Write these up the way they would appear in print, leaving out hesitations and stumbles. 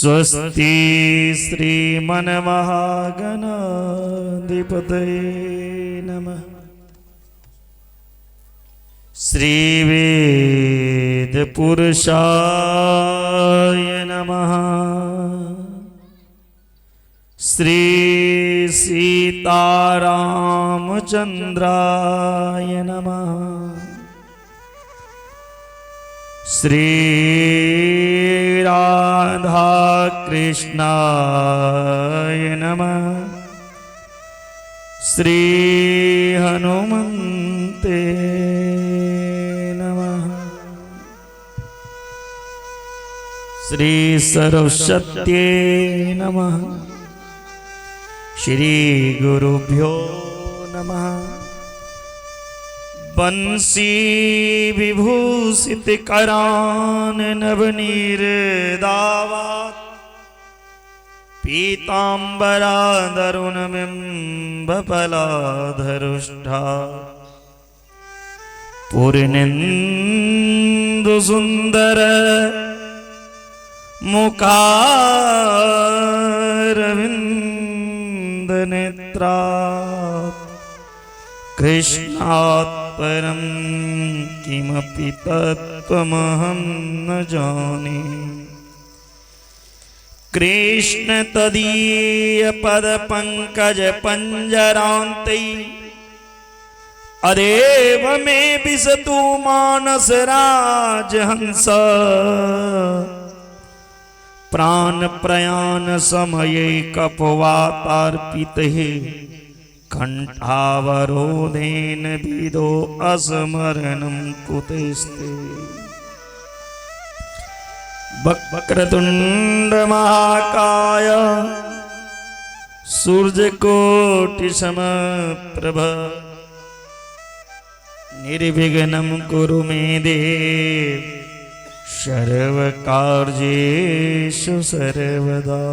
स्वस्ति श्रीमन्महागणाधिपतये नमः। श्रीवेदपुरुषाय नमः। श्री सीतारामचंद्राय नमः। श्री राधा कृष्णाय नमः। श्री हनुमन्ते नमः। श्री सरस्वत्यै नमः। श्री गुरुभ्यो नमः। बंसी विभूषित करान नवनीर दावात पीताम्बरा दरुणबिम्ब फलाधरुष्ठा पूर्णेन्दु सुंदर मुखारविंद नेत्रात् कृष्णात् परं किमपि तत्त्वमहं न जाने। कृष्ण तदीय पद पंकज पंजरान्ते अदेव मे विसतु मानस राजहंस। प्राण प्रयाण समये कपवातार्पितः कंठावरोधेन विदो असमरणं कुतस्ते। वक्रतुंड महाकाय सूर्यकोटि समप्रभ निर्विघ्नं कुरु मे देव सर्वकार्येषु सर्वदा।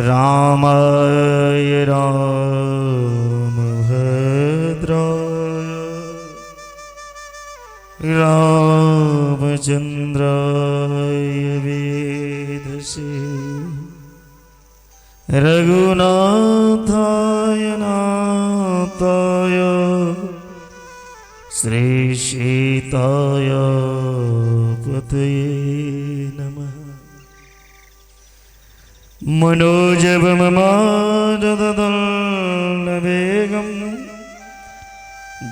रामाय रामभद्राय रामचंद्राय वेधसे रघुनाथाय नाथाय श्री सीताय पतये नमः। मनोजवममाददल्लवेगं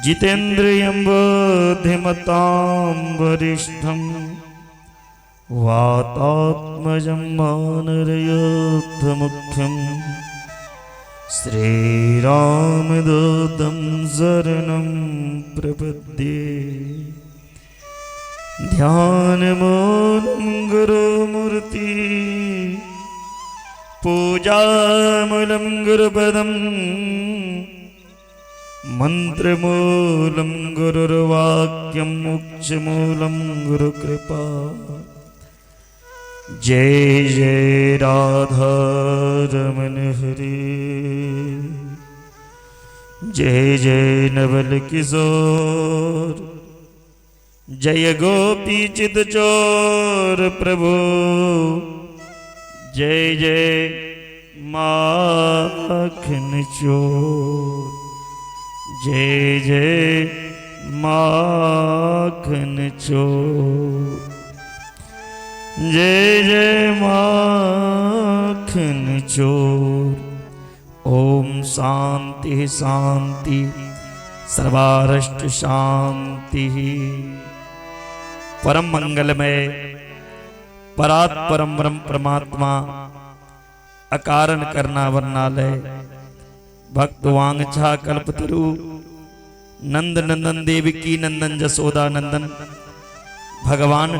जितेन्द्रियं बुद्धिमतां वरिष्ठं वातात्मजं वानरयोद्धमुख्यं श्रीरामदूतं शरणं प्रपद्ये। ध्यानमूलं गुरुमूर्ति पूजामूलं गुरुपदं मंत्रमूलं गुरुर्वाक्यं मोक्षमूलं गुरुकृपा। जय जय राधा रमन हरे, जय जय नवल किशोर, जय गोपी चित चोर प्रभु, जय जय माखन चोर, जय जय माखन चोर, जय जय माखन चोर। ओम शांति शांति सर्वारष्ट शांति। परम मंगलमय परात परम ब्रह्म परमात्मा अकारण करना वर्णालय भक्त वांगछा कल्पतरु नंद नंदन देवकी नंदन जसोदा नंदन भगवान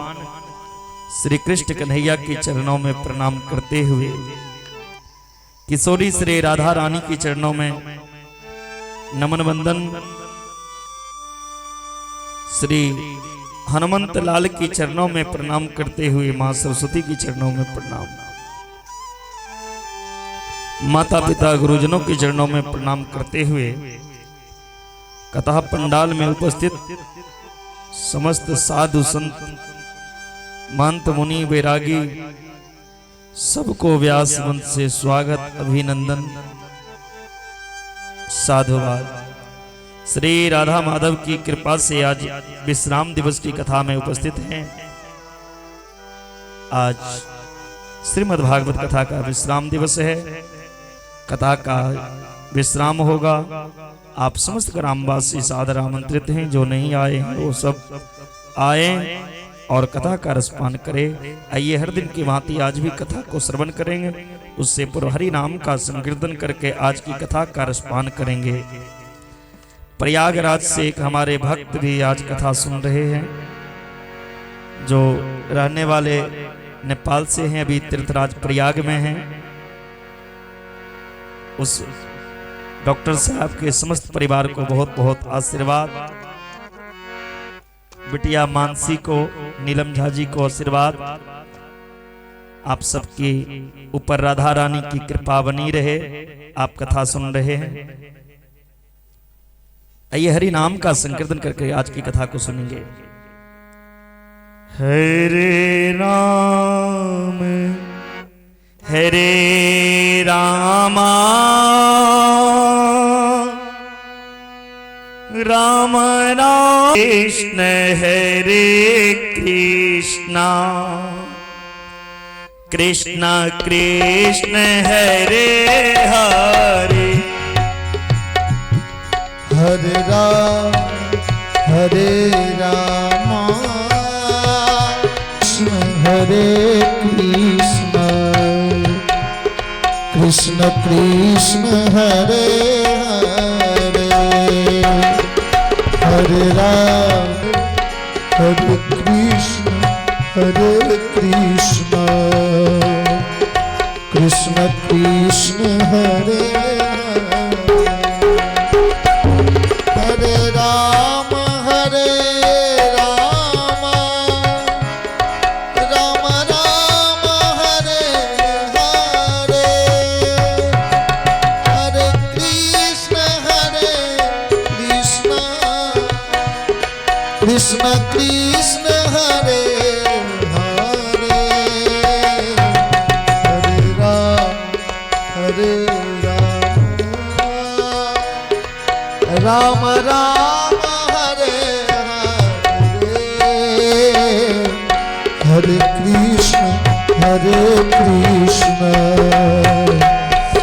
श्री कृष्ण कन्हैया के चरणों में प्रणाम करते हुए किशोरी श्री राधा रानी के चरणों में नमन वंदन, श्री हनुमंत लाल के चरणों में प्रणाम करते हुए मां सरस्वती के चरणों में प्रणाम, माता पिता गुरुजनों के चरणों में प्रणाम करते हुए कथा पंडाल में उपस्थित समस्त साधु संत महंत मुनि वैरागी सबको व्यास मंच से स्वागत, अभिनंदन, साधुवाद। श्री राधा माधव की कृपा से आज विश्राम दिवस की कथा में उपस्थित हैं। आज श्रीमद् भागवत कथा का विश्राम दिवस है। कथा का विश्राम होगा। आप समस्त ग्रामवासी सादर आमंत्रित हैं। जो नहीं आए हैं वो सब आए और कथा का रसपान करें। आइए हर दिन की भांति आज भी कथा को श्रवण करेंगे। उससे पूर्व हरि नाम का संकीर्तन करके आज की कथा का रसपान करेंगे। प्रयागराज से एक हमारे भक्त भी आज कथा सुन रहे हैं, जो रहने वाले नेपाल से हैं, अभी तीर्थराज प्रयाग में हैं। उस डॉक्टर साहब के समस्त परिवार को बहुत बहुत आशीर्वाद। बिटिया मानसी को, नीलम झा जी को आशीर्वाद। आप सबकी ऊपर राधा रानी की कृपा बनी रहे। आप कथा सुन रहे हैं। आइए हरि नाम का संकीर्तन करके आज की कथा को सुनेंगे। हरे राम हरे रामा राम राम कृष्ण हरे कृष्णा कृष्ण कृष्ण हरे हरे। हरे राम हरे राम कृष्ण हरे कृष्ण कृष्ण कृष्ण हरे हरे। हरे राम हरे कृष्ण हरे कृष्ण कृष्ण कृष्ण हरे हरे। राम हरे राम राम राम हरे हरे। हरे कृष्ण हरे कृष्ण कृष्ण कृष्ण हरे हरे। हरे राम हरे राम राम राम हरे हरे। हरे कृष्ण हरे कृष्ण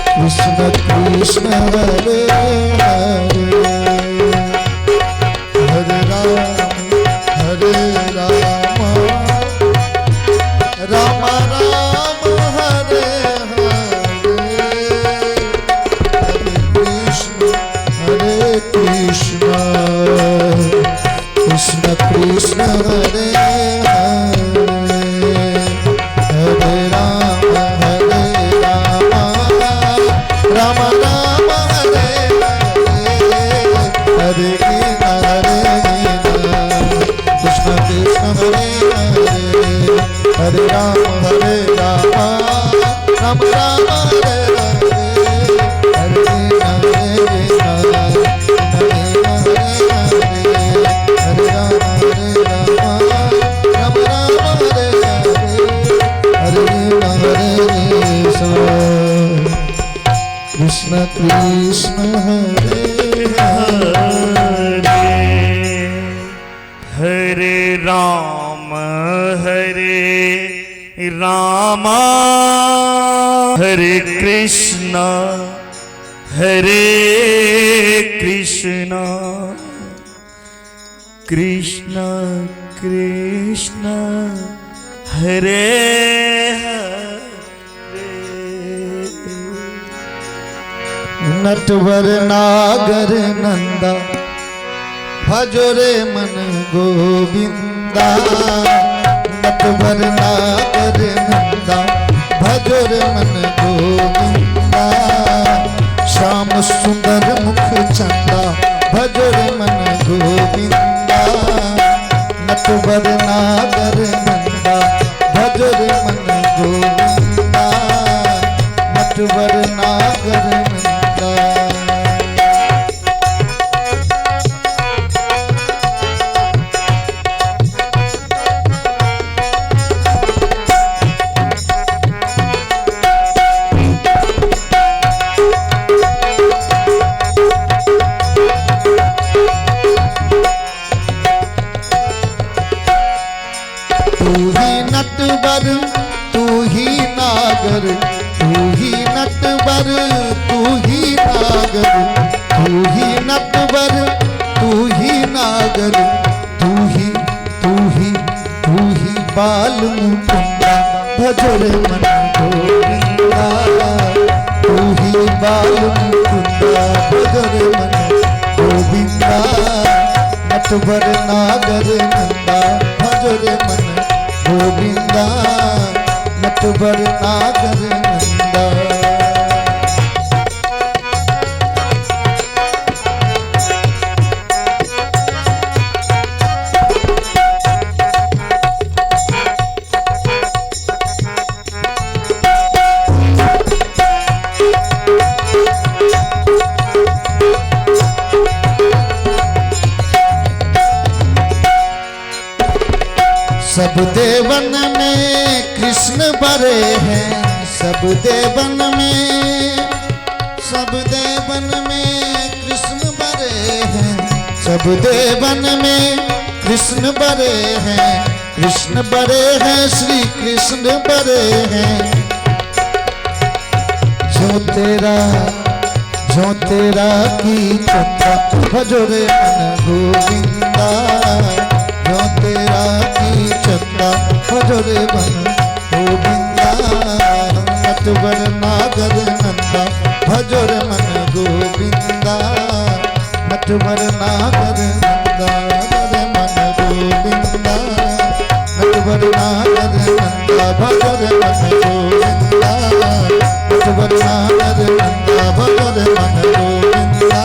कृष्ण कृष्ण हरे हरे। हरे राम हरे राम राम राम हरे हरे। हरे कृष्ण हरे कृष्ण कृष्ण कृष्ण हरे हरे। हरे राम हरे राम राम राम हरे हरे। हरे कृष्ण हरे कृष्ण कृष्ण हरे हरे। हरे राम राम राम हरे हरे। हरे कृष्ण हरे कृष्ण हरे हरे। हरे राम राम राम हरे हरे। हरे हरे कृष्ण कृष्ण कृष्ण हरे हरे। हरे राम हरे रामा हरे कृष्ण हरे कृष्ण कृष्ण कृष्ण हरे हरे। नटवर नागर नंदा भजो रे मन गोविंदा। नटवर नागर नंदा भजो रे मन गोविंदा। श्याम सुंदर मुख चंदा भजो रे मन गोविंदा। नटवर नागर नंदा भजो रे मन गोविंदा। नटवर नागर नंदा। बाल मुकुंदा भजो रे मन गोविंदा। तू ही बाल मुकुंदा भजो रे मन गोविंदा। नटवर नागर नंदा भजो रे मन गोविंदा। नटवर नागर नंदा। सब देवन में कृष्ण बरे हैं, सब देवन में, सब देवन में कृष्ण बरे हैं, सब देवन में कृष्ण बरे हैं, कृष्ण बरे हैं, श्री कृष्ण बरे हैं। जो तेरा की चंदा भजो रे मन गोविंदा। जो तेरा की चंदा भजो रे मन गोविंदा। नटवर नागर नंदा भजो रे मन गोविंदा। नटवर नागर नंदा रे मन गोविंदा। नटवर नागर नंदा भजो रे मन गोविंदा। नटवर नागर नंदा भजो रे मन गोविंदा।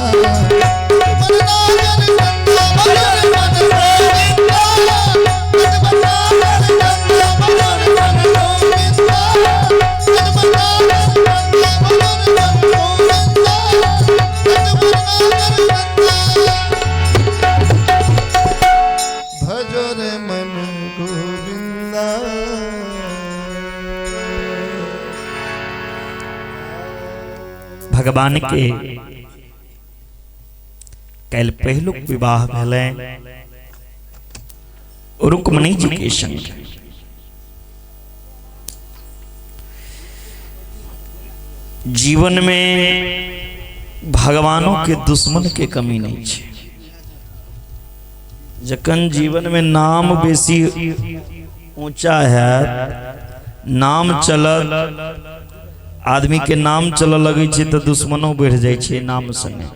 भजो रे मन गोविंदा। भगवान के काल्हि पहिलुक विवाह भेलै रुक्मणी जी के संग। जीवन में भगवानों के दुश्मन के कमी नहीं छे। जखन जीवन में नाम बेसी ऊंचा है, नाम चलत, आदमी के नाम चल लगे छे तो दुश्मनो बढ़ जाए छे नाम संगे।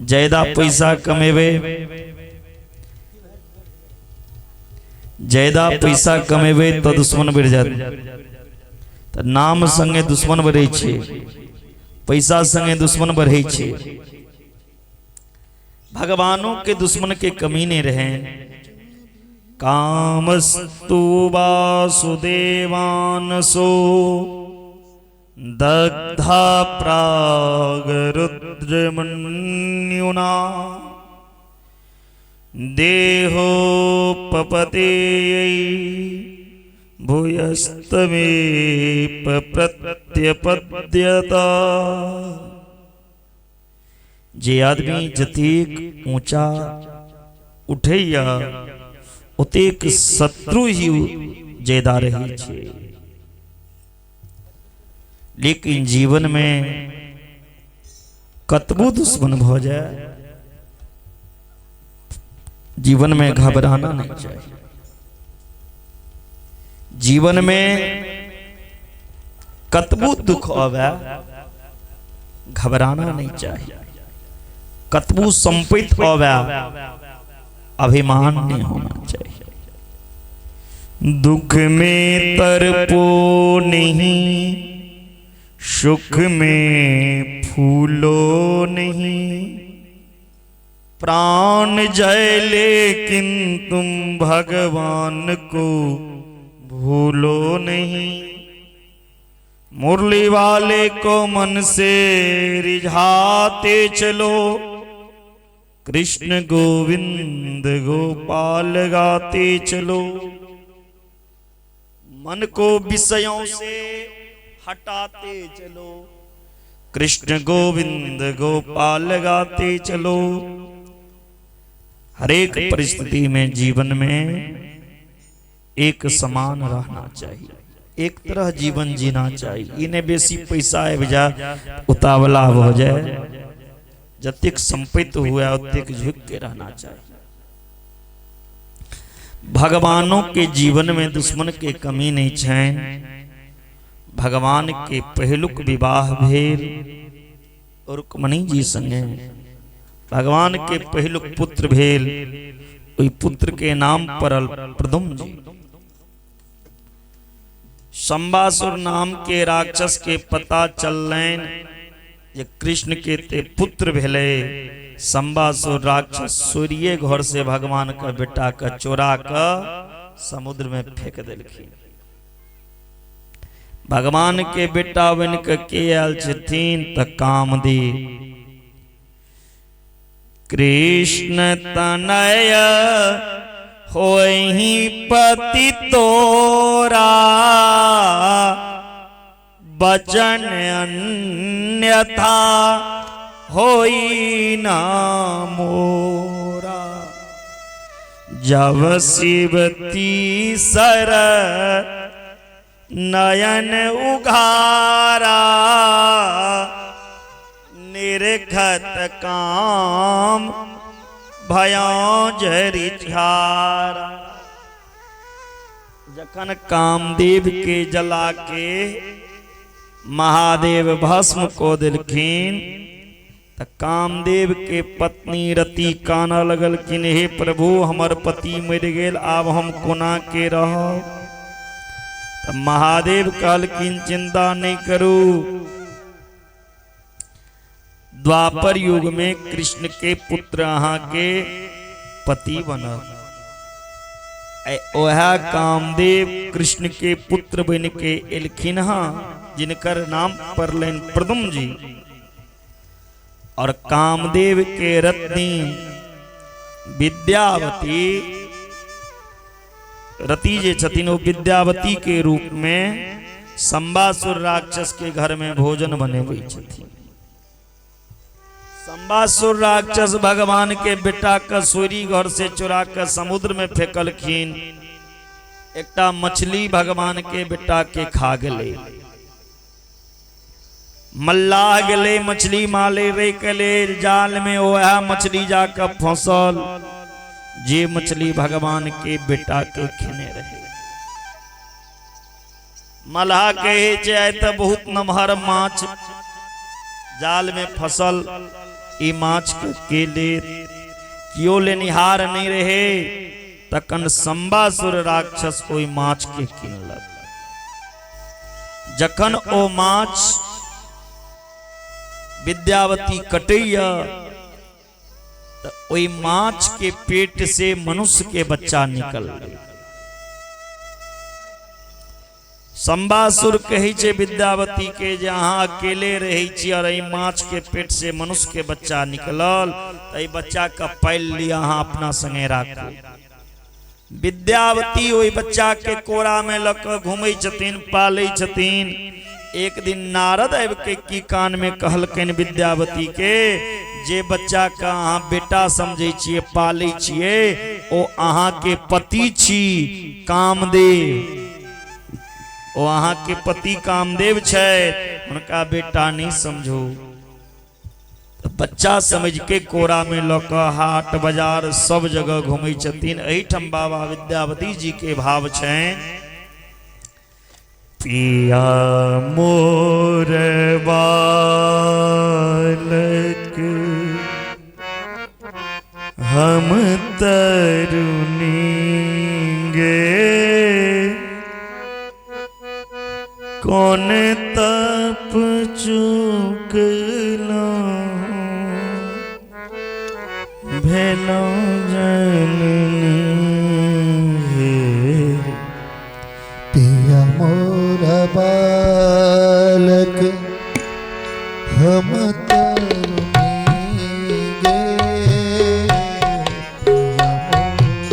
ज्यादा पैसा कमेबे, ज्यादा पैसा कमेबे तो दुश्मन बढ़ जात। तो नाम संगे दुश्मन बढ़े छे, पैसा संगे दुश्मन बढ़े छे। भगवानों के दुश्मन के कमी नहीं रहे। कामस्तु वासुदेवानसो दग्धा प्रागरुद्रमन्युना देहो पपतेयै भूयस्तमे प्रत्यपद्यता। जे आदमी जतेक ऊंचा उठैया ओतेक शत्रु ही ज्यादा रहे छे। लेकिन जीवन में कतबो दुश्मन भ जाए, जीवन में घबराना नहीं चाहिए। जीवन में कतबो दुख आवे घबराना नहीं चाहिए। कतबो संपत्ति आवे अभिमान नहीं होना चाहिए। दुख में तरपो नहीं, सुख में फूलो नहीं, प्राण जाए लेकिन तुम भगवान को भूलो नहीं। मुरली वाले को मन से रिझाते चलो, कृष्ण गोविंद गोपाल गाते चलो। मन को विषयों से हटाते चलो, कृष्ण गोविंद गोपाल गाते चलो। हर एक परिस्थिति में जीवन में एक समान रहना चाहिए, एक तरह जीवन जीना चाहिए। इन्हें बेसी पैसा आबि जाए उतावला हो जाए, जतेक संपत्ति हुआ ओतेक झुक के रहना चाहिए। भगवानों के जीवन में दुश्मन के कमी नहीं छनि। भगवान के पहिलुक विवाह भेल रुक्मणी जी संगे। भगवान के पहिलुक पुत्र भेल, ओहि पुत्र के नाम पड़ल प्रद्युम्न जी। शंबासुर नाम के राक्षस के पता चललनि जे कृष्ण के ते पुत्र भेलै। शंबासुर राक्षस सूर्य घर से भगवान का बेटा के चोरा के समुद्र में फेंक देलखिन। भगवान के बेटा बन के आयल छथिन त कामदेव। कृष्ण तनय होहि पति तोरा, बचन अन्यथा होई ना मोरा। जब शिव तीसर नयन उघारा, निरखत काम भया जरि झारा। जखन कामदेव के जला के महादेव भस्म को दिलखिन त कामदेव के पत्नी रति कानऽ लगलखिन, हे प्रभु हमर पति मरि गेल, आब हम कोना के रहब। त महादेव कहलखिन चिंता नहीं करू, द्वापर युग में कृष्ण के पुत्र अहाँ के पति बनल। वह कामदेव कृष्ण के पुत्र बन के एलखिन हँ, जिनकर नाम पड़लनि प्रद्युम्न जी। और कामदेव के रत्नी विद्यावती, रति जे छथिन वो विद्यावती के रूप में शंबासुर राक्षस के घर में भोजन बनेबै छथिन। शंबासुर राक्षस भगवान के बेटा के सूरी घर से चुरा के समुद्र में फेंकलखिन। एकटा मछली भगवान के बेटा के खा गेलै। मल्लाह गेलै मछली मारे रे के लेल, जाल में वह मछली जाकर फंसल जे मछली भगवान के बेटा के खेने रहे। मल्लाह कहे छै आइ तऽ बहुत नमहर माछ जाल में फसल, ई माछ के लेत, कियो लेनिहार नहीं रहे। तखन शंबासुर राक्षस ओहि माछ के किनलक। जखन ओ माछ विद्यावती कटैया त ओहि माछ के पेट से मनुष्य के बच्चा निकल गेल। शंबासुर कहै छै विद्यावती के जे अहाँ अकेले रहै छी और एहि माछ के पेट से मनुष्य के बच्चा निकलल, त एहि बच्चा के पालि लिअ, अहाँ अपना संगे राखू। विद्यावती ओहि बच्चा के कोरा में लऽ कऽ घूमै छथिन, पालै छथिन। एक दिन नारद आबि के की कान में कहलकनि विद्यावती के, जे बच्चा के अहाँ बेटा समझै छियै, पालै छियै, ओ अहाँ के पति छी कामदेव। ओ अहाँ के पति कामदेव छथि, हुनका बेटा नहीं समझू। तो बच्चा समझ के कोरा में लऽ कऽ हाट बाजार सब जगह घूमै छथिन। एहिठाम बाबा विद्यावती जी के भाव छनि, पिया मोर बालक हम तरुणी गे, कौन तप चुकलो भेलो जननी हे। पिया मोर बालक हम तरुणी गे, पिया मोर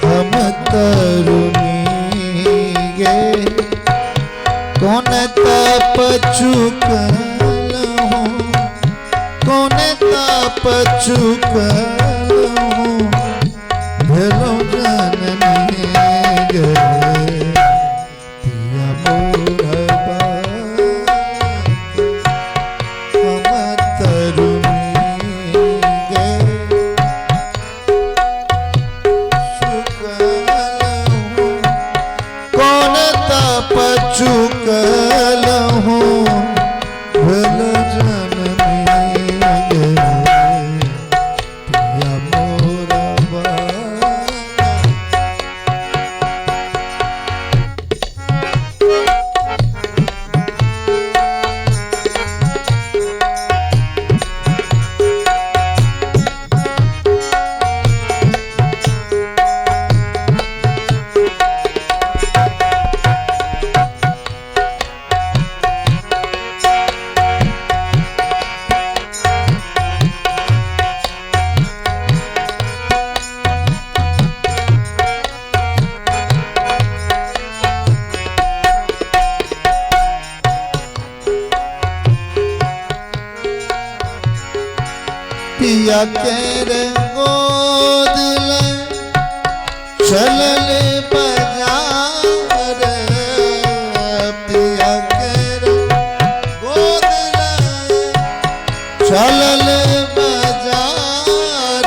हम तरुणी गे, कौन तप चुकल हूँ, कौन तप चुकल हूँ भेलो जननी गे। पिया मोर बालक हम तरुणी गे, चुकलहूँ भेल जननी गे, पिया मोरा बालक। पिया केर गोद ले चलल बाजार, पिया केर गोद ले चलल बाजार,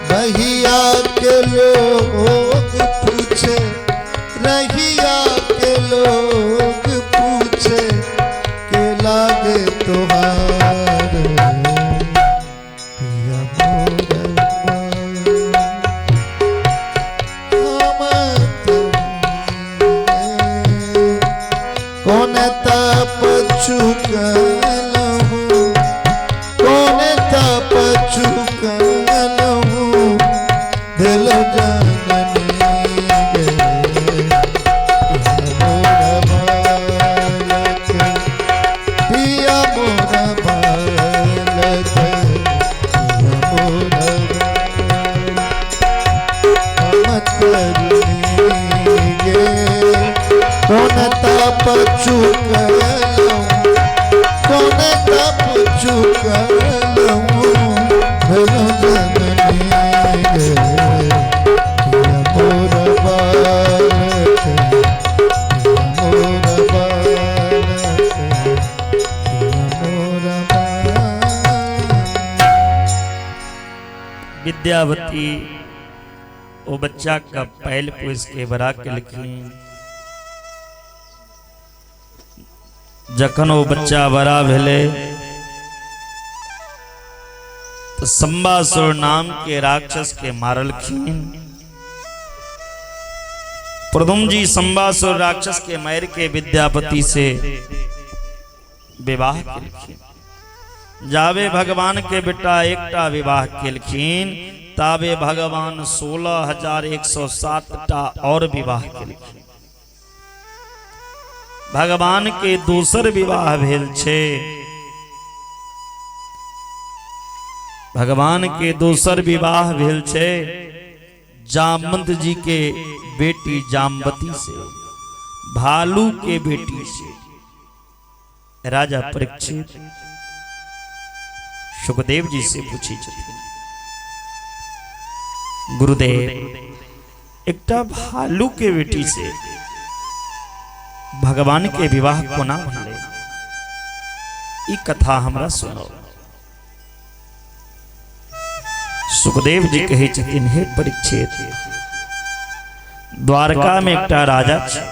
बहिया के लोग पूछे, रहिया के लोग पूछे के लागे तोहार, पिया मोर हम कौन तप चुकलहूँ, कौन तप चुकलहूँ दिल जननी गे, पिया मोर बालक, पिया मोर बालक, पिया मोर बालक गे, कौन तप चुकलहूँ, कौन तप चुकलहूँ भेल जननी गे, पिया मोर बालक, पिया मोर बालक, पिया मोर बालक। विद्यावती वो बच्चा का पैल पोस के बड़ा केलखिन। जखन वो बच्चा बड़ा भेलै तो संबासुर नाम के राक्षस के मारलखिन। प्रद्युम्न जी संबासुर राक्षस के मार के विद्यापति से विवाह केलखिन। जावे भगवान के बेटा एकटा विवाह केलखिन, ताबे भगवान 16,107 टा और विवाह केलखिन। भगवान के दोसर विवाह भेल छे, भगवान के दोसर विवाह भेल छे जामवंत जी के बेटी जामवती से, भालू के बेटी से। राजा परीक्षित सुखदेव जी से पूछी छथिन, गुरुदेव एकटा भालू के बेटी से भगवान के विवाह कोना भेलै, ई कथा हमरा सुनाउ। सुखदेव जी कहै छथिन, हे परीक्षित, द्वारका में एकटा राजा छै,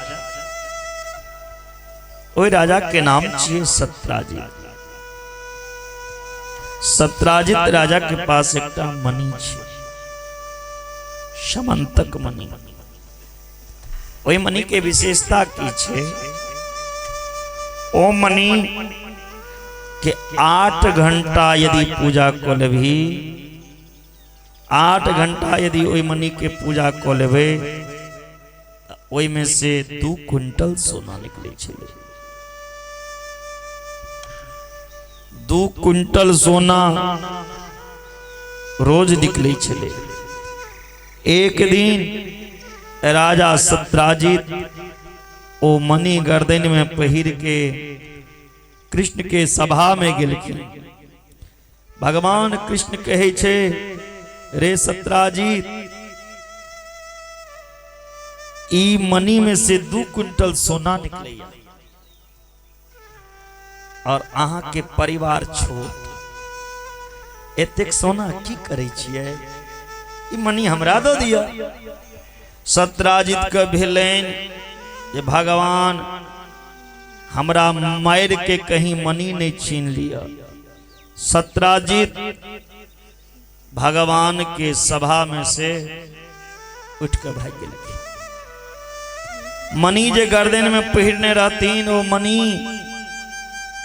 ओहि राजा के नाम छियै सत्राजित। सत्राजित राजा के पास एकटा मणि छै, समंतक मणि। ओहि मणि के विशेषता की छै, ओ मणि के 8 घंटा यदि पूजा कऽ लेबही, 8 घंटा यदि ओहि मणि के पूजा कऽ लेबै, ओहि में से 2 क्विंटल सोना निकलै छलै। 2 क्विंटल सोना रोज निकलै छलै। एक दिन राजा सत्राजित ओ मणि गर्दन में पहिर के कृष्ण के सभा में गेलखिन। भगवान कृष्ण कहै छै, रे सत्राजित, ई मणि में से 2 क्विंटल सोना निकलैया और अहाँ के परिवार छोट, एतेक सोना की करै छियै, ई मणि हमरा दऽ दिअ। सत्राजित के भेलनि जे भगवान हमरा मारि के कहीं मनी नहीं छीन लिया। सत्राजित भगवान के सभा में से उठ के भाग गेलखिन। मनी जे गर्दन में पहिरने रहतीन ओ मनी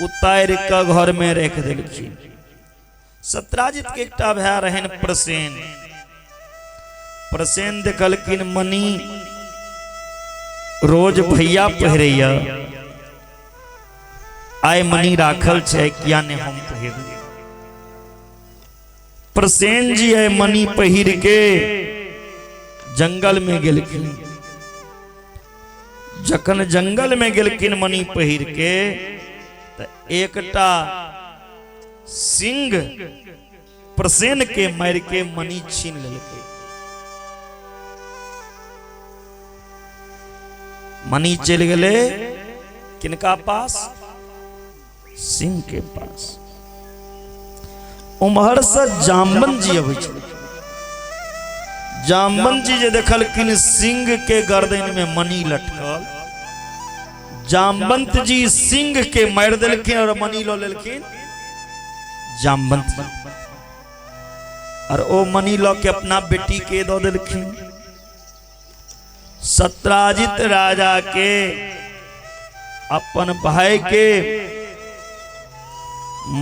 उतार के घर में रख देलखिन। सत्राजित के एकटा भाय रहन प्रसेन। प्रसेन देखलखिन मनी रोज भैया पहिरैया, आइ मनी राखल छै किया ने हम पहिर। प्रसेन जी आइ मनी पहिर के जंगल में गेलखिन। जखन जंगल में गेलखिन मनी पहिर के त एकटा सिंह प्रसेन के मार के मनी छीन लेलकै। मनी चलि गेलै किनका पास? सिंह के पास। उम्हर से जाम्बन जी अबै छलखिन। जाम्बन जी जे देखलखिन सिंह के गर्दन में मनी लटकल, जामवंत जी सिंह के मारि देलखिन और मनी लऽ लेलखिन जामवंत जी, और ओ मनी लऽ के अपना बेटी के दऽ देलखिन। सत्राजित राजा के अपन भाई के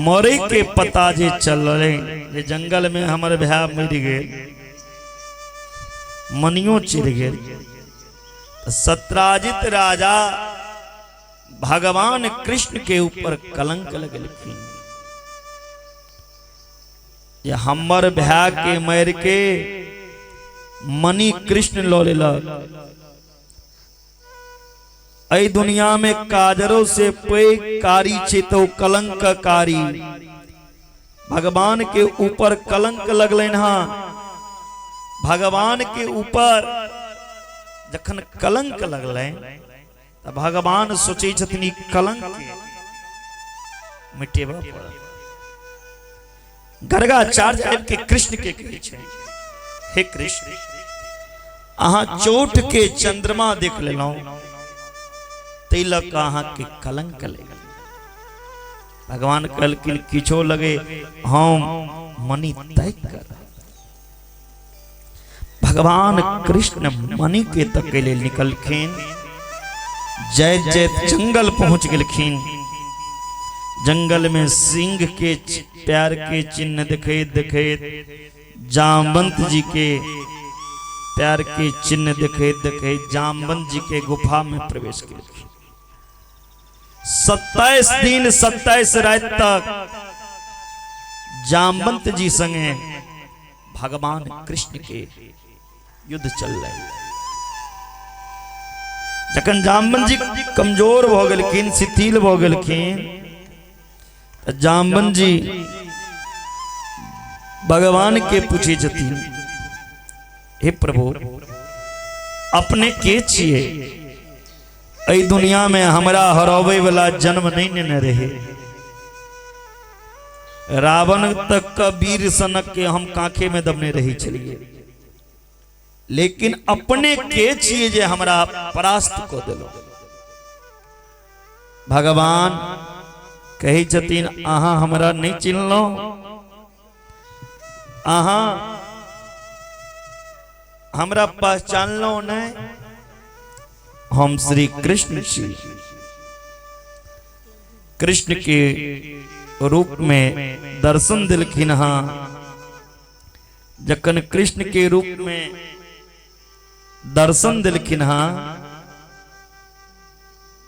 मरे के पता जे चललै जे जंगल में हमर भाई मरि गेल, मनियो चलि गेल, सत्राजित राजा भगवान कृष्ण के ऊपर कलंक लगेलखिन जे हमर भाई के मारि के मनी कृष्ण लऽ लेलक। एहि दुनिया में काजरो से पैघ कारी छै तो कलंक कारी। भगवान के ऊपर कलंक लगलनि हँ। भगवान के ऊपर जखन कलंक लगलनि तऽ भगवान सोचै छथिन ई कलंक के मिटेबा पड़त। गर्गाचार्य आबि के कृष्ण के कहै छै, हे कृष्ण, अहाँ चोट के चंद्रमा देख लेलहुँ, ताहि लऽ कऽ अहाँके कलंक लागि गेल। भगवान कहलखिन किछो लगे हम मणि तय कर। भगवान कृष्ण मणि के तकै लेल निकलखिन। जैत जैत जंगल पहुंच गेलखिन। जंगल में सिंह के पैर के चिन्ह देखैत देखैत, जामवंत जी के पैर के चिन्ह देखैत देखैत जामवंत जी के गुफा में प्रवेश केलखिन। 27 दिन 27 राति तक जामवंत जी संगे भगवान कृष्ण के युद्ध चललै। जखन जामवंत जी कमजोर भऽ गेलखिन, शिथिल भऽ गेलखिन, तऽ जामवंत जी भगवान के पूछै छथिन, हे प्रभु, अपने के छियै? एहि दुनिया में हमरा हराबै वाला जन्म नहीं नेने रहे। रावण तक का वीर सनक के हम कांखे में दबने रही छलिए, लेकिन अपने के छियै जे हमरा परास्त कऽ देलहुँ? भगवान कहै छथिन, अहाँ हमरा नहीं चिन्हलहुँ, अहाँ हमरा पहचानलहुँ नहीं, हम श्री कृष्ण छी। कृष्ण के रूप में दर्शन दिलखिन हाँ। जखन कृष्ण के रूप में दर्शन दिलखिन हाँ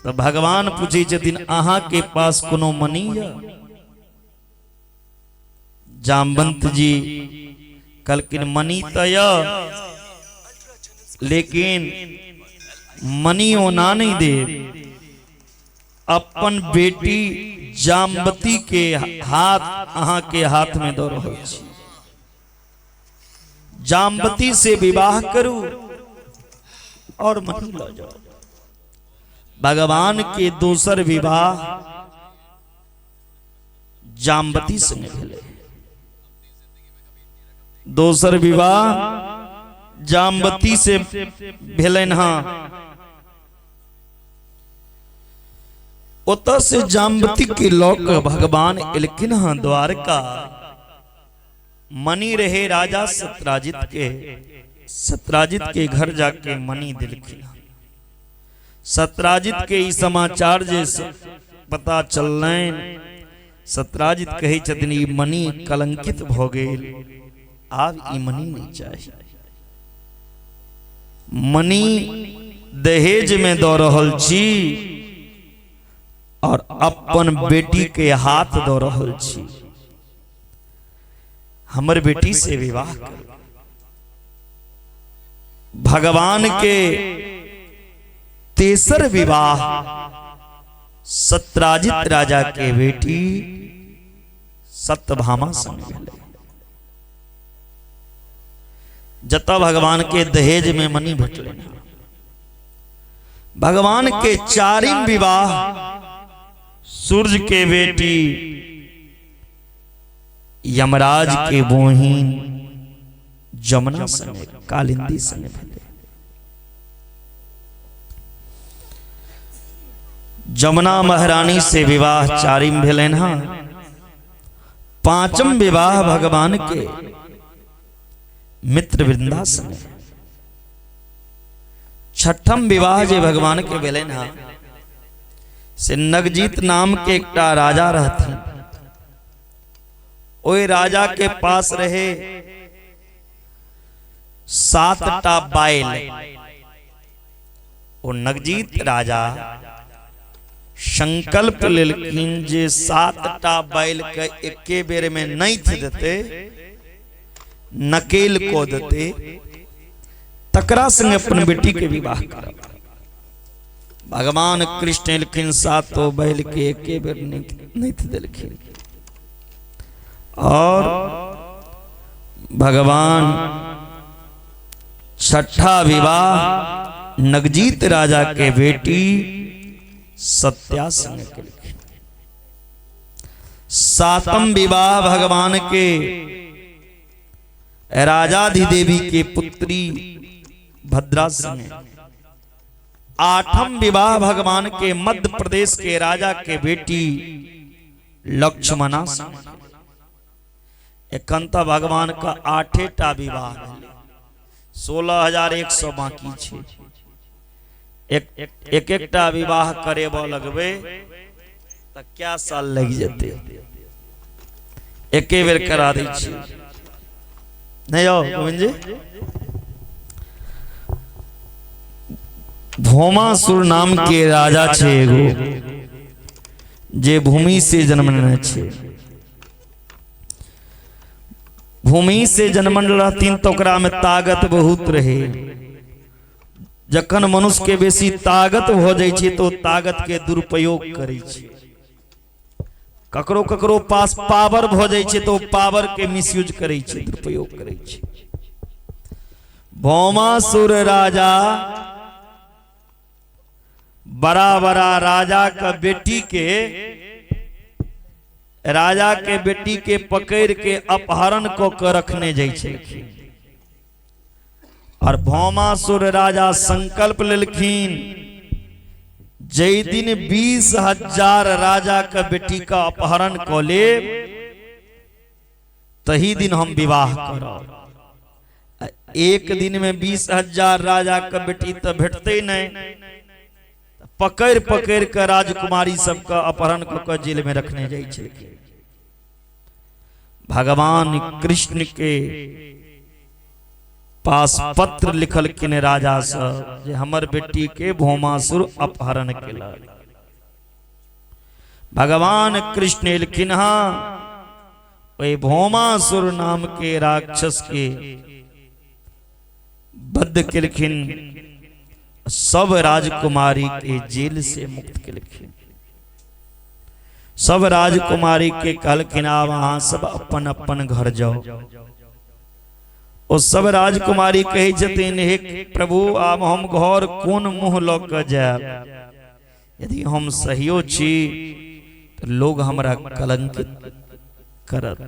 तऽ भगवान पूछै छथिन, अहाँ के पास कोनो मनी यऽ? जामवंत जी कहलखिन, मनी तऽ यऽ, लेकिन मनी ओना नहीं देब, अपन बेटी जामवती के हाथ अहाँ के हाथ में दऽ रहल छी, जामवती से विवाह करू और मनी लऽ जाओ। भगवान के दोसर विवाह जामवती संगे भेलै। दोसर विवाह जामवती से भेलनि हँ। ओतऽ से जाम्बती के लऽ कऽ भगवान एलखिन हँ द्वारका। मणि रहे राजा सत्राजित के, सत्राजित के घर जाके मणि देलखिन हँ। सत्राजित के ई समाचार जे पता चललनि, सत्राजित कहै छथिन ई मणि कलंकित भऽ गेल, आब ई मणि नहि चाही। मणि दहेज में दऽ रहल छी और अपन बेटी के हाथ दऽ रहल छी, हमर बेटी से विवाह करू। भगवान के तेसर विवाह सत्राजित राजा के बेटी सत्यभामा संग भेलै, जतऽ भगवान के दहेज में मणि भेटलनि। भगवान के चारिम विवाह सूर्य के बेटी यमराज के बोहिन जमुना संगे, कालिंदी संगे भेलै। जमुना महारानी से विवाह चारिम भेलनि हँ। पांचम विवाह भगवान के मित्र वृंदा संगे। छठम विवाह जे भगवान के भेलनि हँ से नगजीत नाम के एकटा राजा रहथिन। ओहि राजा के पास रहे 7टा बैल। ओ नगजीत राजा संकल्प लेलखिन जे 7टा बैल के एके बेर में नहीं देते, नकेल को देते, तकरा संग अपन बेटी के विवाह करब। भगवान कृष्ण एलखिन, सातो बैल के एके बेर नहीं देलखिन और भगवान छठा विवाह नगजीत राजा के बेटी सत्या संग केलखिन। सातम विवाह भगवान के राजाधिदेवी के पुत्री भद्रा संग। आठम विवाह भगवान के मध्य प्रदेश के राजा के बेटी लक्ष्मणा संग। एखन तऽ भगवान के 8टा विवाह भेलै, 16,100 बाकी छै। एक एकटा विवाह करेबऽ लगबै तऽ क्या साल लागि जेतै, एके बेर करा दै छी। नहीं यौ गोविंद जी, भौमासुर नाम के राजा छै एगो, जे भूमि से जन्म लेने छै। भूमि से जन्मल रहथिन तऽ ओकरा में ताकत बहुत रहे। जखन मनुष्य के बेसी ताकत भऽ जाइ छै तऽ ओ ताकत के दुरुपयोग करै छै। ककरो ककरो पास पावर भऽ जाइ छै तऽ ओ पावर के मिसयूज करै छै, दुरुपयोग करै छै। भौमासुर राजा बड़ा बड़ा राजा के बेटी के, राजा के बेटी के पकड़ के अपहरण कऽ के रखने जाइ छलखिन। और भौमासुर राजा संकल्प लेलखिन जै दिन 20,000 राजा के बेटी का अपहरण कऽ लेब तही दिन हम विवाह करब। एक दिन में 20,000 राजा के बेटी तो भेटते नहीं, पकड़ पकड़ के राजकुमारी सबके अपहरण कऽ के जेल में रखने जाइ छलखिन। भगवान कृष्ण के पास पत्र लिखलखिन राजा सब जे हमर बेटी के भौमासुर अपहरण केलक। भगवान कृष्ण एलखिन हँ, ओहि भौमासुर नाम के राक्षस के बद्ध केलखिन, सब राजकुमारी के जेल से मुक्त केलखिन। सब राजकुमारी के कहलखिन आब अहाँ सब अपन अपन घर जाओ। ओ सब राजकुमारी कहै छथिन हे प्रभु, आब हम घर कोन मुँह लऽ कऽ जायब? यदि हम सहियो छी तऽ लोग हमरा कलंकित करत,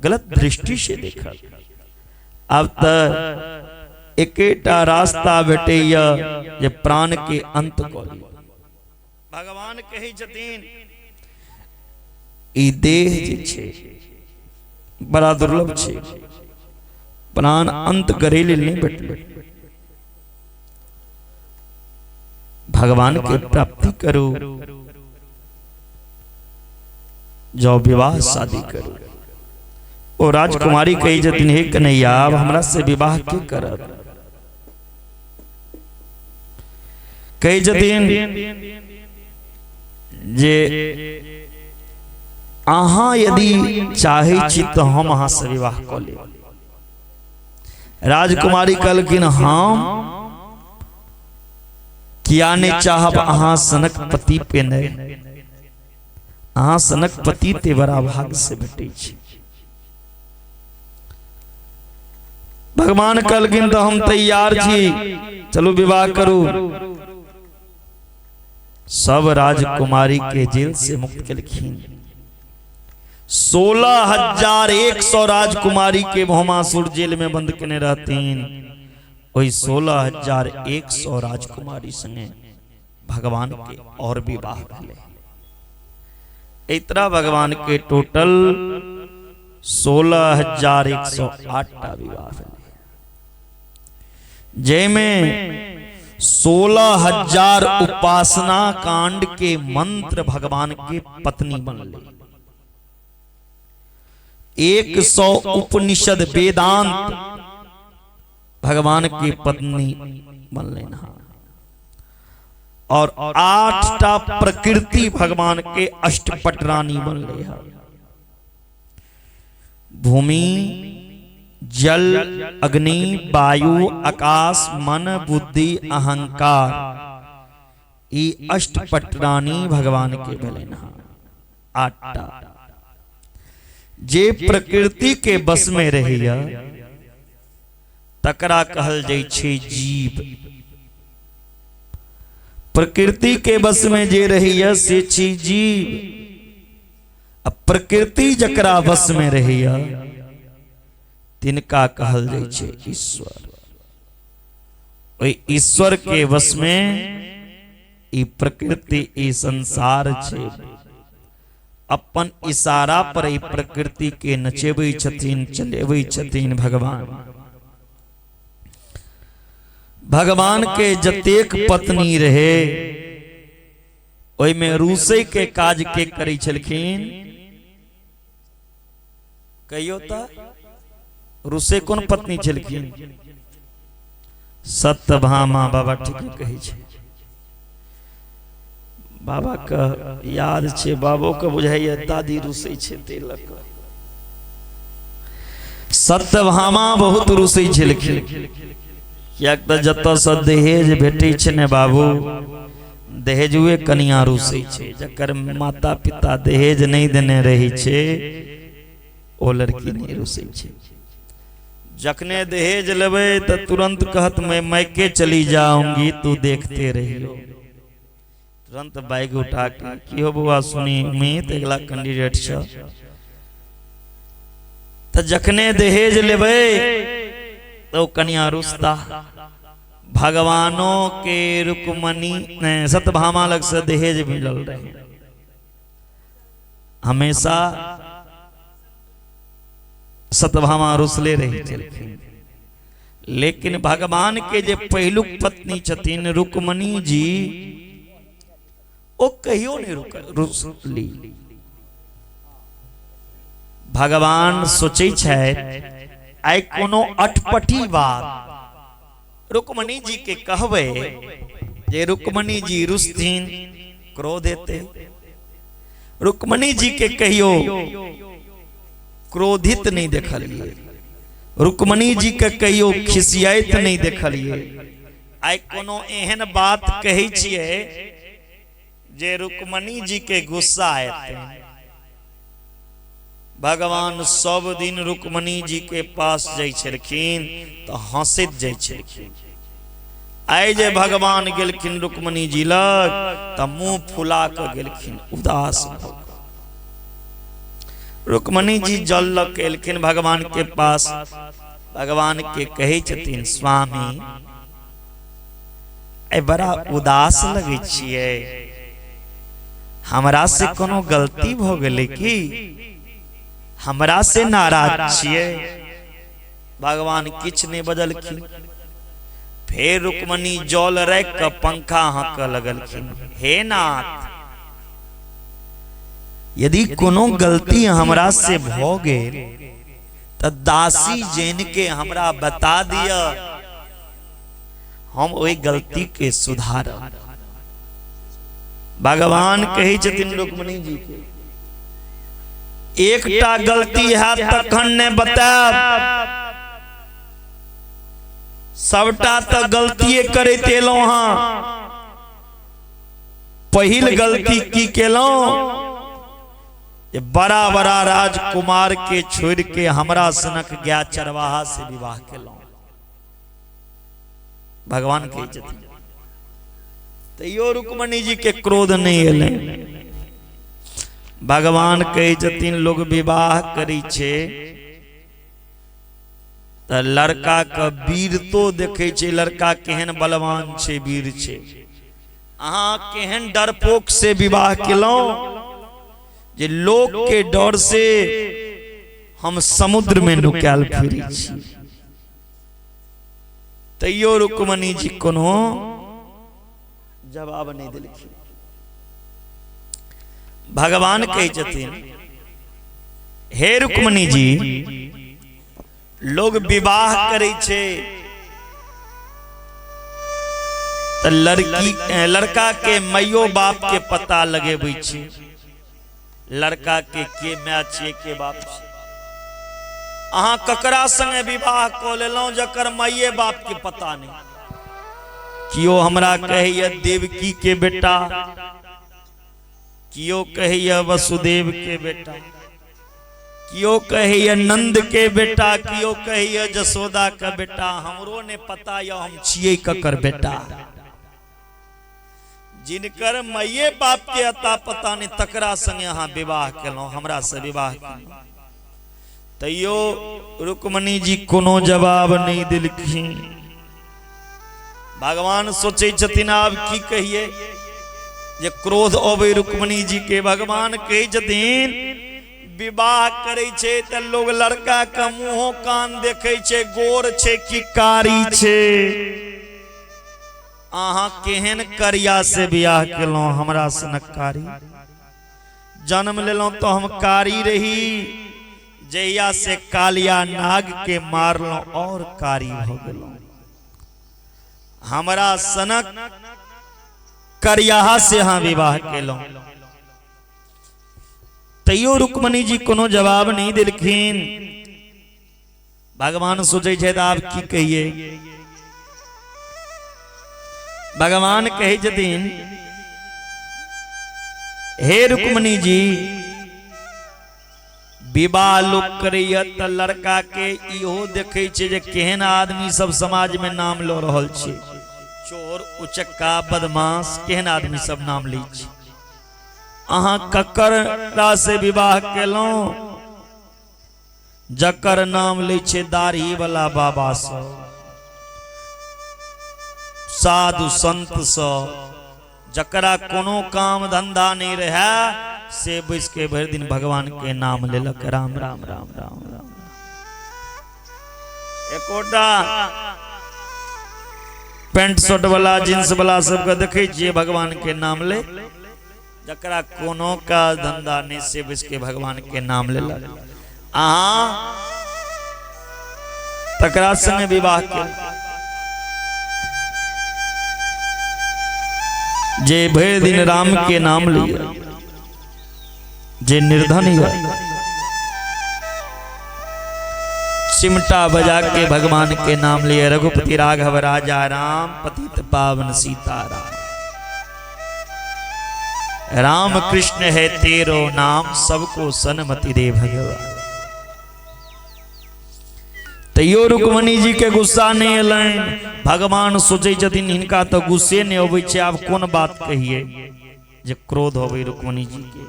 गलत दृष्टि से देखत। आब तऽ एकेटा रास्ता भेटैया जे प्राण के अंत कऽ ली। भगवान कहै छथिन ई देह जे छै बड़ा दुर्लभ छै, प्राण अंत करै लेल नहि भेटलै। भगवान के प्राप्ति करू, जाओ विवाह शादी करू। ओ राजकुमारी कहै छथिन हे कन्हैया, आब हमरा से विवाह के करत? कहै छथिन जे अहाँ यदि चाहै छी तऽ हम अहाँ से विवाह कऽ लेब। राजकुमारी कहलखिन हम किया नहि चाहब अहाँ सनक पति पेने, अहाँ सनक पति ते बड़ा भाग से भेटै छै। भगवान कहलखिन तऽ हम तैयार छी, चलू विवाह करू। सब राजकुमारी के जेल से मुक्त केलखिन। 16,100 राजकुमारी के भौमासुर जेल में बंद केने रहथिन। ओहि 16,100 राजकुमारी संगे भगवान के और विवाह भेलै। एहि तरह भगवान के टोटल 16,108 टा विवाह भेलै, जाहिमे 16,000 उपासना कांड के मंत्र भगवान के पत्नी बनले, 100 उपनिषद वेदांत भगवान के पत्नी बनले और 8टा प्रकृति भगवान के अष्टपटरानी बनले है। भूमि, जल, अग्नि, वायु, आकाश, मन, बुद्धि, अहंकार, ई अष्टपटरानी भगवान के भेलनि हँ 8टा। जे प्रकृति के बस में रहैया तकरा कहल जाइ छै जीव। प्रकृति के बस में जे रहैया से छी जीव, आ प्रकृति जकरा बस में रहैया तिनका कहल जाइ छै ईश्वर। ओहि ईश्वर के वश में ई प्रकृति, ई संसार छै। अपन इशारा पर ई प्रकृति के नचेबै छथिन, चलेबै छथिन भगवान। भगवान के जतेक पत्नी रहे ओहिमे रूसै के काज के करै छलखिन? कहियो तऽ रूसे कोन पत्नी छलखिन? सत्यभामा। बाबा ठीके कहै छै, बाबा के याद छै, बाबो के बुझाइए दादी रूसै छै ताहि लऽ कऽ। सत्यभामा बहुत रूसै छलखिन, किएक तऽ जतऽसँ दहेज भेटै छै ने बाबू, दहेजुए कनिया रूसै छै। जकर माता पिता दहेज नहि देने रहै छै ओ लड़की नहि रूसै छै। जखने दहेज लेबै तऽ तुरंत कहत मैं मैके चली जाऊंगी, तू देखते रहियो। तुरंत बैग उठा के की हो बौआ सुनी उम्मीद अगला कैंडिडेट छ। तऽ जखने दहेज लेबै तऽ ओ कनिया रुसता। भगवानों के रुक्मणी सत्यभामा लग से दहेज मिलल रहे, हमेशा सत्यभामा रुसले रही छलखिन। लेकिन भगवान के जे पहिलुक पत्नी छथिन रुक्मणी जी, ओ कहियो नहीं रुसली। भगवान सोचै छथि आइ कोनो अटपटी बात रुक्मणी जी के कहबै जे रुक्मणी जी रुसथिन, क्रोध एतै। रुक्मणी जी के कहियो क्रोधित नहीं देखलिए, रुक्मणी जी के कहियो खिसियाइत नहीं देखलिए। आइ कोनो एहन बात कहै छियै जे रुक्मणी जी के गुस्सा एतै। भगवान सब दिन रुक्मणी जी के पास जाइ छलखिन तऽ हंसैत जाइ छलखिन। आइ जे भगवान गेलखिन रुक्मणी जी लग तऽ मुंह फुला कऽ गेलखिन, उदास भऽ। रुक्मणी जी जल लऽ के एलखिन भगवान के पास। भगवान के कहै छथिन स्वामी आइ बड़ा उदास लगै छियै। हमरा से कोनो गलती भऽ गेलै की? हमरा से नाराज छियै? भगवान किछु नहि बजलखिन। फेर रुक्मणी जल राखि कऽ पंखा हाँकऽ लगलखिन, हे नाथ, यदि कोनो गलती हमरा से भऽ गेल तऽ दासी जैन के हमरा बता दिअ, हम ओहि गलती के सुधारब। भगवान कहै छथिन रुक्मणी जी के, एकटा गलती हैत तखन ने बतायब, सबटा तऽ गलतिये करैत एलहुँ हँ। पहिल गलती की केलहुँ? बड़ा बड़ा राजकुमार के छोड़ के हमरा सनक गाय चरवाहा से विवाह केलहुँ। भगवान कहै छथिन, तैयो रुक्मणी जी के क्रोध नहि एलै। भगवान कहै छथिन, लोग विवाह करै छै तऽ लड़का के वीरतो देखै छै, लड़का केहन बलवान छै, वीर छै। अहाँ केहन डरपोक से विवाह केलहुँ जे लोक के डर से हम समुद्र में नुकायल फिरै छी। तैयो रुक्मणी जी कोनो जवाब नहि देलखिन। भगवान कहै छथिन, हे रुक्मणी जी, लोग विवाह करै छै तऽ लड़की लड़का के माइयो बाप के पता लगेबै छै, लड़का के माय छियै के बाप छै। अहाँ ककरा संगे विवाह कऽ लेलहुँ जकर माइये बाप के पता नहि? कियो हमरा कहैया देवकी के बेटा, कियो कहैया वसुदेव के बेटा, कियो कहैया नंद के बेटा, कियो कहैया जसोदा के बेटा। हमरो ने पता यऽ हम छियै ककर बेटा। जिनकर माइये बाप के अता पता नहि तकरा संगे अहाँ विवाह केलहुँ, हमरा से विवाह केलहुँ। तैयो रुक्मणी जी कोनो जवाब नहि देलखिन। भगवान सोचै छथिन आब की कहिए जे क्रोध अबै रुक्मणी जी के। भगवान कहै छथिन, विवाह करै छै तऽ लोग लड़का के मुँहो कान देखै छै, गोर छै कि कारी छै। अहाँ केहन करिया से बियाह केलहुँ, हमरा सनक कारी। जन्म लेलहुँ तऽ हम कारी रही, जहिया से कालिया नाग के मारलहुँ और कारी भऽ गेलहुँ। हमरा सनक करियाहा से अहाँ विवाह केलहुँ। तैयो रुक्मणी जी कोनो जवाब नहि देलखिन। भगवान सोचै छथि आब की कहिए। भगवान कहै छथिन, हे रुक्मणी जी, विवाह लोक करैया तऽ लड़का के इहो देखै छै जे केहन आदमी सब समाज में नाम लऽ रहल छै, चोर उचक्का बदमाश केहन आदमी सब नाम लै छै। अहाँ ककरा से विवाह केलहुँ जकर नाम लै छै दाढ़ी वाला बाबा सब, साधु संत सब, जकरा कोनो काम धंधा नहीं रहे से बैस के भरि दिन भगवान के नाम लेलक, राम राम राम राम राम। एकोटा पेंट शर्ट वाला जींस वाला सबके देखै छियै भगवान के नाम ले, जकरा कोनो काज धंधा नहीं से बैस के भगवान के नाम लेलक। अहाँ तकरा संगे विवाह के जे भरि दिन राम के नाम लिया, जे निर्धन यऽ, चिमटा बजा के भगवान के नाम लिए, रघुपति राघव राजा राम पतित पावन सीता राम, राम कृष्ण है तेरो नाम, सबको सन्मति दे भगवान। तैयो रुक्मणी जी के गुस्सा नहीं एलनि। भगवान सोचै छथिन हिनका तऽ गुस्से नहि अबै छै, आब कोन बात कहिए जे क्रोध अबै रुक्मणी जी के।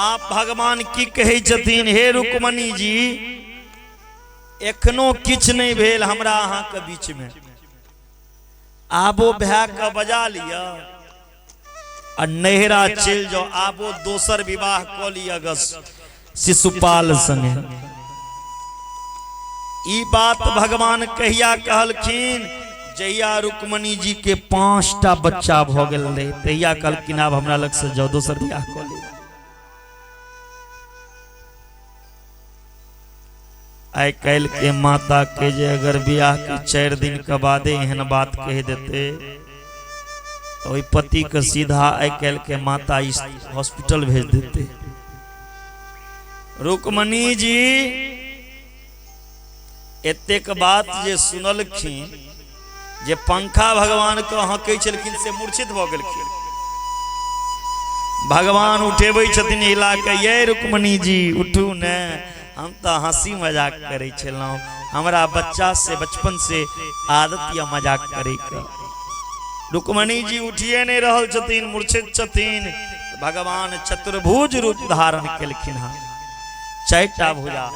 आप भगवान की कहै छथिन, हे रुक्मणी जी, एखनो किछु नहि भेल हमरा अहाँके बीचमे, आबो भाय के बजा लिअ, आ नैहरा चलि जाउ, आबो दोसर विवाह कऽ लिअ गस शिशुपाल संगे। ई बात भगवान कहिया कहलखिन? जहिया रुक्मणी जी के 5टा बच्चा भऽ गेल रहे तहिया कहलखिन आब हमरा लग से जाउ, दोसर बियाह कऽ लिअ। आइ काल्हि के माता के जे अगर बियाह के 4 दिन के बादे एहन बात कहि देते तो ओहि पति के सीधा आइ काल्हि के माता हॉस्पिटल भेज देते। रुक्मणी जी एतेक बात जे सुनलखिन, जे पंखा भगवान के हंकै छलखिन से मूर्छित भऽ गेलखिन। भगवान उठेबै छथिन हिला के, ये रुक्मणी जी उठू ने, हम तऽ हंसी मजाक करै छलहुँ, हमरा बच्चा से बचपन से आदत यऽ मजाक करे के। रुक्मणी जी उठिए नहीं रहल छथिन, मूर्छित छथिन। भगवान चतुर्भुज रूप धारण केलखिन हँ, 4टा भुजा,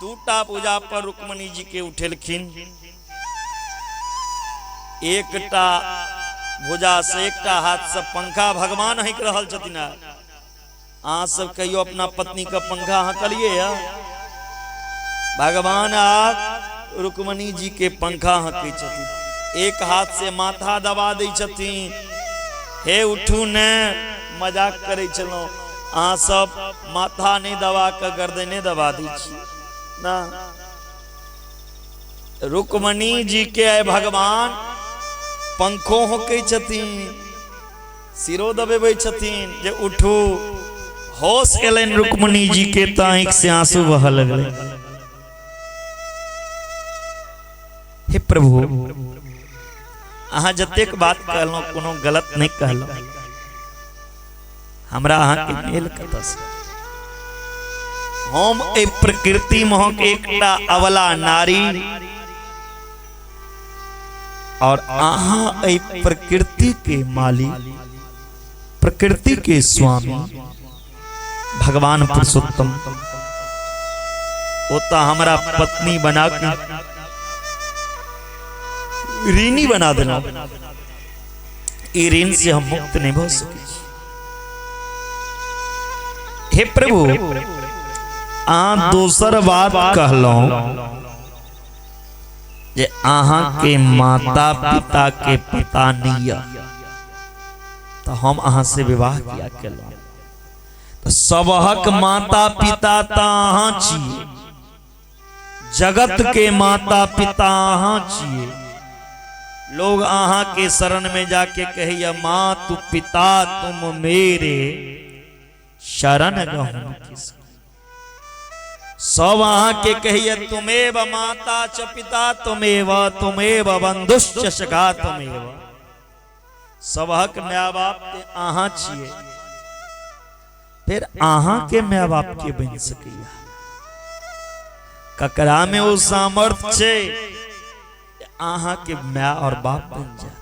2टा भुजा पर रुक्मणी जी के उठेलखिन, एकटा भुजा से एकटा हाथ से पंखा भगवान हँकि रहल छथिन। अहाँ सब कहियो अपना पत्नी के पंखा हँकलिए है? भगवान आब रुक्मणी जी के पंखा हँकै छथिन, एक हाथ से माथा दबा दै छथिन, हे उठू ने, मजाक करै छलहुँ, अहाँ सब माथा नहीं दबा के गर्दने दबा दै छी ना। रुक्मणी जी के आइ भगवान पंखो हँकै छथिन, सिरो दबेबै छथिन जे उठू। होश एलनि रुक्मणी जी के तऽ आँखि से आंसू बहऽ लगलै। हे प्रभु, अहाँ जतेक बात कहलहुँ कोनो गलत नहि कहलहुँ, हमरा अहाँके मेल कतऽसँ? हम एहि प्रकृति महक एकटा अबला नारी और अहाँ एहि प्रकृति के मालिक, प्रकृति के स्वामी भगवान पुरुषोत्तम, ओ तऽ हमरा पत्नी बना के ऋणी बना देलहुँ। ई ऋण से हम मुक्त नहीं भऽ सकै छी। हे प्रभु, अहाँ दोसर बात कहलहुँ जे अहाँ के माता पिता के पता नहीं यऽ तऽ हम अहाँ से विवाह किया केलहुँ? तऽ सबहक माता पिता तऽ अहाँ छियै, जगत के माता पिता अहाँ छियै। लोग अहाँ के शरण में जाके कहैया माँ तू पिता तुम मेरे शरण गहुँ किस। सब अहाँ के कहैया तुमेव माता च पिता तुमेव तुमेव बंधुश्च सखा तुमेव। सबहक my बाप ते अहाँ छियै, फिर अहाँ के my बाप के बनि सकैया? ककरा में ओ सामर्थ्य छै अहाँ के my और बाप बनि जाए?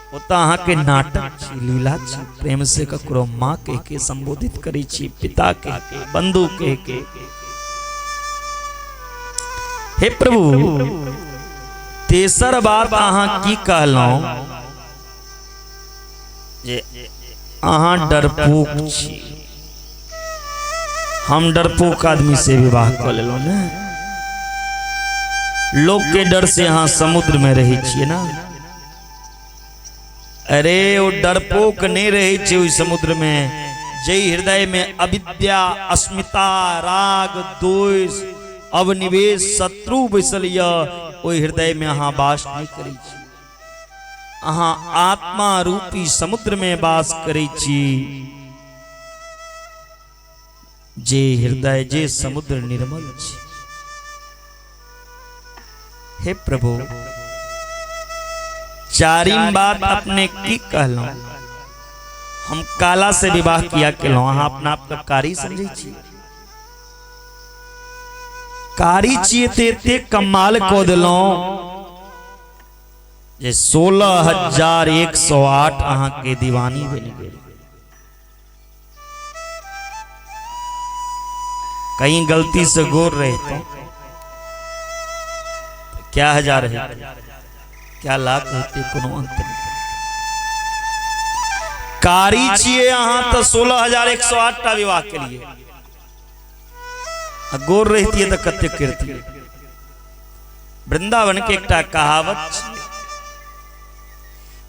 ओ तऽ अहाँ के नाटक छी, लीला छी। प्रेम से ककरो माँ कह के संबोधित करै छी, पिता कह के, बंधु कह के। हे प्रभु, तेसर बात अहाँ की कहलहुँ जे अहाँ डरपोक छी, हम डरपोक आदमी से विवाह कऽ लेलहुँ ने। लोक के डर से अहाँ समुद्र में रहै छियै ना। अरे ओ डरपोक नहीं रहै छै ओहि समुद्र में, जै हृदय में अविद्या, अस्मिता, राग, द्वेष, अवनिवेश, शत्रु बैसल यऽ, ओहि हृदय में अहाँ वास नहीं करै छी। अहाँ आत्मा रूपी समुद्र में वास करै छी। जे हृदय जे समुद्र निर्मल छी। हे प्रभु, चारिम बात अपने की कहलहुँ? हम काला से विवाह किया केलहुँ, अहाँ अपना आपके कारी समझै छी? कारी छियै ते एते कमाल कऽ देलहुँ जे 16,108 अहाँके दीवानी बनि गेल। कहीं गलती से गोर रहता क्या हजार है, क्या लाख होते, कोनो अंत नहीं। कारी छियै अहाँ तऽ 16,108 टा विवाह केलियै, आ गोर रहितियै तऽ कतेक करितियै। वृंदावन के एकटा कहावत छै,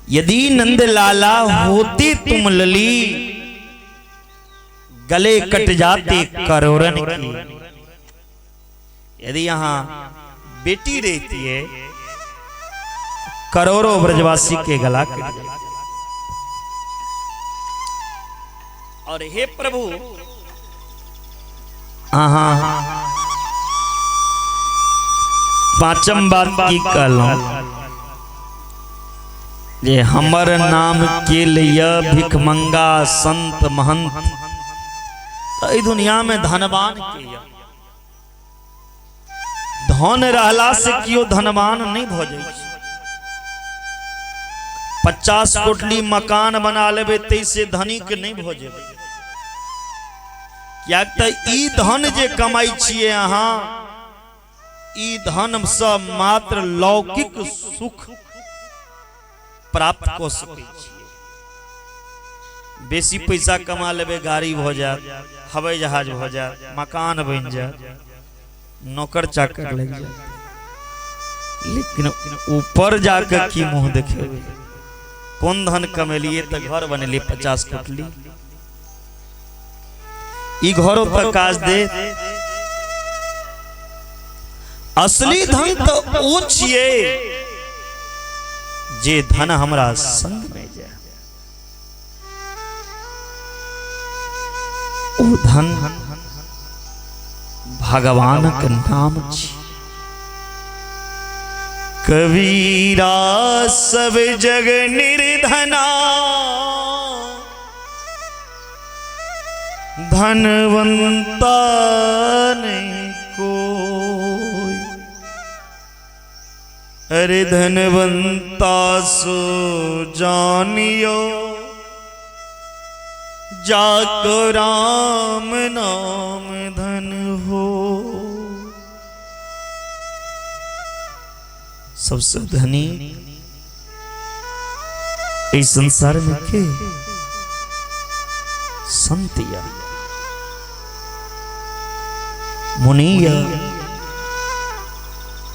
यदि नंद लाला होती तुम लली, गले कट जाते करोड़न की। यदि यहाँ बेटी रहती है, करोड़ों ब्रजवासी के गला कट जाते। और हे प्रभु, अहाँ पांचम बात की कहलहुं जे हमर नाम के लिए भिखमंगा संत महंत, तो ई दुनिया में धनवान के यऽ? धन रहला से कियो धनवान नहीं भ जाइ छै। 50 कोटली मकान बना लेबै तै से धनिक नहीं भ जेबै, कियाक तऽ ई धन जे कमाइ छियै अहाँ, ई धन से मात्र लौकिक सुख प्राप्त कऽ सकै छियै। बेसी पैसा कमा लेबै, गाड़ी भऽ जायत, हवाई जहाज भऽ जायत, मकान बनि जायत, नौकर चाकर लागि जायत, लेकिन ऊपर जाके की मुंह देखेबै? कोन धन कमेलिए तऽ घर बनेलिए 50 कोटली, ई घरो तक काज दे? असली धन तऽ ओ छियै जे धन हमरा संग में जाय। ओ धन भगवानक नाम छी। कबीरा सब जग निर्धना, धनवंता नहीं कोई। अरे धनवंता सो जानियो, जाको राम नाम धन हो। सबसे धनी इस संसार में के? संत या मुनि या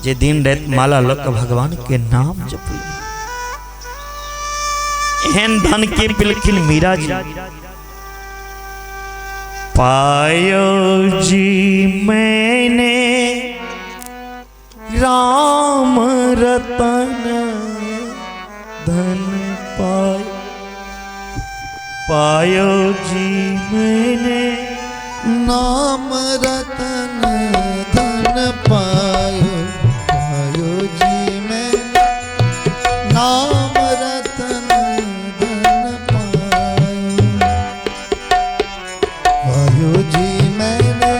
जे दिन रात माला लऽ कऽ भगवान के नाम जपै। एहन धन के पिलखिन मीरा जी। पायो जी मैंने राम रतन धन पायो, पायो जी मैंने नाम रतन धन पायो, पायो जी मैंने नाम रतन धन पायो, पायो जी मैंने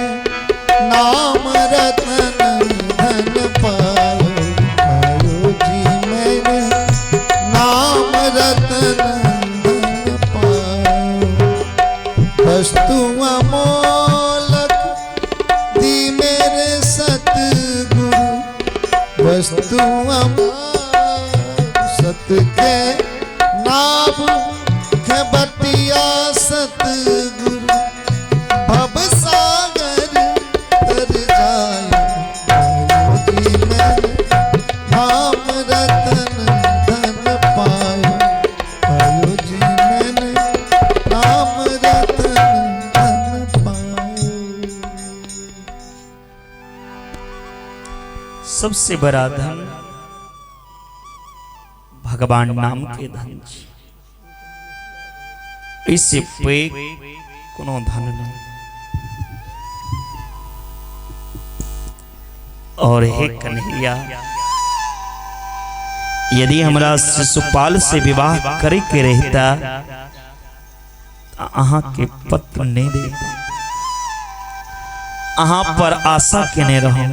नाम रतन धन पायो, पायो जी मैंने नाम रतन धन पायो। वस्तु अमोलक दी मेरे सतगुरु, वस्तु अमोलक सत के नाम खबटिया सतगुरु, भव सागर तर जायो, पायो जी मैंने नाम रतन धन पायो, पायो जी मैंने नाम रतन धन पायो। सबसे बड़ा धन भगवान नाम के धन छी, इससे पैघ कोनो धन नहीं। और हे कन्हैया, यदि हमरा शिशुपाल से विवाह करे के रहता अहाँ के पत्र नहीं देता, अहाँ पर आशा केने रहूं,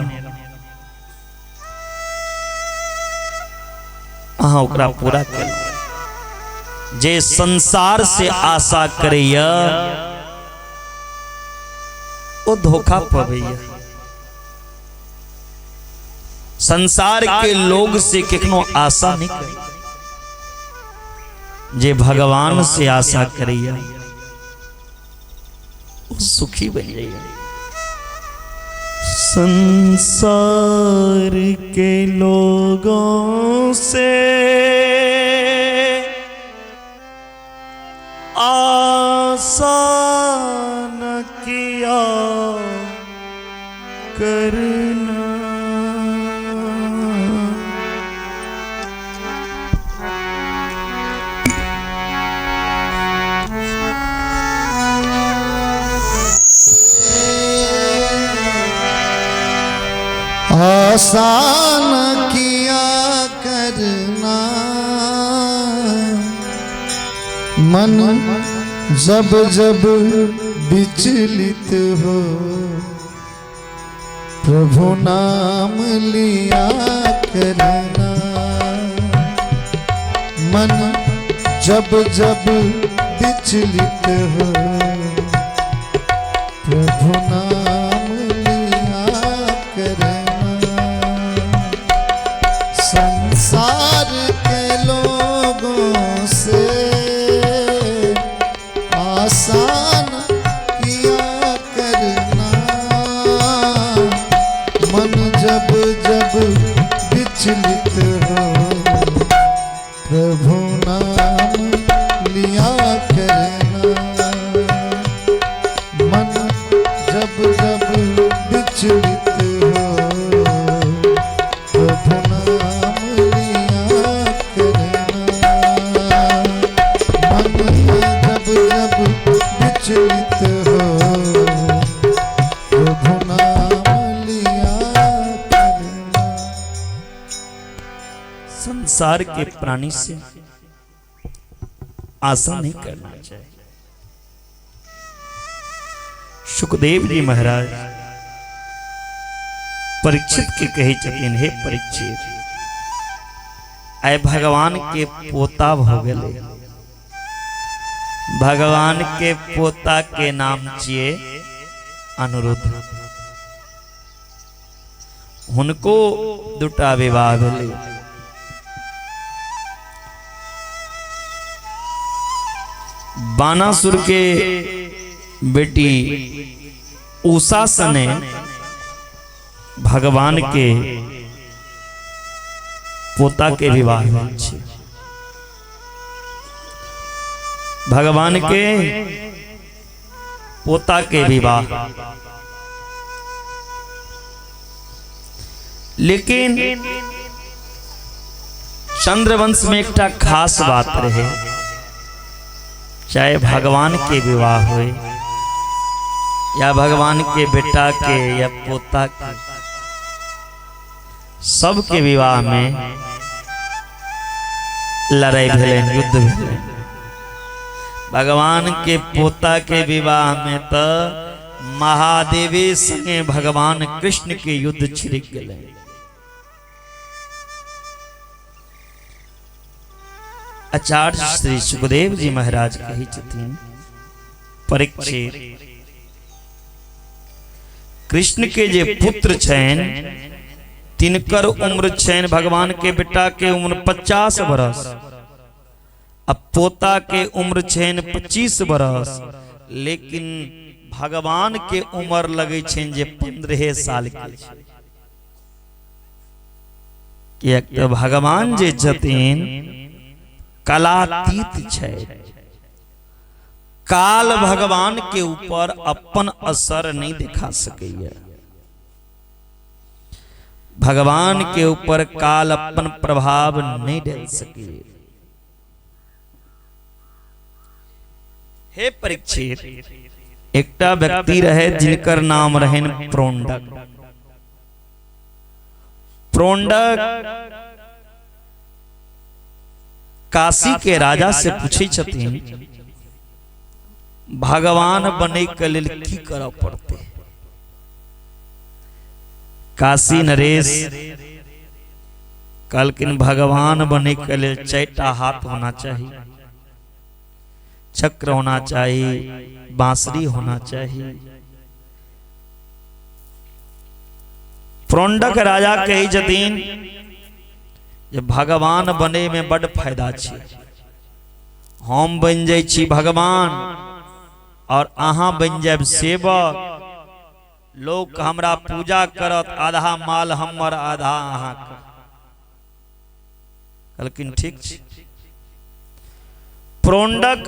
अहाँ ओकरा पूरा केलहुं। जे संसार से आशा करैया ओ धोखा पबैया। संसार के लोग से केखनो आशा नहीं करे। जे भगवान से आशा करैया ओ सुखी बनि जाइए। संसार के लोगों से आशा न किया करना, आसान किया करना, मन जब जब विचलित हो प्रभु नाम लिया करना, मन जब जब विचलित हो प्रभु नाम लिया करना। संसार के लोगों से आसान किया करना, मन जब जब विचलित हो प्रभु नाम लिया करना, मन जब जब विचलित हो प्रभु नाम लिया करना, मन जब जब विचलित हो प्रभु नाम लिया करना। संसार के प्राणी से आशा नहीं करना चाहिए। सुखदेव जी महाराज परीक्षित के कहे छथिन, हे परीक्षित, आइ भगवान के पोता भ गेलै। भगवान के पोता के नाम छियै अनिरुद्ध। हुनको दूटा विवाह भेलै। बाणासुर के बेटी उषा सने भगवान के पोता के विवाह भेल छै। भगवान के पोता के विवाह, लेकिन चंद्रवंश में एकटा खास बात रहे, चाहे भगवान के विवाह होए या भगवान के बेटा के या पोता के, सबके विवाह में लड़ाई भेलनि, युद्ध भेलनि। भगवान के पोता के विवाह में तो महादेवी संगे भगवान कृष्ण के युद्ध छिड़क गेलै। आचार्य श्री सुखदेव जी महाराज कहै छथिन, परीक्षित, कृष्ण के जे पुत्र छनि तिनकर उम्र छनि, भगवान के बेटा के उम्र 50 बरस, अब पोता के उम्र छनि 25 बरस, लेकिन भगवान के उम्र लगै छनि जे 15 साल के छै। किएक तऽ भगवान जे छथिन कलातीत छै, काल भगवान के ऊपर अपन असर नहीं दिखा सकैया। भगवान के ऊपर काल अपन प्रभाव नहीं डाल सके। हे परीक्षित, एकटा व्यक्ति रहे जिनकर नाम रहन प्रोंडक। प्रोंडक काशी के राजा से पूछै छथिन, भगवान बने के लेल की करऽ पड़तै? काशी नरेश कहलखिन, भगवान बने के लेल 4टा हाथ होना चाहिए, चक्र होना चाहिए, बांसुरी होना चाहिए। प्रोंडक राजा कहै छथिन जे भगवान बने में बड फायदा छै। हम बनि जाइ छी भगवान और अहाँ बनि जायब सेवक। लोक हमरा पूजा करत, आधा माल हमर आधा अहाँके। कहलखिन ठीक छै। प्रोंडक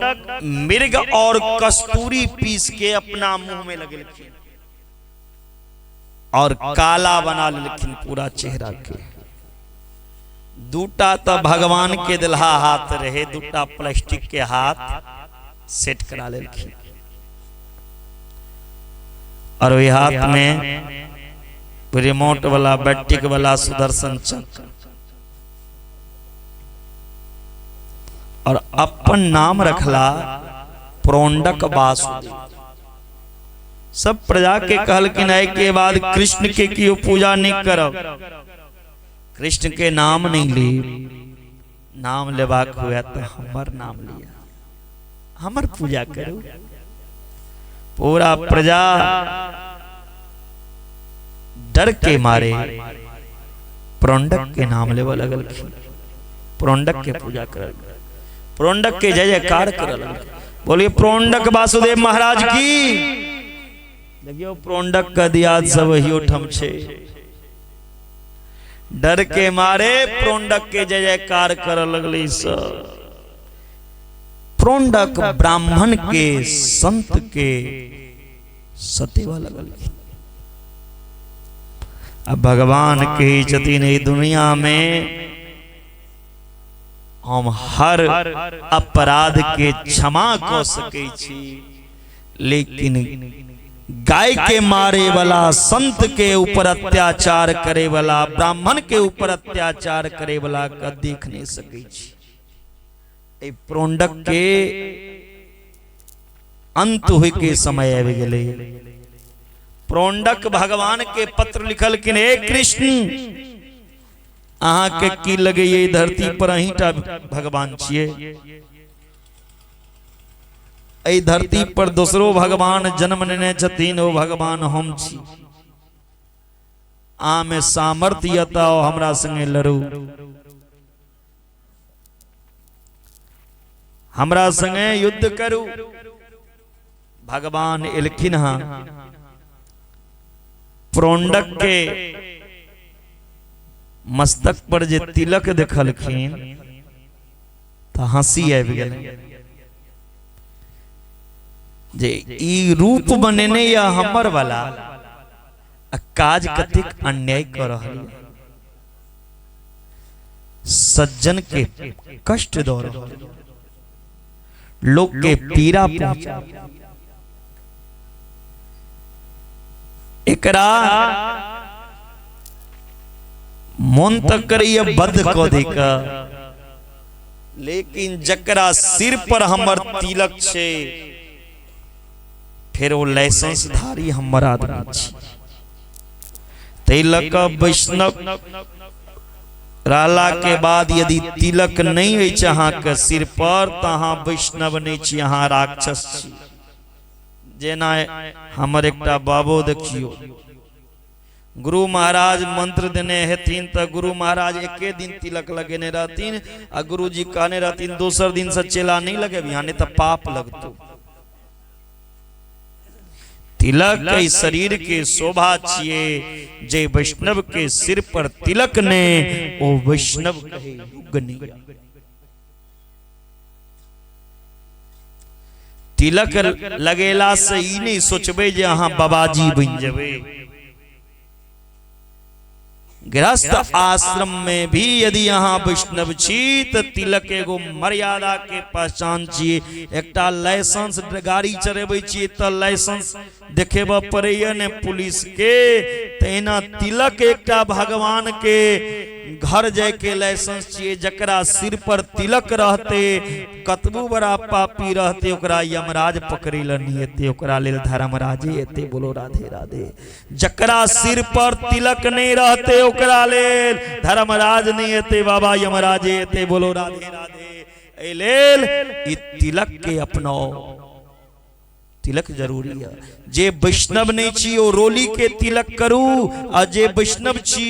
मृग और कस्तूरी पीस के अपना मुंह में लगेलखिन और काला बना लेलखिन पूरा चेहरा के। दूटा तो भगवान के दिलहा हाथ रहे, दूटा प्लास्टिक के हाथ सेट करा लेलखिन और वही हाथ में रिमोट वाला बैटरी वाला सुदर्शन चक्र और अपन नाम रखला प्रोंडक वासुदेव। सब प्रजा के कहलखिन आइ के बाद कृष्ण के कियो पूजा नहीं करब, कृष्ण के नाम नहीं ली, नाम लेबाक हुए तो हमर नाम लिया, हमर पूजा करू। पूरा प्रजा डर के मारे प्रोंडक के नाम लेबऽ लगलखिन, प्रोंडक के पूजा कर, प्रोंडक के जय जयकार कर लगलखिन। बोलिए प्रोंडक वासुदेव महाराज की। देखियो प्रोंडक का दियाद सब वही ठम छे, डर के मारे प्रोंडक के जय जयकार कर लगली सब। प्रोंडक ब्राह्मण के संत के सतेवा लगल। अब भगवान के छथिन ई दुनिया में हम हर अपराध के क्षमा क सकै छी, लेकिन गाय के मारे वाला, संत के ऊपर अत्याचार करे वाला, ब्राह्मण के ऊपर अत्याचार करे वाला के देख नहीं सकै छी। एहि प्रोंडक के अंत होय के समय आबि गेलै। प्रोंडक भगवान के पत्र लिखलखिन, हे कृष्ण, अहाँ के की लगैये धरती पर अहींटा भगवान छियै? एहि धरती पर दोसरो भगवान जन्म लेने छथिन, ओ भगवान हम छी। अहाँ में सामर्थ्य यऽ तऽ हमरा संगे लड़ू, हमरा संगे युद्ध करू। भगवान एलखिन हँ, प्रोंडक के मस्तक पर जे तिलक देखलखिन तऽ हंसी आबि गेलै जे ई रूप बनेने या हमर वाला आ काज कतेक अन्याय कऽ रहल यऽ, सज्जन के कष्ट दऽ रहल, लोक के पीड़ा पहुंचा। एकरा मन तक करैया बद्ध कऽ दे के, लेकिन जकरा सिर पर हमर तिलक छै फेर ओ लाइसेंस धारी हमर आदमी छी। ताहि लऽ कऽ वैष्णव रहला के बाद यदि तिलक नहीं अछि अहाँके सिर पर तऽ अहाँ वैष्णव नहीं छी, अहाँ राक्षस छी। जेना हमर एकटा बाबो देखियो, गुरु महाराज मंत्र देने हेथिन तऽ गुरु महाराज एके दिन तिलक लगेने रहथिन आ गुरुजी कहने रहथिन दोसर दिन से चेला नहीं लगेबी, नहीं तऽ पाप लगतौ। तिलक के शरीर के शोभा छिए, जे वैष्णव के सिर पर तिलक ने ओ वैष्णव कहे योग्य नहीं। तिलक लगेला से ई नहीं सोचबे जे अहाँ बाबाजी बन जेबै। गृहस्थ आश्रम में भी यदि अहाँ वैष्णव छी तऽ तिलक एगो मर्यादा के पहचान छी। एकटा लाइसेंस गाड़ी चलेबै छी तऽ लाइसेंस देखेबऽ पड़ैया ने पुलिस के, तहिना तिलक एकटा भगवान के घर जाय के लाइसेंस छियै। जकरा सिर पर तिलक रहते कतबो बड़ा पापी रहते ओकरा यमराज पकड़ै लए नहि एतै, ओकरा लेल धर्मराजे एतै। बोलो राधे राधे। जकरा सिर पर तिलक नहीं रहते ओकरा लेल धर्मराज नहीं एते, बाबा यमराजे एते। बोलो राधे राधे। एहि लेल ई तिलक के अपनाओ, तिलक जरूरी है। जे वैष्णव नहीं छी ओ रोली के तिलक करू, आ जे वैष्णव छी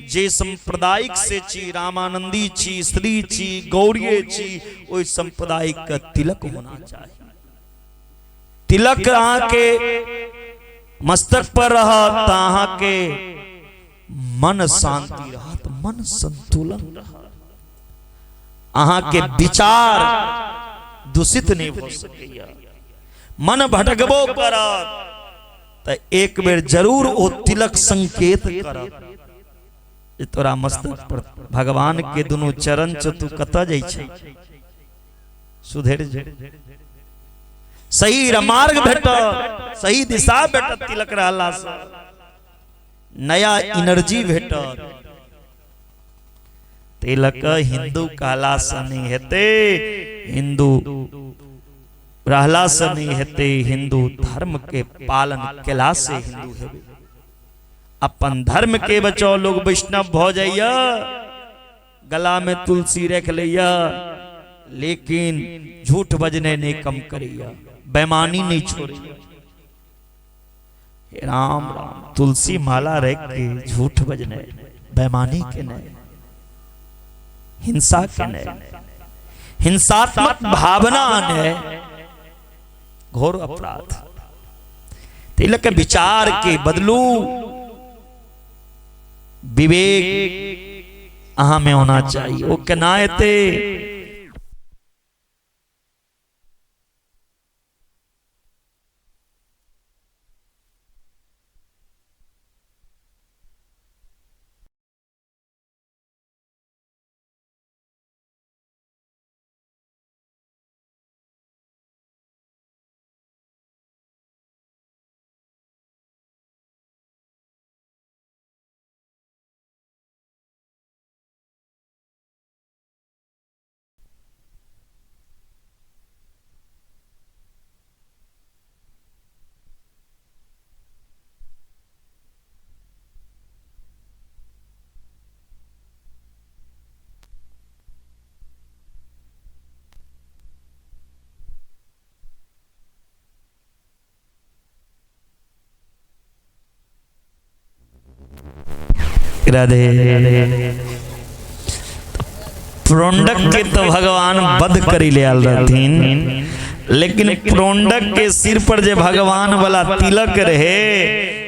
जे सांप्रदायिक से छी, रामानंदी छी, श्री छी, गौड़ीय छी, ओहि सांप्रदायिक के तिलक होना चाही। तिलक अहाँके मस्तक पर रहत तऽ अहाँके मन शांति रहत, मन संतुलन रहत, अहाँके विचार दूषित नहीं हो सकैया। मन भटकबो करत तऽ एक बेर जरूर ओ तिलक संकेत करत जे तोरा मस्तक पर भगवान के दुनू चरण छौ, तू कतऽ जाइ छै, सुधरि जो, सही मार्ग भेटत, सही दिशा भेटत। तिलक रहला से नया एनर्जी भेटत। तिलक हिंदू कहला से नहीं हेतै, हिंदू रहला से नहीं हेतै, हिंदू धर्म के पालन केला से हिंदू हेबे। अपन धर्म के बचाओ। लोग वैष्णव भ जाइया, गला में तुलसी रख लैया, लेकिन झूठ बजने नहीं कम करैया, बेमानी नहीं छोड़ैया। राम राम, तुलसी माला रख के झूठ बजने, बेमानी के नहीं, हिंसा के नहीं, हिंसात्मक भावना ने घोर अपराध। तिलक विचार के बदलू, विवेक अहाँ में होना चाहिए। वो केना एते? राधे। प्रोंडक के तो भगवान वध करी ले आल रहथिन, लेकिन प्रोंडक के सिर पर जे भगवान वाला तिलक रहे,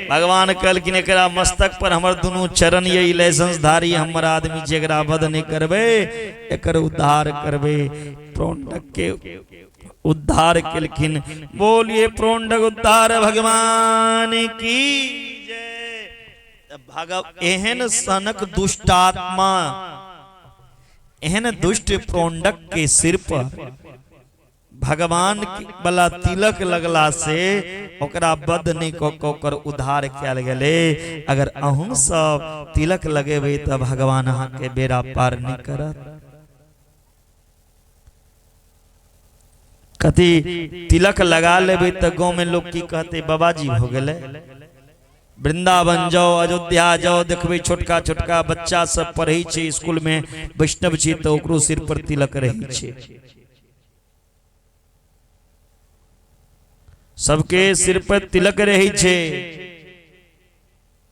भगवान कहलखिन एकरा मस्तक पर हमर दुनू चरण ये लाइसेंस धारी हमर आदमी, जेकरा वध नहीं करबे एकर उद्धार करबे। प्रोंडक के उद्धार केलखिन। बोलिए प्रोंडक उद्धार भगवान की जय। भगव एहन सनक दुष्टात्मा, एहन दुष्ट प्रोंडक के सिर पर भगवान वाला तिलक लगला से ओकरा वध नहीं क के ओकर उद्धार कयल गेलै। अगर अहूँ सब तिलक लगेबै तऽ भगवान अहाँके बेड़ा पार नहीं करत। कथी तिलक लगा लेबै तऽ गाँव में लोग की कहते, बाबाजी हो गेलै। वृंदावन जाओ, अयोध्या जाओ, देखबै छोटका छोटका बच्चा सब पढ़ै छै स्कूल में, वैष्णव छी तऽ ओकरो सिर पर तिलक रहै छै, सबके सिर पर तिलक रहै छै,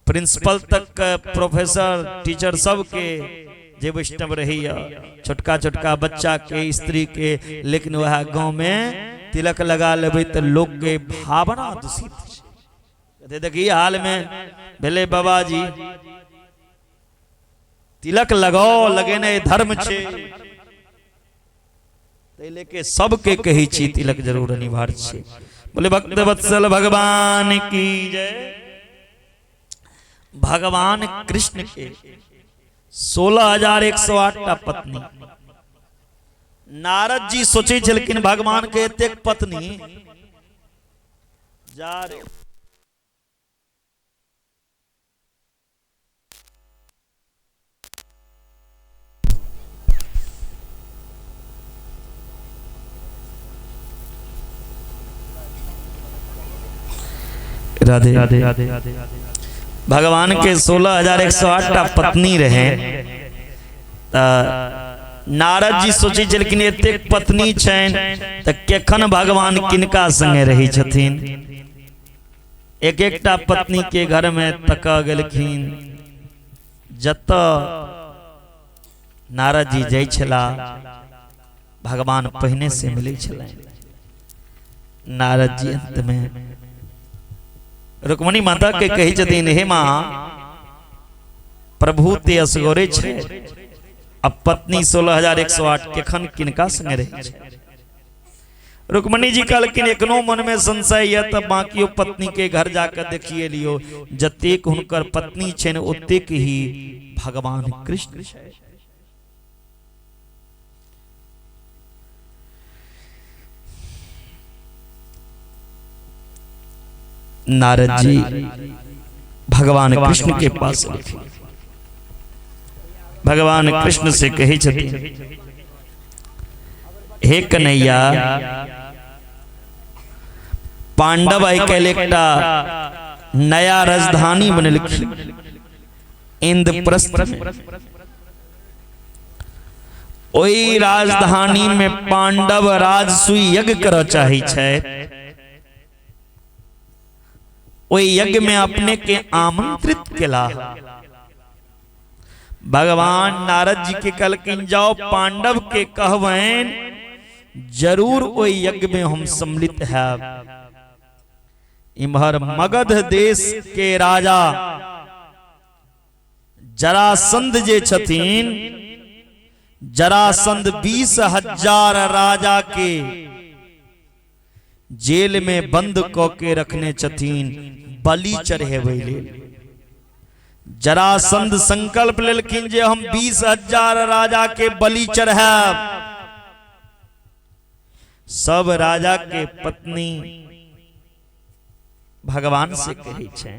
प्रिंसिपल तक के, प्रोफेसर टीचर सबके जे वैष्णव रहैया, छोटका छोटका बच्चा के, स्त्री के। लेकिन वएह गाँव में तिलक लगा लेबै तऽ लोक के भावना दूषित छै। देखी हाल में भेलै बाबाजी, तिलक लगाओ, लगेने धर्म छै, ताहि लेके सबके कहै छी तिलक जरूर अनिवार्य छै। बोले भक्त वत्सल भगवान की जय। भगवान कृष्ण के 16,108 टा पत्नी। नारद जी सोचै छलखिन भगवान के एतेक पत्नी जा रे। राधे राधे। भगवान के 16,108 टा पत्नी रहे। नारद जी सोचै छलखिन एतेक पत्नी छनि तऽ केखन भगवान किनका संगे रहै छथिन। एक एकटा पत्नी के घर में तक गेलखिन, जतऽ नारद जी जाइ छला भगवान पहिने से मिलै छलनि। नारद जी अंत में रुक्मणी माता के कहै छथिन, हे माँ, प्रभु ते असगरे छै, अब पत्नी 16,108 केखन किनका संगे रहै छै। रुक्मणी जी कहलखिन, एखनो मन में संशय यऽ तऽ बाकियो पत्नी के घर जाकर देखिए लियो, जतेक हुनकर पत्नी छनि ओतेक ही भगवान कृष्ण छै। नारद जी भगवान कृष्ण के पास एलखिन। भगवान कृष्ण से कहै छथिन, हे कन्हैया, पांडव आइ काल्हि एकटा नया राजधानी बनेलखिन इंद्रप्रस्थ में। ओहि राजधानी में पांडव राजसूय यज्ञ करऽ चाहै छथि। ओहि यज्ञ में अपने के आमंत्रित केला। भगवान नारद जी के कहलखिन, जाओ पांडव के कहबनि जरूर ओहि यज्ञ में हम सम्मिलित हैब। इम्हर मगध देश के राजा जरासंध जे छथिन, जरासंध 20,000 राजा के जेल में बंद क के रखने छथिन बलि चढ़ेबै लेल। जरासंध संकल्प लेलखिन जे हम 20,000 राजा के बलि चढ़ायब। सब राजा के पत्नी भगवान से कहै छै,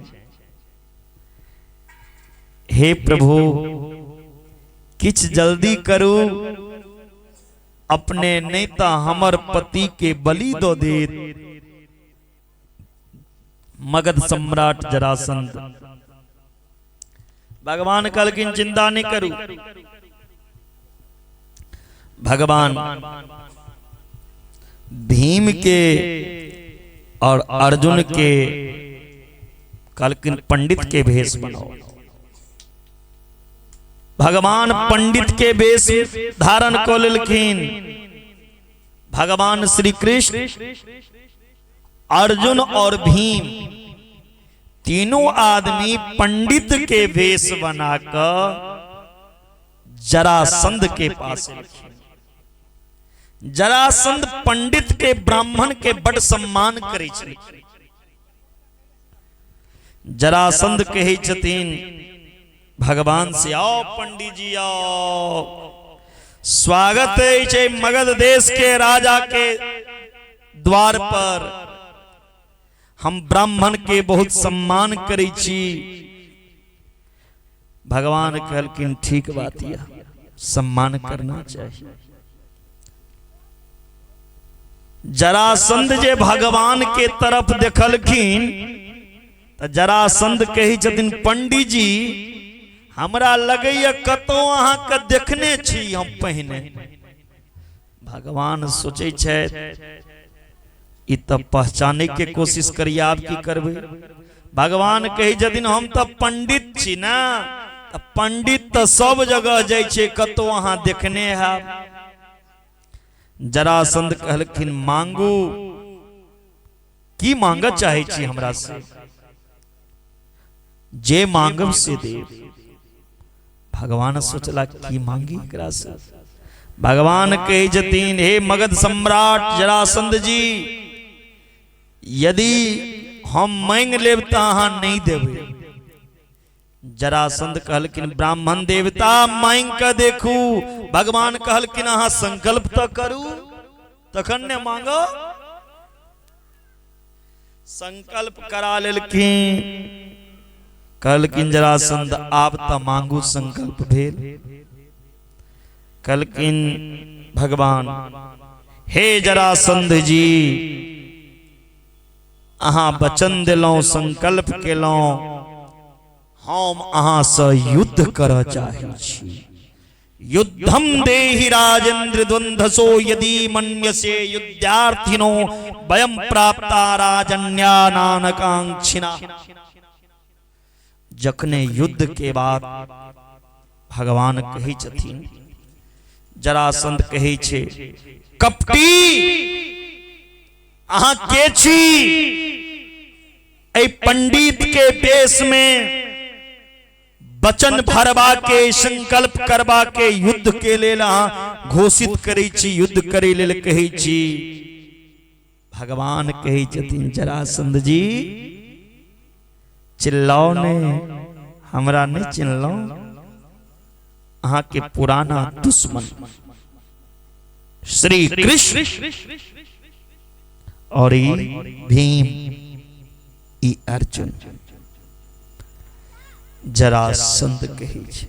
हे प्रभु, किछ जल्दी करू अपने, नहीं तो हमर पति के बलि दो देत मगध सम्राट जरासंध। भगवान कहलखिन, चिंता नहीं करू। भगवान भीम के और अर्जुन के कहलखिन, पंडित के भेष बनाओ। भगवान पंडित के वेश धारण कऽ लेलखिन। भगवान श्री कृष्ण, अर्जुन और भीम तीनों आदमी पंडित के वेश बनाकर जरासंध के पास एलखिन। जरासंध पंडित के, ब्राह्मण के बड़ सम्मान करै छलखिन। जरासंध कहै छथिन भगवान से, आओ पंडित जी आओ, स्वागत है मगध देश के राजा के द्वार पर। हम ब्राह्मण के बहुत सम्मान करै छी। भगवान कहलखिन, ठीक बात यह, सम्मान करना चाहिए। जरासंध जे भगवान के तरफ देखलखिन तऽ जरासंध कहै छथिन, पंडित जी, हमरा लगैया कतौ अहाँके देखने छी हम पहिने। भगवान सोचै छथि, ई तऽ पहचाने के कोशिश करिए, आब की करबै। भगवान कहै छथिन, हम तऽ पंडित छी ने, तऽ पंडित तऽ सब जगह जाइ छै, कतौ अहाँ देखने हैब। जरासंध कहलखिन, मांगू, की मांगऽ चाहै छी हमरा से? जे मांगब से देब। भगवान सोचला, की मांगी एकरा से? भगवान कहै छथिन, हे मगध सम्राट जरासंध जी, यदि हम मांगि लेब तऽ अहाँ नहि देबै। जरासंध कहलखिन, ब्राह्मण देवता, मांगि कऽ देखू। भगवान कहलखिन, अहाँ संकल्प तऽ करू तखन ने मांगो। संकल्प करा लेलखिन। कहलखिन, जरासंध, आब तऽ मांगू, संकल्प भेल। कहलखिन भगवान, हे जरासंध जी, अहाँ वचन देलहुँ, संकल्प केलहुँ, हम अहाँसँ युद्ध करऽ चाहै छी। युद्धम देहि राजेंद्र द्वंद्वसो यदि मन्यसे युद्धार्थिनो वयम प्राप्ता राजन्या नानकांक्षिणा। जखने युद्ध के बाद भगवान कहै छथिन, जरासंध कहै छै, कपटी अहाँ के छी? एहि पंडित के वेश में वचन भरबा के, संकल्प करबा के, युद्ध के लेल अहाँ घोषित करै छी, युद्ध करै लेल कहै छी। भगवान कहै छथिन, जरासंध जी चिल्लाओ ने, हमरा नहीं चिन्हलहुँ, अहाँ के पुराना दुश्मन श्री कृष्ण और ई भीम, ई अर्जुन। जरासंध कहै छै,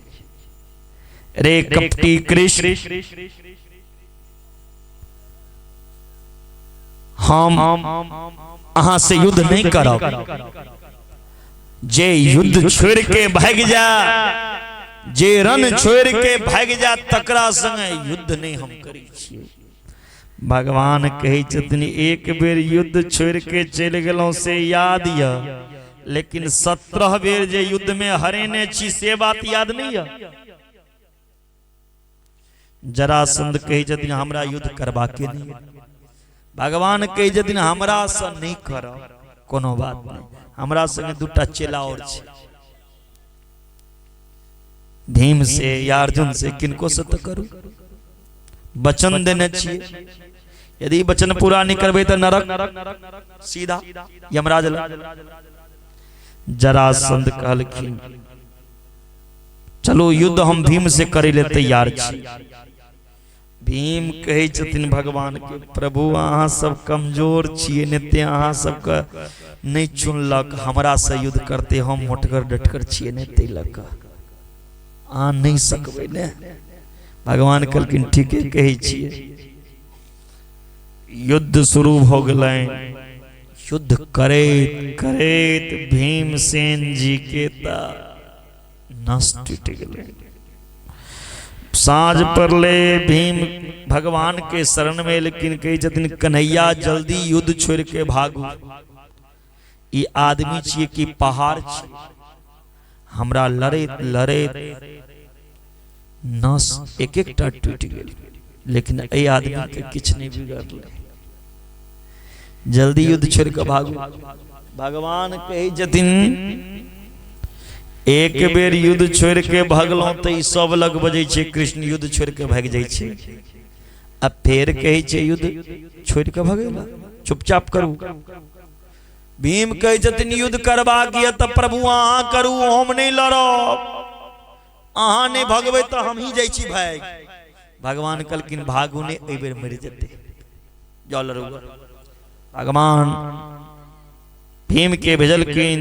रे कपटी कृष्ण, हम अहाँ से युद्ध नहीं करब। जे युद्ध छोड़ के भाग जा, जे रण छोड़ के भाग जा, तकरा संगे युद्ध नहीं हम करै छियै। भगवान कहै छथिन, एक बेर युद्ध छोड़ के चलि गेलहुँ से याद यऽ, लेकिन 17 बेर जे युद्ध में हरेने छी से बात याद नहीं यऽ। जरासंध कहै छथिन, हमरा युद्ध करबाके नहीं। भगवान कहै छथिन, हमरा से नहीं करब, कोनो बात नहीं, हमरा संगे दूटा चेला और छै, भीम से या अर्जुन से, किनको से तो करू, वचन देने छियै, यदि वचन पूरा नहीं करबै तऽ नरक, सीधा यमराज लग। जरासंध कहलखिन, चलो युद्ध हम भीम से करे ले तैयार छी। भीम कहै छथिन भगवान के, प्रभु अहाँ सब कमजोर छियै, ने ते अहाँ सबके नहीं चुनलक, हमरा से युद्ध करते, हम मोटगर डटगर छियै, ने ते लक अहाँ नहीं सकबै ने। भगवान कहलखिन, ठीके कहै छियै। युद्ध शुरू भऽ गेलनि। युद्ध करैत करैत भीमसेन जी के तऽ नस टूटि गेलै। साँझ पड़ले, भीम भगवान के शरण में एलखिन, कहै छथिन, कन्हैया जल्दी युद्ध छोड़ के भागू, ई आदमी छियै कि पहाड़ छियै? हमरा लड़ैत लड़ैत नस एक एकटा टूटि गेल, लेकिन एहि आदमी के किछु नहि बिगड़लै, जल्दी युद्ध छोड़ के भागू। भगवान कहै छथिन, एक बेर युद्ध छोड़ के भगलहुँ तऽ ई सब लग बजै छै कृष्ण युद्ध छोड़ के भागि जाइ छै, आ फेर कहै छै युद्ध छोड़ के भगेला, चुपचाप करू। भीम कहै छथिन, युद्ध करबाक यऽ तऽ प्रभु अहाँ करू, हम नहि लड़ब, अहाँ नहि भगबै तऽ हमही जाइ छी भागि। भगवान कहलखिन, भागू नहि, एहि बेर मरि जेतै, जाउ लड़ू। भगवान भीम के भेजलखिन,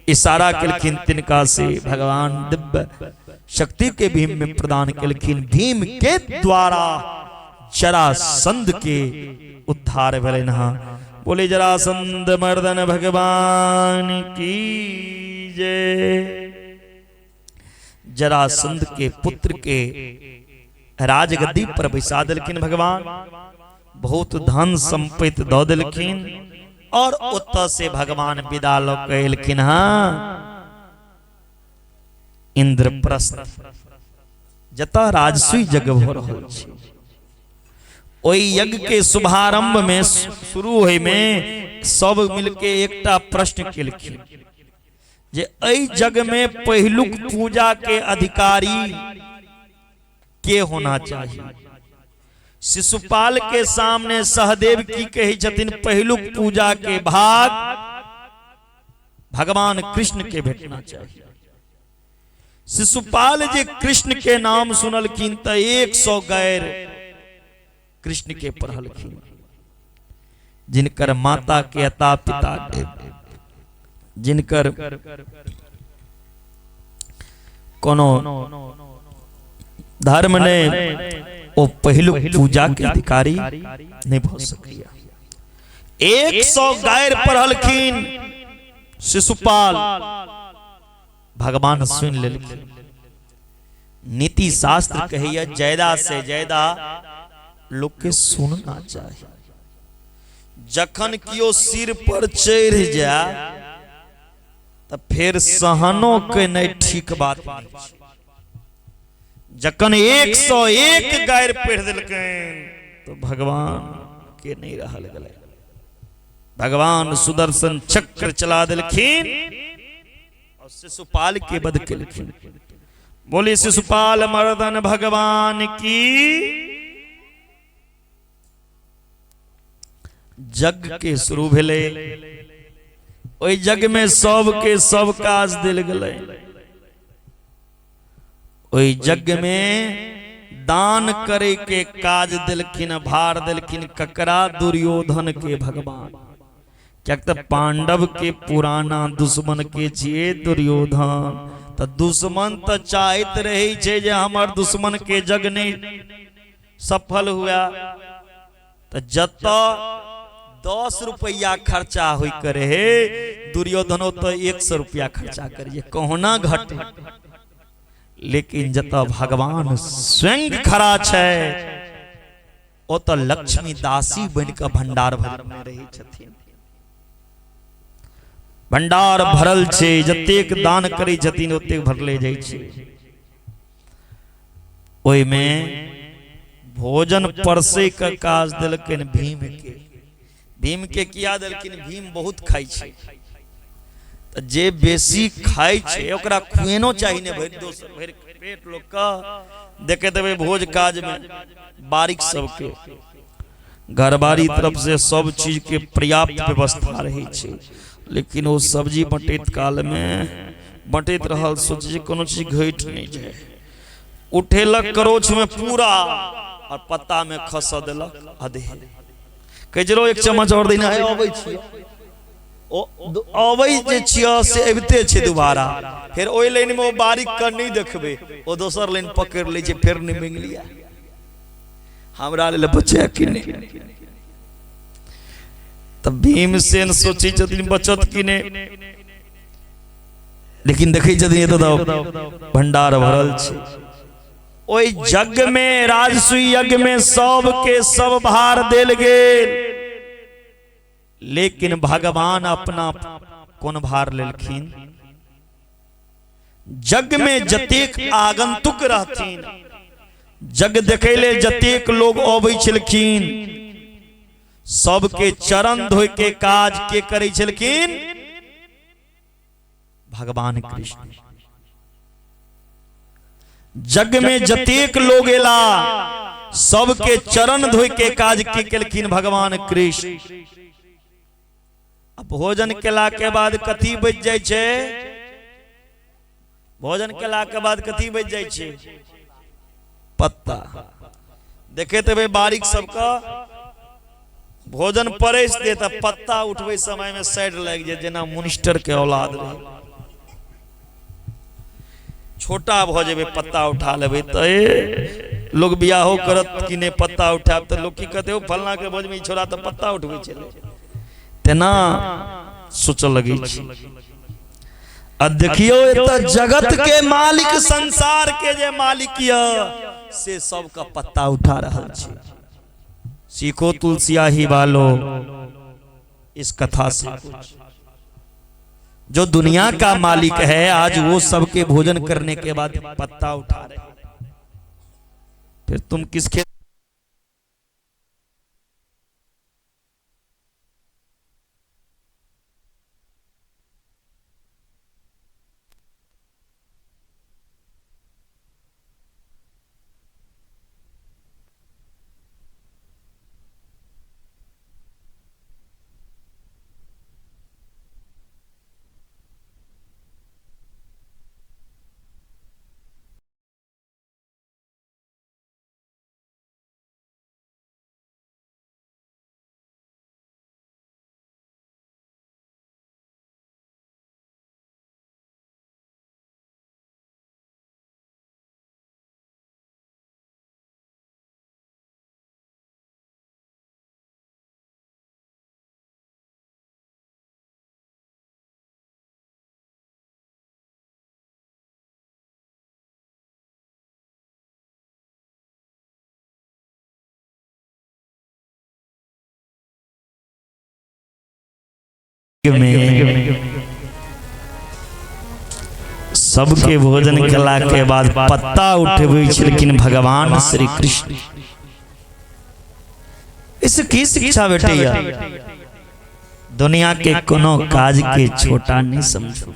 इशारा केलखिन तिनका से, भगवान दिव्य शक्ति के भीम में प्रदान केलखिन। भीम के द्वारा जरासंध के उद्धार भेलनि हँ। बोले जरासंध मर्दन भगवान की जय। जरासंध के पुत्र के राजगद्दी पर बैसा देलखिन भगवान, बहुत धन संपत्ति दऽ देलखिन और ओतऽ से भगवान विदा लऽ के एलखिन हँ इंद्रप्रस्थ, जतऽ राजसूय यज्ञ भऽ रहल छै। ओहि यज्ञ के शुभारंभ में, शुरू होय में सब मिलके एकटा प्रश्न केलखिन जे एहि यज्ञ में पहिलुक पूजा के अधिकारी के होना चाहिए। शिशुपाल के सामने सहदेव की कहै छथिन, पहिलुक पूजा के भाग भगवान कृष्ण के भेटना चाहिए। शिशुपाल जे कृष्ण के नाम सुनलखिन तऽ 100 गैर कृष्ण के पढ़लखिन, जिनकर माता के अता पिता के, जिनकर कोनो धर्म ने, ओ पहिलुक पूजा के अधिकारी नहीं भऽ सकैया। 100 गायर पढ़लखिन शिशुपाल, भगवान सुनि लेलखिन। नीति शास्त्र कहैया ज्यादा से ज्यादा लोक के सुनना चाही। जखन कियो सिर पर चढ़ि जाय तऽ फेर सहनो के नहि ठीक बात नहि छै। जखन 101 गारि पढ़ि देलकनि तो भगवान के नहीं रहल गेलै। भगवान सुदर्शन चक्र चला देलखिन और शिशुपाल के वध केलखिन। बोली शिशुपाल मर्दन भगवान की। यज्ञ के शुरू भेलै, ओहि यज्ञ में सब के सब काज देल गेलै। ओहि यज्ञ में दान करे के काज देलखिन, भार देलखिन ककरा? दुर्योधन के भगवान। कियाक तऽ पांडव के पुराना दुश्मन के छियै दुर्योधन। तऽ दुश्मन तऽ चाहैत रहै छै जे हमर दुश्मन के यज्ञ नहि सफल हुए। तऽ जतऽ 10 रुपैआ खर्चा होय के रहे, दुर्योधन ओतऽ 100 रुपैआ खर्चा करिए, कहुना घटे। लेकिन जतऽ भगवान स्वयं खड़ा छै, ओतऽ लक्ष्मी दासी बनि कऽ भंडार भरने रहै छथिन। भंडार भरल छै, जतेक दान करै छथिन ओतेक भरले जाइ छै। ओहिमे भोजन परसै के काज देलखिन भीम के। भीम के किया देलखिन? भीम बहुत खाइ छै, तऽ जे बेसी खाइ छै ओकरा खुएनो चाही ने भरि दोसर भरि पेट लोक के। देखे देबै भोज काज में बारिक सबके घरबारी तरफ से सब चीज के पर्याप्त व्यवस्था रहै छै, लेकिन ओ सब्जी बँटैत काल में बँटैत रहल, सोचै छै कोनो चीज घटि नहि जाय। उठेलक करोछ में पूरा और पत्ता में खसऽ देलक आधे। कहै छै रो एक चम्मच और देना है, अबै छियै। ओ अबै जे छियै से अबिते छै दोबारा। फेर ओहि लाइन में ओ बारीक के नहि देखबै, ओ दोसर लाइन पकड़ि लै छै, फेर नहि मांगि लिया हमरा लेल बचे कि नहि। तऽ भीमसेन सोचै छथिन बचत कि नहि, लेकिन देखै छथिन एतऽ तऽ भंडार भरल छै। ओहि यज्ञ में, राजसूय यज्ञ में सबके सब भार देल गेल, लेकिन भगवान अपना कोन भार लेलखिन? यज्ञ में जतेक आगंतुक रहथिन, यज्ञ देखै ले जतेक लोग अबै छलखिन, सबके चरण धोय के काज के करै छलखिन? भगवान कृष्ण। यज्ञ में जतेक लोग एला, सबके चरण धोय के काज के केलखिन? भगवान कृष्ण। आ भोजन केला के बाद कथी बचि जाइ छै? भोजन केला के बाद कथी बचि जाइ छै? पत्ता। देखैत हेबै बारीक सबके भोजन परसि दे तऽ पत्ता उठबै समय में साइड लागि जाय, जेना मिनिस्टर के औलाद रहे। छोटा भऽ जेबै पत्ता उठा लेबै तऽ ए, लोग बियाहो करत कि नहि पत्ता उठायब तऽ लोग की कहतै, ओ फलना के भोजमे ई छोड़ा तऽ पत्ता उठबै छलै, तेना सोचऽ लगै छै। आ देखियौ एतऽ जगत के मालिक, संसार के जे मालिक यऽ से सबके पत्ता उठा रहल छै। सीखो तुलसियाही वालो इस कथा से कुछ। जो दुनिया का मालिक है आज वो सबके भोजन करने के बाद पत्ता उठा रहे, फिर तुम किसके में सबके भोजन केला के बाद पत्ता उठबै छलखिन भगवान श्री कृष्ण। इस की शिक्षा भेटैया? दुनिया के कोनो काज के छोटा नहीं समझू।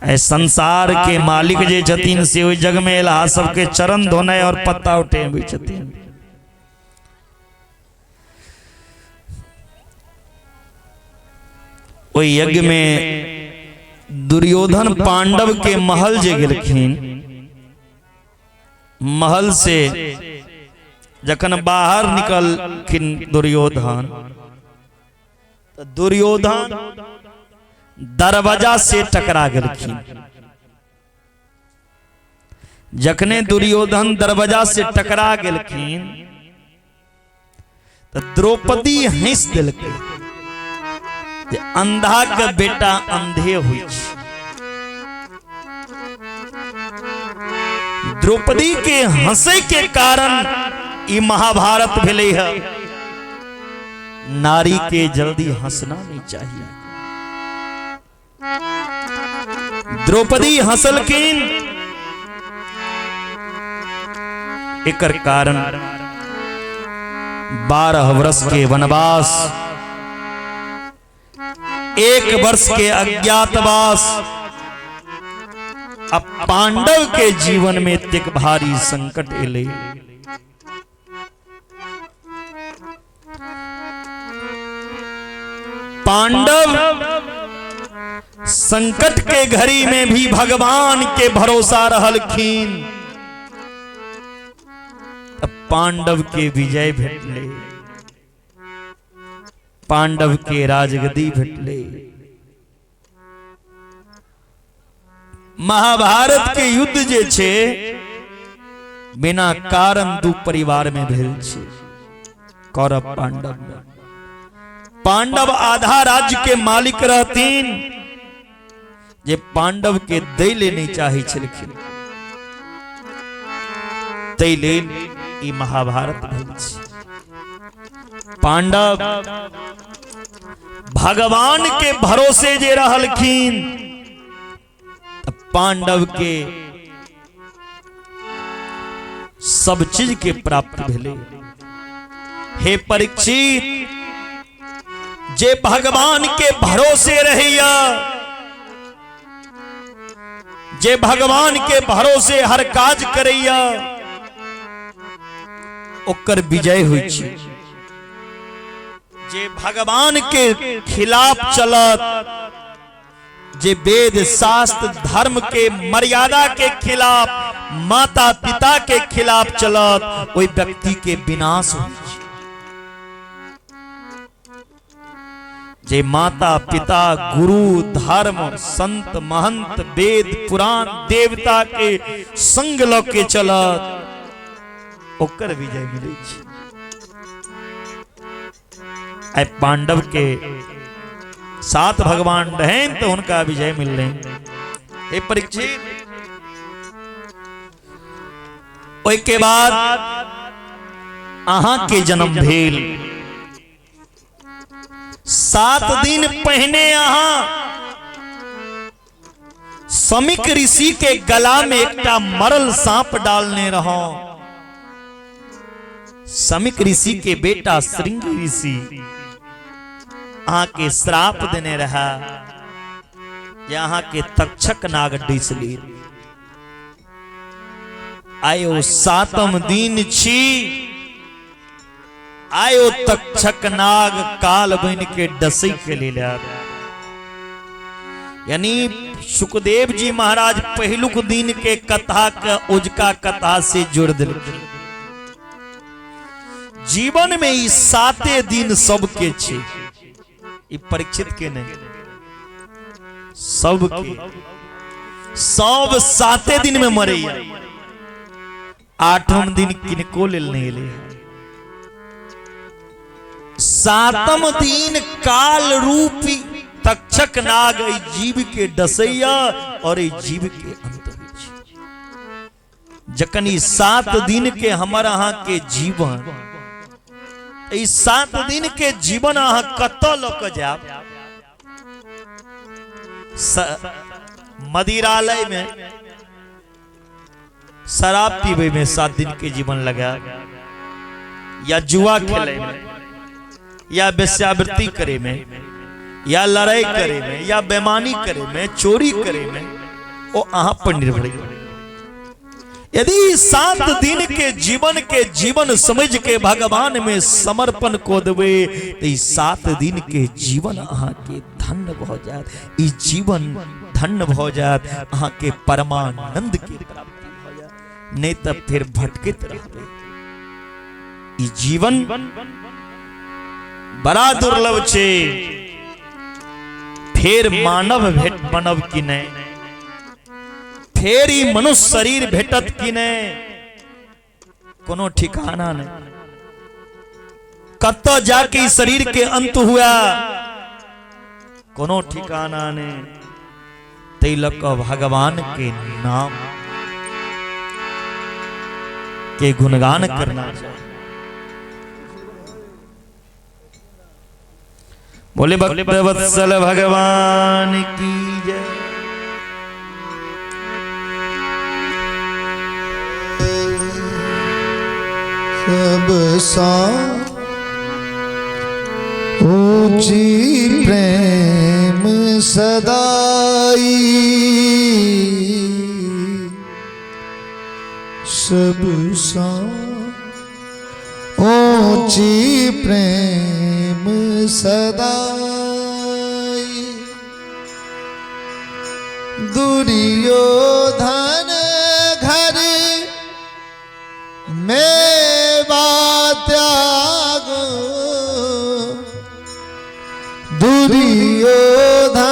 ऐ संसार के मालिक जे छथिन से ओहि जग में एला सबके चरण धोने और पत्ता उठेबै छथिन। ओहि यज्ञ में दुर्योधन पांडव के महल जे गेलखिन, महल से जखन बाहर निकलखिन दुर्योधन, तऽ दुर्योधन दरवाजा से टकरा गेलखिन। जखने दुर्योधन दरवाजा से टकरा गेलखिन तऽ द्रौपदी हंसि देलकै जे अंधा के बेटा अंधे होइ छै। द्रौपदी के हंसे के कारण ई महाभारत भेलै है। नारी के जल्दी हंसना नहीं चाहिए। द्रौपदी हंसलखिन, एकर कारण 12 वर्ष के वनवास, 1 वर्ष के अज्ञातवास, अब पांडव के जीवन में एतेक भारी संकट एलै। पांडव संकट के घड़ी में भी भगवान के भरोसा रहलखिन, तब पांडव के विजय भेटले, पांडव के राजगद्दी भेटले। महाभारत के युद्ध जे छे बिना कारण दू परिवार में भेल छे, कौरव पांडव में। पांडव आधा राज्य के मालिक रहतीन, जे पांडव के दै ले नहीं चाहे छलखिन, तै लेल ई महाभारत भेल छे। पांडव भगवान के भरोसे जे रहलखिन, पांडव के सब चीज के प्राप्त भेले। हे परीक्षित, जे भगवान के भरोसे रहैया, जे भगवान के भरोसे हर काज करैया, ओकर विजय होइ छै। जे भगवान के खिलाफ चलत, जे वेद शास्त्र धर्म के मर्यादा के खिलाफ, माता पिता के खिलाफ चलत, ओहि व्यक्ति के विनाश होइ छै। जे माता पिता गुरु धर्म संत महंत वेद पुराण देवता के संग ल के चलत, ओकर विजय मिलै छै। आइ पांडव के सात भगवान रहन तो हुनका विजय मिललै। हे परीक्षित, ओहि के बाद अहाँ के जन्म भेल। 7 दिन पहिने अहाँ समीक ऋषि के गला में एकटा मरल सांप डालने रहो। समीक ऋषि के बेटा श्रृंगी ऋषि अहाँ के श्राप देने रहा जे अहाँ के तक्षक नाग डसि लेल। आइ ओ 7म दिन छी, आइ ओ तक्षक नाग काल बनि के डसै के लेल आयल। यानी सुखदेव जी महाराज पहिलुक दिन के कथा के उजका कथा से जोड़ देलखिन। जीवन में ई 7 दिन सबके छे, ई परीक्षित के नहीं, सबके। सब 7 दिन में मरैया, 8म दिन किनको लेल नहीं एलै। 7म दिन काल रूपी तक्षक नाग एहि जीव के डसैया और एहि जीव के अंत होइ छै। जखन ई 7 दिन के हमर अहाँ के जीवन, ई 7 दिन के जीवन अहाँ कतऽ लऽ कऽ जायब? मदिरालय में शराब पीबे में 7 दिन के जीवन लगायब, या जुआ खेले में, या वेश्यावृत्ति करे में, या लड़ाई करे में, या बेमानी करे में, चोरी करे में, ओ अहाँ पर निर्भर है। यदि 7 दिन के जीवन के जीवन समझ के भगवान में समर्पण को देवे तो 7 दिन के जीवन अहाँ के धन्य भ जायत, ई जीवन धन्य भ जायत, अहाँ के परमानंद के प्राप्ति भ जायत, नहीं तब फिर भटकैत रहबे। ई जीवन बड़ा दुर्लभ छे, फेर मानव भेट बनब कि नहीं, फेर ई मनुष्य शरीर भेटत कि नहीं, कोनो ठिकाना नहीं, कतऽ जाके ई शरीर के अंत हुआ कोनो ठिकाना नहीं। तै लऽ कऽ भगवान के नाम के गुणगान करना चाहिए। बोले भक्त वत्सल भगवान की जय। सब सा ऊंची प्रेम सदाई, सब सा ऊंची प्रेम सदाई, दुर्योधन घर मेवा त्याग, दुर्योधन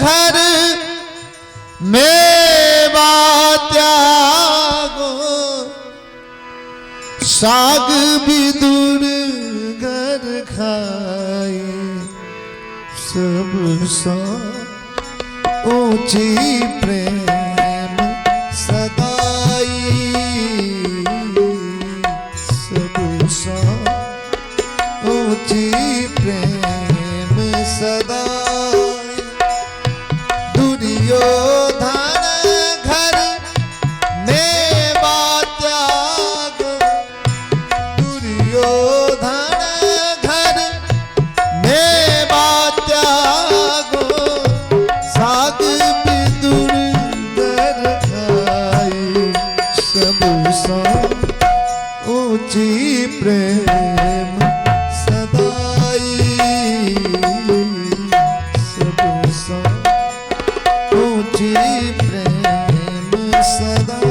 घर मेवा त्याग, साग विदुर घर खाए, सब सा ऊंची प्रेम सदाई, सब सा ऊंची प्रेम सदाई, दुर्योधन घर मेवा त्याग, दुर्योधन घर मेवा त्याग, साग विदुर घर खाए, सब सा ऊंची प्रेम सदाई, सब सा ऊंची प्रेम सदाई।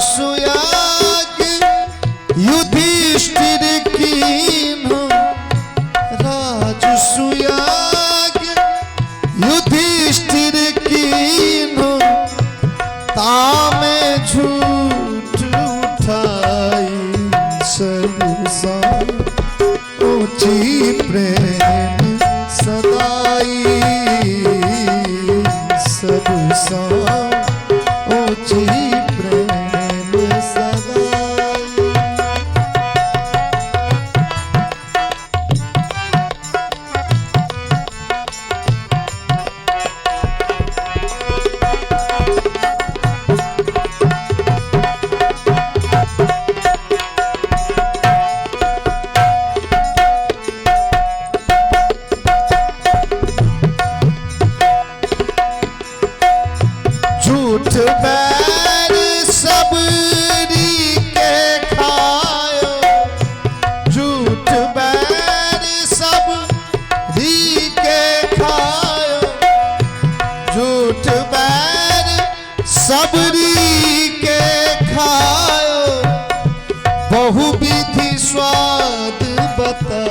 राजसूयाग युधिष्ठिर कीन्हो, राजसूयाग युधिष्ठिर कीन्हो, तामे झूठ उठाई, सब सा ऊंची प्रेम सदाई, सब सा ऊंची प्रेम सदाई। झूठ बैर सबरी के खायो, झूठ बैर सबरी के खायो, झूठ बैर सबरी के खायो, बहुविधि स्वाद बता।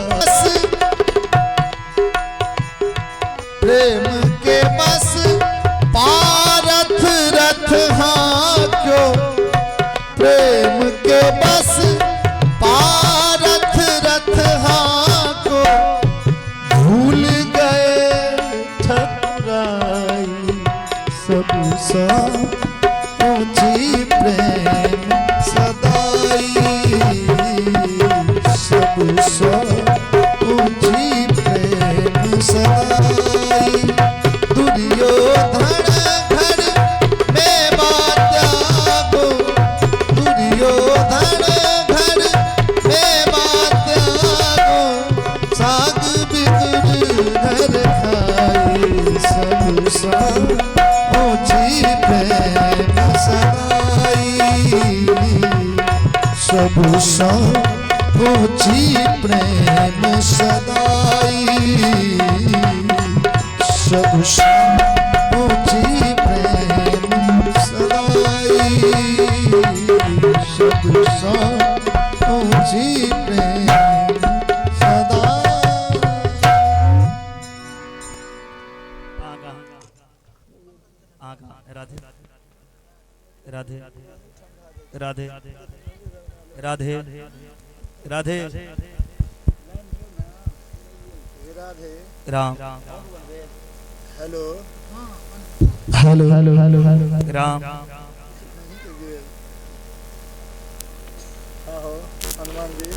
सँ ऊँची प्रेम सदाई, सबसँ ऊँची प्रेम सदाई। दुर्योधन घर मेवा त्यागो, दुर्योधन घर मेवा त्यागो, साग बिदुर घर खाई, सबसँ ऊँची प्रेम सदाई, सबसँ ऊँची प्रेम सदाई, सबसँ ऊँची प्रेम सदाई, सबसँ ऊँची प्रेम सदाई। आगा आगा, Radhe Radhe Radhe Radhe Radhe Radhe. Ram hello hello hello hello hello. Ram. हाँ हो हनुमान जी।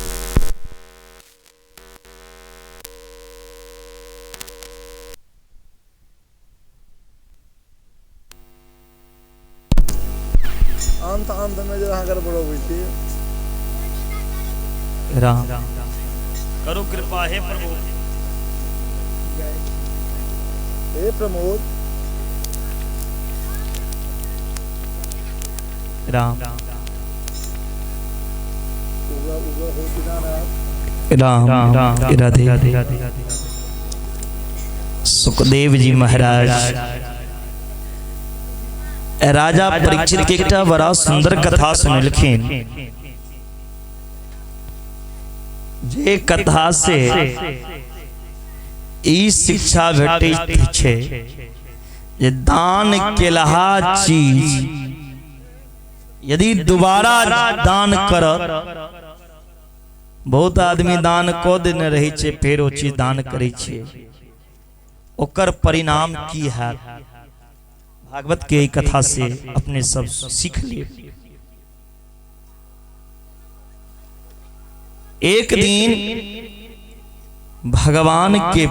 अंत अंत में जे अहाँ गड़बड़बै छी। राम करो कृपा हे प्रभु। हे प्रमोद। राम उगा उगा हो दीनानाथ। राम राधे। सुखदेव जी महाराज राजा परीक्षित के एकटा बड़ा सुंदर कथा सुनलखिन, जे कथा से ई शिक्षा भेटैत छै जे दान केलहा चीज यदि दोबारा दान करत, बहुत आदमी दान कऽ देने रहै छै फेर ओ चीज दान करै छै, ओकर परिणाम की हैत। भागवत के कथा से अपने सब सीख लिए। एक दिन भगवान के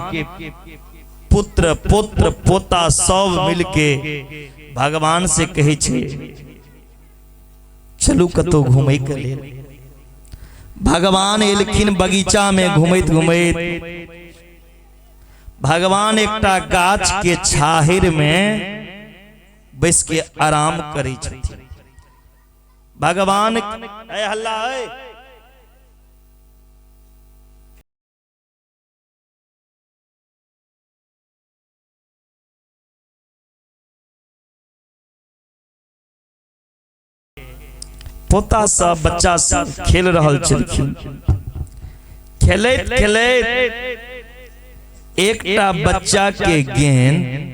पुत्र पुत्र पोता सब मिलके भगवान से कहै छै चलू कतौ घूमै के लेल। भगवान एलखिन बगीचा में घूमैत घूमैत भगवान एकटा गाछ के छाहिर में बैस के आराम करै छथिन। भगवान ए हल्ला ए पोता सब बच्चा सब खेल रहल छलखिन। खेलैत खेलैत एकटा बच्चा के गेंद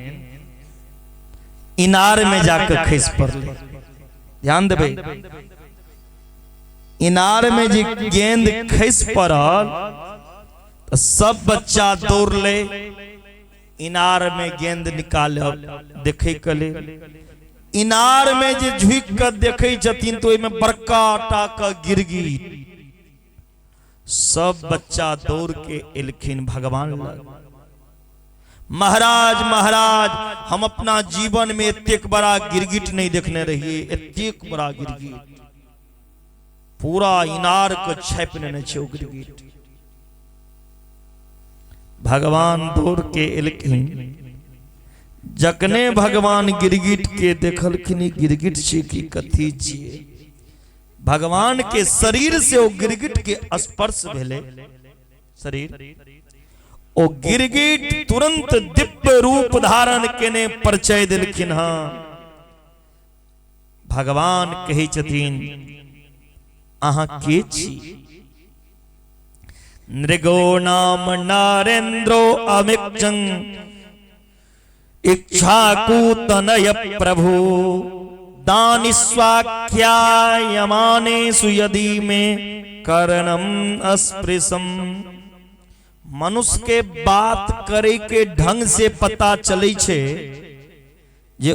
इनार में जाकर खसि पड़लै। ध्यान देबै, इनार में जे गेंद खसि पड़ल तऽ सब बच्चा दौड़लै इनार में गेंद निकाल देखे के लेल। इनार में जे झुकि के देखै छथिन तऽ ओहिमे बड़का टा के गिरगिट। सब बच्चा दौड़ के एलखिन भगवान लग। महाराज महाराज, हम अपना जीवन में एतेक बड़ा गिरगिट नहीं देखने रहिए, एतेक बड़ा गिरगिट पूरा इनार के छापि लेने छै ओ गिरगिट। भगवान दौड़ के एलखिन, जखने भगवान गिरगिट के देखलखिन गिरगिट छै कि कथी छियै, भगवान के शरीर से ओ गिरगिट के स्पर्श भेलै शरीर, ओ गिरगिट तुरंत दिव्य रूप धारण केने परिचय देलखिन। हाँ, भगवान कहै छथिन अहाँ के छी? नृगो नाम नरेंद्रो अमिक्षं इच्छाकूतनय प्रभु दानिस्वाख्यायमानेषु यदि मे करणम अस्पृशम। मनुष्य के बात करे के ढंग से पता चले छे जे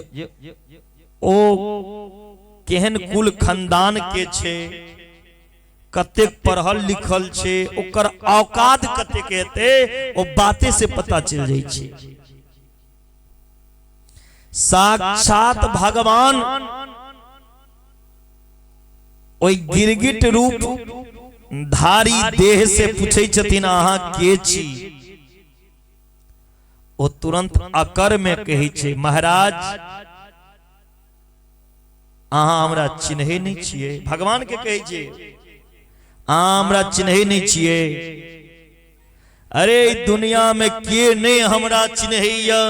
ओ केहन कुल खानदान के छै, कतेक पढ़ल लिखल छै, ओकर औकात कतेक हेतै, ओ बाते से पता चलि जाइ छै। साक्षात भगवान ओहि गिरगिट रूप धारी देह से पूछै छथिन अहाँ के छी? ओ तुरंत अकर में कहै छै, महाराज अहाँ हमरा चिन्है नहि छियै। भगवान के कहै छै, अहाँ हमरा चिन्है नहि छियै? अरे दुनिया में के नहि हमरा चिन्हैया?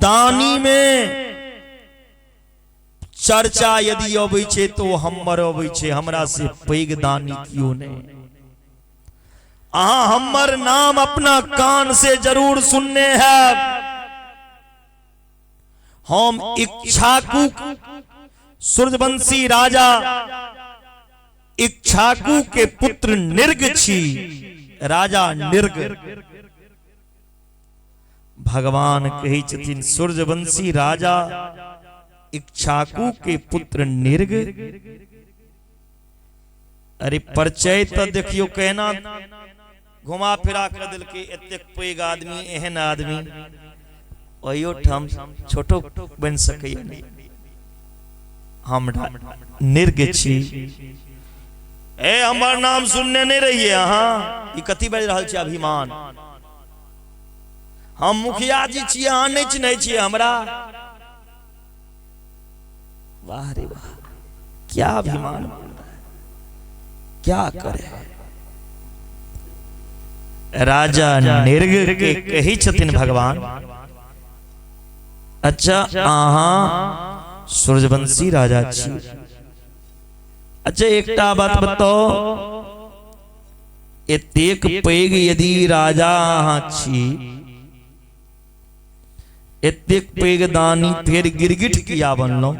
दानी में चर्चा यदि अबै छै तो हमर अबै छै, हमरा से पैघ दानी कियो नहि। अहाँ हमर नाम अपना कान से जरूर सुनने हैब। हम इक्ष्वाकु सूर्यवंशी राजा इक्ष्वाकु के पुत्र नृग छी, राजा नृग। भगवान कहै छथिन सूर्यवंशी राजा इक्ष्वाकु के पुत्र नृग। अरे परिचय तऽ देखियौ केना घुमा फिरा कऽ देलकै। एतेक पैघ आदमी, एहन आदमी ओहियो ठाम छोटो बनि सकैया नहि। हमरा नृग छी। ए हमर नाम सुनने नहि रहियै अहाँ? ई कथी बाजि रहल छी? अभिमान। हम मुखिया जी छियै, अहाँ नहि चिन्है छियै हमरा? वाह रे वाह, क्या अभिमान बोल रहा है, क्या करे। राजा नृग के कहै छथिन भगवान, अच्छा अहाँ सूर्यवंशी राजा छी, अच्छा एकटा बात बताओ, एतेक पैघ यदि राजा अहाँ छी, एतेक पैघ दानी, फेर गिरगिट किया बनलहुँ?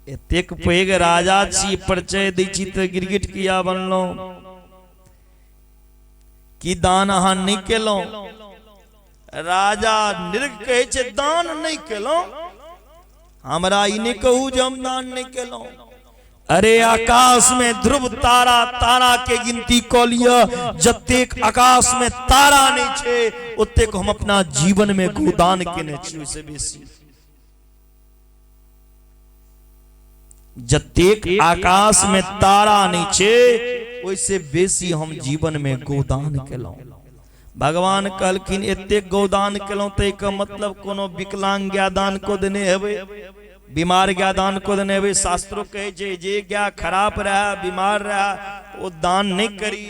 एतेक पैघ राजा छी, परिचय दै छी, तऽ गिरगिट किया बनलहुँ? की दान अहाँ नहि केलहुँ? राजा नृग कहै छै, दान नहि केलहुँ? हमरा ई नहि कहू जे हम दान नहि केलहुँ। अरे आकाश में ध्रुव तारा, तारा के गिनती कऽ लिअ, जतेक आकाश में तारा नहि छै ओतेक हम अपना जीवन में गोदान केने छी। ओहिसँ बेसी जतेक आकाश में तारा नहि छै ओहिसँ बेसी हम जीवन में गोदान केलहुँ। भगवान कहलखिन एतेक गौदान केलहुँ ताहिके मतलब कोनो विकलांग गाय दान कऽ देने हेबै, बीमार गाय दान कऽ देने हेबै। शास्त्रो कहै छै जे गाय खराब रहए, बीमार रहए, ओ दान नहि करी।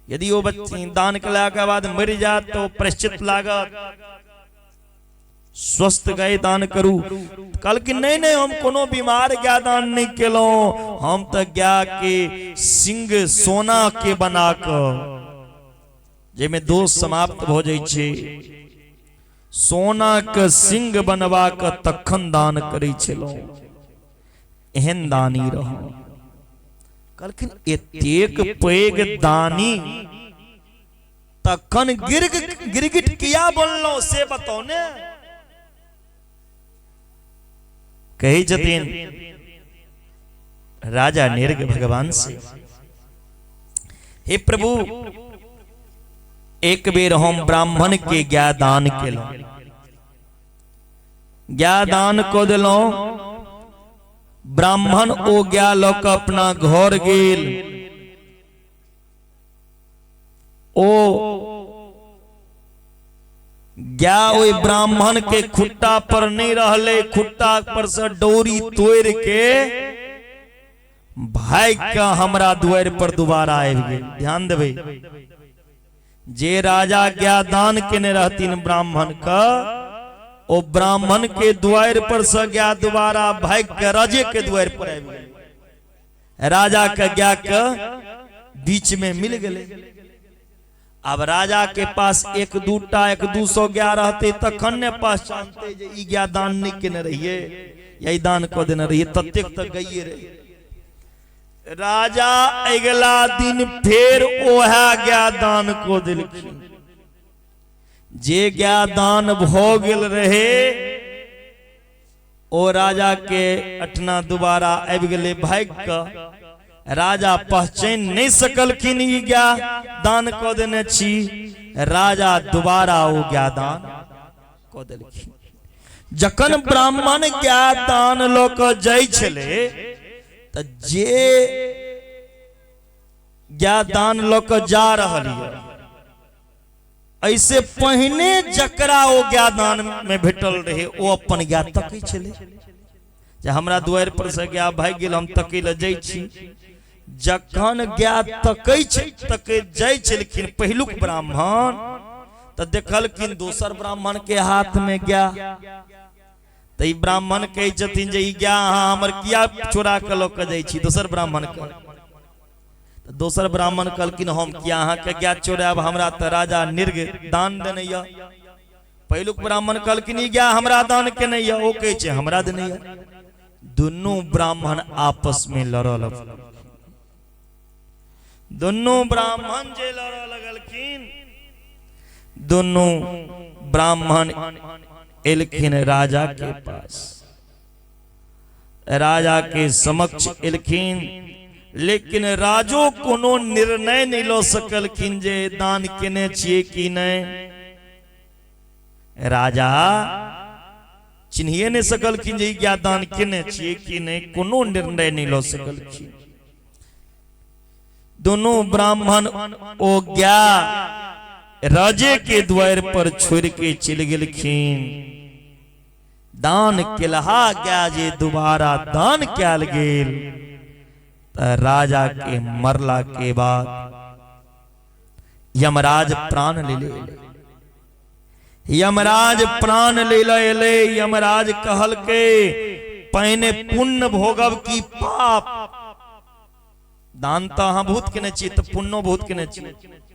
यदि ओ बच्ची दान केलाके बाद मरि जायत तऽ ओ प्रायश्चित लागत। स्वस्थ गाय दान करू। कहलखिन नहि नहि, हम कोनो बीमार गाय दान नहि केलहुँ, हम तऽ गाय के सिंग सोना के बना कऽ, जाहिमे दोष समाप्त भऽ जाइ छै, सोना के सिंग बनवा कऽ तखन दान करै छलहुँ, एहन दानी रहौ। कहलखिन एतेक पैघ दानी तखन गिरगिट किया बनलहुँ से बताउ ने। कहै छथिन राजा नृग भगवान से, हे प्रभु, एक बेर हम ब्राह्मण के गाय दान केलहुँ, गाय दान कऽ देलहुँ। ब्राह्मण ओ गाय लऽ कऽ अपना घर गेल। ओ गाय ओहि ब्राह्मण के खुट्टा पर नहीं रहले, खुट्टा पर से डोरी तोड़ के भागि के हमरा दुआरि पर दोबारा आबि गेल। ध्यान देबै, जे राजा गाय दान केने रहथिन ब्राह्मण के, ओ ब्राह्मण के दुआरि पर से गाय दोबारा भागि के राजे के दुआरि पर आबि गेल। राजा के गाय के बीच में मिल गए। अब राजा के पास एक दूटा एक दू सौ गाय रहते तखन ने पहचानते जे ई गाय दान नहीं केने रहिए या ई दान कऽ देने रहिए, ततेक तऽ गइए रहे। राजा अगिला दिन फेर ओहे गाय दान कऽ देलखिन। जे गाय दान भऽ गेल रहे ओ राजा के अटना दोबारा आबि गेलै भागि कऽ। राजा पहचानि नहि सकलखिन ई गाय दान कऽ देने छी। राजा दोबारा ओ गाय दान कऽ देलखिन। जखन ब्राह्मण गाय दान लऽ कऽ जाइ छलै तऽ जे गाय दान लऽ कऽ जा रहल यऽ ऐसे पहिने जकरा ओ गाय दान में भेटल रहे ओ अपन गाय तकै छलै जे हमरा दुआरि पर से गाय भागि गेल, हम तकै लए जाइ छी। जखन गाय तकै छै तकै जाइ छलखिन पहिलुक ब्राह्मण तऽ देखलखिन दोसर ब्राह्मण के हाथ में गाय। तऽ ई ब्राह्मण कहै छथिन जे ई गाय अहाँ हमर किया चोरा कऽ लऽ कऽ जाइ छी दोसर ब्राह्मण के। तऽ दोसर ब्राह्मण कहलखिन हम किया अहाँके गाय चोरायब, हमरा तऽ राजा निर्ग दान देने यऽ। पहिलुक ब्राह्मण कहलखिन ई गाय हमरा दान केने यऽ, ओ कहै छै हमरा देने यऽ। दुनू ब्राह्मण आपस में लड़ऽ लगल। दुनू ब्राह्मण जे लड़ऽ लगलखिन, दुनू ब्राह्मण एलखिन राजा के पास। राजा के समक्ष एलखिन, लेकिन राजो कोनो निर्णय नहि लऽ सकलखिन जे दान केने छियै कि नहि। राजा चिन्हिए नहि सकलखिन जे ई गाय दान केने छियै कि नहि, कोनो निर्णय नहि लऽ सकलखिन। दोनों ब्राह्मण ओ गाय राजे के द्वार पर छोड़ के चलि गेलखिन। दान केलहा गाय जे दोबारा दान कयल गेल तऽ राजा के मरला के बाद यमराज प्राण ले ले। यमराज प्राण ले एलै। यमराज कहलकै पहिने पुण्य भोगब की पाप? दान तऽ अहाँ बहुत केने छी तऽ पुण्यो बहुत केने छी,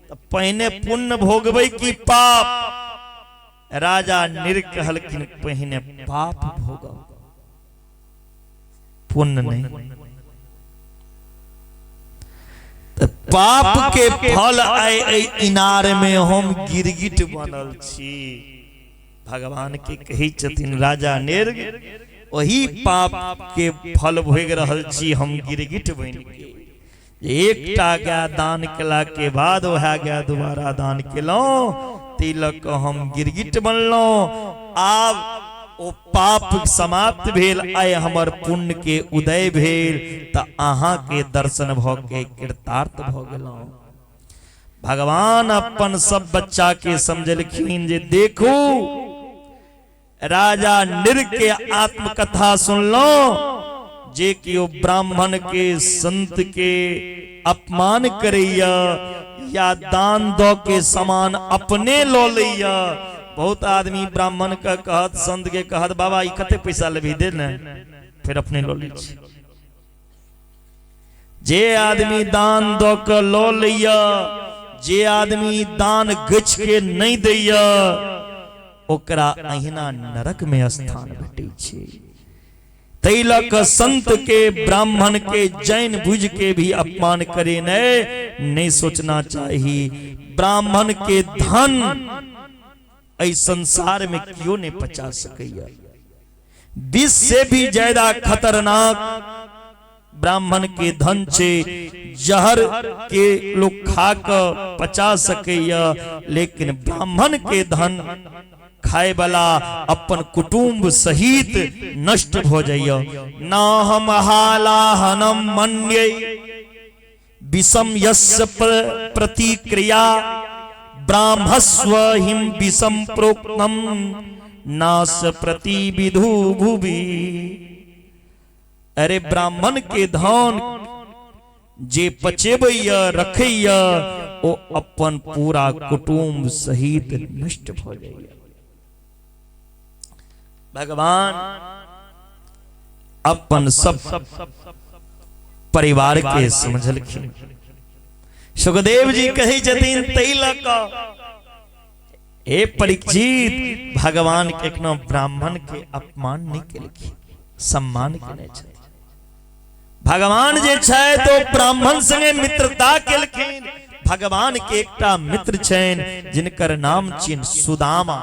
तऽ पहिने पुण्य भोगबै की पाप? राजा निर कहलखिन पहिने पाप भोगब, पुण्य नहीं। तऽ पाप के फल आइ एहि इनार में हम गिरगिट बनल छी। भगवान के कहै छथिन राजा निर्ग ओही पाप के फल भोगि रहल छी हम गिरगिट बनि के। एकटा गाय दान केला के बाद वएह गाय दोबारा दान केलहुँ, तिलक हम गिरगिट बनलहुँ। आब ओ पाप समाप्त भेल, आइ हमर पुण्य के उदय भेल, तऽ अहाँ के दर्शन भऽ के कृतार्थ भऽ गेलहुँ। भगवान अपन सब बच्चा के समझलखिन जे देखू राजा निर के आत्मकथा सुनलहुँ, जे केओ ब्राह्मण के संत के अपमान करैया या दान दऽ के सामान अपने लऽ लैया। बहुत आदमी ब्राह्मण के कहत संत के कहत बाबा ई कते पैसा लेबही दे ने, फिर अपने लऽ लै छी। जे आदमी दान दऽ के लऽ लैया, जे आदमी दान गछि के नहि दैया, ओकरा अहिना नरक में स्थान भेटै छै। ताहि लऽ कऽ संत के ब्राह्मण के जैन बुझ के भी अपमान करे नहीं सोचना चाही। ब्राह्मण के धन एहि संसार में क्यों नहीं पचा सकैया। विष से भी ज्यादा खतरनाक ब्राह्मण के धन छे, जहर के लोग खा के पचा सकैया, लेकिन ब्राह्मण के धन खाए वाला अपन कुटुंब सहित नष्ट हो जाइए। ना हम हालाहनम मन्ये विषम यस्य प्रतिक्रिया ब्राह्मस्व हिम विषम प्रोक्तम नास प्रतिविधु भुवि। अरे ब्राह्मण के धन जे पचेबैया रखैया ओ अपन पूरा कुटुंब सहित नष्ट भ जाइया। भगवान अपन सब परिवार के समझलखिन। सुखदेव जी कहै छथिन तै लऽ कऽ हे परीक्षित, भगवान के एखनो ब्राह्मण के अपमान नहि केलखिन, सम्मान केने छथिन। भगवान जे छथि ओ ब्राह्मण संगे मित्रता केलखिन। भगवान के एकटा मित्र छनि जिनकर नाम छियनि सुदामा।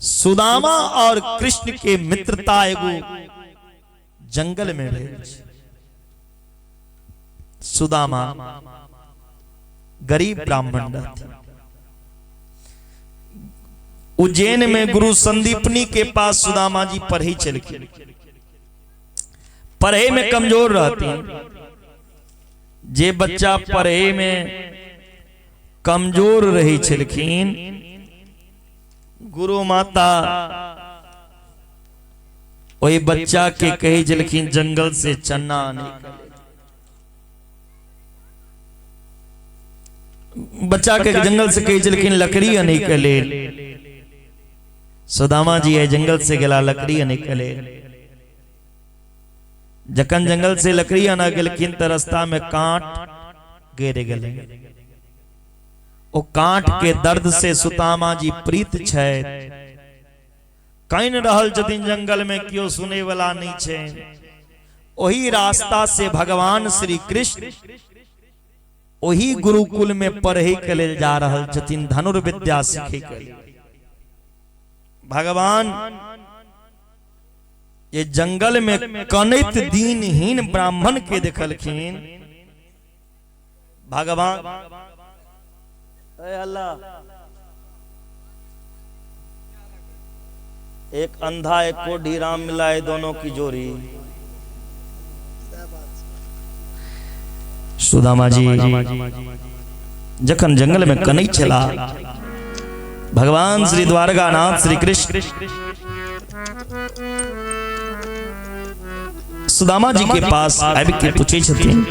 सुदामा और कृष्ण के मित्रता एगो जंगल में भेल छै। सुदामा गरीब ब्राह्मण रहथिन। उज्जैन में गुरु संदीपनी के पास सुदामा जी पढ़े छलखिन। पढ़े में कमजोर रहथिन। जे बच्चा पढ़े में कमजोर रही छलखिन, गुरु माता ओहि बच्चा के कही छलखिन जंगल से चना आने के लेल। बच्चा के जंगल से कही छलखिन लकड़ी आने के लेल। सुदामा जी है जंगल से गेला लकड़ी आने के लेल। जखन जंगल से लकड़ी आना गेलखिन त रास्ता में कांट गिर गेलै। ओ कांट के दर्द से सुदामा जी प्रीत छै, कानि रहल छथिन जंगल में, केओ सुने वाला नहीं छै। ओही रास्ता से भगवान श्री कृष्ण ओही गुरुकुल में पढ़े के लेल जा रहल छथिन, धनुर्विद्या सीखे के लेल। भगवान ये जंगल में कनैत दीनहीन ब्राह्मण के देखलखिन। भगवान अल्लाह, एक अंधा एक कोढ़ी राम मिलाए दोनों की जोड़ी। सुदामा जी जखन जंगल में कनै छला, भगवान श्री द्वारकानाथ श्री कृष्ण सुदामा जी के पास आबि के पूछै छथिन,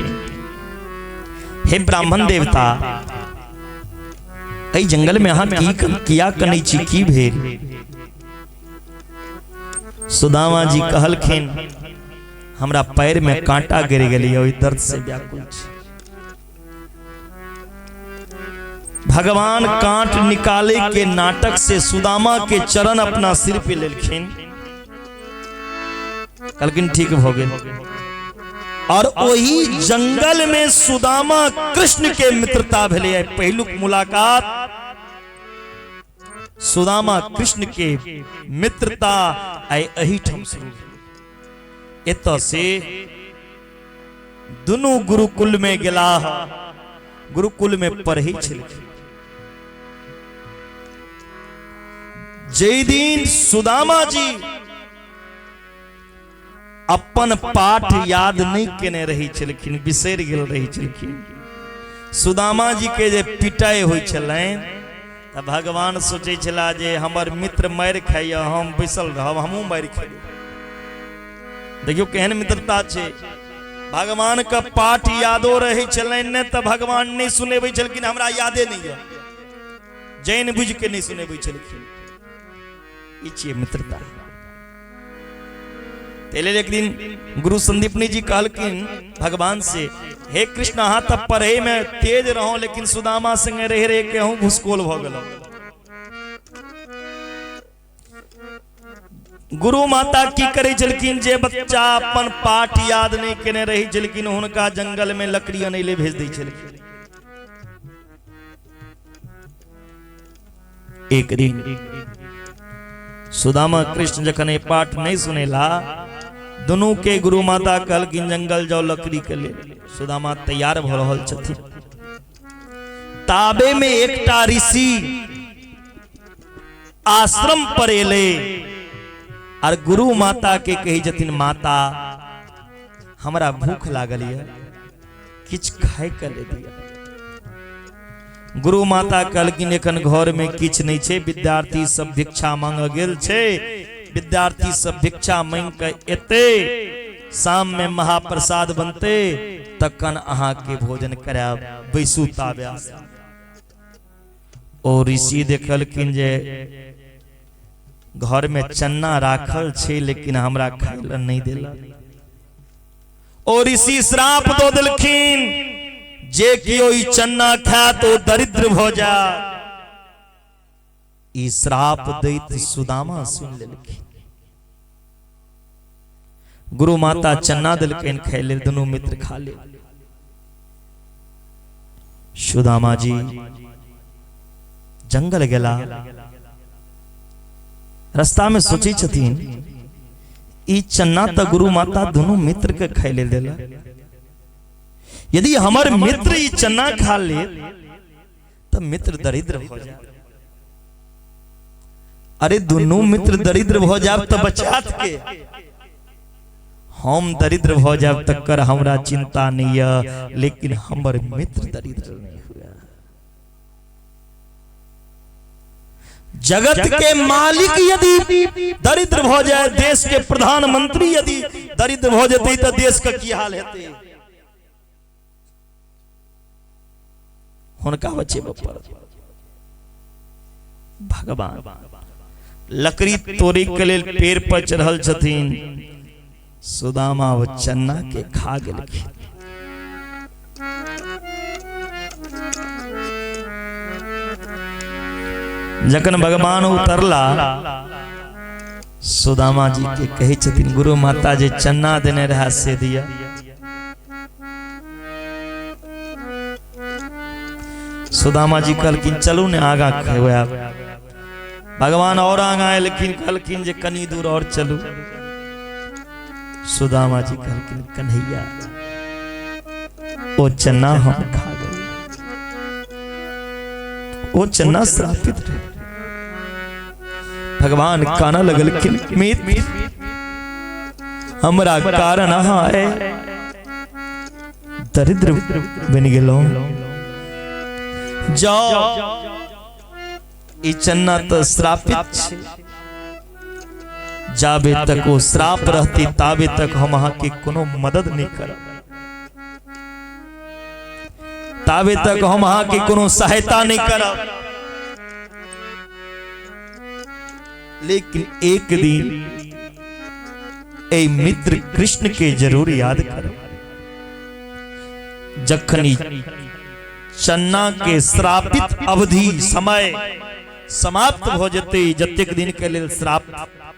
हे ब्राह्मण देवता, एहि जंगल में अहाँ की किया कनै छी, की भेल? सुदामा जी कहलखिन, हमरा पैर में कांटा गिर गेलै, ओहि दर्द से व्याकुल छी। भगवान कांट निकाले के नाटक से सुदामा के चरण अपना सिर पे लेलखिन, कहलखिन ठीक भ गेल। और वही जंगल में सुदामा कृष्ण के मित्रता भेलै। पहिलुक मुलाकात सुदामा कृष्ण के मित्रता आइ एहिठाम शुरू भेल। एतऽ से दुनू गुरुकुल में गेलाह, गुरुकुल में पढ़ै छलखिन। जै दिन सुदामा जी अपन पाठ याद नहीं केने रही छलखिन, बिसरि गेल रही छलखिन, सुदामा जी के जे पिटाइ होइ छलनि तऽ भगवान सोचै छला जे हमर मित्र मारि खाइया, हम बैसल रहब, हमहूँ मारि खेबै। देखियौ केहन मित्रता छै। भगवान के पाठ यादो रहै छलनि ने तऽ भगवान नहीं सुनेबै छलखिन, हमरा यादे नहीं यऽ, जैन बुझि के नहीं सुनेबै छलखिन। ई छियै मित्रता। ताहि लेल एक दिन गुरु संदीपनी जी कहलखिन भगवान से, हे कृष्ण, अहाँ तऽ पढ़े में तेज रहो, लेकिन सुदामा संगे रहि रहि के अहूँ भुसकोल भऽ गेलहुँ। गुरु माता की करै छलखिन, जे बच्चा अपन पाठ याद नहीं केने रही छलखिन हुनका जंगल में लकड़ी अनै ले भेज दै छलखिन। एक दिन सुदामा कृष्ण जखन ई पाठ नहीं सुनेला, दुनू के गुरु माता कहलखिन जंगल जाओ लकड़ी के लेल। सुदामा तैयार भ रहल छथिन। ताबे में एकटा ऋषि आश्रम पर एले और गुरु माता के कही छथिन, माता हमरा भूख लागल ये, किछु खाय के ले दिया। गुरु माता कहलखिन एखन घर में किछु नहीं छै, विद्यार्थी सब भिक्षा मांग गेल छै, विद्यार्थी सब भिक्षा मांग के एते, शाम में महाप्रसाद बनते तखन अहाँ के भोजन करायब, बैसू ताबे। ओ ऋषि देखलखिन जे घर में चन्ना राखल छै लेकिन हमरा खाय लए नहीं देलक। ओ ऋषि श्राप दऽ देलखिन, जे केओ ई चन्ना खायत ओ दरिद्र भऽ जायत। ई श्राप दैत सुदामा सुनि लेलखिन। गुरु माता चन्ना देलखिन खाय लेल, दुनू मित्र खा लेल। सुदामा जी जंगल गेला, रास्ता में सोचै छथिन ई चन्ना त गुरु माता दोनों मित्र के खाइ ले देला, यदि हमर मित्र ई चन्ना खा ले तो मित्र दरिद्र हो जाए। अरे दोनों मित्र दरिद्र हो जाए तो बचात के, हम दरिद्र हो जाए तकर हमरा चिंता नहीं है, लेकिन हमर मित्र दरिद्र नहीं हुआ। जगत के मालिक यदि दरिद्र हो जाए, देश के प्रधानमंत्री यदि दरिद्र हो जाते तो देश का की हाल हेतै? हुनका बचेबऽ पड़त। भगवान लकड़ी तोड़े के लेल पेड़ पर चढ़ल छथिन, सुदामा वो चन्ना के खा गेलखिन। जखन भगवान उतरला, सुदामा जी के कहै छथिन गुरु माता जे चन्ना देने रहा से दिया। सुदामा जी कहलखिन चलू ने आगा खेब। भगवान और आगा एलखिन, कहलखिन जे कनी दूर और चलू। सुदामा जी कहलखिन कन्हैया ओ चन्ना हम खा गए, ओ चन्ना श्रापित रहे। भगवान काना लगलखिन मित्र हमरा कारण अहाँ आए दरिद्र बनि गेलहुँ, जाओ ई चन्ना तो श्रापित छे, जाबे तक वो श्राप रहती ताबे तक हम अहाँ के कोनो मदद नहीं करब, ताबे तक हम अहाँ के कोनो सहायता नहीं करब। लेकिन एक दिन ए मित्र कृष्ण के जरूर याद करब। जखन चन्ना के श्रापित अवधि समय समाप्त हो जते, जतेक दिन के लेल श्राप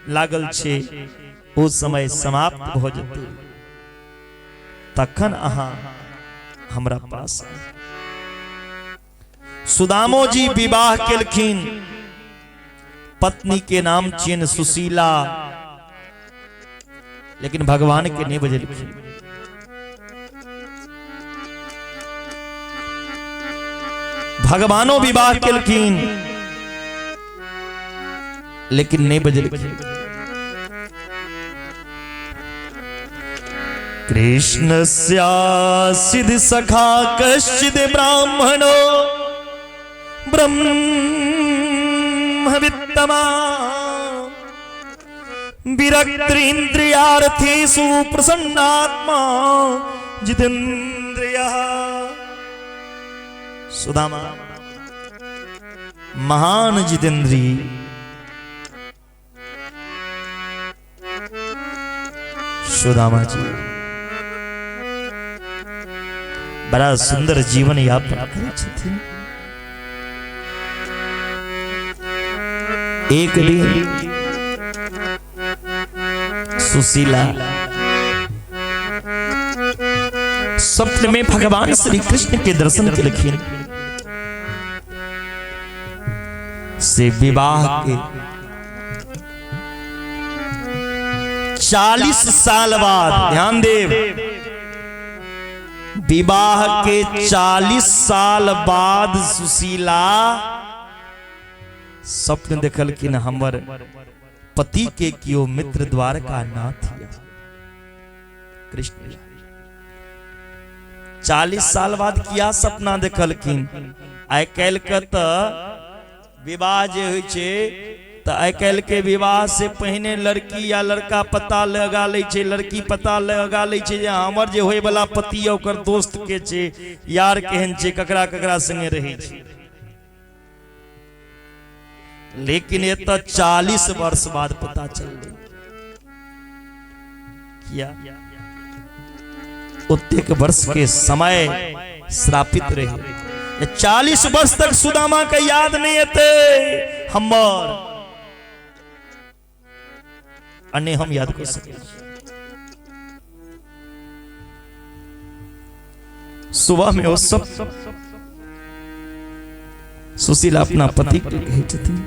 लागल छे ओ समय समाप्त हो जते, तखन अहाँ हमरा पास। सुदामो जी विवाह केलखिन, पत्नी के नाम छियनि सुशीला, लेकिन भगवान के नहीं बजलखिन। भगवानो विवाह केलखिन लेकिन नहीं बजलखिन। कृष्ण सिद्ध सखा कश्चिद ब्राह्मणो ब्रह्मवित्तमा विरक्तेन्द्रियार्थेषु प्रसन्नात्मा जितेन्द्रियः। सुदामा महान जितेंद्री सुदामा जी बड़ा सुंदर जीवन यापन करै छथिन। एक दिन सुशीला स्वप्न में भगवान श्री कृष्ण के दर्शन केलखिन, से विवाह के 40 साल बाद, ध्यान देव, विवाह के 40 साल बाद सुशीला स्वप्न देखलखिन हमर पति के कियो मित्र द्वारका नाथ कृष्ण। 40 साल बाद किया सपना देखलखिन। आइ काल्हि के तऽ विवाह जे होइ छै तऽ आइ काल्हि के विवाह से पहिने लड़की या लड़का पता लगा लै छै, लड़की पता लगा लै छै जे हमर जे होय वाला पति है ओकर दोस्त के छै, यार केहन छै, ककरा ककरा संगे रहै छै। लेकिन एतऽ 40 वर्ष बाद पता चललै। किया? ओतेक वर्ष के समय श्रापित रहे। 40 वर्ष तक सुदामा के याद नहीं एतै हमर, आ नहि हम याद कर सकै छी। सुबह में वो सब सुशीला अपना पति के कहै छथिन,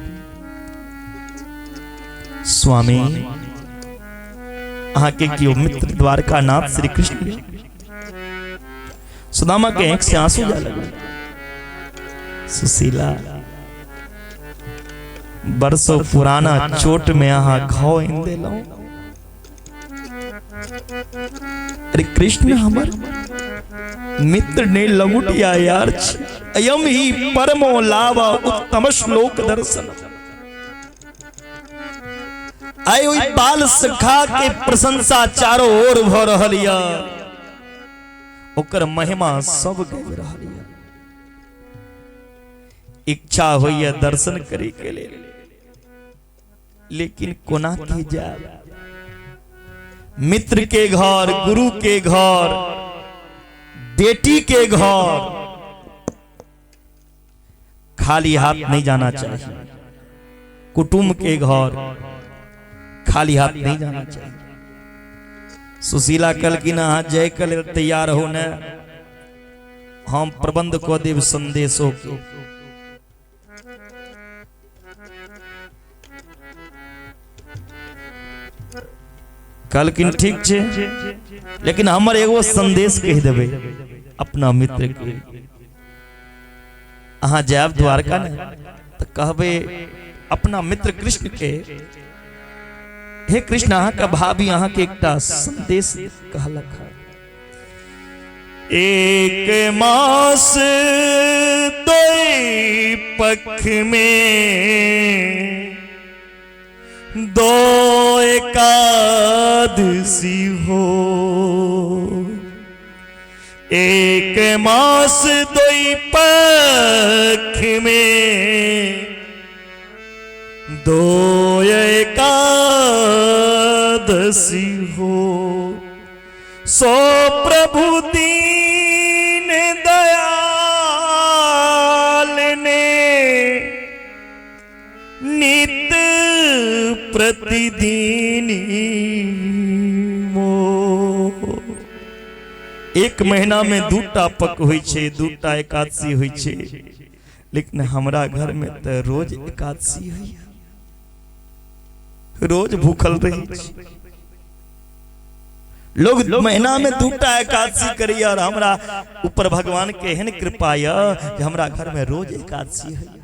स्वामी अहाँ के केओ मित्र द्वारकानाथ श्री कृष्ण। सुदामा के आंख से आंसू जा लगे। सुशीला, बरसों पुराना चोट में अहाँ घाव आनि देलहुं। अरे कृष्ण हमर मित्र ने लंगुटिया यार छी, अयम ही परमो लावा उत्तम श्लोक दर्शन। आइ ओहि बाल सखा के प्रशंसा चारों ओर भ रहल यऽ, ओकर महिमा सब गाबि रहल यऽ। इच्छा होइए दर्शन करे के लेल, लेकिन कोना के जायब? मित्र के घर, गुरु के घर, बेटी के घर, खाली हाथ नहीं जाना चाहिए। कुटुंब के घर खाली हाथ नहीं जाना चाहिए। सुशीला कहलखिन अहाँ जाय के लेल तैयार हो ने, हम प्रबंध कऽ देब संदेशो के। कहलखिन ठीक छै, लेकिन हमर एगो संदेश कहि देबै अपना मित्र के। अहाँ जायब द्वारका ने तऽ कहबै अपना मित्र कृष्ण के, हे कृष्ण अहाँके भाभी अहाँके एकटा संदेश कहलक हँ। एक मास दो पख में दो एकादशी हो, एक मास दो पख में दो एकादशी हो, सो प्रभु दीन दयाल ने नित प्रतिदिन मोर। एक महीना में दूटा पक होइ छै, दूटा एकादशी होइ छै, लेकिन हमरा घर में तऽ रोज एकादशी होइए, रोज भूखल रहै छी। लोग महीना में दूटा एकादशी करैया और हमरा ऊपर भगवान के एहन कृपा यऽ जे हमरा घर में रोज एकादशी होइए।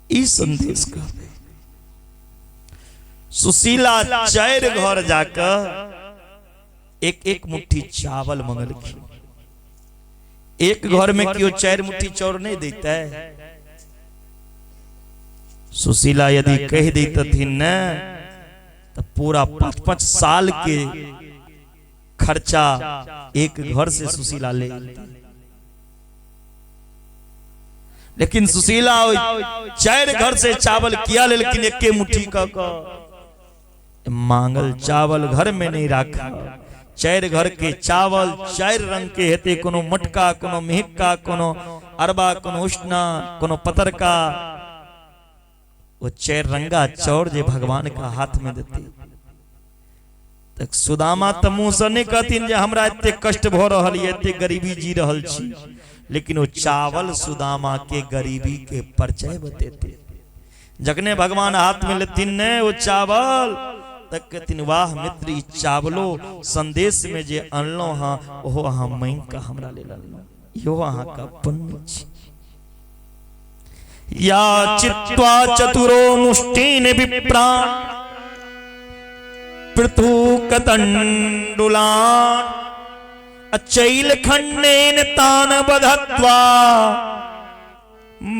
ई संदेश कहबै। सुशीला चारि घर जाकऽ एक एक मुट्ठी चावल मंगलखिन। एक घर में केओ 4 मुट्ठी चाउर नहीं देते। सुशीला यदि कह दैतथिन ने तो पूरा 5-5 साल के खर्चा एक घर से सुशीला ले। लेकिन सुशीला 4 घर से चावल किया लेकिन एक मुट्ठी क मांगल चावल घर में नहीं राखा। 4 घर के चावल 4 रंग के हेते, कोनो मोटका, कोनो मिहिक्का, कोनो अरबा, कोनो उष्णा, कोनो पतरका। वो 4 रंगा चाउर जे भगवान का हाथ में देते। तक सुदामा त मुँह से नहीं कहथिन जे हमरा एते कष्ट भ रहल ये, एते गरीबी जी रहल छी, लेकिन वो चावल सुदामा के गरीबी के परिचय बतेते। जखने भगवान हाथ में लेथिन ने वो चावल, तक कहथिन वाह मित्र, ई चावलो संदेश में जे अनलो हाँ ओहो अहाँ मांगि कऽ हमरा लेल अनलहुँ, इहो अहाँके पुण्य छी। या चित्वा चतुरो मुष्टिन विप्राण पृथुकतण्डुलान अचैल खंडेन तान बधत्वा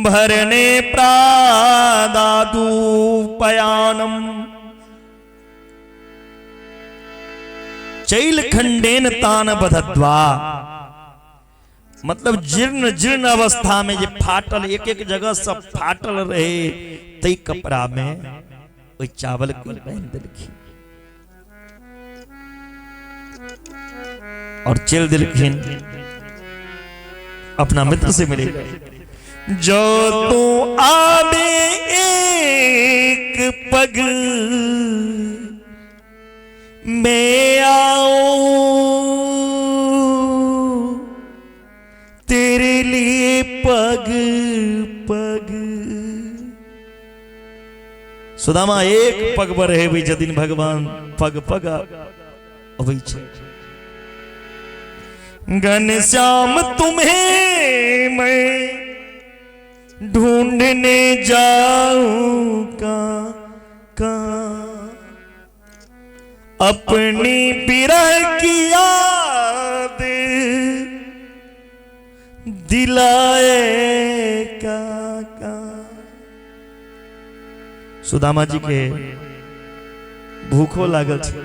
भरणे प्रादादूपयानम। चैल खंडेन तान बधत्वा मतलब जीर्ण जीर्ण अवस्था में जे फाटल एक एक जगह सब फाटल रहे तै कपड़ा में ओहि चावल के बांधि देलखिन और चल देलखिन अपना मित्र से मिले। जो तू आवे एक पग मैं आऊं, तेरे लिए सुदामा एक पग बढ़ेबै छथिन, भगवान पग पग अबै छै। घनश्याम तुम्हें मैं ढूंढने जाऊं कहाँ, अपनी बिरह की याद दिलाए काका। सुदामा जी के भूखो लागल छै।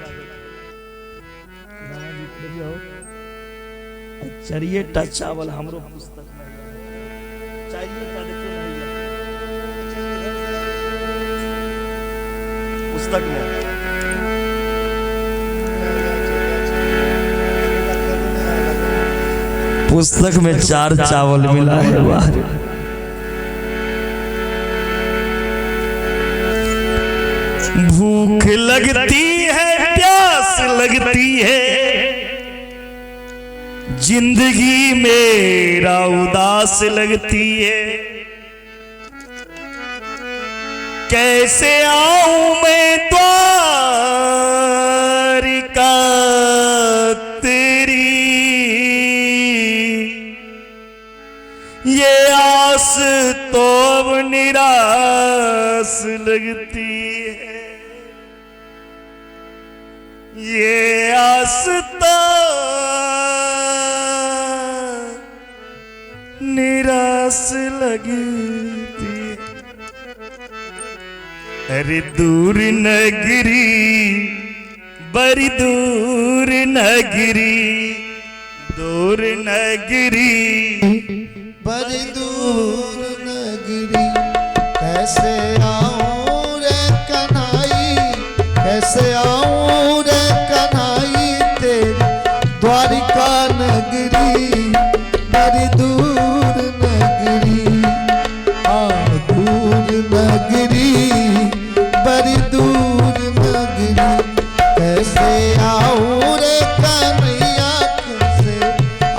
चारिये टा चावल हमरो पुस्तक में चारिये टा, देखियो नहीं पुस्तक में। पुस्तक में 4 चावल मिला है। वाह, भूख लगती है, प्यास लगती है, जिंदगी मेरा उदास लगती है, कैसे आऊं मैं द्वारिका तेरी, ये आस तो अब निराश लगती है, ये आस तो निराश लगती है। अरे दूर नगरी, बड़ी दूर नगरी, दूर नगरी, बड़ी दूर नगरी, कैसे आऊं रे कन्हई, कैसे आऊं रे कन्हई तेरी द्वारिका नगरी, बड़ी दूर नगरी, आ दूर नगरी, बड़ी दूर नगरी, कैसे आऊं रे कन्हैया, कैसे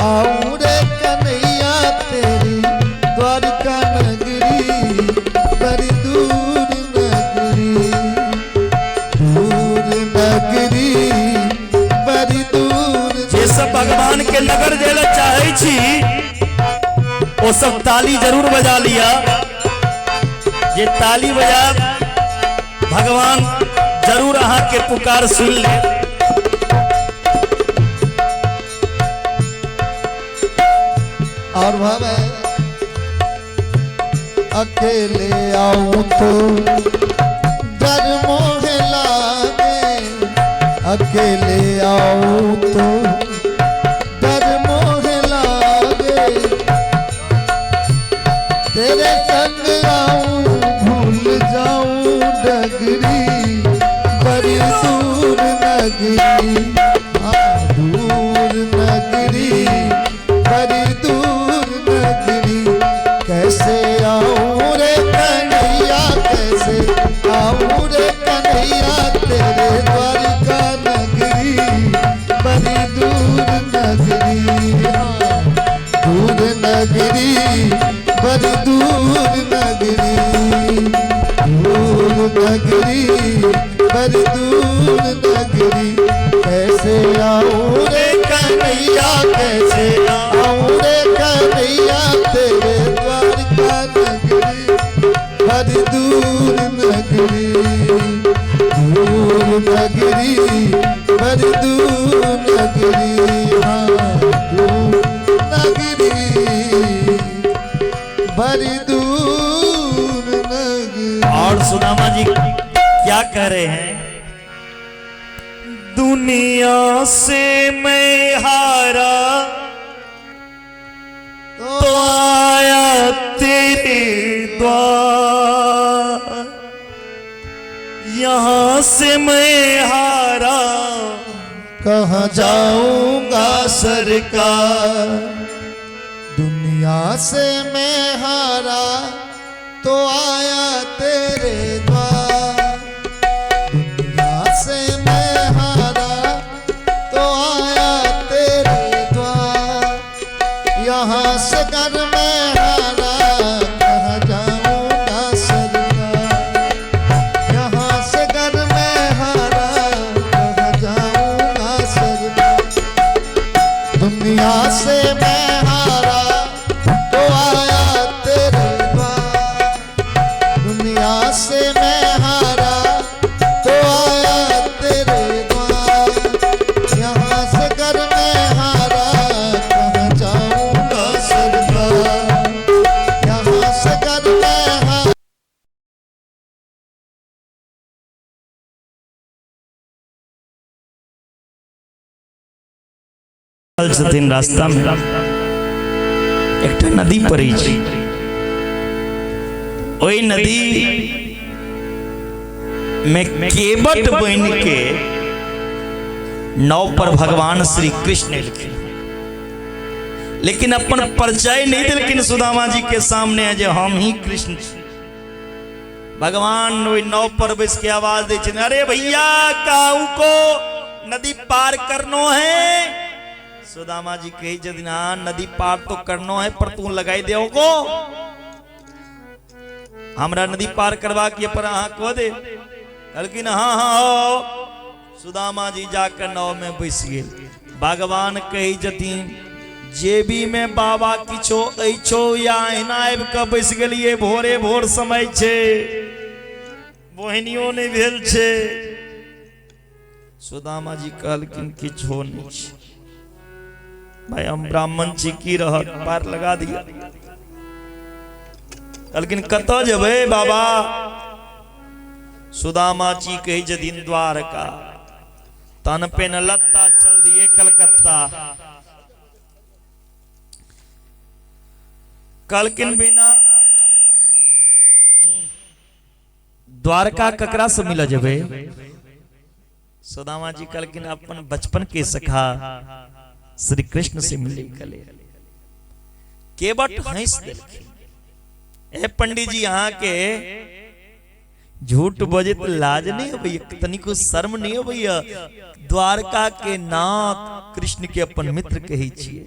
आऊं रे कन्हैया तेरी द्वारिका नगरी, बड़ी दूर नगरी, दूर नगरी, बड़ी दूर। जे सब भगवान के नगर जेला चाहे छी वो सब ताली जरूर बजा लिया। जे ताली बजा भगवान जरूर अहाँ के पुकार सुन ले। और भाव है, अकेले आऊं तो डर मोहे लागे, अकेले आऊं तो डर मोहे लागे, तेरे संग आऊं भूल जाऊं डगरी, बड़ी दूर नगरी, हाँ दूर नगरी, बड़ी दूर नगरी, कैसे आऊं रे कन्हैया, कैसे आऊं रे कन्हैया तेरे द्वारिका नगरी, बड़ी दूर नगरी, हाँ दूर नगरी, बड़ी दूर नगरी, दूर नगरी, बड़ी दूर नगरी, कैसे आऊं रे कन्हैया, कैसे आऊं रे कन्हैया तेरे द्वारिका नगरी, बड़ी दूर नगरी, दूर नगरी, बड़ी दूर नगरी, हाँ दूर नगरी, बड़ी दूर नगरी। और सुदामा जी क्या कह रहे हैं? दुनिया से मैं हारा तो आया तेरे द्वार, यहाँ से मैं हारा कहाँ जाऊंगा सरकार, दुनिया से मैं हारा तो आया तेरे द्वार, दुनिया से मैं हारा तो आया तेरे द्वार, यहाँ से कर मैं हारा कहाँ जाऊंगा सरकार, यहाँ यहाँ से मैं हारा तो आया तेरे द्वार, यहाँ से कर मैं हारा कहाँ जाऊँगा सरकार, यहाँ से कर मैं हारा। छथिन रास्ता में एकटा नदी पड़ै छै। ओहि नदी में केवट बनि के नाव पर भगवान श्री कृष्ण एलखिन, लेकिन अपन परिचय नहीं देलखिन सुदामा जी के सामने जे हम ही कृष्ण छी। भगवान ओहि नाव पर बैस के आवाज दै छथिन, अरे भैया काहू को नदी पार करनो है। सुदामा जी कहै छथिन, हाँ नदी पार तो करनो है पर तू लगाई देहो को, हमरा नदी पार करवा के पर अहाँ कह दे। कहलखिन हाँ हाँ। सुदामा जी जाकर नाव में बैस गेल। भगवान कहै छथिन, जेबी में बाबा किछो अछो या एना आबि कऽ बैस गेलियै, भोरे भोर समय छै, बोहनियो नहि भेल छै। सुदामा जी कहलखिन किछो नहि छै भाई, हम ब्राह्मण छी, की रहत, पार लगा दिया। कहलखिन कतऽ जेबै बाबा? सुदामा जी कहै छथिन द्वारका, तन पे न लत्ता चल दिए कलकत्ता। कहलखिन बिना द्वारका ककरा से मिल जेबै? सुदामा जी कहलखिन अपन बचपन के सखा श्री कृष्ण से मिले के लेल। केवट हंस देलखिन, ए पंडित जी अहाँ के झूठ बजैत लाज नहीं अबैया, तनिको शर्म नहीं अबैया? द्वारका के नाथ कृष्ण के अपन मित्र कहै छियै।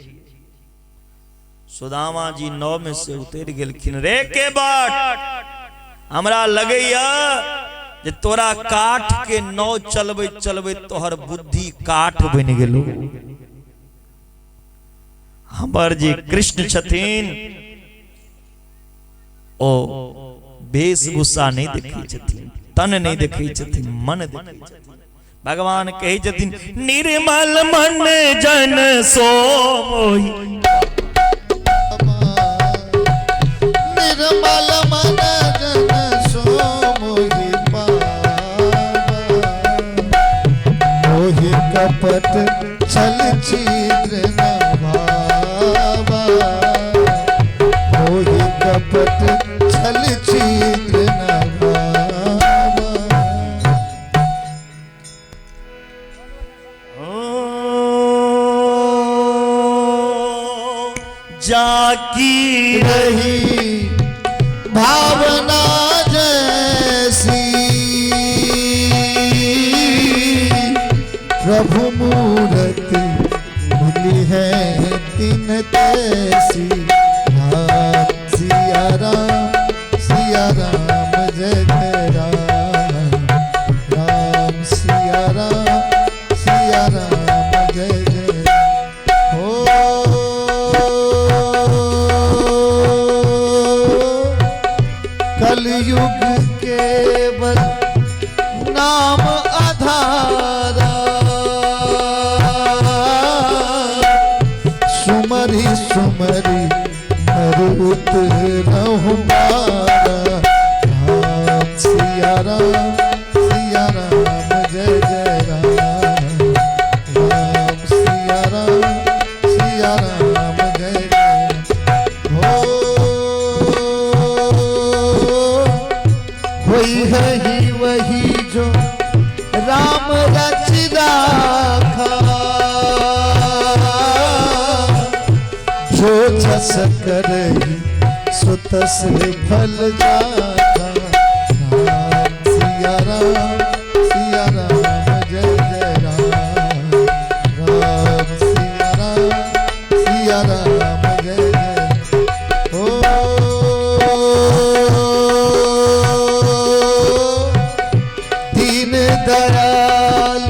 सुदामा जी नाव में से उतर गेलखिन। रे केवट, हमरा लगैया जे तोरा काठ के नाव चलबैत चलबैत तोहर बुद्धि काठ बनि गेलो। हमर जे कृष्ण छथिन ओ वेशभूषा नहीं देखै छथिन, तन नहीं देखै छथिन, मन देखै छथिन। भगवान कहै छथिन, निर्मल मन जन सो मोहि, निर्मल मन जन सो मोहि पावा, मोहि कपट छल छिद्र न भावा, मोहि कपट छल छिद्र न भावा। जाकी रही भावना जैसी, प्रभु मूरत मिली है तिन तैसी। राम सिया राम सिया राम जय जय राम, राम सिया राम सिया राम जय जय हो। कलयुग केवल नाम आधारा, सुमरी सुमरी नर उतरहु पारा। राम सिया राम सिया राम जय जय राम, राम सिया राम सिया राम जय जय हो। वही है ही वही जो राम रच राखा, जो जस करही सो तस फल जाता। राम सिया राम सिया राम जय जय राम, राम सिया राम सिया राम जय जय हो। दीन दयाल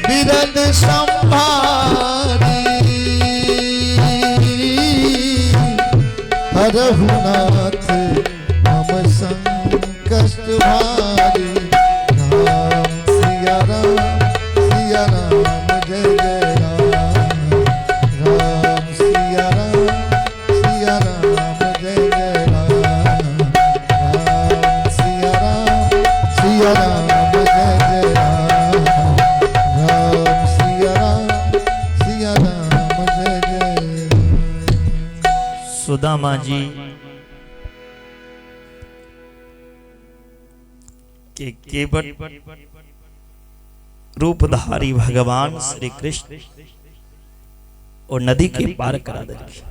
बिरद संभारी, हरहु नाथ मम संकष्ट भारी। राम सिया राम सिया राम जय जय राम, राम सिया राम सिया राम जय जय राम, राम सिया राम सिया राम जय जय राम, राम सिया राम सिया राम जय जय राम। सुदामा जी के केवट रूपधारी भगवान श्री कृष्ण और नदी के पार करा देलखिन।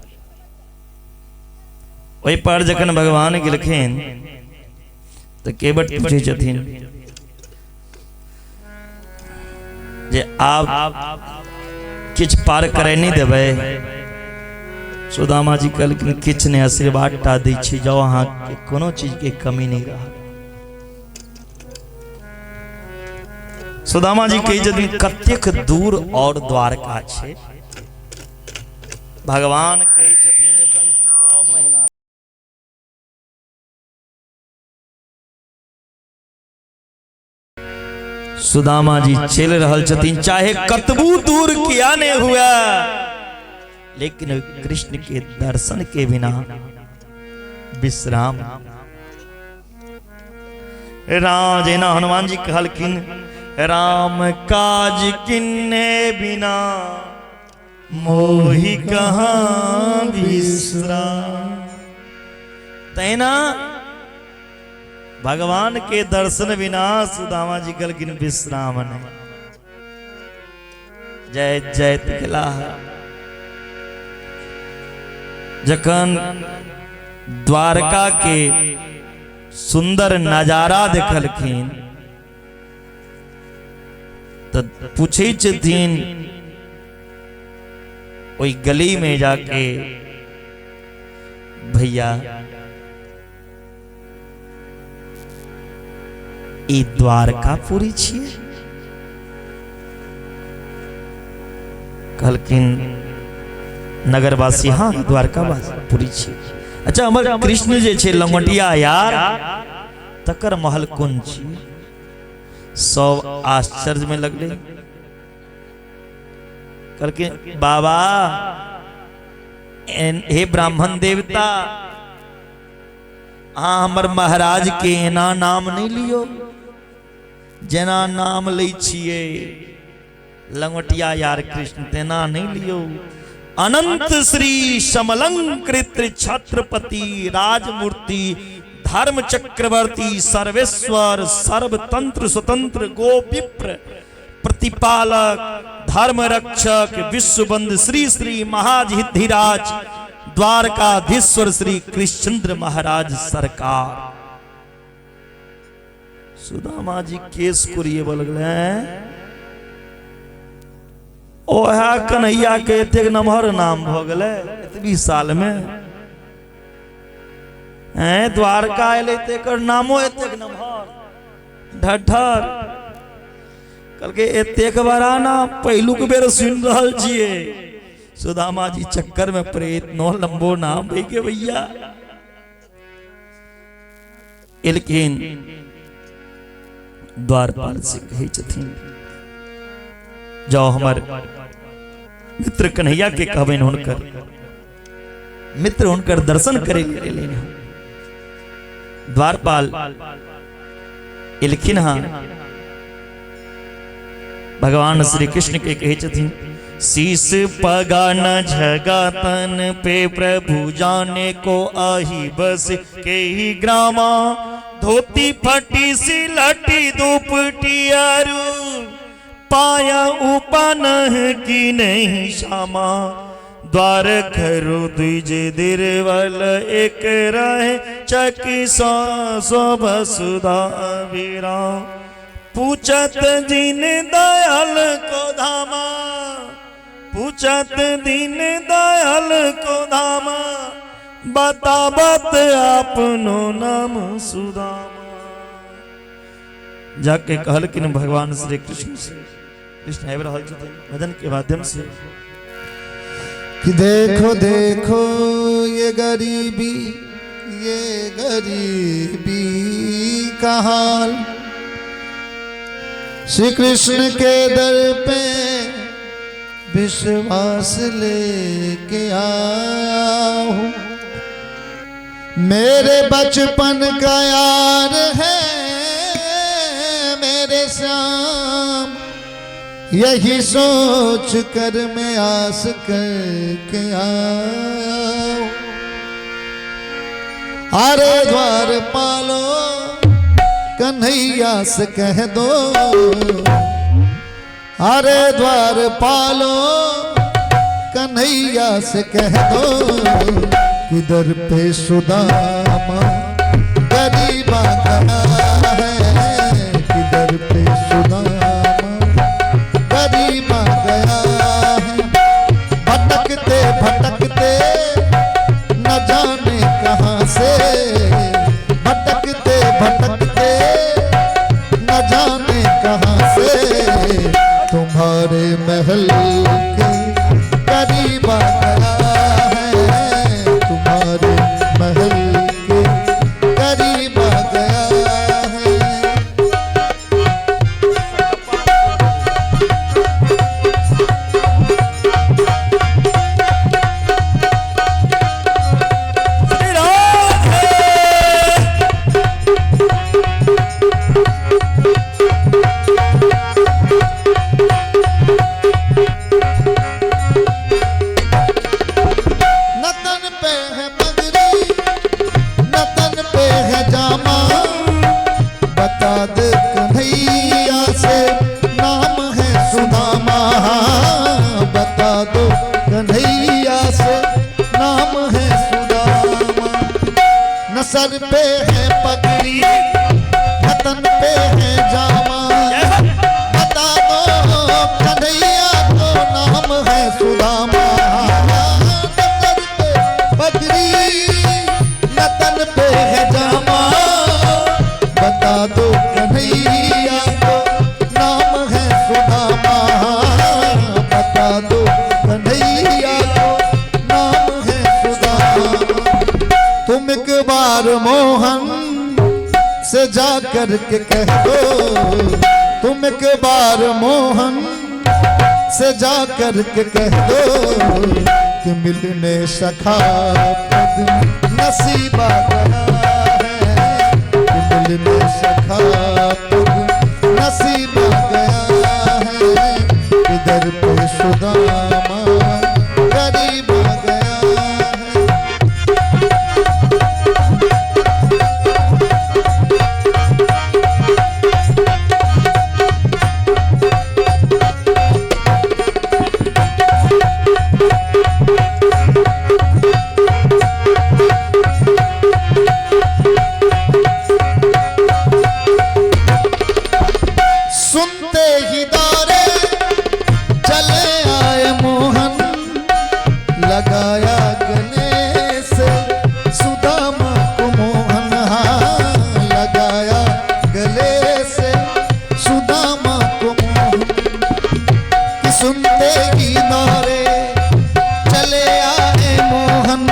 ओहि पार जखन भगवान गेलखिन तऽ केवट पूछै छथिन जे आब किछु पार करै नहि देबै। सुदामा जी कहलखिन किछु नहि, आशीर्वाद टा दै छी, जाउ अहाँके कोनो चीज के कमी नहि रहत। सुदामा जी कहै छथिन कतेक दूर और द्वारका छै। भगवान कहै छथिन एखन 6 महीना सुदामा जी चलि रहल छथिन, चाहे कतबू दूर किया नहीं हुआ, लेकिन कृष्ण के दर्शन के बिना विश्राम। राम जेना हनुमान जी कहलखिन राम काज किन्ने बिना मोहि कहाँ विश्राम। तैना भगवान के दर्शन बिना सुदामा जी कहलखिन विश्राम नहीं। जय जय गेलाह। जखन द्वारका के सुंदर नजारा देखलखिन तऽ पूछै छथिन ओहि गली में जाके, भैया ई द्वारकापुरी छियै? कहलखिन नगरवासी हाँ द्वारकापुरी छियै। अच्छा हमर कृष्ण जे छै लंगोटिया यार, तकर महल कोन छी? सब आश्चर्य में लगले। कहलखिन बाबा हे ब्राह्मण देवता, अहाँ हमर महाराज के एना नाम नहीं लियो जेना नाम लै छियै लंगोटिया यार कृष्ण, तेना नहीं लियो। अनंत श्री समलंकृत छत्रपति राजमूर्ति धर्म चक्रवर्ती सर्वेश्वर सर्वतंत्र स्वतंत्र गोपिप्र प्रतिपालक धर्म रक्षक विश्वबंध श्री श्री महाधिराज द्वारकाधीश्वर श्री कृष्णचंद्र महाराज सरकार। सुदामा जी केस कुरिए लगले, ओहा कन्हैया के एतेक नमहर नाम भ गेलै एतबी साल में, हैं द्वारका एलै तऽ एकर नामो एतेक नमहर ढढर। कहलकै एतेक बड़ा नाम पहिलुक बेर सुनि रहल छियै। सुदामा जी चक्कर में पड़े, इतनो लंबो नाम भई के भैया। एलखिन द्वारपाल से कहै छथिन जाओ हमर मित्र कन्हैया के कहबनि हुनकर मित्र हुनकर दर्शन करे के एलनि हँ। द्वारपाल एलखिन हँ, भगवान श्री कृष्ण के कहै छथिन शीश पगा न झगा तन पे प्रभु जाने को आही बस के ही ग्रामा, धोती फटी सी लटी दुपटी अरु पाया उपनह की नहीं श्यामा, द्वार खरु द्विज दिरवल एक रहे चकी सो बसुधा वीरा, पूछत जिन दयाल को धामा, पूछत दीन दयाल को धामा, बताबत अपनो नाम सुदामा। जाके कहलखिन भगवान श्री कृष्ण से, कृष्ण आबि रहल छथिन भजन के माध्यम से कि देखो देखो ये गरीबी ये गरीबी का हाल। श्री कृष्ण के दर पे विश्वास लेके आया हूँ। मेरे बचपन का यार है मेरे श्याम, यही सोच कर मैं आस करके आया हूँ। अरे द्वार पालो कन्हैया से कह दो, अरे द्वार पालो कन्हैया से कह दो, किधर पे सुदामा गरीबा गया है, किधर पे सुदामा गरीबा गया है। भटकते भटकते न जाने कहाँ से, भटकते भटकते न जाने कहाँ से, तुम्हारे महल के करीब आ गया है, तुम्हारे महल के करीब आ गया है। श्री राधे। न तन पे है पगड़ी न तन पे है जामा, बता दे कन्हैया से नाम है सुदामा, बता दो कन्हैया से नाम है सुदामा। न सर पे है पगड़ी न तन पे है जामा, बता दो कन्हैया को नाम है सुदामा। न सर पे पगड़ी न तन पे है जामा, बता दो कन्हैया को नाम है सुदामा, बता दो कन्हैया को नाम है सुदामा। तुम एक बार मोहन से जा कर के कह दो, तुम एक बार मोहन से जा कर के कह दो, कि मिलने सखा पद नसीब आ गया है, कि मिलने सखा पद नसीब आ गया है। किधर पे सुदामा गरीब आ गया है। सुनते ही दौरे चले आए मोहन, लगाया गले से सुदामा को मोहन, हाँ लगाया गले से सुदामा को मोहन। कि सुनते ही दौरे चले आए मोहन,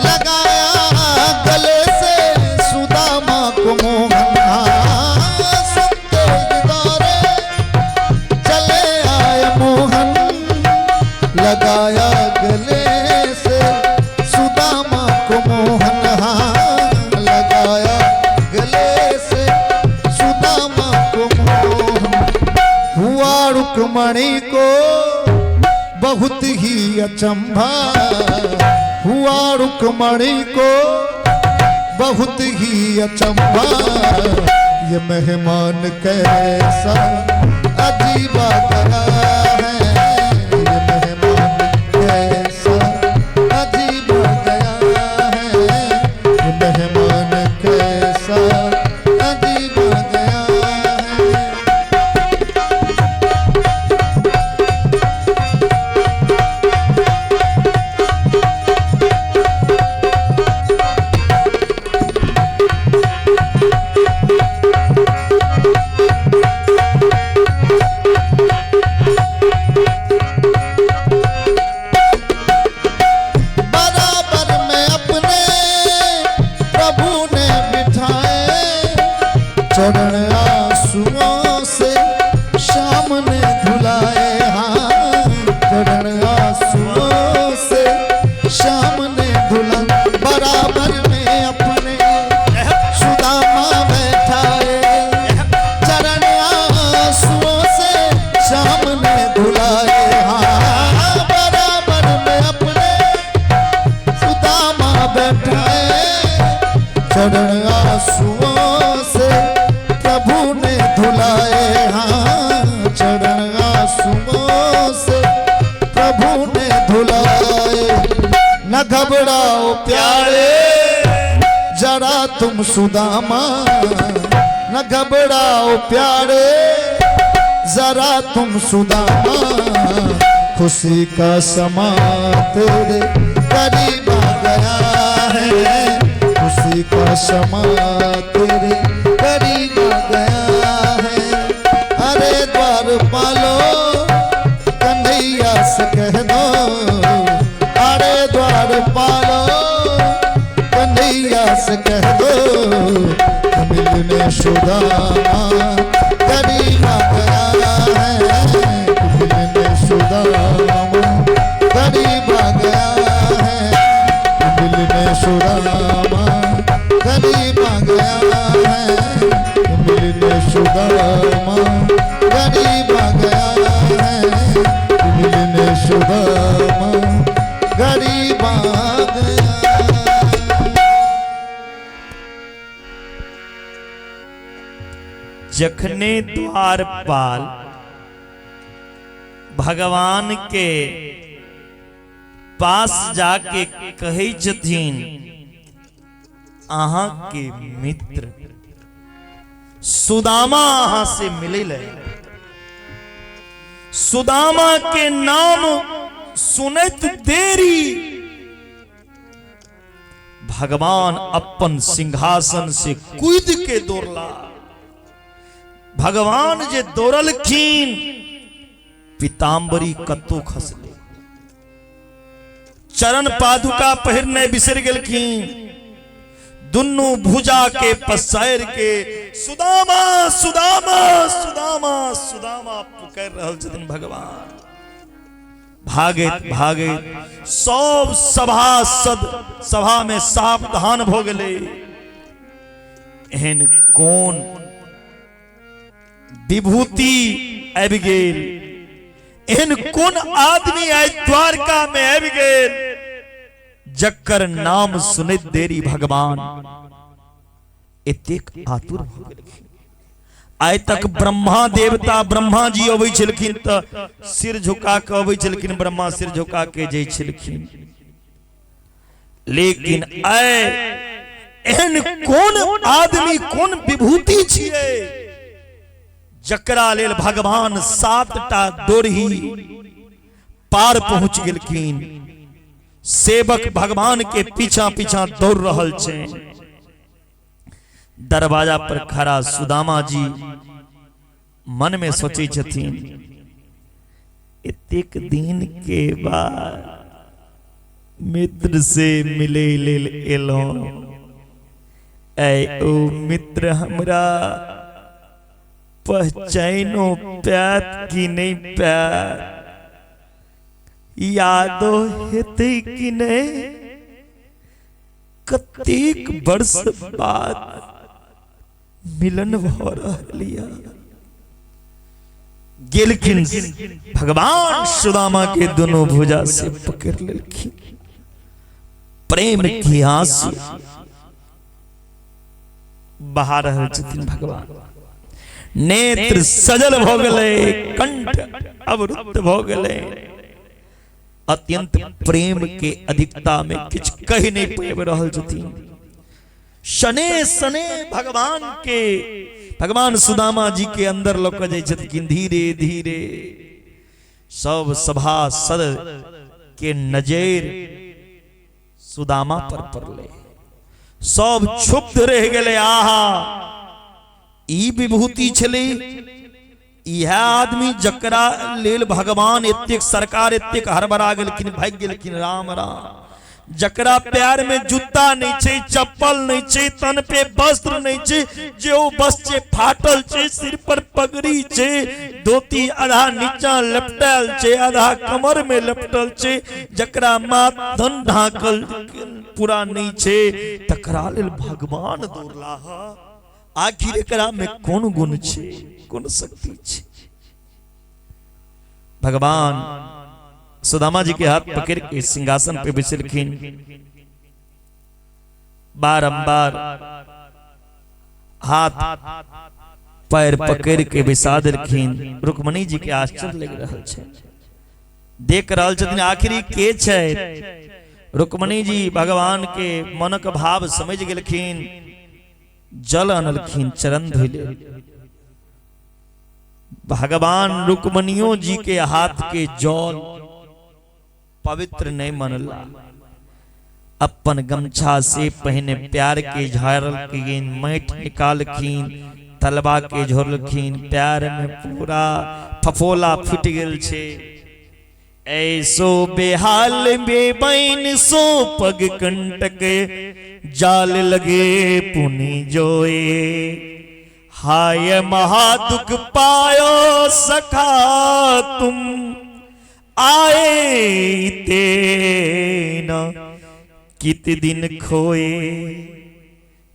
लगाया गले से सुदामा को मोहन, हाँ सुनते ही दौरे चले आए मोहन, लगाया गले से सुदामा को मोहन, हाँ लगाया गले से सुदामा को मोहन। हुआ रुक्मणी को बहुत ही अचंभा, हुआ रुक्मणी को बहुत ही अचंभा, ये मेहमान कैसा अजीब आ गया है, ये मेहमान कैसा अजीब आ गया है, ये मेहमान कैसा अजीब आ गया है। चरण आंसुओं से श्याम ने धुलाए। हाँ, चरण आंसुओं से श्याम ने धुला। बराबर में अपने सुदामा बैठाए, चरण आंसुओं से श्याम ने धुलाए। हाँ, बराबर में अपने सुदामा बैठाए, चरण आंसुओं से प्रभु ने धुलाए। हाँ, चरण आंसुओं से प्रभु ने धुलाए। न घबराओ प्यारे जरा तुम सुदामा, न घबराओ प्यारे जरा तुम सुदामा। खुशी का समा तेरे करीब आ गया है, खुशी का समा तेरे करीब आ गया है। अरे द्वार पालो कन्हैया से कह दो, अरे द्वार पालो कन्हैया से कह दो, मिलने सुदामा करीब आ गया है, मिलने सुदामा करीब आ गया है, मिलने सुदामा करीब आ गया है, मिलने सुदामा करीब आ गया है, मिलने सुदामा गरीब आ गया। जखने द्वारपाल भगवान के पास जाके कहै छथिन अहाँ के मित्र सुदामा अहाँ से मिलै ले, सुदामा के नाम सुनैत देरी भगवान अपन सिंहासन से कूद के दौड़ला। भगवान जे दौड़लखिन पीताम्बरी कतौ खसले, चरण पादुका पहिरने बिसरि गेलखिन, दुनू भुजा के पसारि के सुदामा सुदामा सुदामा सुदामा पुकारि रहल छथिन भगवान। भागैत भागैत सब सभासद सभा में सावधान भ गेलै। एहन कोन विभूति आबि गेल, एहन कोन आदमी आइ द्वारका में आबि गेल जकर नाम सुनैत देरी भगवान एतेक आतुर भ गेलखिन। आइ तक ब्रह्मा देवता ब्रह्मा जी अबै छलखिन तऽ सिर झुका के अबै छलखिन, ब्रह्मा सिर झुका के जाइ छलखिन, लेकिन आइ एहन कोन आदमी कोन विभूति छियै जकरा लेल भगवान 7टा दोरही पार पहुंच गेलखिन। सेवक भगवान के पीछा पीछा दौड़ रहल छै। दरवाजा पर खड़ा सुदामा जी मन में सोचै छथिन एतेक दिन के बाद मित्र से मिले लेल एलहुं, ऐ ओ मित्र हमरा पहचानो प्यात कि नहीं प्यात, यादो हेतै कि नहीं, कतेक वर्ष बाद मिलन भ रहल या। गेलखिन भगवान सुदामा के दोनों भुजा से पकड़ लेलखिन, प्रेम की आंसू बहा रहल छथिन भगवान। नेत्र सजल भ गेलै, कंठ अवरुद्ध भ गेलै, अत्यंत प्रेम के अधिकता में किछु कहि नहीं पाबि रहल छथिन। शने शने भगवान के भगवान सुदामा जी के अंदर लऽ कऽ जाइ छथिन। धीरे धीरे सब सभासद के नजर सुदामा पर पड़लै, सब क्षुब्ध रहि गेलै। आहा, ई विभूति छलै, इएह आदमी जकरा लेल भगवान एतेक सरकार एतेक हड़बड़ा गेलखिन, भागि गेलखिन। राम राम, जकरा पैर में जूता नहीं छै, चप्पल नहीं छै, तन पे वस्त्र नहीं छै, जे ओ बस छै फाटल छै, सिर पर पगड़ी छै, धोती आधा नीचा लपटल छै, आधा कमर में लपटल छै, जकरा माथ धन ढाकल पूरा नहीं छै, तकरा लेल भगवान दौड़ला। आखिर एकरा में कोन गुण छै, कोन शक्ति छै? भगवान सुदामा जी के हाथ पकड़ के सिंहासन पे बैसलखिन। बारंबार हाथ पैर पकड़ के बैसा देलखिन। रुक्मणी जी के आश्चर्य लग रहा छै, देख रहल छथिन आखिरी के छै। रुक्मणी जी भगवान के मनक भाव समझ गेलखिन, जल अनलखिन, चरण धोले। भगवान रुक्मणियों जी के हाथ के जल पवित्र नहीं मनला, अपन गमछा से पहने प्यार के झाड़लखिन, मैट निकालखिन, तलबा के झोरलखिन, प्यार में पूरा फफोला फूट गेल छे। ऐसो बेहाल बेबैन सो पग कंटक जाल लगे पुनि जोए, हाय महादुख पायो सखा तुम आए तेना कित दिन खोए।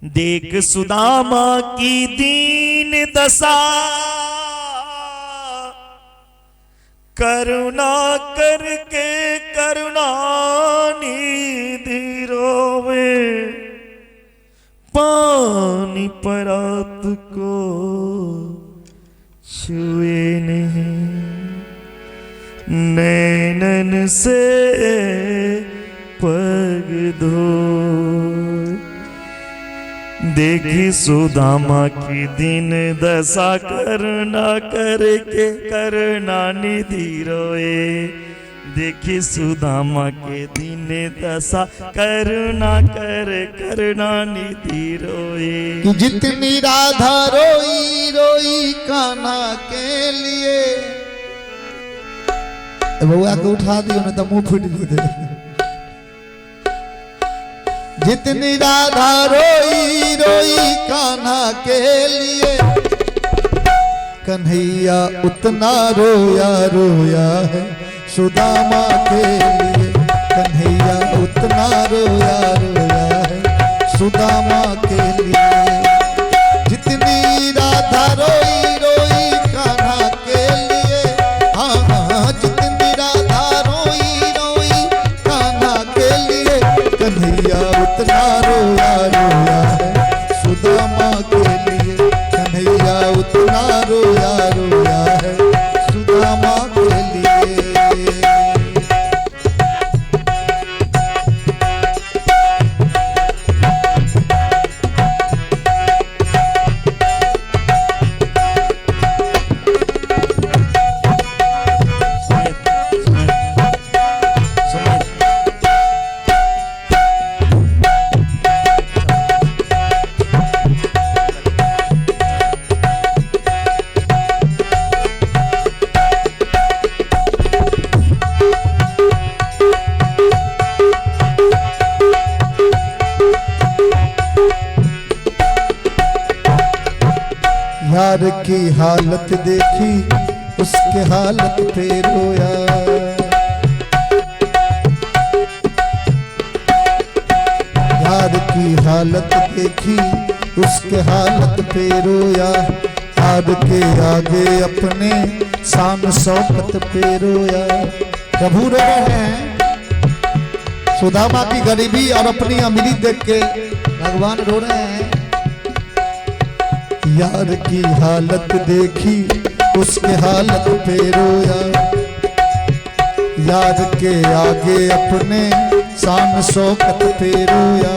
देख सुदामा की दीन दशा, करुणा करके करुणा निधि रोवे, पानी परात को छुए नहीं, नैनन से पग धो। देखी सुदामा की दिन दशा, करुणा करके करुणा निधि रोए। देखी सुदामा के दिन दशा, करुणा कर करुणा निधि रोए। कि जितनी राधा रोई रोई कान्हा के लिए, बउआ के उठा दियो न तो मुंह फूट जेतै। जितनी राधा रोई रोई कान्हा के लिए, कन्हैया उतना रोया रोया है सुदामा के लिए। कन्हैया उतना रोया रोया है सुदामा के लिए। जितनी राधा रोई रोई कान्हा के लिए, हाँ हाँ, जितनी राधा रोई रोई कान्हा के लिए, कन्हैया उतना रोया रोया है सुदामा के लिए। कन्हैया उतना रोया रोया है सुदामा के लिए। यार की हालत देखी उसके हालत पे रोया, यार की हालत देखी उसके हालत पे रोया, हार के आगे अपने शान शौकत पे रोया। प्रभु रो रहे हैं सुदामा की गरीबी और अपनी अमीरी देख के भगवान रो रहे हैं। यार की हालत देखी उसके हालत पे रोया, यार के आगे अपने शान शौकत पे रोया।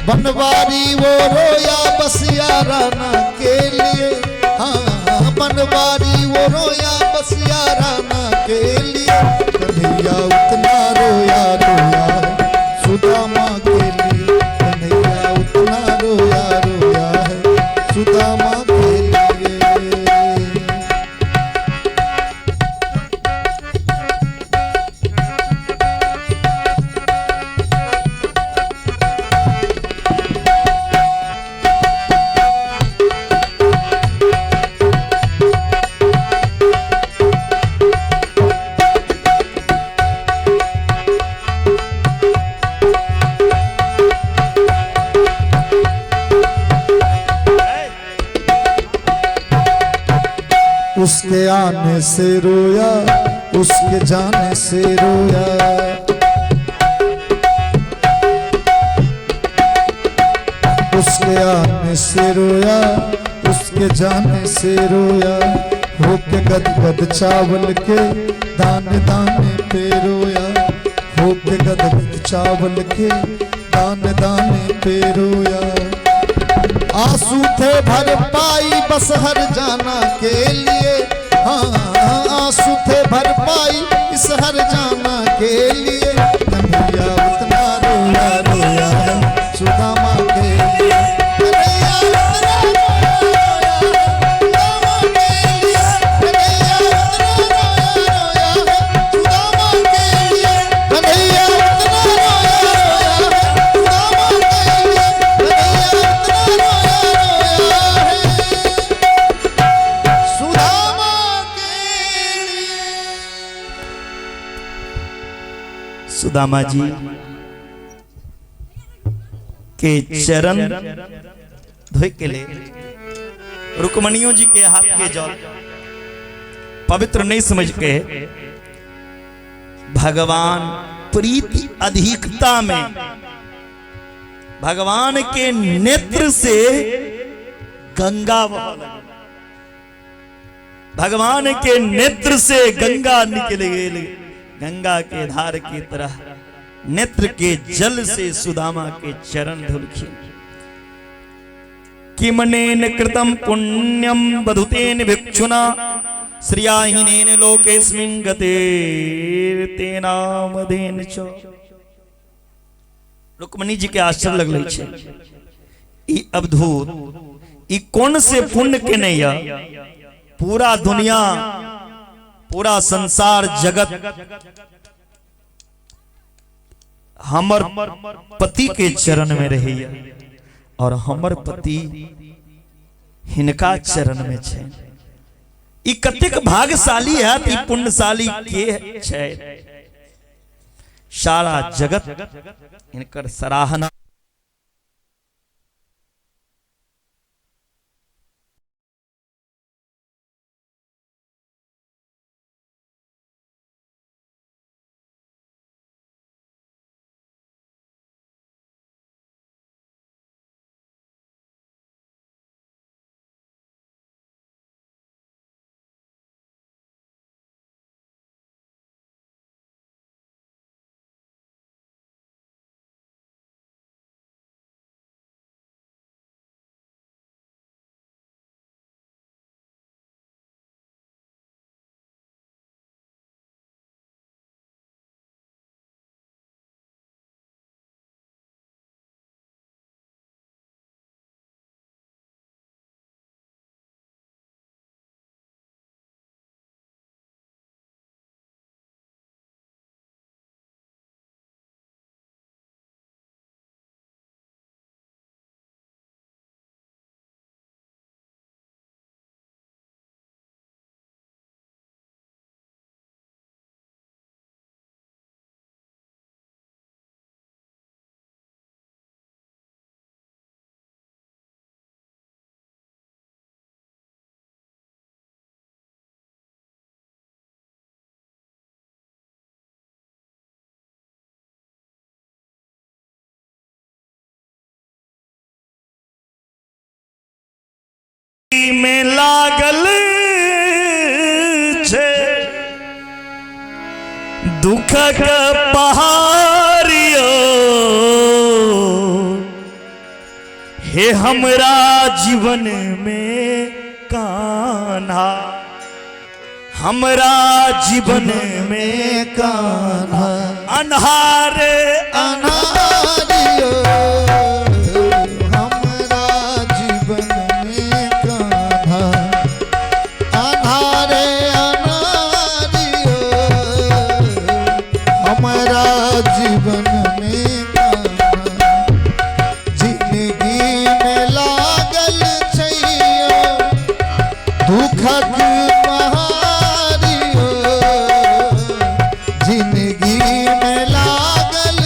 बनवारी वो रोया बस याराना के लिए, हाँ बनवारी वो रोया बस याराना के लिए। कन्हैया उतना रोया रोया है सुदामा के लिए। कन्हैया उतना रोया रोया है सुदामा के लिए। उसके आने से रोया, उसके जाने से रोया। उसके आने से रोया, उसके जाने से रोया, होके गदगद चावल के दाने दाने पे रोया, होके गदगद चावल के दाने दाने पे रोया। आंसू थे भर पाई बस हर जाना के लिए, हाँ आंसू थे भर पाई इस हर जाना के लिए। कन्हैया उतना रोया रोया है सुदामा के लिए, कन्हैया उतना रोया रोया है सुदामा के लिए, कन्हैया उतना रोया रोया है सुदामा के लिए, कन्हैया उतना रोया रोया है सुदामा के लिए, कन्हैया उतना रोया रोया है सुदामा के लिए। सुदामा जी के चरण धोए के ले रुक्मणियों जी के हाथ के जल पवित्र नहीं समझ के भगवान प्रीति अधिकता में भगवान के नेत्र से गंगा बह लगी, भगवान के नेत्र से गंगा निकल गई, गंगा के धार की तरह नेत्र के जल से सुदामा के चरण धुलखी। किमनेन कृतम पुण्यम बधुतेन भिक्षुना श्रियाहीनेन लोकेस्मिन् गतेर्तेनामदेन च। रुक्मणी जी के आश्चर्य लगलै छै, ई अवधूत ई कौन से पुण्य के नहीं है, पूरा दुनिया पूरा संसार जगत हमर पति के चरण में रही और हमर पति हिनका चरण में छै। ई कतेक भाग्यशाली है, ई पुण्यशाली के छै, सारा जगत हिनकर सराहना में लागल छे दुखक पहाड़ियो, हे हमरा जीवन में कान्हा, हमरा जीवन में कान्हा, अन्हारे अन्हारियो हमरा जीवन में कान्हा, अन्हारे अन्हारियो हमरा जीवन में कान्हा। जिंदगी में लागल छैयो दुखक पहाड़ियो, जिंदगी में लागल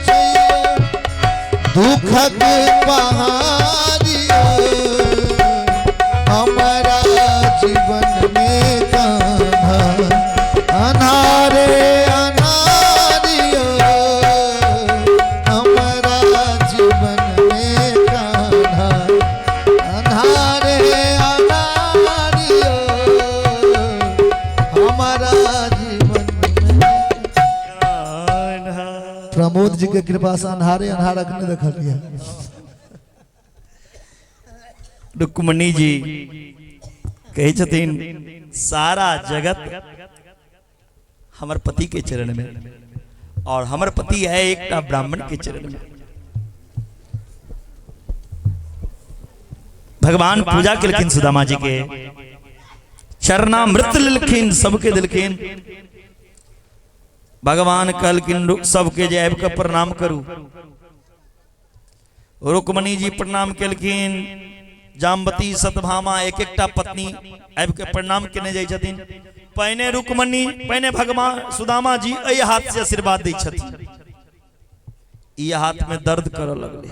छैयो दुखक पहाड़ियो, हमारा जीवन में प्रमोद जी के कृपा से अन्हारे अन्हार अखने देखलियै। रुक्मणी जी कहै छथिन सारा जगत हमर पति के चरण में और हमर पति है एकटा ब्राह्मण के चरण में। भगवान पूजा केलखिन सुदामा जी के, चरणामृत लेलखिन, सबके देलखिन। भगवान कहलखिन सबके जे आबि कऽ प्रणाम करू। रुक्मणी जी प्रणाम केलखिन, जामवती सतभामा एक एकटा पत्नी आबि के प्रणाम केने जाइ छथिन। पहिने रुक्मणी, पहिने भगवान सुदामा जी एहि हाथ से आशीर्वाद दै छथिन, ई हाथ में दर्द करऽ लगलै।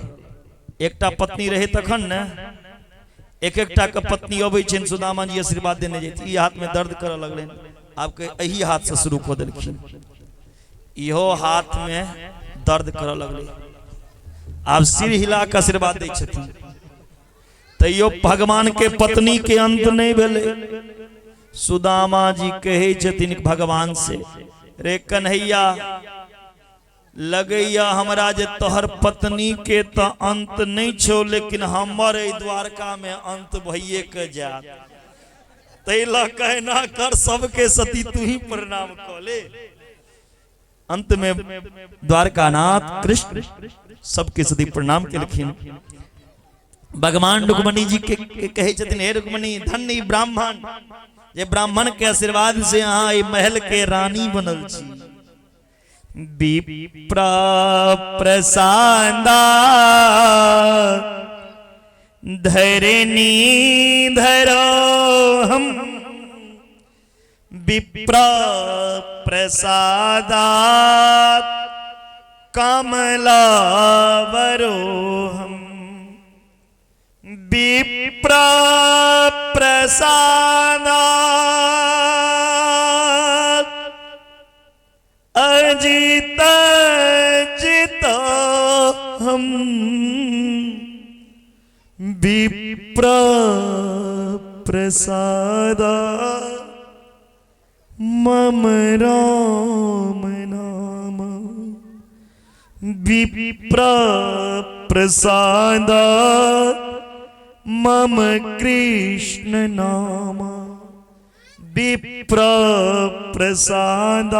एकटा पत्नी रहे तखन ने, एक एकटा के पत्नी अबै छनि, सुदामा जी आशीर्वाद देने जाइ, ई हाथ में दर्द करऽ लगलनि, आब के एही हाथ से शुरू कऽ देलखिन, इहो हाथ में दर्द करऽ लगलै, आब सिर हिला कऽ आशीर्वाद दै छथिन। तैयो भगवान के पत्नी के अंत नहीं भेलै। सुदामा जी कहै छथिन भगवान से, रे कन्हैया, लगैया हमरा जे तोहर पत्नी के तऽ अंत नहीं छौ, लेकिन हमर एहि द्वारका में अंत भइए के जायत, ताहि लऽ कऽ एना कर, सबके सती तू ही प्रणाम कऽ ले। अंत में द्वारकानाथ कृष्ण सबके सती प्रणाम केलखिन। भगवान रुक्मणी जी के कहै छथिन, हे रुक्मणी, धन्य ई ब्राह्मण जे ब्राह्मण के आशीर्वाद से अहाँ एहि महल के रानी बनल छी। विप्र प्रसादा धरनी धरो हम, विप्र प्रसादा कमलावरो हम, विप्र प्रसादा अजित जित हम, विप्र प्रसाद मम राम नाम, विप्र प्रसाद मम कृष्ण नाम, विप्र प्रसाद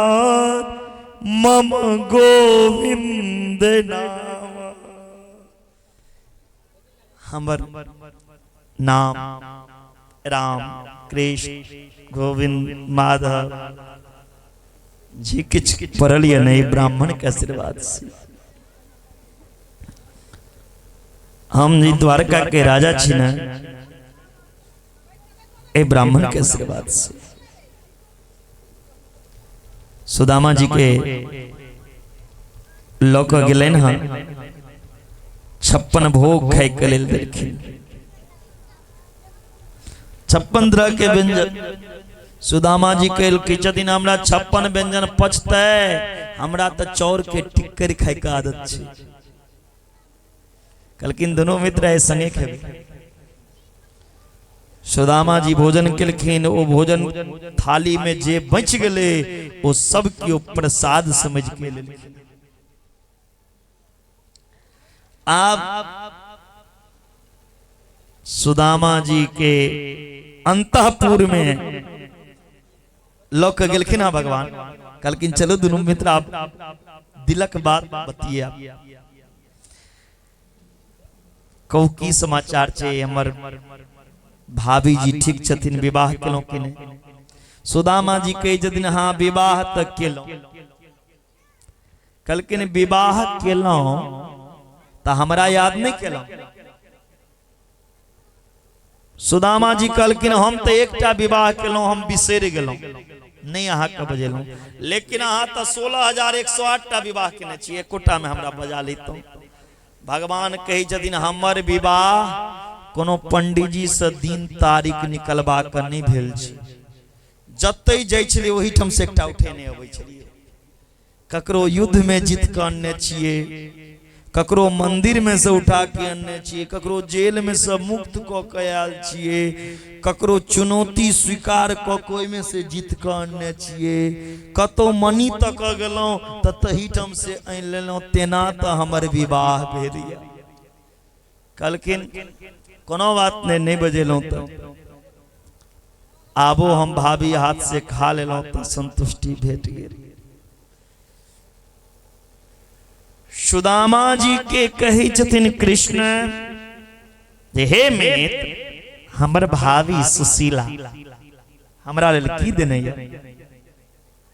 मम गोविंद नाम। हमर नाम राम कृष्ण गोविंद माधव जी किछु पढ़ल ये नहीं, ब्राह्मण के आशीर्वाद से हम जी द्वारका के राजा छी ने, ए ब्राह्मण के आशीर्वाद से। सुदामा जी के लऽ कऽ गेलनि हँ, 56 भोग खाइके लेल देलखिन, 56 तरह के व्यंजन। सुदामा जी कहलखिन छथिन हमरा 56 व्यंजन पचतै, हमरा तऽ चाउर के टिक्कर खाइके आदत छै। कहलखिन दुनू मित्र आइ संगे खेबै। सुदामा जी भोजन केलखिन, ओ भोजन थाली में जे बचि गेलै ओ सब केओ प्रसाद समझ के लेलखिन। आब सुदामा जी के अंतःपुर में लऽ के गेलखिन हँ भगवान, कहलखिन चलू दुनू मित्र आप दिलक बात बतिया, कहू की समाचार छै, हमर भाभी जी ठीक छथिन, विवाह केलहुँ कि नहि? सुदामा जी कहै छथिन हँ विवाह तऽ केलहुँ। कहलखिन विवाह केलहुँ तऽ हमरा याद नहि केलहुँ? सुदामा जी कहलखिन हम तऽ एकटा विवाह केलहुँ, हम बिसरि गेलहुँ, नहि अहाँके बजेलहुँ, लेकिन अहाँ तऽ 16,108 टा विवाह केने छी, एकोटा मे हमरा बजा लैतहुँ। भगवान कहै छथिन हमर विवाह कोनो पंडीजी से दिन तारीख निकलबा कऽ नहि भेल छै, जतै जाइ छलियै ओहिठाम से एकटा उठेने अबै छलियै, ककरो युद्ध में जीत कऽ अनने छियै, ककरो मंदिर में से उठा के अनने छियै, ककरो जेल में से मुक्त कऽ के आयल छियै, ककरो चुनौती स्वीकार कऽ के ओहिमे से जीत कऽ अनने छियै, कतौ मनी तक गेलहुँ तऽ तही ठाम से आनि लेलहुँ, तेना तऽ हमर विवाह भेल यऽ। कहलखिन कोनो बात नहि, नहि बजेलहुँ तऽ आबो हम भाभी हाथ से खा लेलहुँ तऽ संतुष्टि भेट गेल। सुदामा जी के कहै छथिन कृष्ण जे हे मित्र, हमर भाभी सुशीला हमरा लेल की देने यऽ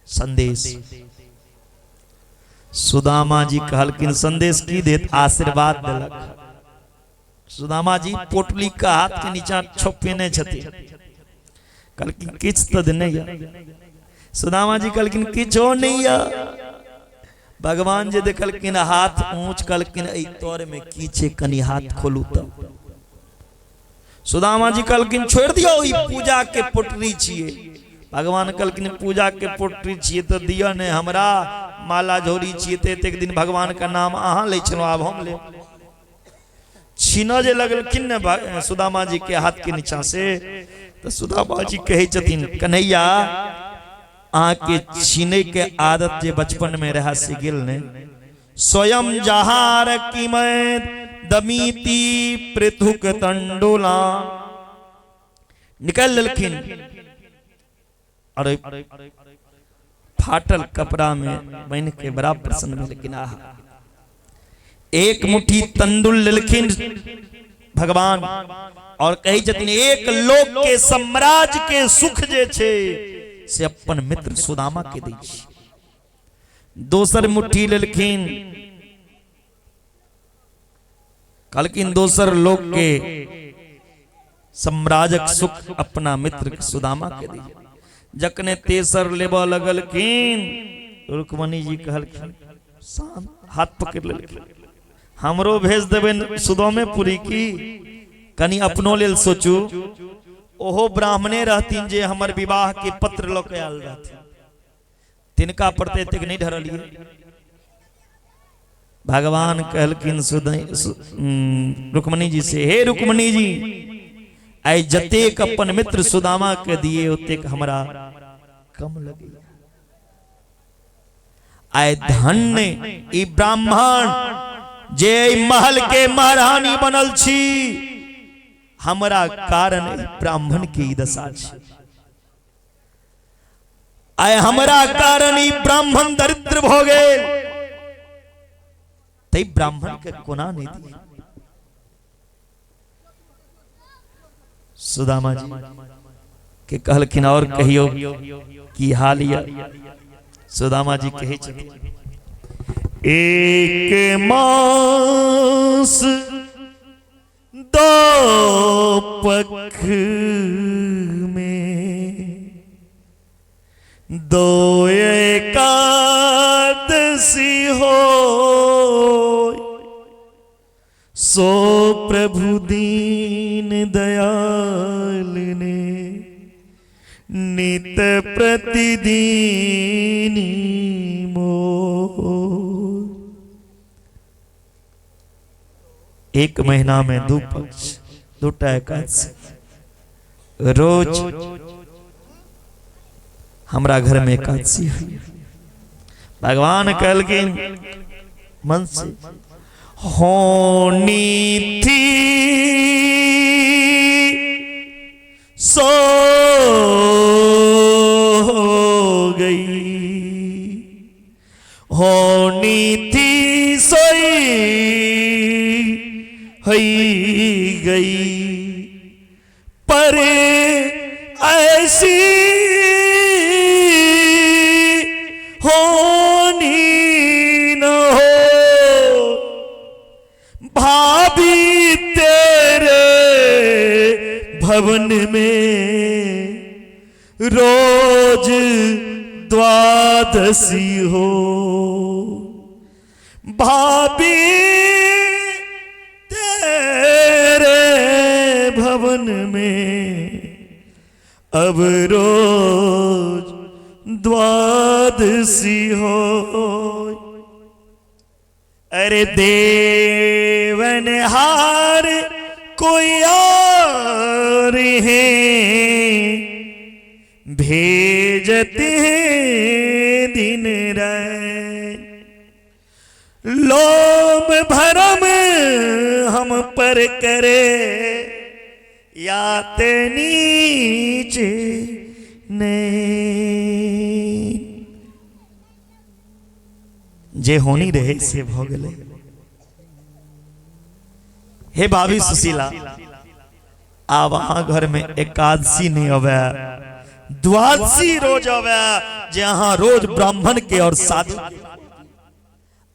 संदेश। सुदामा जी कहलखिन संदेश की देत, आशीर्वाद देलक। सुदामा जी पोटली के हाथ के नीचा छपेने छथिन, कहलखिन किछु तऽ देने यऽ। सुदामा जी कहलखिन किछो नहीं यऽ। भगवान जे देखलखिन हाथ ऊंच, कहलखिन एहि तर में की छै, कनि हाथ खोलू। तऽ सुदामा जी कहलखिन छोड़ि दियौ, ई पूजा के पोटरी छियै। भगवान कहलखिन पूजा के पोटरी छियै तऽ दिअ ने हमरा, माला झोरी छियै तऽ एतेक दिन भगवान के नाम अहाँ लै छलहुँ, आब हम लेब। छीनऽ जे लगलखिन ने सुदामा जी के हाथ के नीचा से, तऽ सुदामा जी कहै छथिन कन्हैया अहाँके छीनै के आदत जे बचपन में रहा से गेल ने। स्वयं जहार की मैं दमीती पृथुक तंडुला, निकालि लेलखिन और फाटल कपड़ा में बन के बड़ा प्रसन्न भेलखिन। आहा, एक मुट्ठी तंदुल लेलखिन भगवान और कहै छथिन एक लोक के साम्राज्य के सुख जे छै से अपन मित्र सुदामा के दै छी। दोसर मुट्ठी लेलखिन, कहलखिन दोसर लोक के साम्राज्यक सुख अपना मित्र सुदामा के दै। जखने तेसर लेबऽ लगलखिन, रुक्मणी जी कहलखिन शांत, हाथ पकड़ लेलखिन, हमरो भेज देबै सुदामेपुरी की, कनि अपनो लेल सोचू। ओहो ब्राह्मणे रहथिन जे हमर विवाह के पत्र लऽ के आयल रहथिन, तिनका पर तऽ एतेक नहि ढरलियै। भगवान कहलखिन रुक्मणी जी से, हे रुक्मणी जी, आइ जतेक अपन मित्र सुदामा के दिए ओतेक हमरा कम लगे। आइ धन्य ई ब्राह्मण जे एहि महल के महारानी बनल छी, हमरा कारण ई ब्राह्मण के ई दशा छै। आइ हमरा कारण ई ब्राह्मण दरिद्र भऽ गेल, तै ब्राह्मण के कोना नहि दिए। सुदामा जी के कहलखिन और कहियो की हाल यऽ। सुदामा जी कहै छथिन एक मास दो पख में दो एकादशी हो, सो प्रभु दीन दयाल ने नित प्रतिदिन मोर। एक महीना में दू पक्ष, दूटा एकादशी, रोज हमरा घर में एकादशी हुई। भगवान कहलखिन मन से होनी थी सो हो गई, होनी थी सोई हुई गई, पर ऐसी होनी न हो, भाभी तेरे भवन में रोज द्वादशी हो, भाभी तेरे भवन में अब रोज द्वादशी हो। अरे देवनहार कोई और है, भेजते हैं दिन रात। लोभ भरम हम पर करे, याते नीचे नहीं। जे होनी रहे से भ गेलै। हे भाभी सुशीला, आब अहाँ घर में एकादशी नहीं अवे, द्वादशी रोज अवे, जे अहाँ रोज ब्राह्मण के और साधु।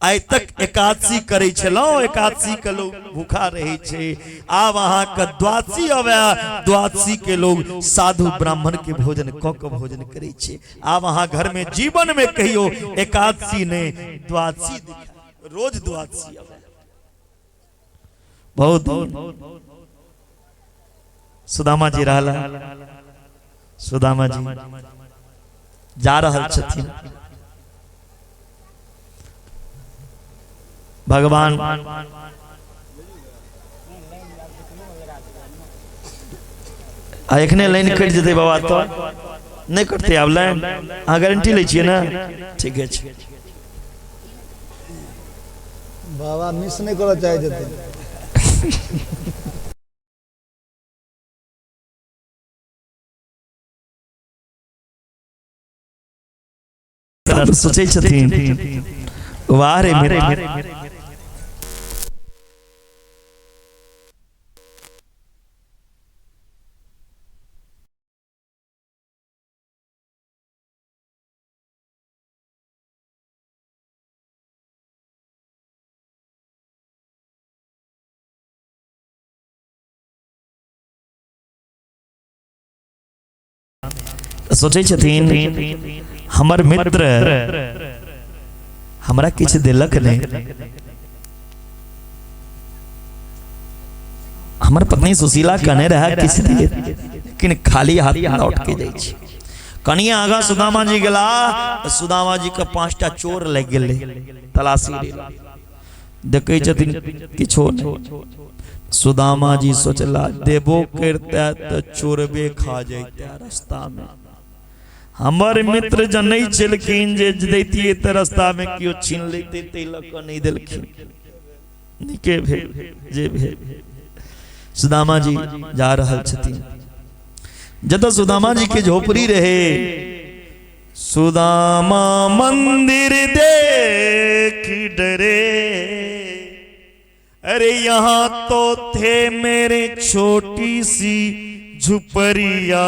आइ तक एकादशी करै छलहुँ, एकादशी के लोग भूखा रहै छै। आब अहाँके द्वादशी अवे, द्वादशी के लोग साधु ब्राह्मण के भोजन क के भोजन करै छै। आब अहाँ घर में जीवन में कहियो एकादशी नहीं, द्वादशी दिखा, रोज द्वादशी अवे। बहुत सुदामा जी रहला, सुदामा जी जा रहल छथिन। भगवान आ एखने लाइन कटि जेतै बाबा, तऽ नहि कटतै आब लाइन? अहाँ गारंटी लै छियै ने? ठीके छै। बाबा मिस नहि करऽ चाहै छथिन। सोचै छथिन, वाह रे मेरे। सोचै छथिन हमर मित्र हमरा किछु देलक नहि, हमर पत्नी सुशीला कहने रहे किछु दिए, लेकिन खाली हाथ लौट के जाइ छी। कनिए आगाँ सुदामा जी गेला, सुदामा जी के 5टा चोर लागि गेलै तलाशी लै। देखै छथिन किछो नहि। सुदामा जी सोचला देबो करते तऽ चोरबे खा जैते रास्ता में। हमर मित्र जनै छलखिन जे दैतियै तऽ रास्ता में केओ छीन लेते, ताहि लऽ कऽ नहि देलखिन। नीके भेल जे भेल। सुदामा जी जा रहल छथिन। जतऽ सुदामा जी के झोपड़ी रहे, सुदामा मंदिर देख डरे, अरे यहाँ तो थे मेरे छोटी सी झुपरिया,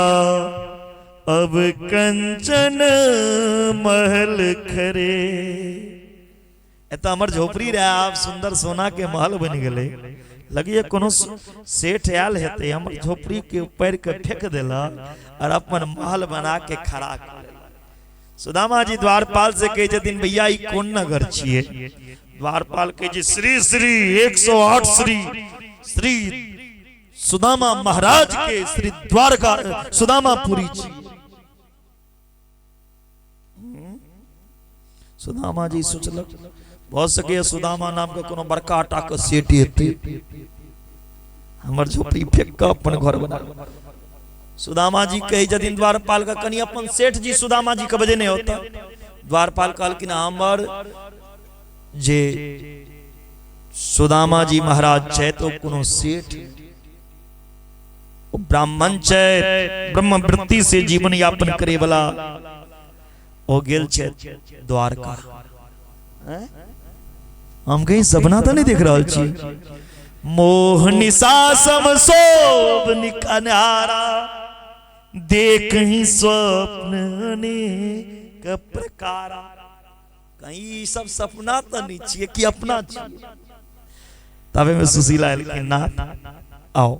अब कंचन महल खरे। एतऽ हमर झोपड़ी रहे, आब सुंदर सोना के महल बनि गेलै। लगिए कोनो सेठ आयल हेतै, हमर झोपड़ी के ऊपर के फेंक देलक और अपन महल बना के खड़ा कर लेलक। सुदामा जी द्वारपाल से कहै छथिन, भैया ई कोन नगर छियै? द्वारपाल कहै छै, श्री श्री 108 श्री श्री सुदामा महाराज के श्री द्वारका सुदामापुरी छी। सुदामा जी सोचलक भऽ सकैए सुदामा नाम के कोनो बड़का टा के सेठ हेतै, हमर झोपड़ी फेंक कऽ अपन घर बना। सुदामा जी कहै छथिन द्वारपाल के, कनि अपन सेठ जी सुदामा जी के बजेने होता। द्वारपाल कहलखिन, हमर जे सुदामा जी महाराज छथि ओ कोनो सेठ, ओ ब्राह्मण छथि, ब्रह्मवृत्ति से जीवन यापन करे वाला, ओ गेल छथि द्वारका। हम कहीं सपना तऽ नहि देख रहल छी? मोह निशा सम शोभ निकनहारा, देख ही स्वप्न अनेक प्रकारा। कहीं ई सब सपना तऽ नहि छियै कि अपना छियै? तबे में सुशीला एलखिन, नाथ आओ।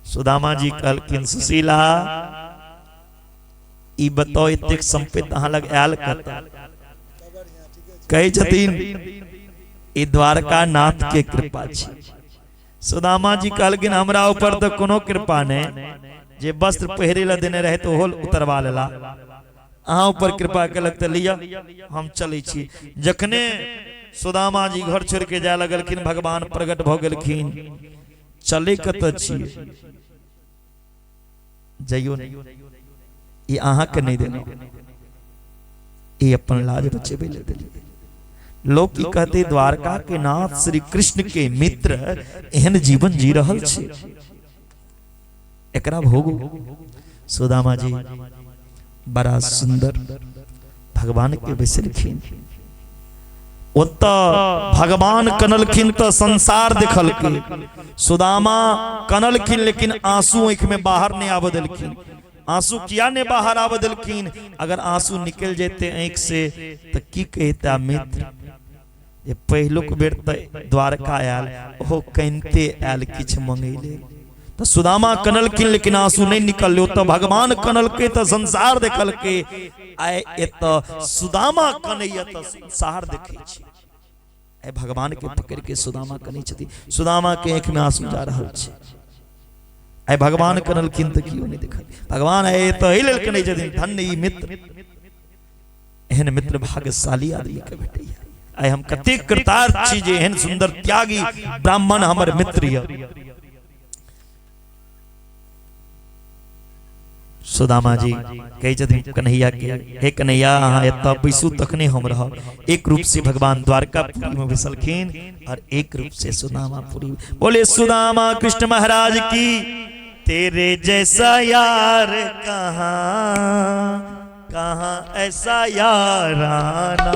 सुदामा जी कहलखिन, सुशीला ई बताओ एतेक संपत्ति अहाँ लग आयल कतऽ? कहै छथिन ई द्वारका नाथ के कृपा छी। सुदामा जी कहलखिन, हमरा ऊपर तऽ कोनो कृपा नहि, जे वस्त्र पहिरे लए देने रहे तऽ ओहो उतरवा लेला, अहाँ ऊपर कृपा केलक तऽ लिअ हम चलै छी। जखने सुदामा जी घर छोड़ के जाय लगलखिन, भगवान प्रकट भ गेलखिन। चले कतऽ छियै? जइयो नहि, ई अहाँके नहि देलहुँ, ई अपन लाज बचेबै लए देलियै। लोग की कहते द्वारका के नाथ श्री कृष्ण के मित्र एहन जीवन जी रहल छै, एकरा भोगू। सुदामा जी बड़ा सुंदर भगवान के बैसलखिन। ओतऽ भगवान कनलखिन तऽ संसार देखलखिन। सुदामा कनलखिन लेकिन आंसू आँखि में बाहर नहीं आबऽ देलखिन। आंसू किया नहीं बाहर आबऽ देलखिन? अगर आंसू निकल जेते आँखि से तऽ की कहता मित्र, जे पहिलुक बेर तऽ द्वारका आयल, ओहो कनिते आयल किछु मंगै लेल। तऽ सुदामा कनलखिन लेकिन आंसू नहीं निकललै। ओतऽ भगवान कनलकै तऽ संसार देखलकै। आइ एतऽ सुदामा कनैया तऽ संसार देखै छै। आइ भगवान के पकड़ के सुदामा कनै छथिन, सुदामा के आँखि में आंसू जा रहल छै। आइ भगवान कनलखिन तऽ केओ नहि देखल। भगवान आइ एतऽ एहि लेल कनै छथिन, धन्य ई मित्र, एहन मित्र भाग्यशाली आदमी के भेटैया। आइ हम कतेक कृतार्थ छी जे एहन सुंदर त्यागी ब्राह्मण हमर मित्र यऽ। सुदामा जी कहै छथिन कन्हैया के, हे कन्हैया अहाँ एतऽ बैसू तखने हम रहब। एक रूप से भगवान द्वारकापुरी में बैसलखिन और एक रूप से सुदामापुरी। बोले सुदामा कृष्ण महाराज की। तेरे जैसा यार कहाँ, कहाँ ऐसा याराना।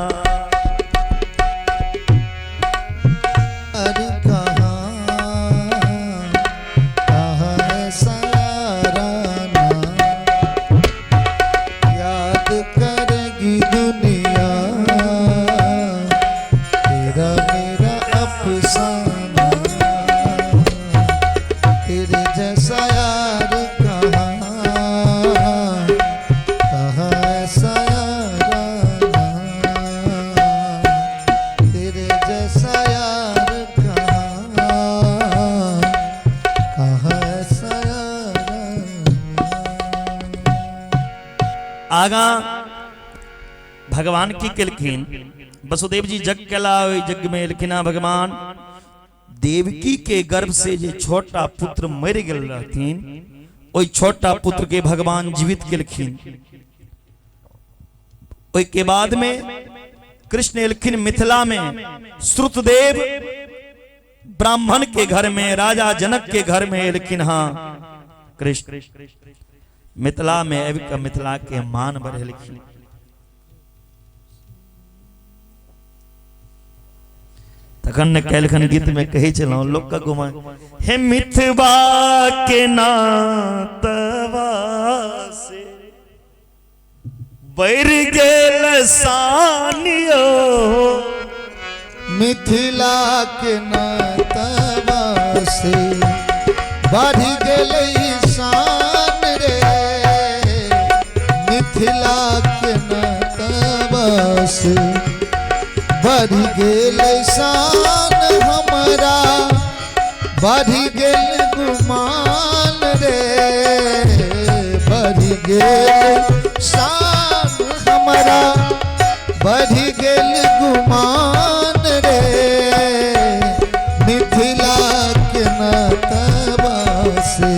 आगा भगवान की केलखिन, वसुदेव जी यज्ञ केला, ओहि यज्ञ में एलखिन हँ भगवान। देवकी के गर्भ से जे छोटा पुत्र मरि गेल रहथिन, ओहि छोटा पुत्र के भगवान जीवित केलखिन। ओहि के बाद में कृष्ण एलखिन मिथिला में, श्रुतदेव ब्राह्मण के घर में, राजा जनक के घर में एलखिन हँ कृष्ण। मिथिला में आबि कऽ मिथिला के मान बढ़ेलखिन। तखन ने काल्हिखन गीत में कहै छलहुँ लोक के घुमा, हे मिथवा के नातवा से बढ़ि गेल सानियो, मिथिला के नातवा से बढ़ि गेल शान रे, मिथिला के नातवा से बढ़ि गेल शान हमरा, बढ़ि गेल गुमान रे, बढ़ि गेल शान हमरा, बढ़ि गेल गुमान रे, मिथिला के नातवा से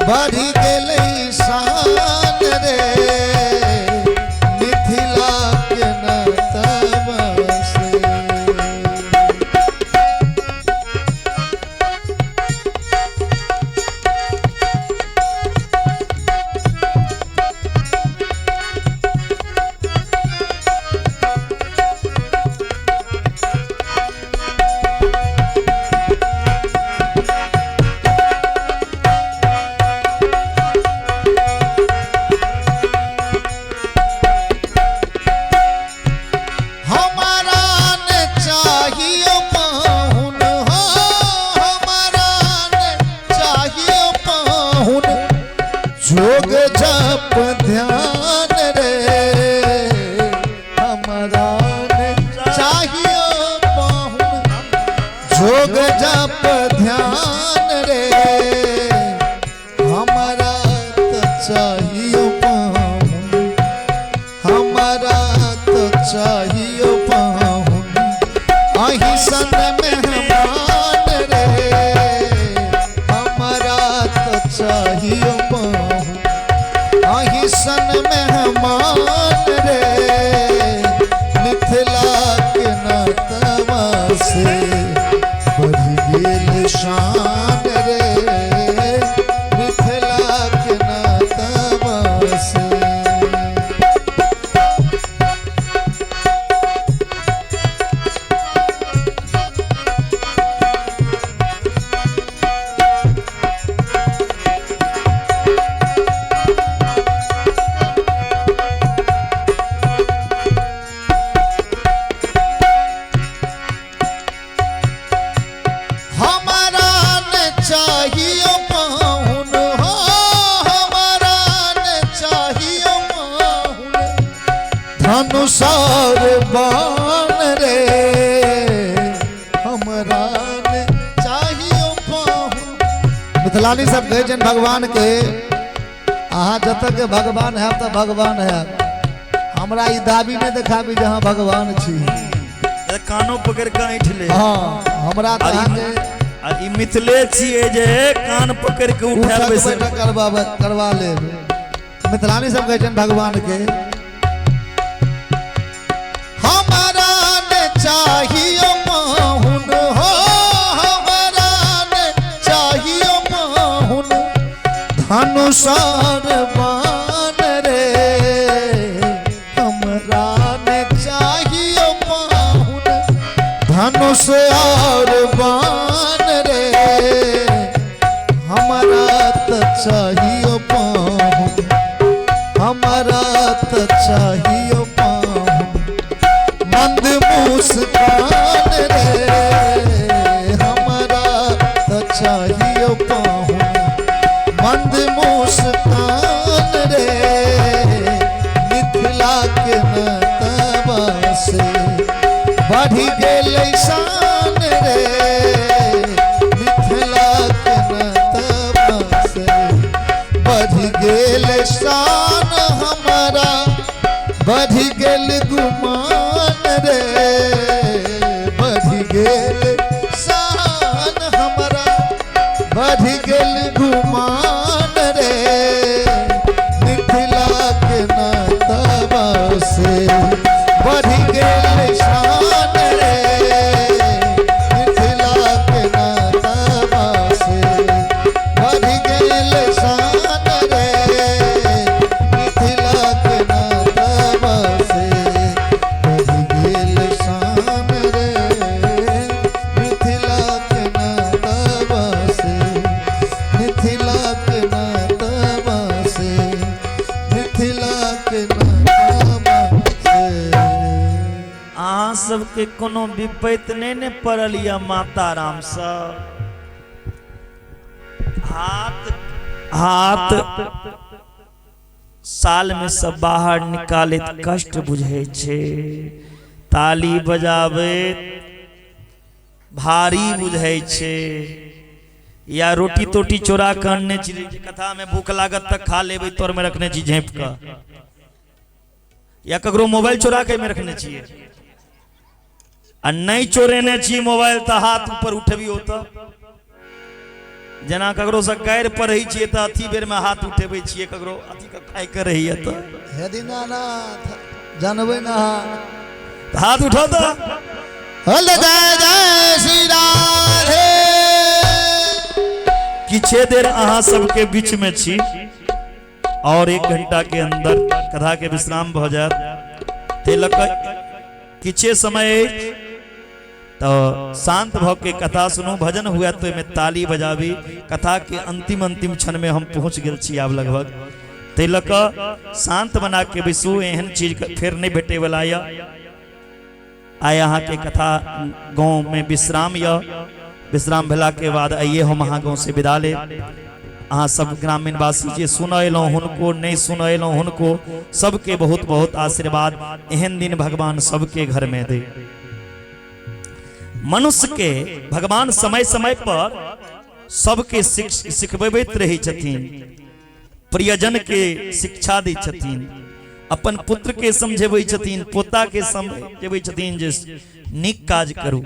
बढ़ि गेल शान रे, मिथिला के नातवा से। हमारा ने चाहिए पाहुन हो, हमारा ने चाहिए पाहुन, जोग जप ध्यान रे, हमारा ने चाहिए पाहुन, जोग जप ध्यान रे, हमारा तो चाहिए पाहुन, हमारा तो चाहिए पाहुन, चाहियो पाहुन, अहीं सन मेहमान रे, मिथिला के नातवा से बढ़ि गेल शान रे, मिथिला के नातवा से। हमारा न चाहियो पाहुन हो, हमारा न चाहियो पाहुन, धनुषार बाण रे, हमरा न चाहियो पाहुन। मिथिलानी सब कहै छनि भगवान के, अहाँ जतऽ के भगवान है तऽ भगवान है, हमरा ई दाबी नहि देखाबी जे अहाँ भगवान छी। कानो पकड़ के ऐंठ ले। हाँ, हमरा तऽ और ई- अहाँके आ ई मिथिले छियै जे कान पकड़ के उठायल उठक बैसल। बैठक करवा लेब। मिथिलानी सब कहै छनि भगवान के, हमारा ने चाहियो पाहुन हो, हमारा ने चाहियो पाहुन, धनुषार बाण रे, हमरा ने चाहियो पाहुन, धनुष और बाण रे, हमरा त चाहियो पाहुन, हमरा त चाहियो पाहुन, मंद मुस्कान रे, हमरा त चाहियो पाहुन, मंद मुस्कान रे, मिथिला के नतवा से बढ़ि गेल शान रे, मिथिला के नतवा से बढ़ि गेल शान, हमारा बढ़ि गेल गुमान रे, बढ़ि गेल शान हमारा, बढ़ि गेल गुमान रे, मिथिला के नतवा से बढ़ि गेल शान रे, मिथिला के नतवा से बढ़ि गेल शान रे, मिथिला के नतवा से बढ़ि गेल शान रे, मिथिला के नतवा से, मिथिला के नतवा से, मिथिला के नतवा से। अहाँ सबके कोनो विपैत नहि ने पड़ल यऽ माता राम सब? हाथ हाथ साल में सब बाहर निकालैत कष्ट बुझै छै, ताली बजाबैत भारी बुझै छै, या रोटी तोटी चोरा कऽ अनने छी, कथा में भूख लागत तऽ खा लेबै, तोर में रखने छी झाँपि कऽ, या ककरो मोबाइल चोरा के में रखने छियै, आ नहि चोरेने छी मोबाइल तऽ हाथ ऊपर उठबियौ तऽ जेना ककरो से गारि पढ़ै छियै तऽ अथी बेर में हाथ उठेबै छियै, ककरो अथी के खाय के रहैया तऽ हे दीनानाथ जानबै ना, तऽ हाथ उठाउ तऽ हल जय जय श्री राधे। किछे देर अहाँ सबके बीच में छी और 1 घंटा के अंदर कथा के विश्राम भऽ जायत, ताहि लऽ कऽ किछे समय अछि तऽ शांत भऽ के कथा सुनू। भजन हुए तो ओहिमे ताली बजाबी। कथा के अंतिम अंतिम क्षण में हम पहुंच गेल छी आब लगभग, ताहि लऽ कऽ शांत बना के बैसू। एहन चीज फेर नहि भेटे वाला यऽ। आइ अहाँके कथा गाँव में विश्राम यऽ, विश्राम भेला के बाद आइए हम अहाँ गाँव से विदा लेब। अहाँ सब ग्रामीणवासी जे सुनऽ एलहुँ हुनको, नहि सुनऽ एलहुँ हुनको, सबके बहुत बहुत आशीर्वाद। एहन दिन भगवान सबके घर में दे। मनुष्य के भगवान समय समय पर सबके सिखबैत रहै छथिन, प्रियजन के शिक्षा दै छथिन, अपन पुत्र के समझेबै छथिन, पोता के समझेबै छथिन जे नीक काज करू।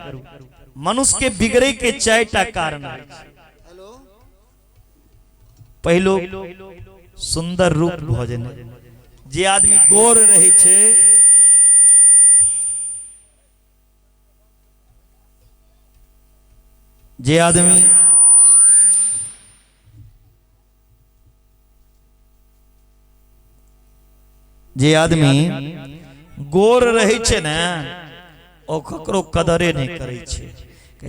मनुष्य के बिगड़े के 4 कारण अछि। पहिलो सुंदर रूप भऽ जेनाइ। जे आदमी गोर रहै छै, जे आदमी जे आदमी गोर रहै छै ने, ओ ककरो कदरे नहि करै छै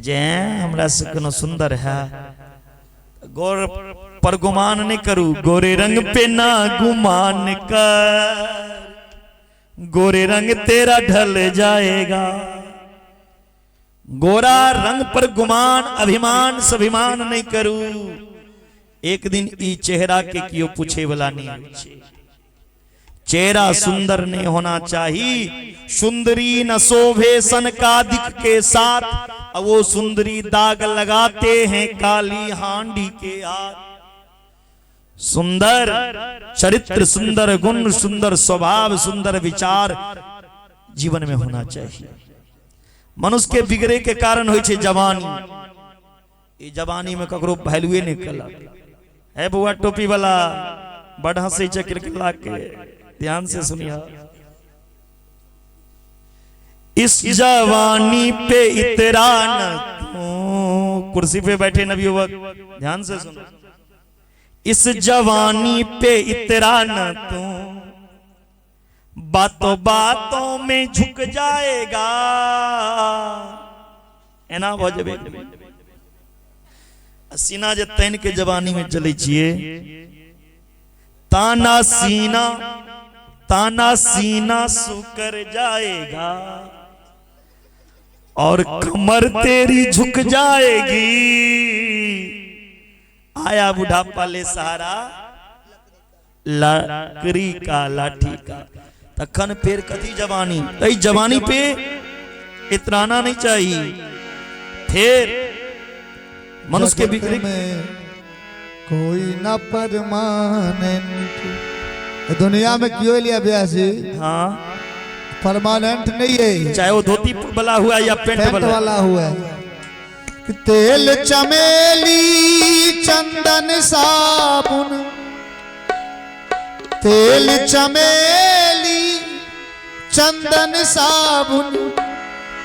जे हमरा से कोनो सुंदर है। गोर पर गुमान नहीं करू, गोरे रंग पे ना गुमान कर, गोरे रंग तेरा ढल जाएगा। गोरा रंग पर गुमान अभिमान स्वाभिमान नहीं करू, एक दिन ई चेहरा के कियो पूछे वाला नहीं होइ छै। चेहरा सुंदर नहीं होना चाहिए। सुंदरी न शोभे सनकादिक के साथ, वो सुंदरी दाग लगाते हैं काली हांडी के हाथ। सुंदर चरित्र, सुंदर गुण, सुंदर स्वभाव, सुंदर विचार जीवन में होना चाहिए। मनुष्य के बिगड़े के कारण होइ छै जवानी। ई जवानी में ककरो वैल्यूए नहीं कलक। है बउआ टोपी वाला बड़ हंसै छै किलकिला के, ध्यान से सुनिया। इस जवानी पे इतरा न तू, कुर्सी पे बैठे नवयुवक ध्यान से सुनो। इस जवानी पे इतरा न तू, बातों बातों में झुक जाएगा। एना भ जेबे। सीना जे तैन के जवानी में चले छिए, ताना सीना, ताना सीना सुकर जाएगा और कमर तेरी झुक जाएगी। आया बुढ़ापा ले सहारा लकड़ी का लाठी का, तखन फिर कथी जवानी। तई जवानी पे इतराना नहीं चाहिए। फिर मनुष्य के जगत बिगड़े में कोई न परमानेंट, दुनिया में क्यों लिया ब्याह जी? हाँ, परमानेंट नहीं है, चाहे वो धोती वाला हुआ या पेंट पेंट वाला। वाला हुआ है। तेल चमेली चंदन साबुन, तेल चमेली चंदन साबुन,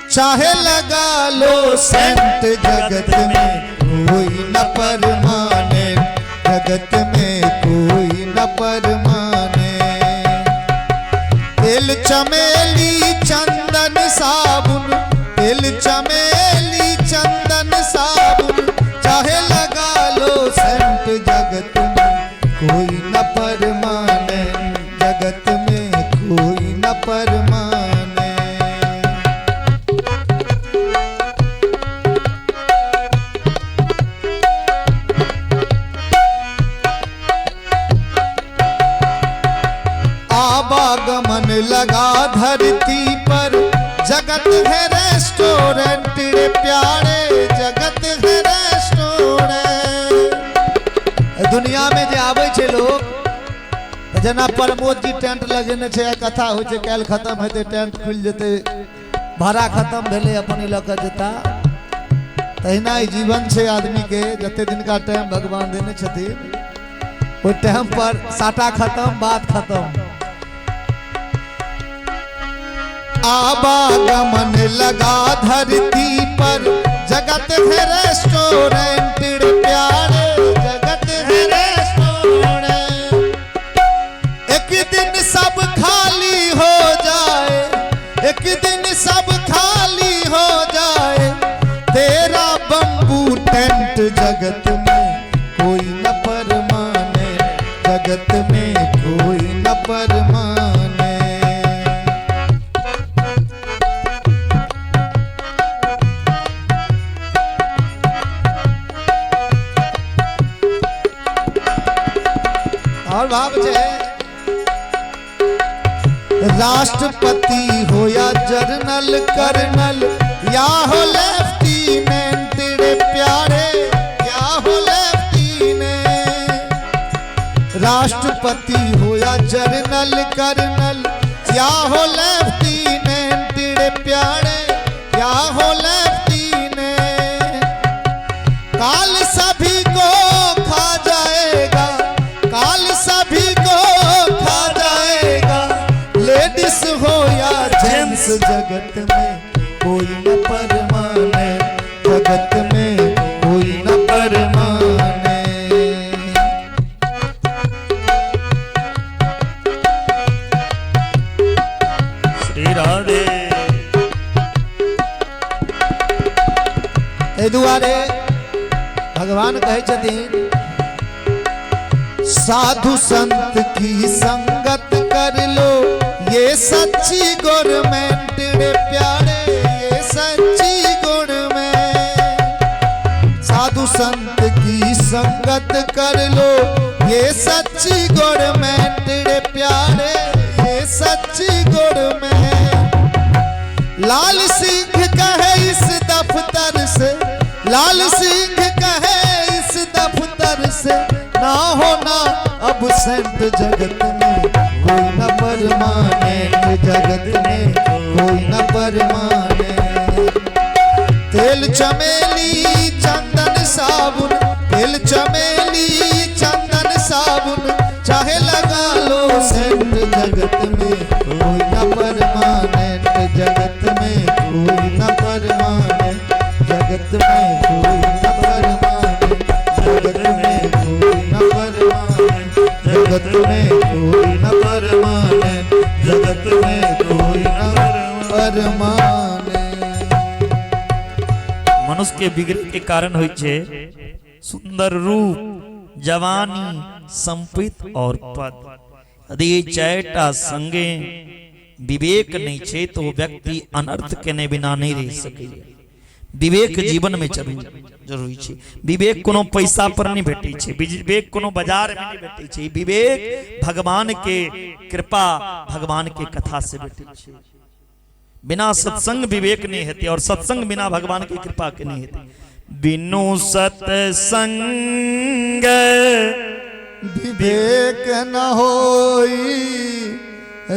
चाहे लगा लो सेंट, जगत में कोई न परमानेंट, जगत में कोई न परमानेंट। तेल चमेली चंदन साबुन, तेल चमेली चंदन साबुन, चाहे लगा लो सेंट, जगत में कोई न परमानेंट, जगत में कोई न परमानेंट। आवागमन लगा धरती पर, जगत है रेस्टोरेंट रे प्यारे, जगत है रेस्टोरेंट। दुनिया में जे आबै छै लोग, त जेना प्रमोद जी टेंट लगेने छै, कथा होइ छै काल्हि खत्म हेतै, टेंट खुलि जेतै, भाड़ा खत्म भेलै अपन ई लऽ कऽ जेता। तहिना ई जीवन छै आदमी के, जते दिनका टाइम भगवान देने छथिन ओहि टाइम पर साटा खत्म, बात खत्म। आवागमन लगा धरती पर, जगत है रेस्टोरेंट रे प्यारे, जगत है रेस्टोरेंट। एक दिन सब खाली हो जाए, एक दिन सब खाली हो जाए, तेरा बम्बू टेंट, जगत में कोई न परमाने, जगत में कोई न परमाने। और भाव छे राष्ट्रपति हो या जनरल कर्नल, या हो लेफ्टिनेंट रे प्यारे, या हो लेफ्टिनेंट। राष्ट्रपति हो या जनरल कर्नल, या हो लेफ्टिनेंट रे प्यारे, या हो लेफ्टिनेंट। काल सभी को खा जाएगा, इस जगत में कोई न परमाने, जगत में कोई न परमाने। श्री राधे। एहि दुआरे भगवान कहै छथिन, साधु संत की संगत कर लो, ये सच्ची गवर्नमेंट रे प्यारे, ये सच्ची गवर्नमेंट। साधु संत की संगत कर लो, ये सच्ची गवर्नमेंट रे प्यारे, ये सच्ची गवर्नमेंट। लाल सिंह कहे इस दफ्तर से, लाल सिंह कहे इस दफ्तर से, ना होना अब सेंट, जगत में कोई न परमानेंट, जगत में कोई न परमानेंट। तेल चमेली चंदन साबुन, तेल चमेली चंदन साबुन, चाहे लगा लो सेंट, जगत में कोई न परमानेंट, जगत में कोई न परमानेंट, जगत में कोई न परमानेंट, जगत में कोई न परमानेंट, जगत में कोई न परमानेंट, जगत में कोई न परमानेंट। मनुष्य के बिगड़े के कारण होइ छै सुंदर रूप, जवानी, संपत्ति और पद। यदि ई चारिटा संगे विवेक नहीं छै तो वो व्यक्ति अनर्थ केने बिना नहीं रहि सकैए। विवेक जीवन में जरूरी छै। विवेक कोनो पैसा पर नहीं भेटै छै, विवेक कोनो बाजार में नहीं भेटै छै, विवेक भगवान के कृपा, भगवान के कथा से भेटै छै। बिना सत्संग विवेक नहीं हेतै और सत्संग बिना भगवान के कृपा के नहीं हेतै। बिनु सत्संग विवेक न होई,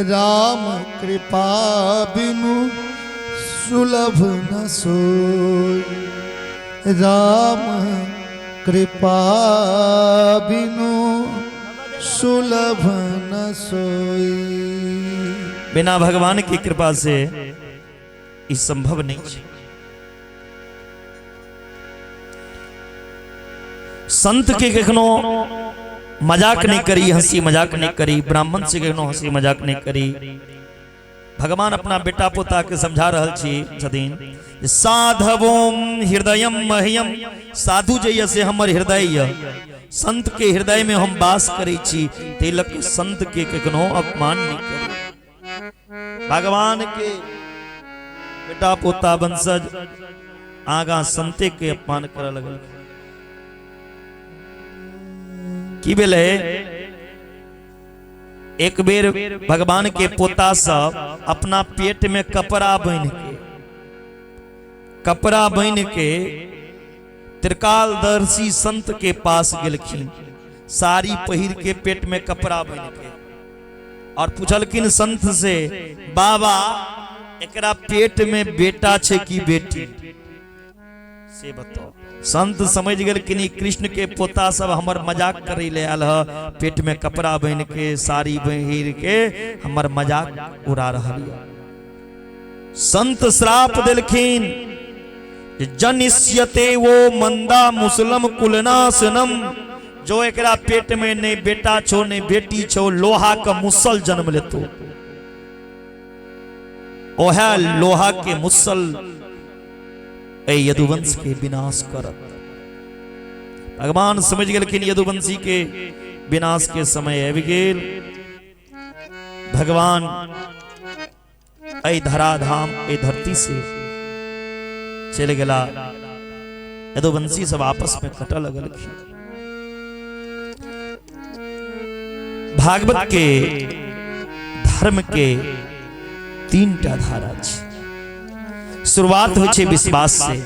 राम कृपा बिनु सुलभ न सोई, राम कृपा बिनु सुलभ न सोई। बिना भगवान की कृपा से ई संभव नहीं है। संत के कखनो मजाक नहीं करी, हंसी मजाक नहीं करी, ब्राह्मण से कखनो हंसी मजाक नहीं करी। भगवान अपना बेटा पोता के समझा रहल छी छथिन, साधवोम हृदयम मह्यम, साधु जे यऽ से हमर हृदय यऽ, संत के हृदय में हम वास करै छी, तिलक संत के कखनो अपमान नहीं करी। भगवान के बेटा पोता वंशज आगा संते के अपमान करऽ लगल। की भेलै, एक बेर भगवान के पोता सब अपना पेट में कपड़ा बान्हि के त्रिकालदर्शी संत के पास गेलखिन, साड़ी पहिर के पेट में कपड़ा बान्हि के, और पूछलखिन संत से, बाबा एकरा पेट में बेटा छै कि बेटी, से बताओ। संत समझ गेलखिन ई कृष्ण के पोता सब हमर मजाक करे ले आयल ह, पेट में कपड़ा बान्हि के साड़ी पहिर के हमर मजाक उड़ा रहल यऽ। संत श्राप देलखिन, जनिष्यते वो मंदा मुसलम कुलनाशनम, जो एकरा पेट में नहीं बेटा छो नहीं बेटी छो, लोहा का मुसल जन्म लेतो, ओहे लोहा के मुसल ए यदुवंश के विनाश करत। भगवान समझ गेलखिन यदुवंशी के विनाश के समय आबि गेल। भगवान एहि धराधाम एहि धरती से चलि गेला। यदुवंशी सब आपस में कटऽ लगलखिन। भागवत के धर्म के तीन टा धारा छै। शुरुआत होइ छै विश्वास से,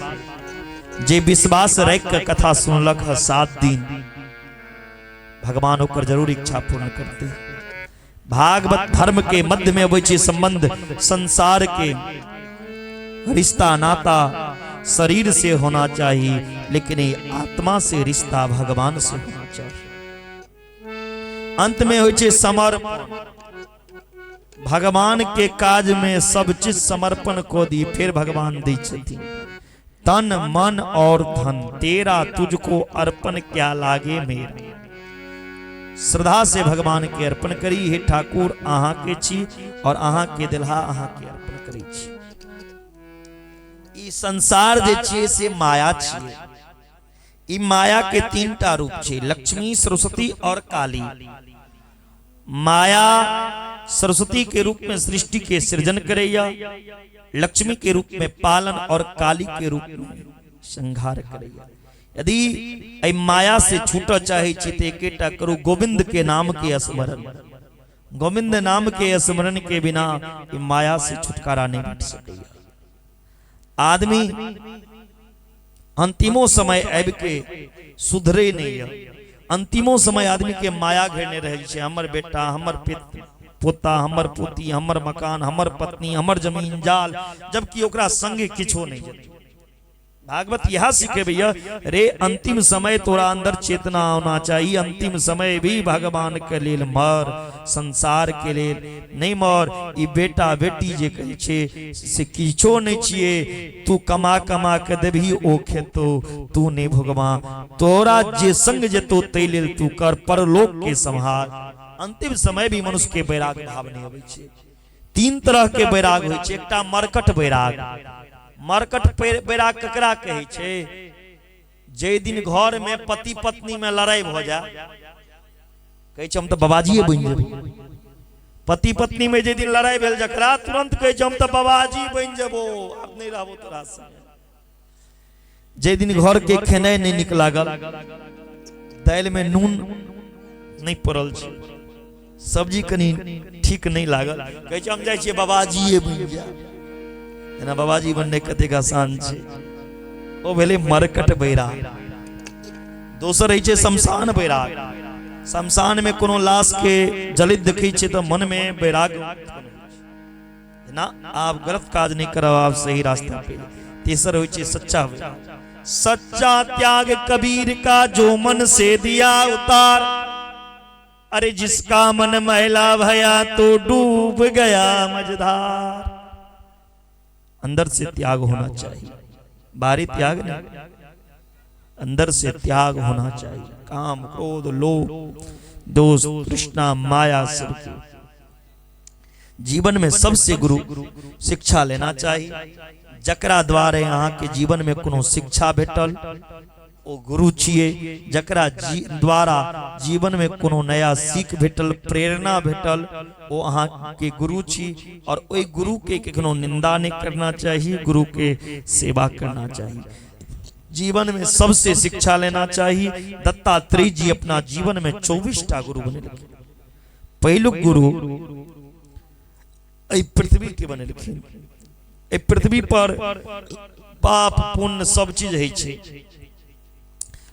जे विश्वास राखि कऽ कथा सुनलक ह 7 दिन, भगवान ओकर जरूर इच्छा पूर्ण करते। भागवत धर्म के मध्य में अबै छै संबंध, संसार के रिश्ता नाता शरीर से होना चाहिए, लेकिन ये आत्मा से रिश्ता भगवान से होना चाहिए। अंत में होइ छै समर्पण। भगवान के काज में सब चीज समर्पण कऽ दी, फेर भगवान दै छथिन। तन मन और धन तेरा तुझको अर्पण क्या लागे मेरा। श्रद्धा से भगवान के अर्पण करी, हे ठाकुर अहाँ के छी और अहाँ के दिलहा अहाँ के अर्पण करै छी। ई संसार जे छियै से माया छियै। ई माया के तीन टा रूप छै, लक्ष्मी, सरस्वती और काली। माया सरस्वती के रूप में सृष्टि के सृजन करैया, लक्ष्मी के रूप में पालन और काली के रूप में संहार करैया। यदि एहि माया से छूटऽ चाहै छी तऽ एकेटा करू, गोविंद के नाम के स्मरण। गोविंद नाम के स्मरण के बिना ई माया से छुटकारा नहीं भेट सकैया। आदमी अंतिमो समय आबि के सुधरे नहीं है। अंतिमो समय आदमी के माया घेरने रहे छै, हमर बेटा, हमर पोता, हमर पोती, हमर मकान, हमर पत्नी, हमर जमीन जाल, जबकि ओकरा संगे किछो नहीं जेतै। भागवत यह सिखेबैया रे अंतिम समय तोरा अंदर चेतना आना चाहिए। अंतिम समय भी भगवान के लेल मर, संसार के लेल नहीं मर। ई बेटा बेटी जे कहै छै से किछो नहीं छियै, तू कमा कमा के देबही ओ खेतो, तू नहीं भोगवा, तोरा जे संग जेतो तै लेल तू कर, परलोक के संहार। अंतिम समय भी मनुष्य के वैराग भाव नहीं अबै छै। तीन तरह के वैराग होइ छै। एकटा मरकट वैराग। मरकट वैराग ककरा कहै छै? जे दिन घर में पति पत्नी में लड़ाई भऽ जाए, कहै छै हम तऽ बाबाजीए बनि जेबै। पति पत्नी में जे दिन लड़ाई भेल जकरा, तुरंत कहै छै हम तऽ बाबाजी बनि जेबो, आब नहि रहबो तोरा संगे। जे दिन घर के खेनाइ नहि नीक लागल, दालि में नून नहि पड़ल छै, सब्जी कनि ठीक नहि लागल, कहै छै हम जाइ छियै बाबाजीए बनि जायब। जेना बाबाजी बननाइ कतेक आसान छै। ओ भेलै मरकट बैराग। दोसर होइ छै शमशान बैराग। शमशान में कोनो लाश के जलित देखै छै तऽ मन में बैराग उत्पन्न होइ छै, ना आब गलत काज नहीं करब, आब सही रास्ता पे। तेसर होइ छै सच्चा बैराग। सच्चा त्याग कबीर का जो मन से दिया उतार, अरे जिसका मन मैला भया तो डूब गया मझधार। अंदर से त्याग होना चाहिए, बाहरी त्याग नहीं, अंदर से त्याग होना चाहिए। काम, क्रोध, लोभ, दोष, तृष्णा, माया सबके जीवन में सबसे गुरु शिक्षा लेना चाहिए। जकरा द्वारे अहाँ के जीवन में कोनो शिक्षा भेटल ओ गुरु छियै। जकरा द्वारा जीवन में कोनो नया सीख भेटल, प्रेरणा भेटल, ओ अहाँ के गुरु छी। और ओहि गुरु के कखनो निंदा नहीं करना चाहिए, गुरु के सेवा करना चाहिए। जीवन में सबसे शिक्षा लेना चाहिए। दत्तात्रेय जी अपना जीवन में 24 टा गुरु बनेलखिन। पहिलुक गुरु एहि पृथ्वी के बनेलखिन। एहि पृथ्वी पर पाप पुण्य सब चीज होइ छै।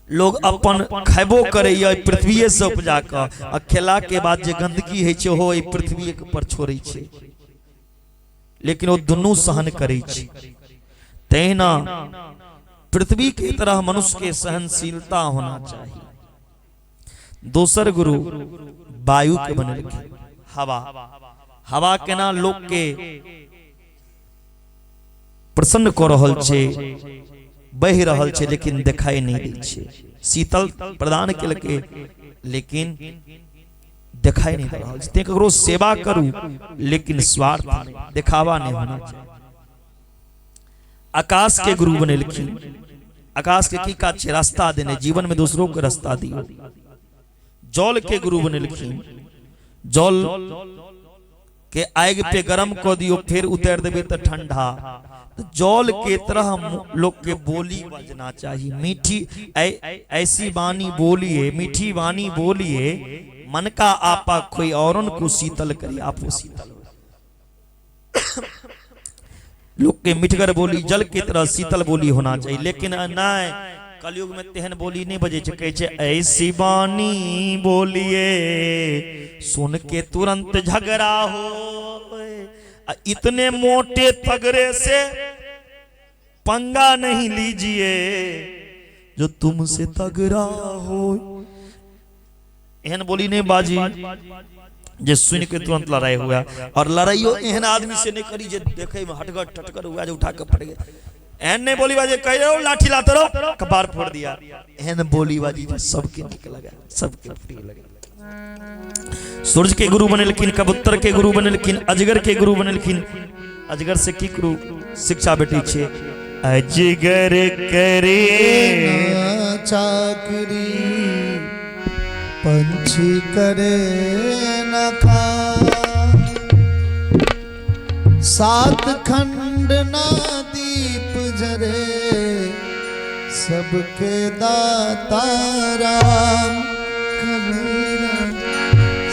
लोग अपन खेबो करैया पृथ्वीए से उपजा कऽ, आ खेला के बाद जे गंदगी होइ छै ओहो एहि पृथ्वीए पर छोड़ै छै, लेकिन ओ दुनू सहन करै छै। तहिना पृथ्वी के तरह मनुष्य के सहनशीलता होना चाहिए। दोसर गुरु वायु के बनेलखिन, हवा। हवा केना लोक के प्रसन्न कऽ रहल छै, बहि रहल छै, लेकिन देखाई नहि दै छै। शीतल प्रदान केलकै, लेकिन देखाई नहि दऽ रहल छै। तें ककरो सेवा करू लेकिन स्वार्थ नहि, देखावा नहि होना चाही। आकाश के गुरु बनेलखिन। आकाश के की काज छै? रास्ता देने, जीवन में दूसरों के रास्ता दियो। जल के गुरु बनेलखिन। जल के आग पे गरम कऽ दियो, फिर उतार देबै तऽ ठंडा। जल के तरह लोग के बोली बजना चाहिए, मीठी ऐसी वाणी बोलिए, मीठी वाणी बोलिए, मन का आपा कोई औरन को शीतल करी, आपो शीतल हो। लोग के मिठगर बोली, जल के तरह शीतल बोली होना चाहिए। लेकिन नहीं, कलयुग में तेहन बोली नहीं बजे छै, कहै छै ऐसी वाणी बोलिए सुन के तुरंत झगड़ा हो, इतने मोटे तगड़े से पंगा नहीं लीजिए जो तुमसे तगड़ा हो। एहन बोली नहीं बाजी जे सुनि के तुरंत लड़ाई हुआ। और लड़ाइयो एहन आदमी से नहीं करी जे देखे में हटगर टटकर हुआ, जे उठा के पड़ गए। एहन नहीं बोली बाजी कह रहे लाठी लाते रहो कपार फोड़ दिया। एहन बोली बाजी जे सबके निक लगा, सबके प्रिय लगे। सूर्य के गुरु बनेलखिन, कबूतर के गुरु बनेलखिन, अजगर के गुरु बनेलखिन। अजगर से की गुरु शिक्षा भेटै छै? अजगर करे चाकरी, पंछी करे न खा, सात खंड ना दीप जरे, सबके दाता राम कबीरा,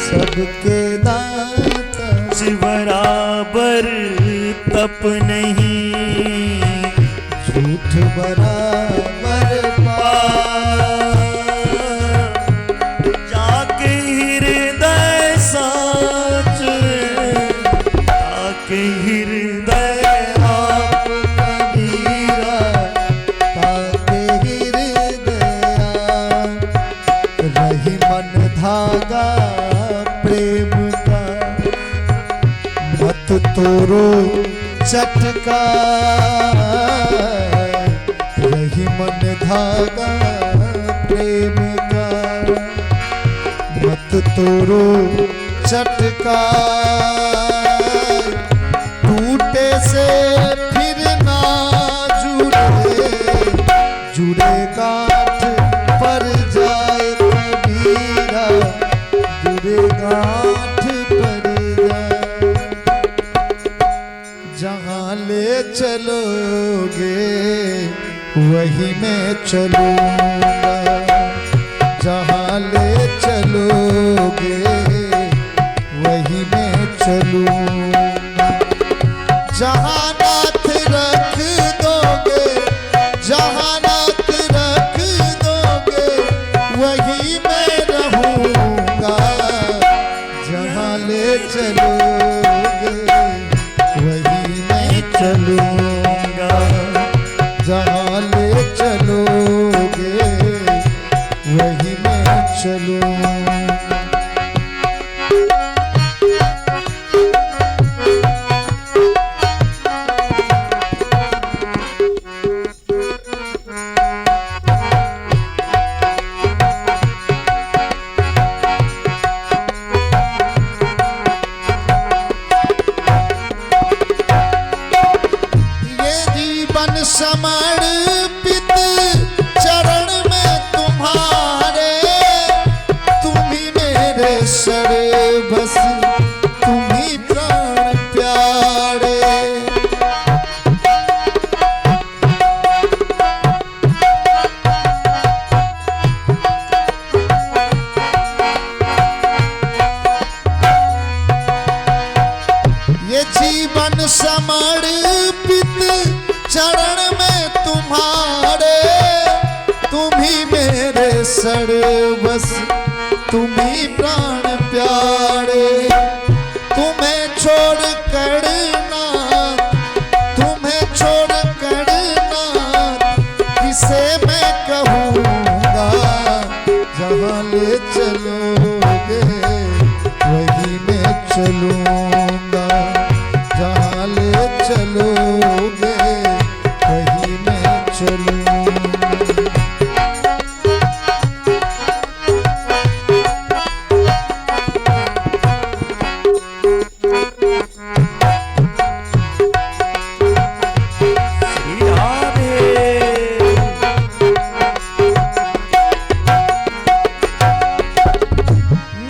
सबके दाता। बराबर तप नहीं, झूठ बराबर पाप, जाके हृदय साच, ताके हृदय आप कबीरा, ताके हृदय रही मन धागा प्रेम का, मत तोरो चटका, रही मन धागा प्रेम का, मत तोरो चटका, टूटे से फिर ना जुड़े, जुड़े गांठ पर जाए कबीरा, जुड़े गांठ पर जाए। जहाँ ले चलोगे वही मैं चलूँगा, जहाँ ले चलोगे वही मैं चलूँगा, जहाँ नाथ रख दोगे, जहाँ नाथ रख दोगे वही मैं रहूँगा, जहाँ ले चलोगे वही मैं चलूँगा, जहाँ ले चलोगे वही मैं चलूँगा। ये जीवन समर्पित चरण में तुम्हारे, तुम ही मेरे सर्वस्व, तुम ही प्राण प्यारे। ये जीवन समर्पित चरण में तुम्हारे, तुम ही मेरे सर्वस्व, तुम ही प्राण प्यारे। तुम्हें छोड़ कर ना, तुम्हें छोड़ कर ना किसे मैं कहूँगा, जहाँ ले चलोगे वही मैं चलूँगा, जहाँ ले चलोगे वही मैं चलूँगा। श्री राधे।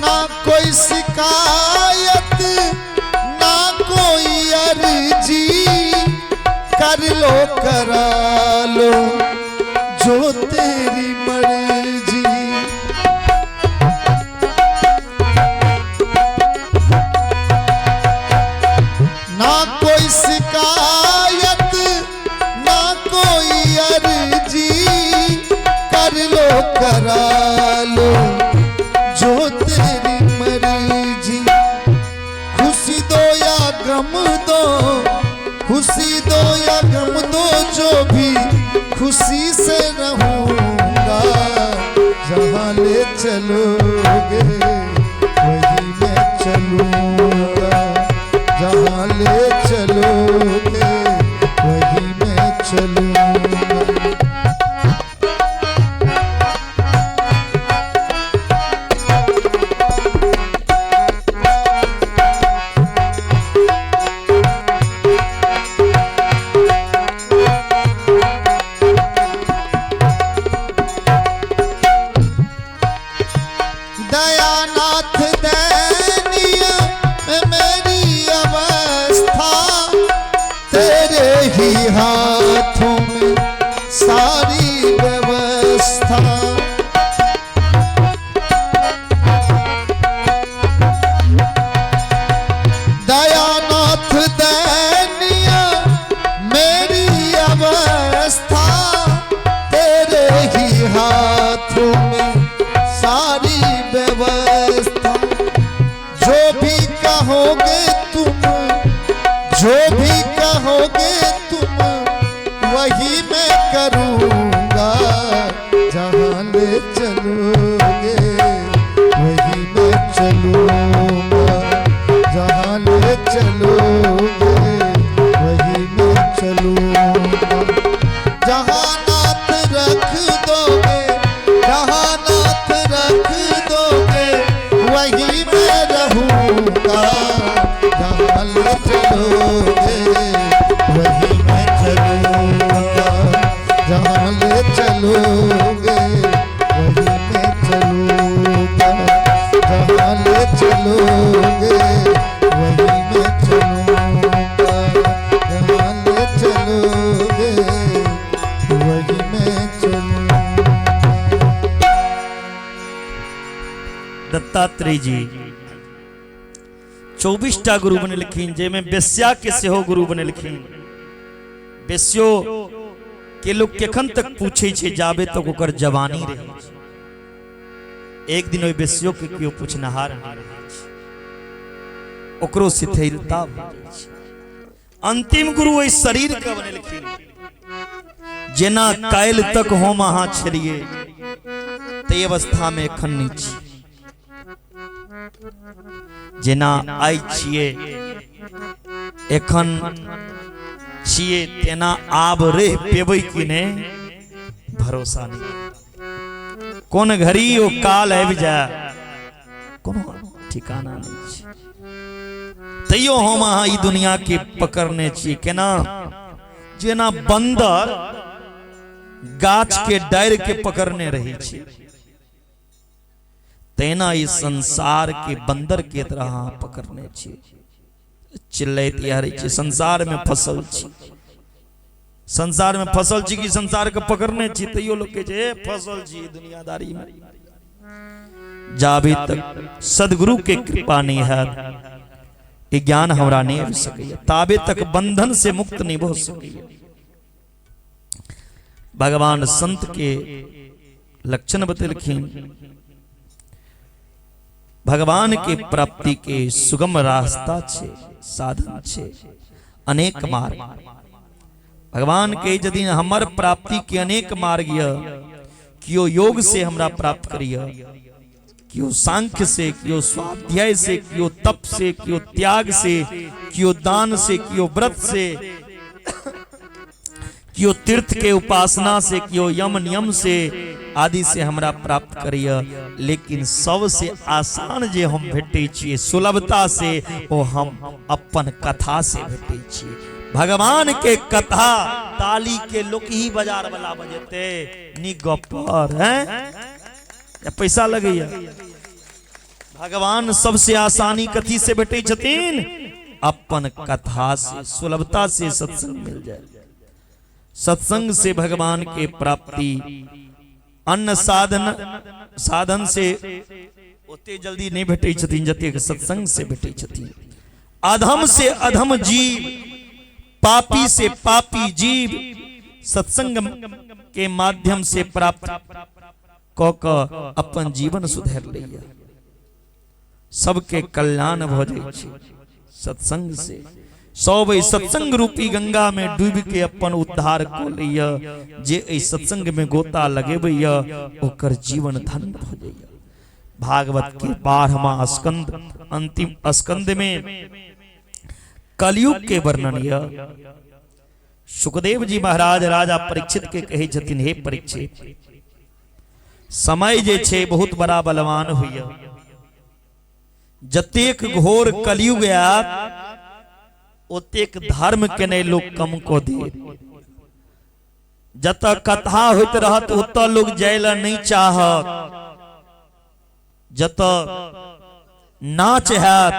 ना कोई शिकायत ना कोई अर्जी, कर लो करा लो जो तेरी मर्जी। ना कोई शिकायत ना कोई अर्जी, कर लो करा लो जो तेरी मर्जी। खुशी दो या गम दो, खुशी दो या गम दो, जो भी खुशी से रहूंगा, जहाँ ले चलोगे वही मैं चलूंगा। चलूंगा, जहाँ ले चलोगे वही मैं चलूंगा। जहाँ नाथ रख दोगे, जहाँ नाथ रख दोगे वही मैं रहूंगा, जहाँ ले चलोगे वही मैं चलूंगा, जहाँ ले चलोगे वही मैं चलूंगा, जहाँ ले चलोगे वही मैं चलूंगा, जहाँ ले चलोगे वही मैं चलूंगा। दत्तात्रेय जी 24टा गुरु बनेलखिन, जाहिमे वेश्या के सेहो गुरु बनेलखिन। वेश्यो के लोग केखन तक पूछे छै जाबे तक ओकर जवानी रहै छै। एक दिन ओहि वेश्यो के केओ पूछनहार नहि रहै छै, ओकरो शिथिलता भऽ जाइ छै। अंतिम गुरु ओहि शरीर के बनेलखिन, जेना काल्हि तक हम अहाँ छलियै ताहि अवस्था में एखन नहि छी, जेना आइ छियै एखन छियै तेना आब रहि पेबै कि नहि भरोसा नहि। कोन घड़ी ओ काल आबि जाय कोनो ठिकाना नहि छै। तैयो हम अहाँ ई दुनिया के पकड़ने छी केना, जेना बंदर गाछ के डारि के पकड़ने रहै छै, तेना ई संसार के बंदर के तरह अहाँ पकड़ने छी, चिल्लैत रहै छी, संसार में फसल छी, संसार में फसल छी कि संसार के पकड़ने छी, तैयो लोग कहै छै ए फसल छी दुनियादारी में। जाबे तक सदगुरु के कृपा नहीं हैत ई ज्ञान हमरा नहीं आबि सकैए, ताबे तक बंधन से मुक्त नहीं भऽ सकैए। भगवान संत के लक्षण बतेलखिन, भगवान के प्राप्ति के सुगम रास्ता छे, साधन छे, अनेक मार्ग। भगवान के यदि हमर प्राप्ति के अनेक मार्ग य, कियो योग से हमरा प्राप्त करिय, कियो सांख्य से, कियो स्वाध्याय से, कियो तप से, कियो त्याग से, कियो दान से, कियो व्रत से, कियो तीर्थ के उपासना से, कियो यम नियम से आदि से हमरा प्राप्त करिय। लेकिन सबसे आसान जे हम भेटै छियै सुलभता से, ओ हम अपन कथा से भेटै छियै। भगवान के कथा ताली के लोकही बाजार वाला बजेते नीक गप पर हैं या पैसा लगैया। भगवान सबसे आसानी कथी से भेटै छथिन? अपन कथा से, सुलभता से सत्संग मिल जाए। सत्संग से भगवान के प्राप्ति अन्य साधन साधन से ओते जल्दी नहीं भेटै छथिन जतेक सत्संग से भेटै छथिन। अधम से अधम जीव, पापी से पापी जीव सत्संग के माध्यम से प्राप्त क क अपन जीवन सुधर लैया, सबके कल्याण भ जाइ छै सत्संग से। सब एहि सत्संग रूपी गंगा में डूबि के अपन उद्धार क लैया। जे एहि सत्संग में गोता लगेबैया ओकर जीवन धन्य भ जाइया। भागवत के 12वां स्कंद, अंतिम स्कंद में कलयुग के वर्णन यह। सुखदेव जी महाराज राजा परीक्षित के कहै छथिन, हे परीक्षित, समय जे छै बहुत बड़ा बलवान होइया। जतेक घोर कलयुग आयत ओतेक धर्म के नहि लोग कम कऽ देत। जतऽ कथा होइत रहत ओतऽ लोग जाय लए नहि चाहत, जतऽ नाच हैत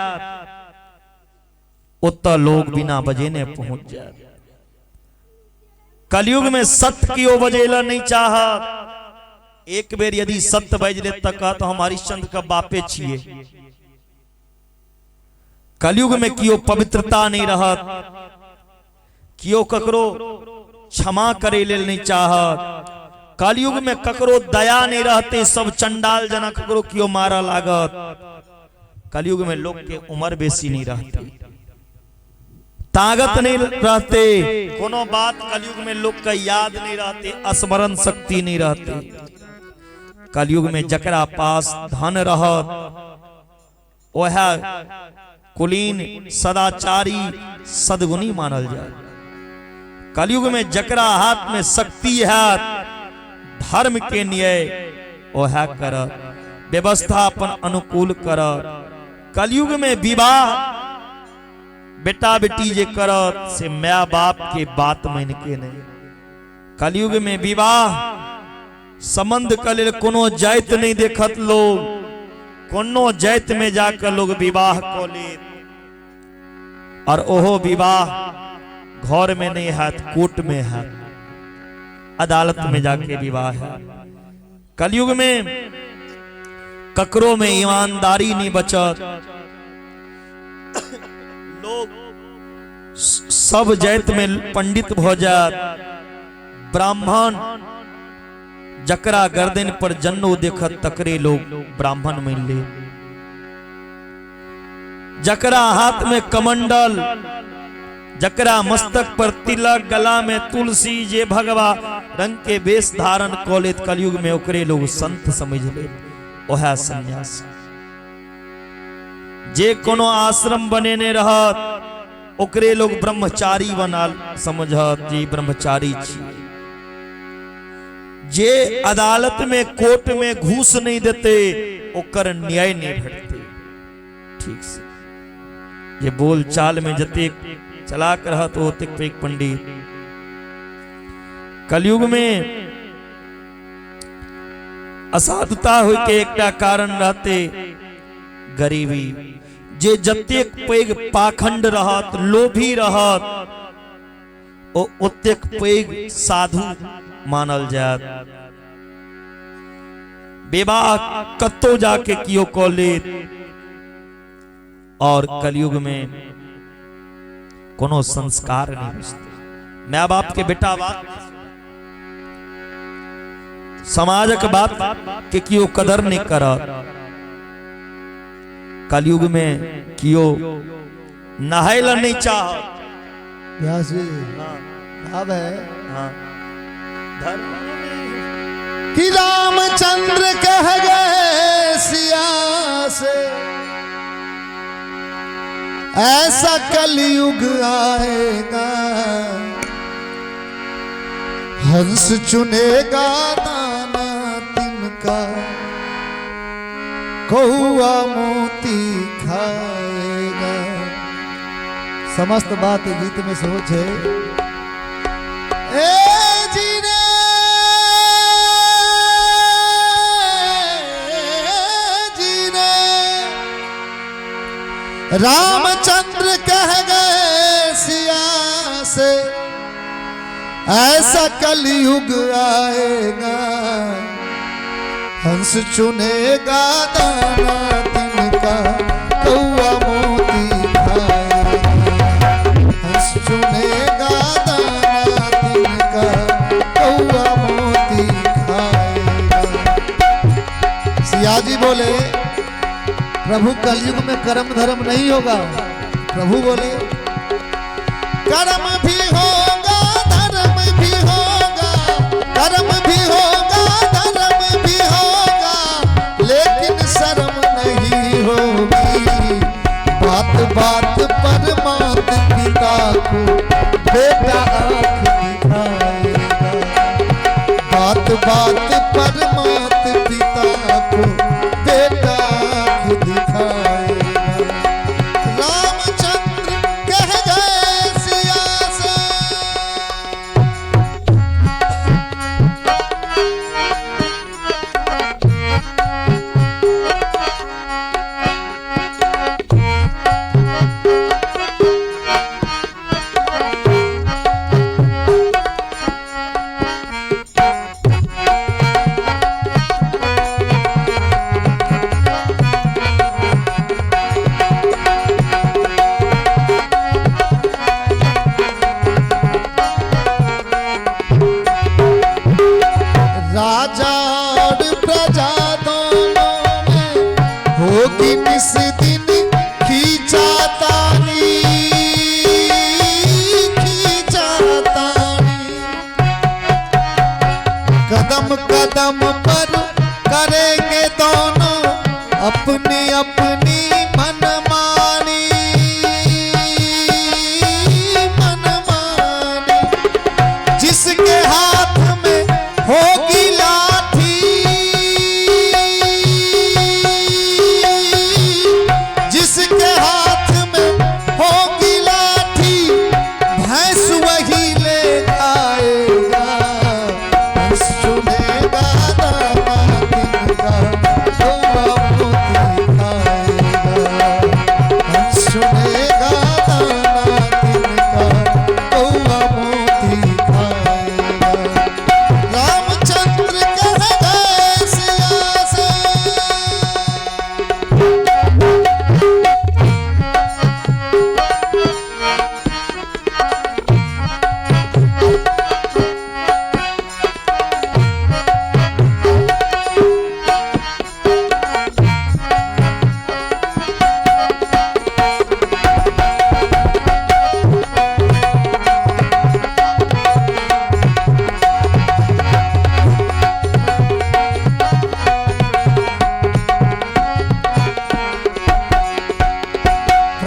ओतऽ लोग बिना बजेने पहुंच जायत। कलयुग में सत्य केओ बजेला नहीं चाहत। एक बेर यदि सत्य बाजि लेत तऽ कहत हम हरिश्चंद्र के बापे छियै। कलयुग में केओ पवित्रता नहीं रहत, केओ ककरो क्षमा करे लेल नहीं चाहत। कलयुग में ककरो दया नहीं रहते, सब चंडाल जना ककरो केओ मारऽ लागत। कलयुग में लोग के उम्र बेसी नहीं रहते, ताकत नहीं रहते, कोनो बात कलयुग में लोग का याद नहीं रहते, स्मरण शक्ति नहीं रहते। कलयुग में जकरा पास धन रहत वएह कुलीन सदाचारी सद्गुणी मानल जाए। कलयुग में जकरा हाथ में शक्ति है धर्म के न्याय वह करत, व्यवस्था अपन अनुकूल करत। कलयुग में विवाह बेटा बेटी जे करत से my बाप के बात मान के नहीं। कलयुग में विवाह संबंध के लेल कोनो जाति नहीं देखत लोग, कोनो जाति में जाकर लोग विवाह कऽ लेत और ओहो विवाह घर में नहीं हैत, कोर्ट में हैत, अदालत में जाके विवाह है। कलयुग में ककरो में ईमानदारी नहीं बचत, लोग सब जाति में पंडित भ जात, ब्राह्मण जकरा गर्दन पर जन्नो देखत तकरे लोग ब्राह्मण मान ले, जकरा हाथ में कमंडल, जकरा मस्तक पर तिलक, गला में तुलसी, जे भगवा रंग के वेश धारण कऽ लेत कलयुग में ओकरे लोग संत समझ ले, ओहे सन्यासी। जे कोनो आश्रम बनेने रहत ओकरे लोग ब्रह्मचारी बना समझत जी ब्रह्मचारी छी। जे अदालत में कोर्ट में घूस नहीं देते ओकर न्याय नहीं भेटते। ठीक से जे बोल चाल में जतेक चलाक रहत ओतेक पैघ पंडित। कलयुग में असाधुता होय के एकटा कारण रहते गरीबी। जे जतेक पैघ पाखंड रहत, लोभी रहत, ओ ओतेक पैघ साधु मानल जायत। विवाह कतौ जाके कियो कऽ लेत और कलयुग में कोनो संस्कार नहीं बचते। My बाप के बेटा बात, समाजक बात के कियो कदर नहीं करत। कलयुग में कियो नहाय ला नहीं चाहत। व्यास जी भाव है हाँ। धर्म कि रामचंद्र कह गए सिया से ऐसा कलयुग आएगा, हंस चुनेगा दाना तिनका, कौआ मोती खाएगा। समस्त बात गीत में सोच है। ए जी रे जी रे, रामचंद्र कह गए सिया से ऐसा कलयुग आएगा, हंस चुनेगा दाना तिनका, कौआ मोती खाएगा। हंस चुनेगा दाना तिनका, कौआ मोती खाएगा। सिया जी बोले प्रभु कलयुग में कर्म धर्म नहीं होगा। प्रभु बोले कर्म भी होगा धर्म भी होगा, कर्म भी होगा धर्म भी होगा, लेकिन शर्म नहीं होगी। बात बात पर मात पिता को बेटा आंख दिखाएगा। बात बात पर मात पिता को बेटा आंख दिखाएगा। रामचंद्र कह गए सिया से।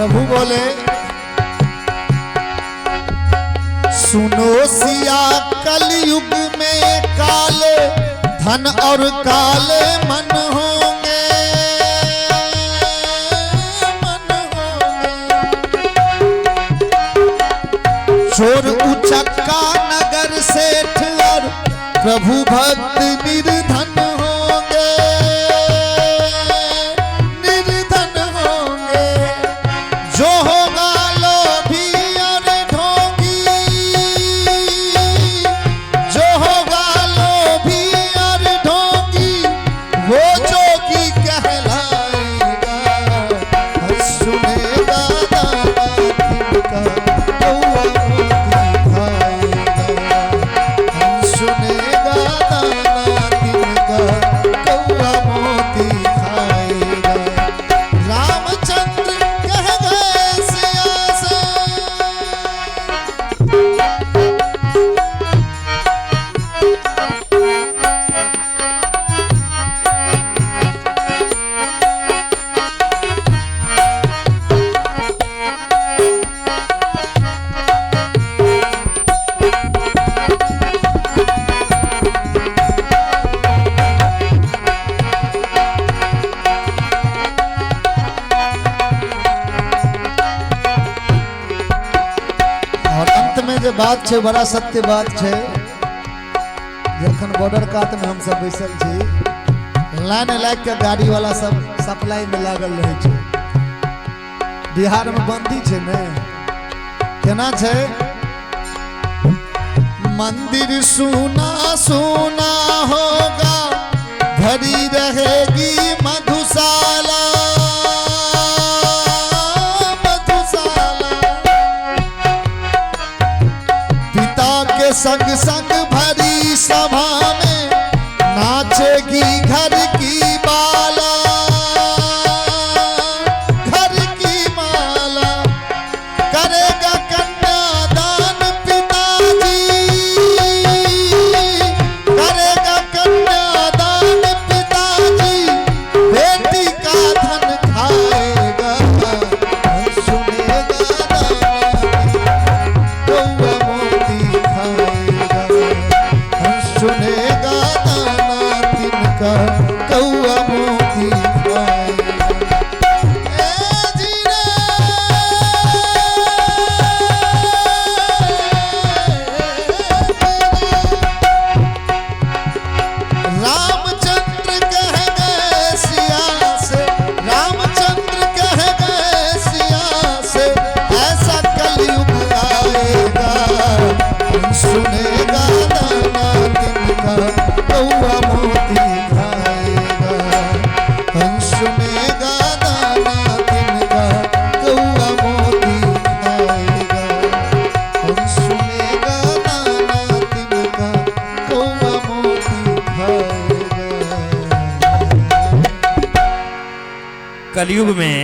प्रभु बोले सुनो सिया कलयुग में काले धन और काले मन होंगे, मन होंगे। चोर उचक्का नगर सेठ और प्रभु भक्त निर्धन होंगे, निर्धन होंगे। जो होगा लोभी और ढोंगी, जो होगा लोभी और ढोंगी, वो जोगी कहलाएगा। सुनेगा दाना तिनका कौआ मोती खाएगा, सुनेगा दाना तिनका कौआ मोती खाएगा। रामचंद्र कह गए सिया से, और अंत में जे बात छै बड़ा सत्य बात छै। जखन बॉर्डर कात में हम सब बैसल छी, लाइन लागि के गाड़ी वाला सब सप्लाई में लागल रहै छै। बिहार में बंदी छै ने, केना छै? मंदिर सूना सूना होगा, भरी रहेगी मधुशाला, मधुशाला। पिता के संग संग भरी सभा में नाचेगी घर की बाला, घर की माला। करेगा कन्यादान पिताजी, करेगा कन्यादान पिताजी, बेटी का धन खाएगा। सुनेगा दाना कौआ मोती खाएगा, सुनेगा दाना तिनका कौआ मोती खाएगा। ए जी रे, रामचंद्र कह गए सिया से, रामचंद्र कह गए सिया से, ऐसा कलयुग आएगा। सुनेगा दाना तिनका कौआ मोती खाएगा, सुनेगा दाना तिनका कौआ मोती खाएगा, सुनेगा दाना तिनका कौआ मोती खाएगा। कलयुग में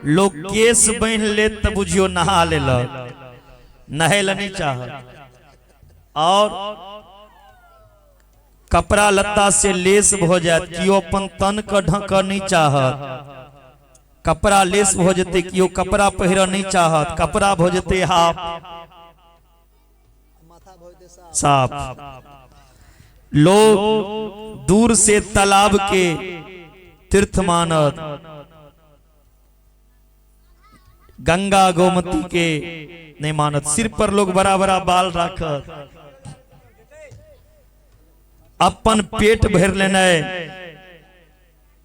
लोग केस बान्हि लेत तऽ बुझियो नहा लेलक, नहाय लए नहीं चाहत। और कपड़ा लत्ता से लेस भऽ जायत, केओ अपन तन के ढकऽ नहीं चाहत। कपड़ा लेस भऽ जेतै, केओ कपड़ा पहिरऽ नहीं चाहत, कपड़ा भऽ जेतै हाफ साफ। लोग दूर से तालाब के तीर्थ मानत, गंगा गोमती के नहीं मानत। सिर पर लोग बड़ा बड़ा बाल राखत, अपन पेट भर लेनाइ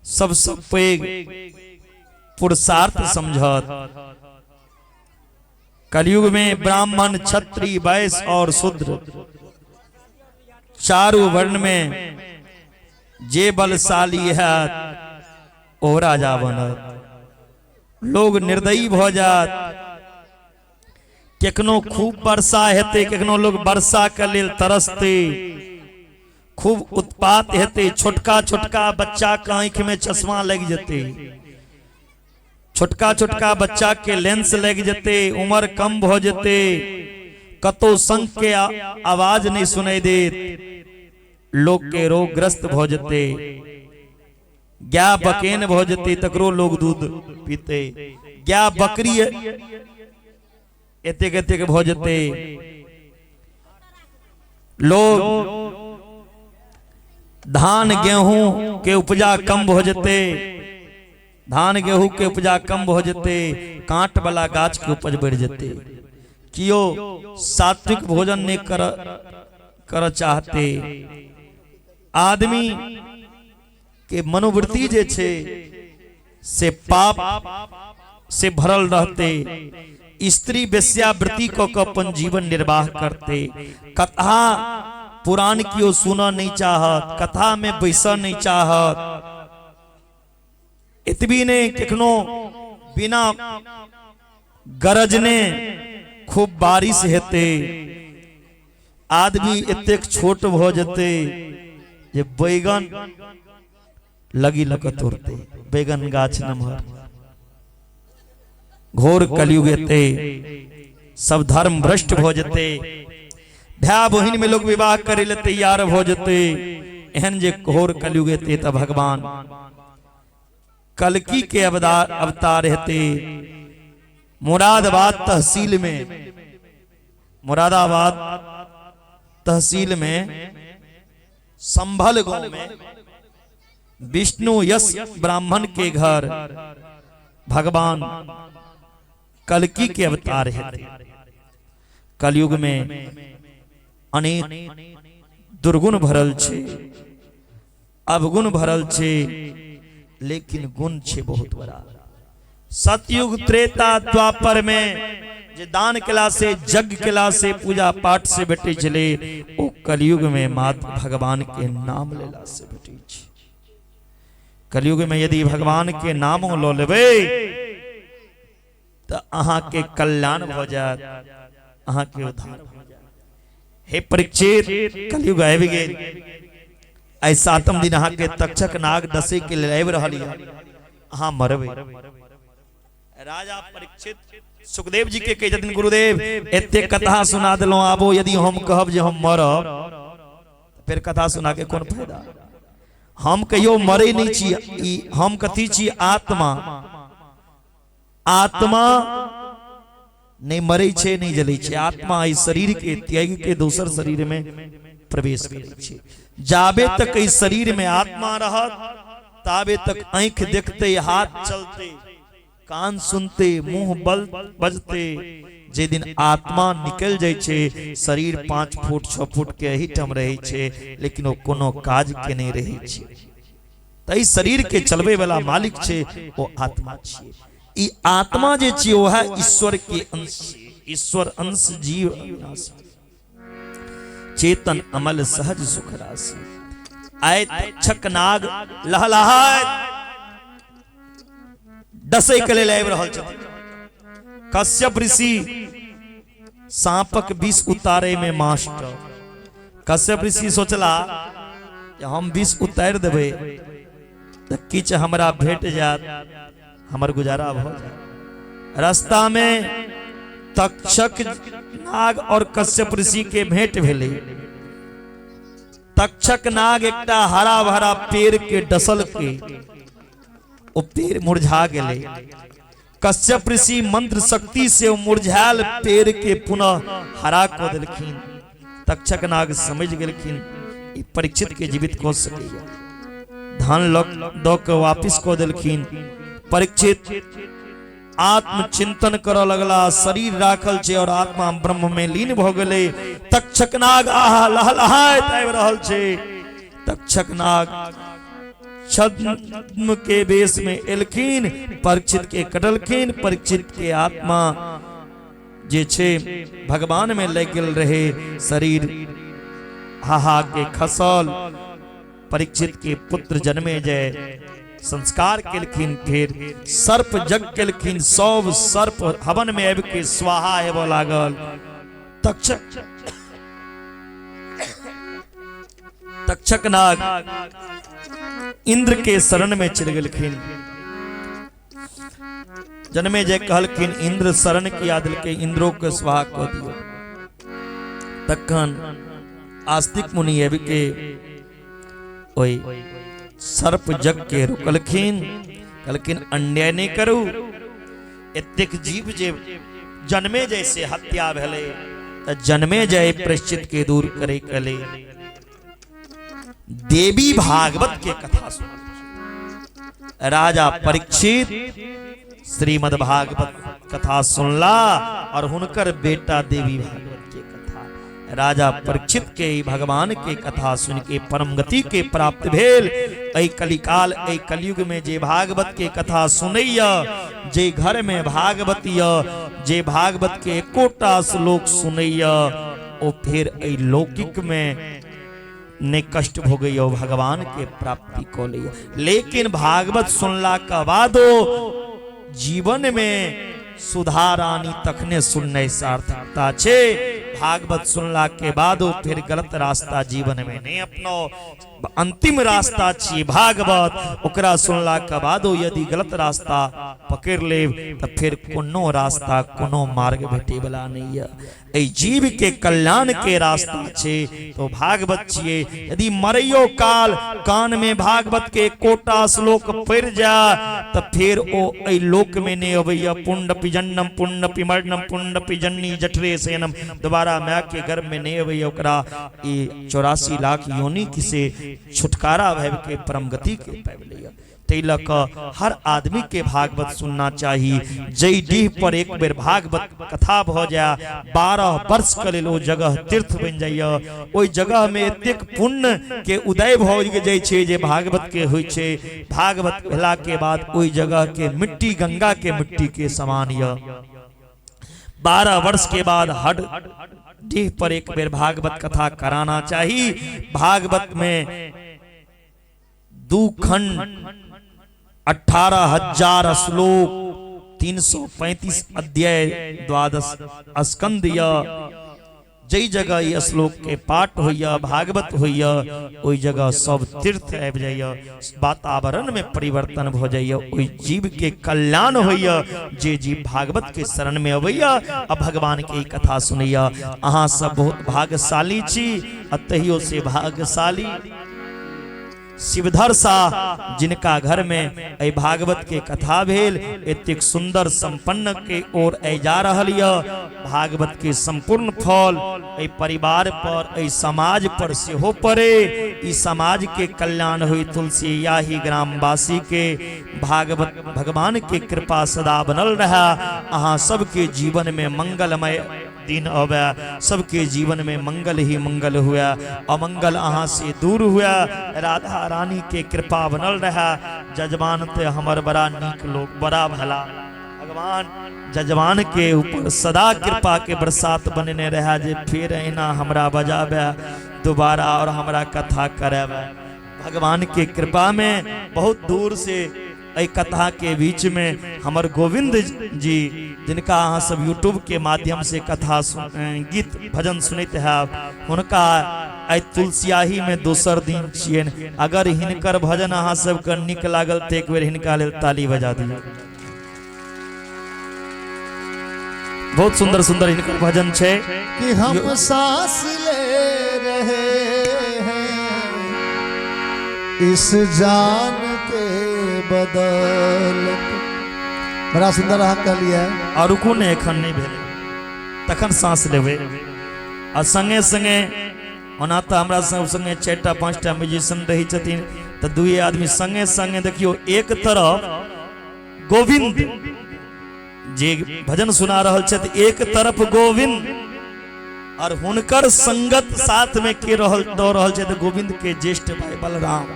सबसे पैघ पुरुषार्थ समझत। कलयुग में ब्राह्मण, क्षत्रिय, वैश्य और शूद्र चारू वर्ण में जे बलशाली है ओ राजा बनत। लोग निर्दयी भ जात। केखनो खूब वर्षा हेतै, केखनो लोग वर्षा के लेल तरसते, खूब उत्पात हेतै, छोटका छोटका बच्चा के आँखि में चश्मा लागि जेतै, छोटका छोटका बच्चा के लेंस लागि जेतै, उम्र कम भ जेतै, कतौ शंख के आवाज नहीं सुनाई देत, लोग के रोगग्रस्त भ जेतै, गाय बकेन भ जेतै तकरो लोग दूध पीते, गाय बकरी एतेक एतेक भऽ जेतै। लोग धान गेहूं के उपजा कम भऽ जेतै, धान गेहूं के उपजा कम भऽ जेतै, कांट वाला गाछ के उपज बढ़ि जेतै। कियो सात्विक भोजन नहीं कर कर चाहते। आदमी के मनोवृत्ति जे छै से पाप से भरल रहते, स्त्री वेश्यावृत्ति क के अपन जीवन निर्वाह करते। कथा पुराण कियो सुनऽ नहीं चाहत, कथा में बैसऽ नहीं चाहत। एतबी नहीं, कखनो बिना गरजने खूब बारिश हेतै, आदमी एतेक छोट भऽ जेतै जे बैगन लगी लऽ कऽ तोड़तै, बैगन गाछ नमहर। घोर कलयुग एतै, सब धर्म भ्रष्ट भऽ जेतै, भाय बहिन में लोग विवाह करे ले तैयार भऽ जेतै। एहन जे घोर कलयुग एतै तऽ भगवान कलकी के अवतार हेतै। मुरादाबाद तहसील में, मुरादाबाद तहसील में संभल गांव में विष्णु यश ब्राह्मण के घर भगवान कलकी के अवतार हेतै। कलयुग में अनेक दुर्गुण भरल छै, अवगुण भरल छै, लेकिन गुण छै बहुत बड़ा। सतयुग त्रेता द्वापर में जे दान केला से, यज्ञ केला से, पूजा पाठ से भेटै छलै, ओ कलयुग में मात्र भगवान के नाम लेला से भेटै छै। कलयुग में यदि भगवान के नामो लऽ लेबै तऽ अहाँके कल्याण भऽ जायत, अहाँके उद्धार भऽ जायत। हे परीक्षित, कलयुग आबि गेल। आइ सातम दिन अहाँके तक्षक नाग डसै के लेल आबि रहल यऽ, अहाँ मरबै। राजा परीक्षित सुखदेव जी के कहै छथिन, गुरुदेव एते कथा सुना देलहुँ, आबो यदि हम कहब जे हम मरब फेर कथा सुना के कोन फायदा? हम कहियो मरै नहि छी। ई हम कथी छी? आत्मा। आत्मा नहि मरै छै, नहि जलै छै। आत्मा एहि शरीर के त्याग के दोसर शरीर में प्रवेश करै छै। जाबे तक एहि शरीर में आत्मा रहत ताबे तक आँखि देखते, हाथ चलते, कान सुनते, मुंह बल बजते। जे दिन आत्मा निकल जाइ छै, शरीर 5 फुट 6 फुट के एहिठाम रहै छै, लेकिन ओ कोनो काज के नहि रहै छै। तऽ एहि शरीर के चलबै वाला मालिक छै ओ आत्मा छियै। ई आत्मा जे छियै वएह ईश्वर के अंश छियै। ईश्वर अंश जीव अविनाशी, चेतन अमल सहज सुख राशि। आय तक्षक नाग लहलहाइत डसै के लेल आबि रहल छथिन। कश्यप ऋषि साँपक विष उतारे में मास्टर। कश्यप ऋषि सोचला जे हम विष उतारि देबै तऽ किछु हमरा भेट जायत, हमर गुजारा भऽ जायत। रास्ता में तक्षक नाग और कश्यप ऋषि के भेंट भेलै। तक्षक नाग एकटा हरा भरा पेड़ के डसल के ओ पेड़ मुरझा गेलै। कश्यप ऋषि मंत्र शक्ति से ओ मुरझायल पेड़ के पुनः हरा कऽ देलखिन। तक्षक नाग समझ गेलखिन ई परीक्षित के जीवित कऽ सकैया। धान लऽ दऽ के वापिस कऽ देलखिन। परीक्षित आत्मचिंतन करऽ लगला। शरीर राखल छै और आत्मा ब्रह्म में लीन भऽ गेलै। तक्षक नाग आहा लहलहाइत आबि रहल छै। तक्षक नाग छद्म के वेश में एलखिन, परीक्षित के कटलखिन। परीक्षित के आत्मा जे छै भगवान में लागि गेल रहे, शरीर हाहा के खसल। परीक्षित के पुत्र जन्मे जाय संस्कार केलखिन, फिर सर्प जग केलखिन। सब सर्प हवन में आबि के स्वाहा हेबऽ लागल। तक्षक तक्षक नाग इंद्र के शरण में चलि गेलखिन। जन्मे जे कहलखिन इंद्र शरण किया देलकै, इंद्रो के स्वाहा कऽ दियौ। तखन आस्तिक मुनि आबि के ओहि सर्प जग के रोकलखिन, कहलखिन अन्याय नहि करू। एतेक जीव जे जन्मे जैसे हत्या भेलै तऽ जन्मे जय प्रायश्चित के दूर करे के लेल देवी भागवत के कथा सुन। राजा परीक्षित श्रीमद् भागवत कथा सुनला और हुनकर बेटा देवी भागवत के कथा। राजा परीक्षित के भगवान के कथा सुन के परम गति के प्राप्त भेल। एहि कलिकाल एहि कलयुग में जे भागवत के कथा सुनैया, जे घर में भागवत य, जे भागवत के एकोटा श्लोक सुनैया, ओ फेर एहि लौकिक में ने कष्ट भोगैया, भगवान के प्राप्ति को लैया। लेकिन भागवत सुनला के बादो जीवन में सुधार आनी तखने सुनने सार्थकता छे। भागवत सुनला के बादो फिर गलत रास्ता जीवन में नहीं अपनाओ। अंतिम रास्ता छी भागवत, ओकरा सुनला के बादो यदि गलत रास्ता पकड़ लेब त फिर कोनो रास्ता कोनो मार्ग भेटे वाला नहीं है। एहि जीव के कल्याण के रास्ता छे तो भागवत छिए। यदि मरैयो काल कान में भागवत के कोटा श्लोक पड़ जा त फिर ओ एहि लोक में नहीं अबैया। पुण्य पिजन्नम पुण्य पिमरणम पुण्य पिजन्नी जठरे सेनम, दोबारा माय के गर्भ में नहीं अबैया। ओकरा ई 84 लाख योनि से छुटकारा भव के परम गति के पाबि लैया। तै लऽ कऽ हर आदमी के भागवत सुनना चाही। जै डीह पर एक बेर भागवत कथा भऽ जाय, 12 वर्ष के लेल ओ जगह तीर्थ बनि जाइए। ओहि जगह में एतेक पुण्य के उदय भऽ जाइ छै जे भागवत के होइ छै। भागवत भेला के बाद ओहि जगह के मिट्टी गंगा के मिट्टी के समान यऽ। 12 वर्ष के बाद हर डीह पर एक बेर भागवत कथा कराना चाही। भागवत में 2 खंड 18,000 श्लोक 335 अध्याय 12 स्कंद य जै जगह ई श्लोक के पाठ होइया भागवत होइया ओहि जगह सब तीर्थ आबि जाइया, वातावरण में परिवर्तन भ जाइया, ओहि जीव के कल्याण होइया जे जीव भागवत के शरण में अबैया आ भगवान के ई कथा सुनैया। अहाँ सब बहुत भाग्यशाली छी आ तहियो से भाग्यशाली शिवधर शाह जिनका घर में एहि भागवत के कथा भेल, एतेक सुंदर संपन्न के ओर एहि जा रहल यऽ। भागवत के संपूर्ण फल एहि परिवार पर एहि समाज पर सेहो पड़े, ई समाज के कल्याण होई। तुलसी याही ग्रामवासी के भागवत भगवान के कृपा सदा बनल रहे। अहाँ सबके जीवन में मंगलमय दिन अबे, सबके जीवन में मंगल ही मंगल हुआ, अमंगल अहाँ से दूर हुआ। राधा रानी के कृपा बनल रहे। जजमान ते हमर बड़ा नीक लोग, बड़ा भला भगवान जजमान के ऊपर सदा कृपा के बरसात बनने रहे जे फिर एना हमरा बजाबे दोबारा और हमरा कथा कराबे। भगवान के कृपा में बहुत दूर से एहि कथा के बीच में हमर गोविंद जी, जिनका अहाँ सब यूट्यूब के माध्यम से कथा गीत भजन सुनैत हैब, हुनका आइ तुलसियाही में दोसर दिन छियनि। अगर हिनकर भजन अहाँ सबके नीक लागल तऽ एक बेर हिनका लेल ताली बजा दियौ। बहुत सुंदर सुंदर हिनकर भजन छै। कि हम सांस ले रहे हैं इस जान के बदौलत। बड़ा सुंदर अहाँ कहलियै। आ रुकू ने, एखन नहि भेलै, तखन सांस लेबै। आ संगे संगे ओना तऽ हमरा सब संगे 4टा 5टा म्यूजिशियन रहै छथिन, तऽ दुए आदमी संगे संगे देखियौ। एक तरफ गोविंद जे भजन सुना रहल छथि, एक तरफ गोविंद और हुनकर संगत साथ में के रहल दऽ रहल छथि गोविंद के ज्येष्ठ भाई बलराम।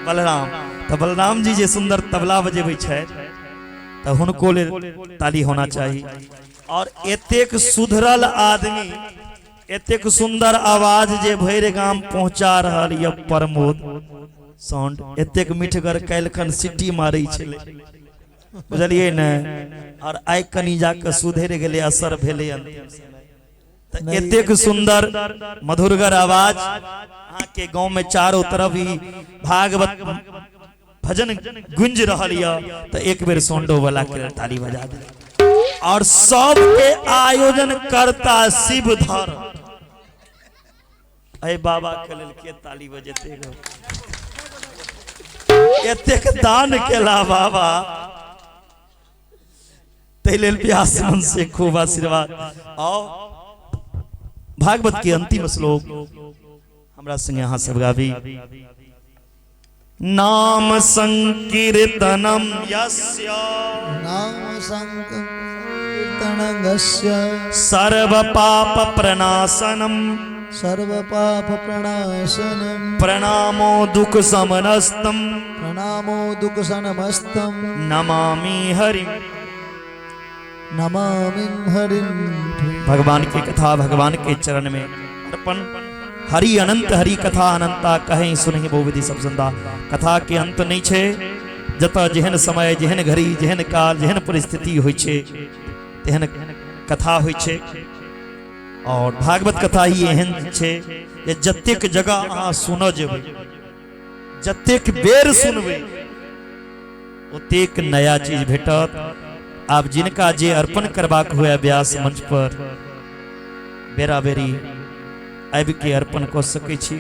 बलराम तऽ बलराम जी जे सुंदर तबला बजेबै छथि तऽ हुनको लेल ताली होना चाही। और एतेक सुधरल आदमी, एतेक सुंदर आवाज जे भरि गाम पहुंचा रहल यऽ प्रमोद साउंड, एतेक मिठगर काल्हिखन सीटी मारै छलै, बुझलियै ने? और आइ कनि जाके सुधरि गेलै, असर भेलै अंतिम समय। तऽ एतेक सुंदर मधुरगर आवाज अहाँके गाँव में चारों तरफ ही भागवत भजन गुंज रहल यऽ, तऽ एक बेर सोंडो वाला के ताली बजा दे। और सबके आयोजन करता शिवधर, अरे बाबा के लेल के ताली बजेते गो, एतेक दान केला बाबा। ताहि लेल व्यास मन से खूब आशीर्वाद। आओ भागवत के अंतिम श्लोक हमरा संगे अहाँ सब गाबी। नाम संकीर्तनम यस्य नाम संकीर्तनं यस्य सर्व पाप प्रणाशनम सर्व पाप प्रणाशनम प्रणामो दुख समनस्तम प्रणामो दुख समनस्तम नमामि हरिम नमामि हरिम। भगवान की कथा भगवान के चरण में अर्पण। हरि अनंत हरि कथा अनंता कहें सुनहि बहुविधि सब संता। कथा के अंत नहीं छे, जतऽ जेहन समय जेहन घड़ी जेहन काल जेहन परिस्थिति होइ छे तेहन कथा होइ छे। और भागवत कथा ही एहन छे जे जतेक जगह अहाँ सुनऽ जेबै, जतेक बेर सुनबै, ओतेक नया चीज भेटत। आब जिनका जे अर्पण करबाक हुए व्यास मंच पर बेरा बेरी आबि के अर्पण कऽ सकै छी।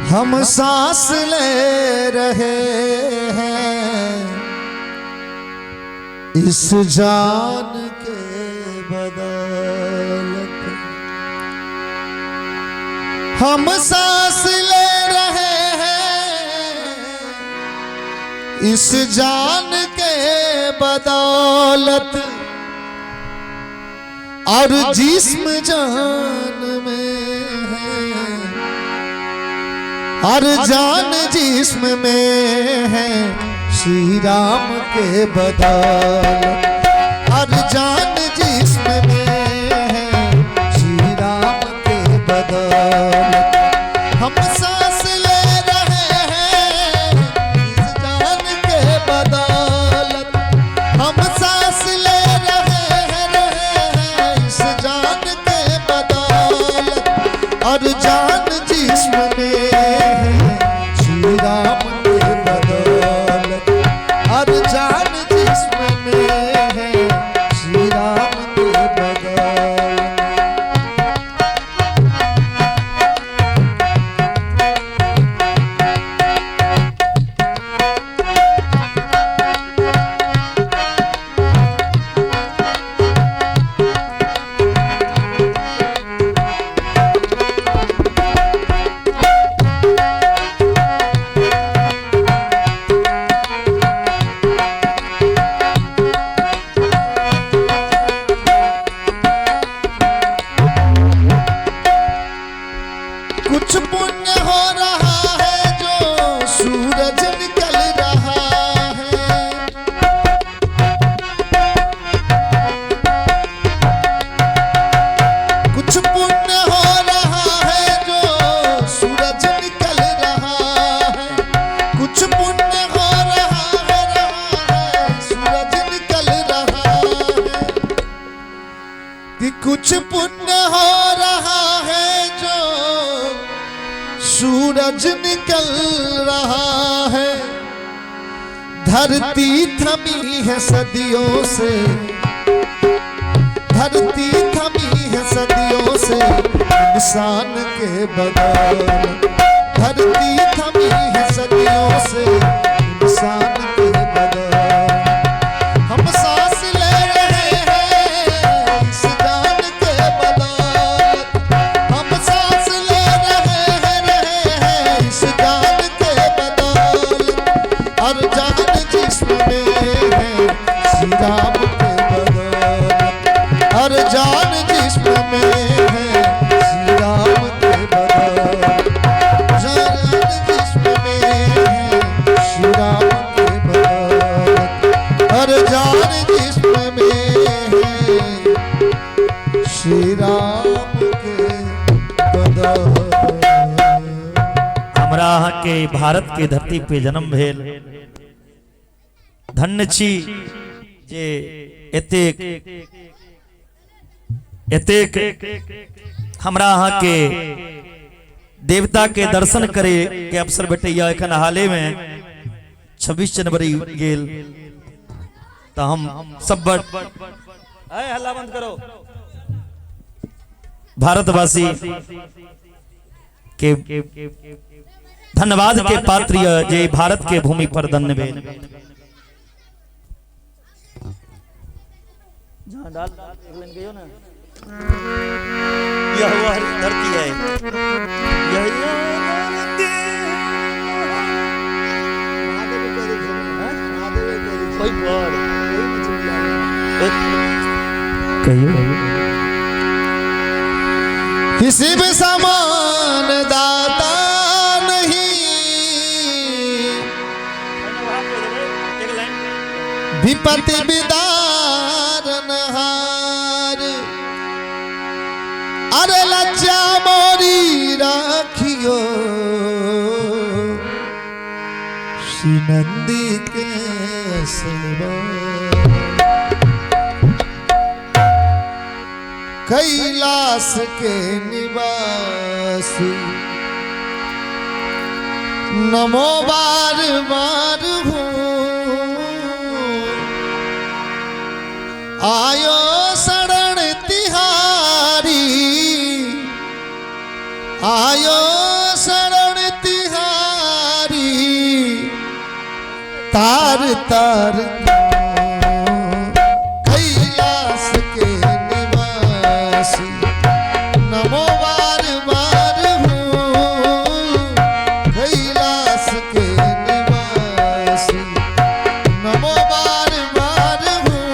हम सांस ले रहे हैं इस जान के बदौलत, हम सांस ले रहे हैं इस जान के बदौलत, और जिस्म जान में है और जान जिस्म में है श्री राम के बदौलत, और जान जिस्म में है श्री राम के बदौलत। हम सांस ले रहे हैं इस जान के बदौलत, हम सांस ले रहे हैं इस जान के बदौलत, और जान जिस्म में है श्री राम के बदौलत, और जान जिस्म में है श्री राम के बदौलत। कुछ पुण्य हो रहा है जो सूरज निकल रहा है, कुछ पुण्य हो रहा है जो सूरज निकल रहा है, कुछ पुण्य हो रहा है सूरज निकल रहा है, कि कुछ पुण्य हो रहा है जो सूरज निकल रहा है। धरती थमी है सदियों से, धरती थमी है सदियों से इंसान के बदौलत, धरती थमी है सदियों से इंसान के बदौलत। हम सांस ले रहे हैं इस जान के बदौलत, हम सांस ले रहे हैं इस जान के बदौलत, और जान जिस्म में है श्री राम के बदौलत, और जान जिस्म में है श्री राम के बदौलत, जान जिस्म में है श्री राम के बदौलत, और जान जिस्म में है श्री राम के बदौलत। हमरा अहाँ के भारत के धरती पे जन्म भेल, धन्य छी जे एतेक एतेक हमरा अहाँ के देवता के दर्शन करे के अवसर भेटैया। एखन हाले में 26 जनवरी गेल तो हम सब बड़ हल्ला बंद करो भारतवासी के धन्यवाद के पात्र जे भारत के भूमि पर धन्य भेल। जहाँ डाल एक लाइन कहियो ना। यह वह धरती है, यह धरती। कोई पर कहियो। किसी भी समान दाता नहीं, विपत्ति विदारन हार। अरे लज्जा मोरी राखियो श्री नंदी के असवा। कैलाश के निवासी नमो बार बार हूँ, आयो शरण तिहारी, आयो शरण तिहारी। तार तार कैलाश के निवासी नमो बार बार हूँ, कैलाश के निवासी नमो बार बार हूँ।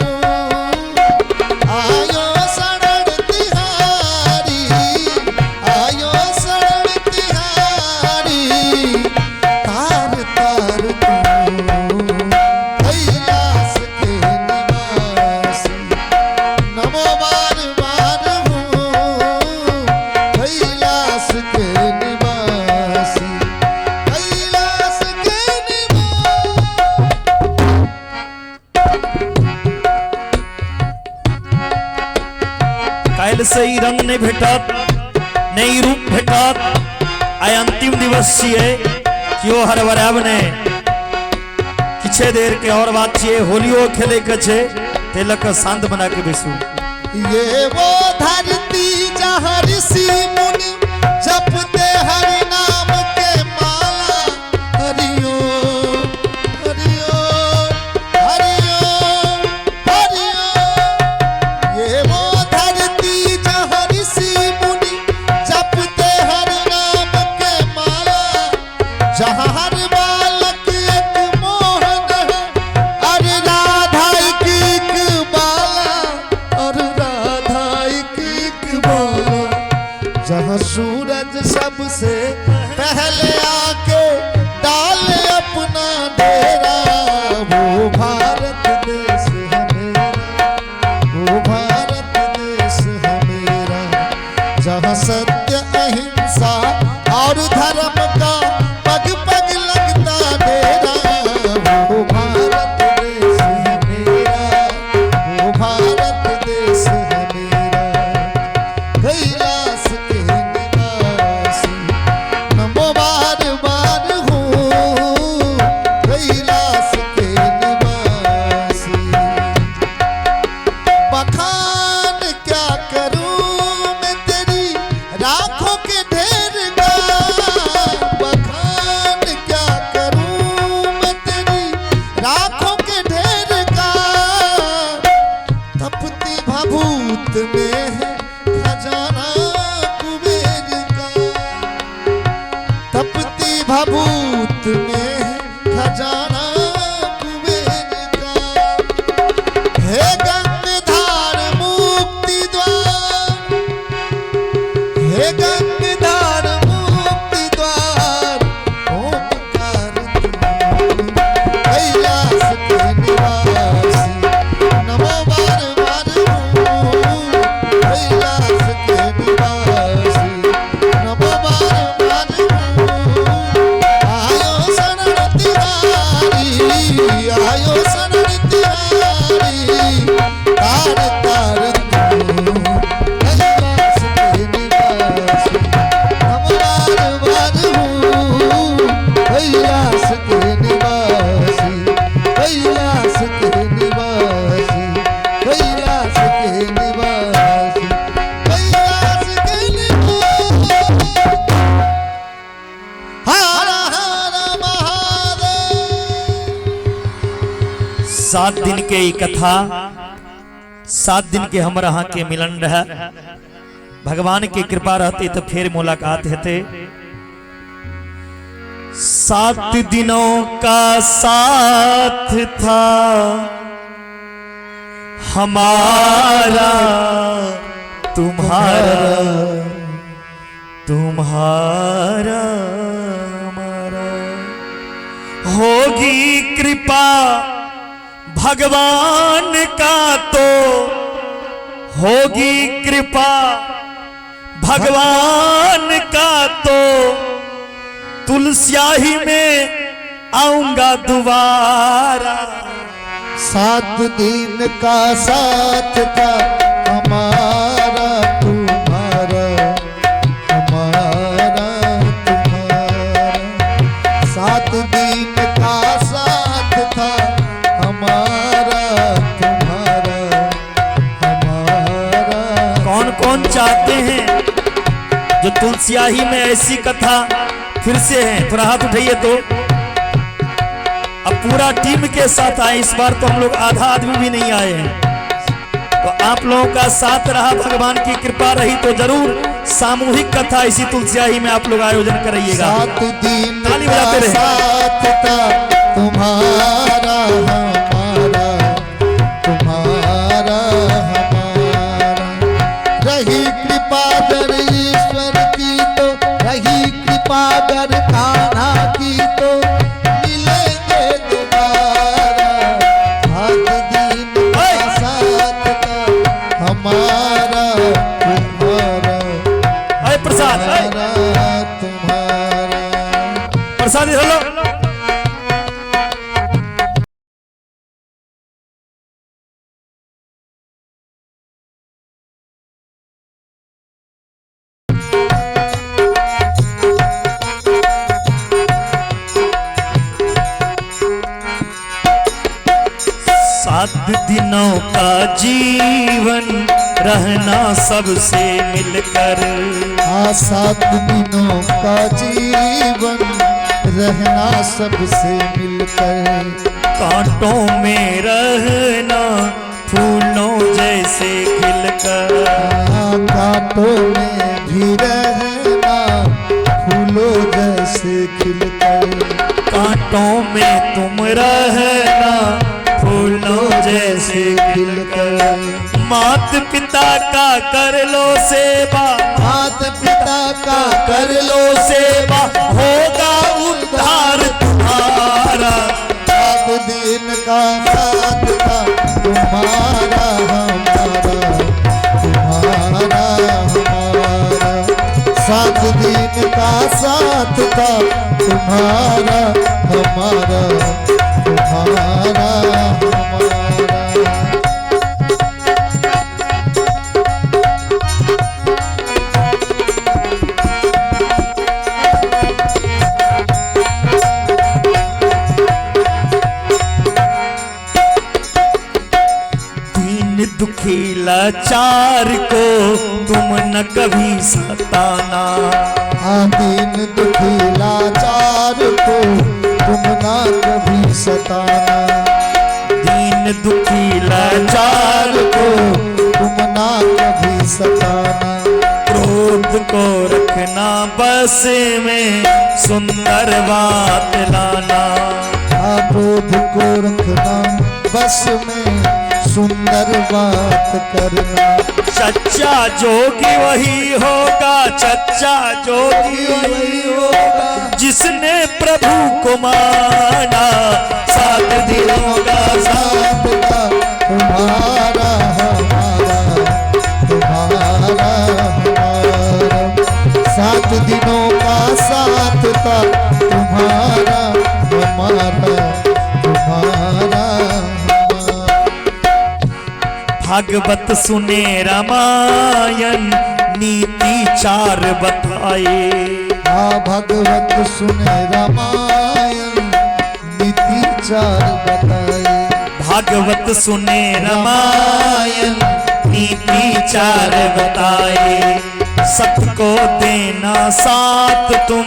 आयो शरण तिहारी, आयो शरण तिहारी। तार तार कैलाश के निवासी नमो बार बार हूँ, कैलाश के निवासी, कैलाश के निवासी। काल्हि से ई रंग नहीं भेटत, नहीं रूप भेटत। आइ अंतिम दिवस छियै, केओ हड़बड़ायब नहि। किछे देर के और बात छियै, होलियो खेले के छै, ताहि लऽ कऽ शांत बना के बैसू। ये वो धरती जहाँ ऋषि मुनि जपते हरि नाम के माला। हरिओम हरिओम हरिओम हरिओम। ये वो धरती जहाँ ऋषि मुनि जपते हरि नाम के माला, जहाँ हर बालक एक मोहन है, अरे राधा एक एक बाला, और राधा एक एक बाला। जहाँ सूरज सबसे पहले आके डाले अपना डेरा, वो भारत देश है मेरा, वो भारत देश है मेरा। जहाँ सत्य अहिंसा और धर्म का पग पग लगता डेरा, वो भारत देश है मेरा, वो भारत देश है मेरा। कैलाश के निवासी नमो बार बार हूँ, कैलाश के निवासी। बखान क्या करूं मैं तेरी राखों के ढेर का, बखान क्या करूं मैं तेरी राखों के ढेर का। तपती भभूत में है खजाना कुबेर का, तपती भभूत में है खजाना कुबेर का। हे गंगधार मुक्ति द्वार, हे गंगधार मुक्ति द्वार, ओमकार तू कैलाश के निवासी नमो बार बार हूँ, कैलाश के निवासी नमो बार बार हूँ। आयो शरण तिहारी, आयो शरण तिहारी। तार तार तू कैलाश के निवासी नमो बार बार हूँ, कैलाश के निवासी, कैलाश के निवासी, कैलाश के निवासी, कैलाश के निवासी। हर हर महादेव। 7 दिन के ई कथा 7 दिन के हमर अहाँ के मिलन रहे। भगवान के कृपा रहती तो फिर मुलाकात हेते। 7 दिनों का साथ था हमारा तुम्हारा, तुम्हारा हमारा। होगी कृपा भगवान का तो, होगी कृपा भगवान का तो, तुलसियाही में आऊंगा दोबारा। 7 दिन का साथ था हमारा तुम्हारा, हमारा तुम्हारा। 7 दिन का साथ था हमारा तुम्हारा, हमारा। कौन कौन चाहते हैं जो तुलसियाही में ऐसी कथा फिर से है? थोड़ा हाथ उठाइए तो। अब पूरा टीम के साथ आए, इस बार तो हम लोग आधा आदमी भी नहीं आए हैं। तो आप लोगों का साथ रहा, भगवान की कृपा रही तो जरूर सामूहिक कथा इसी तुलसियाही में आप लोग आयोजन कराइएगा। 7 दिन ताली का बजाते रहे। साथ था तुम्हारा हमारा, तुम्हारा हमारा। रही कृपा दर ईश्वर की तो, रही कृपा दर कान्हा की तो, मिलेंगे दोबारा। 7 दिन का साथ था हमारा तुम्हारा, अरे प्रसाद, हमारा तुम्हारा। प्रसाद इधर लो। सात दिनों का जीवन रहना सबसे मिलकर। हाँ, 7 दिनों का जीवन रहना सबसे मिलकर। कांटों में रहना फूलों जैसे खिलकर। हाँ, कांटों में भी रहना फूलों जैसे खिलकर। कांटों में तुम रहना फूलों जैसे खिलकर। मात पिता का कर लो सेवा, मात पिता का कर लो सेवा, होगा उद्धार तुम्हारा। 7 दिन का साथ था तुम्हारा हमारा, तुम्हारा हमारा। 7 दिन का साथ था तुम्हारा हमारा, तुम्हारा हमारा। दीन दुखी लाचार को तुम न कभी सताना। हाँ, दीन दुखी लाचार को तुम ना कभी सताना। दीन दुखी लाचार को तुम ना कभी सताना। क्रोध को रखना बस में, सुंदर बात लाना। हाँ, क्रोध को रखना बस में, सुंदर बात करना। चच्चा जोगी वही होगा, चच्चा जोगी वही होगा जिसने प्रभु को माना। 7 दिनों का साथ था तुम्हारा हमारा, तुम्हारा हमारा। 7 दिनों का साथ था तुम्हारा हमारा, तुम्हारा हमारा। भागवत सुने रामायण नीति चार बताए। हाँ, भागवत सुने रामायण नीति चार बताए। भागवत सुने रामायण नीति चार बताए। सत को देना साथ तुम,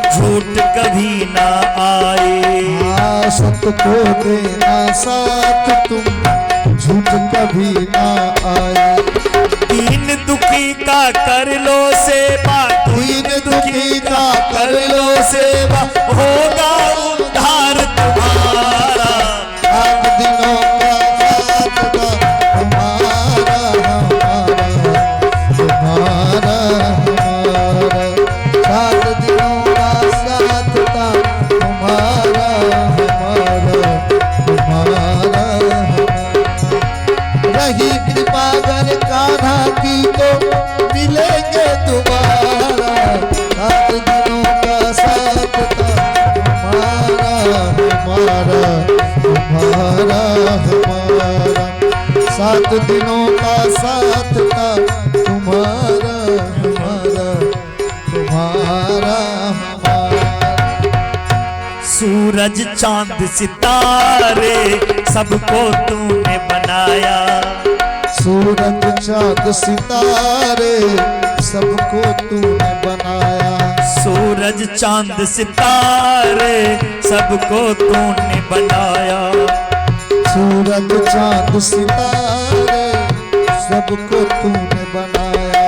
झूठ कभी ना आए। हाँ, सत को देना साथ तुम, झूठ कभी ना आए। दीन दुखी का कर लो सेवा, दीन दुखी का कर लो सेवा, होगा उद्धार तुम्हारा। सात दिनों का साथ था तुम्हारा हमारा, तुम्हारा हमारा। 7 दिनों का साथ था तुम्हारा हमारा, तुम्हारा हमारा। रही कृपा अगर कान्हा की तो मिलेंगे दोबारा। 7 दिनों का साथ था तुम्हारा हमारा, तुम्हारा हमारा। 7 दिनों का साथ था तुम्हारा हमारा, तुम्हारा हमारा। सूरज चांद सितारे सबको तूने बनाया। सूरज चांद सितारे सबको तूने बनाया। सूरज चांद सितारे सबको तूने बनाया। सूरज चांद सितारे सबको तूने बनाया।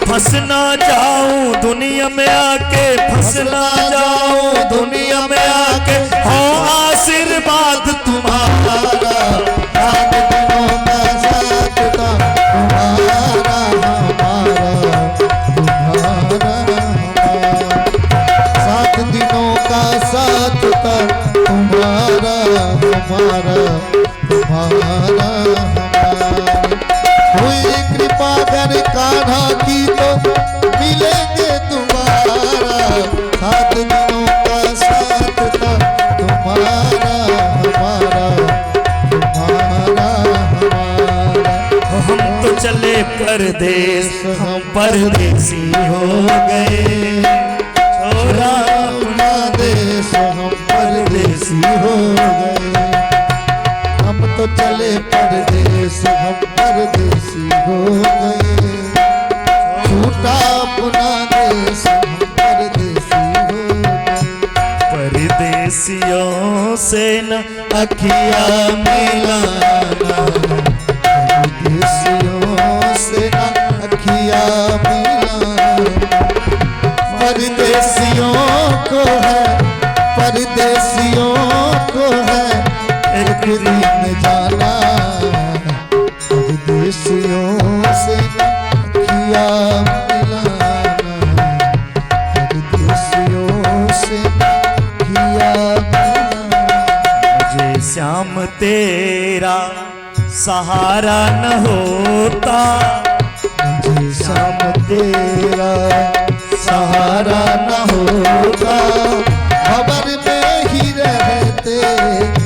फंस ना जाऊं दुनिया में आके, फंस ना जाऊं दुनिया में आके, हो आशीर्वाद तुम्हारा। 7 दिनों का साथ था तुम्हारा हमारा, तुम्हारा हमारा। 7 दिनों का साथ था तुम्हारा हमारा, तुम्हारा हमारा। हुई कृपा अगर कान्हा की तो मिलेंगे दोबारा। 7 दिनों का साथ था तुम्हारा हमारा, तुम्हारा हमारा। हम तो चले परदेस, हम परदेसी हो गए। छोरा अपना देश, हम परदेसी हो गए। हम तो चले परदेस, हम परदेसी हो गए। छूटा अपना देश, हम परदेसी हो गए। परदेसियों से न अखिया मिलाना, परदेसियों से न अखिया मिलाना। परदेसियों को है, परदेसियों को है एक दिन जाना। परदेसियों से न अखिया मिलाना, परदेसियों से न अखिया मिलाना। मुझे श्याम तेरा सहारा न होता, मुझे श्याम तेरा सहारा न होता। भंवर में ही रहते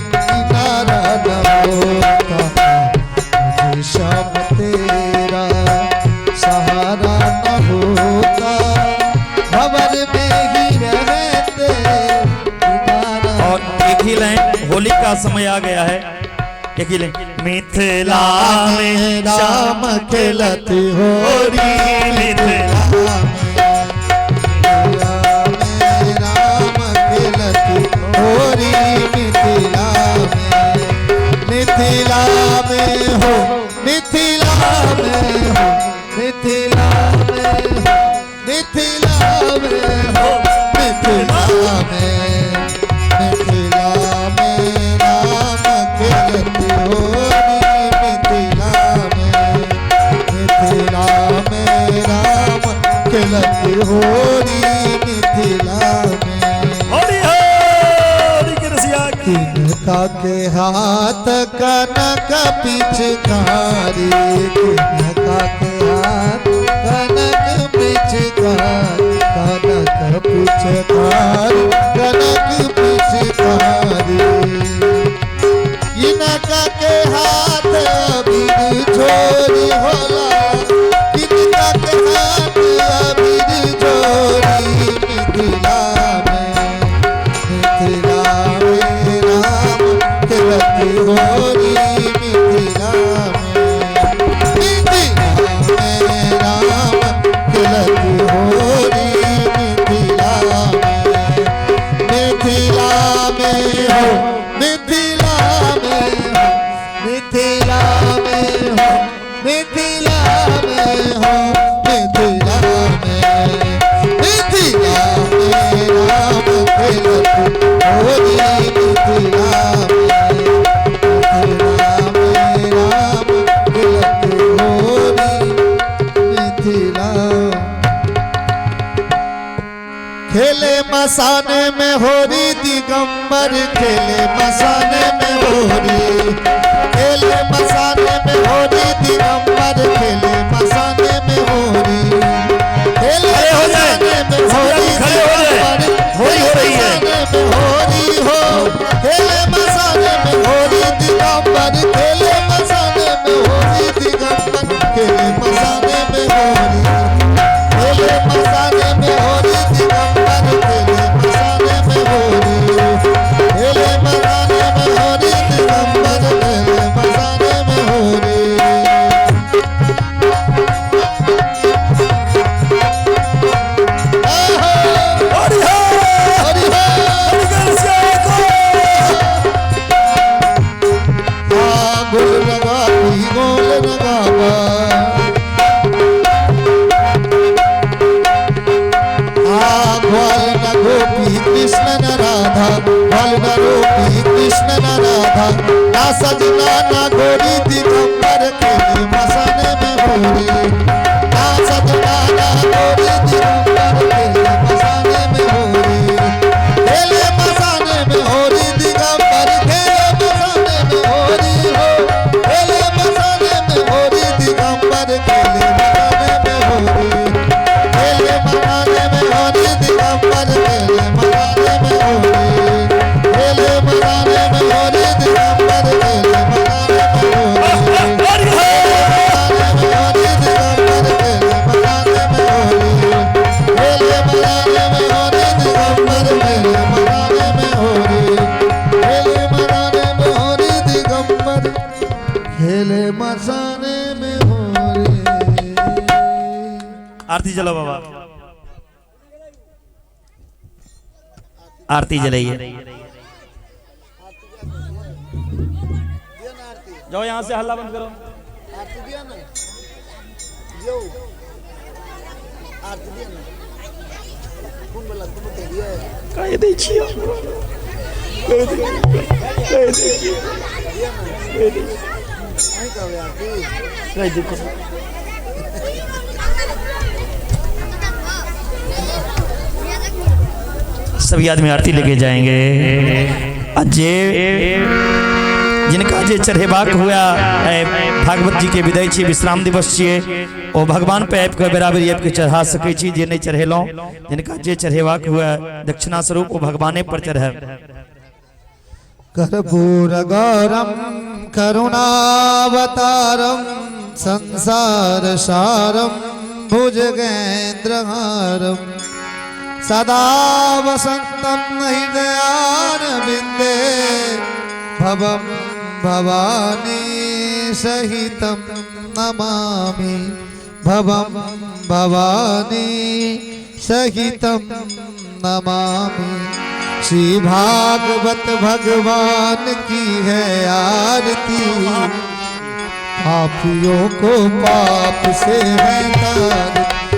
किनारा न होता। मुझे श्याम तेरा सहारा न होता, भंवर में ही रहते किनारा। और एक ही लाइन, होली का समय आ गया है, एक ही लाइन। मिथिला में राम खेलत होरी, मिथिला में राम खेलत होरी। मिथिला में, मिथिला में हो, मिथिला में हो, मिथिला में हो, मिथिला में हो, मिथिला में, मिथिला में राम खेलत होरी। मिथिला में, मिथिला में राम खेलत होरी। मिथिला में होली होली के रसिया की। किनका के हाथ कनक पिचकारी, किनका के हाथ कनक पिचकारी, कनक पिचकारी, कनक पिचकारी। किनका के हाथ अबीर छोरी होला, किनका के हाथ अबीर छोरी। मिथिला में, मिथिला में राम खेलत होरी। मिथिला में, मिथिला में राम खेलत होरी। मिथिला में, मिथिला में हो, मिथिला में हो, मिथिला मसाने में होरी दिगंबर, खेले मसाने में होरी, खेले मसाने में होरी दिगंबर, खेले मसाने में होरी, खेले मसाने में होरी, खड़े हो जाए, होरी हो रही है, होरी हो, खेले मसाने में होरी दिगंबर, खेले मसाने में होरी दिगंबर, खेले मसाने में होरी, खेले मसाने में होरी दिगंबर, खेले मसाने में होरी, खेले मसाने में होरी दिगंबर, खेले मसाने में होरी। हरि हरि गोल रगा गोल रगा ग्वाल न गोपी कृष्ण न राधा, ग्वाल न गोपी कृष्ण न राधा, ना सजना ना गोरी दिगंबर, खेले मसाने में होरी, ना सजना ना गोरी दिगंबर, खेले मसाने में होरी, खेले मसाने में होरी दिगंबर, खेले मसाने में होरी हो, खेले मसाने में होरी दिगंबर, खेले मसाने में होरी, खेले मसाने में होरी दिगंबर, खेले मसाने में होरी, खेले मसाने में होरी दिगंबर, खेले मसाने में होरी, मसाने में होरी दिगंबर, खेले मसाने में होरी, खेले मसाने में होरी दिगंबर, खेले मसाने में होरी, खेले मसाने में होरी दिगंबर, खेले मसाने में होरी। आरती जलाओ बाबा, आरती जलाइए। जाओ यहाँ से हल्ला बंद करो। आरती दिया ना, यो आरती दिया ना, कौन बोला तुम तो दिया है, कह दे छियो, कह दे, कह दे, कह दे, नहीं कहो आरती, कह दे। सभी आदमी आरती लेके जाएंगे। जे जिनका जे चढ़ेबाक हुआ है, भागवत जी के विदाई छियै, विश्राम दिवस छियै, ओ भगवान पे आबि के बराबरी आबि के चढ़ा सकै छी। जे नहीं चढ़ेलहुँ, जिनका जे चढ़ेबाक हुआ दक्षिणा स्वरूप ओ भगवाने पर चढ़े। कर्पूर गौरम करुणावतारम संसार सारम भुजगेन्द्रहारम सदा वसंतम हृदयारविंदे भवम भवानी सहितं नमामि, भवम भवानी सहितं नमामि। श्री भागवत भगवान की है आरती, पापियों को पाप से है तार।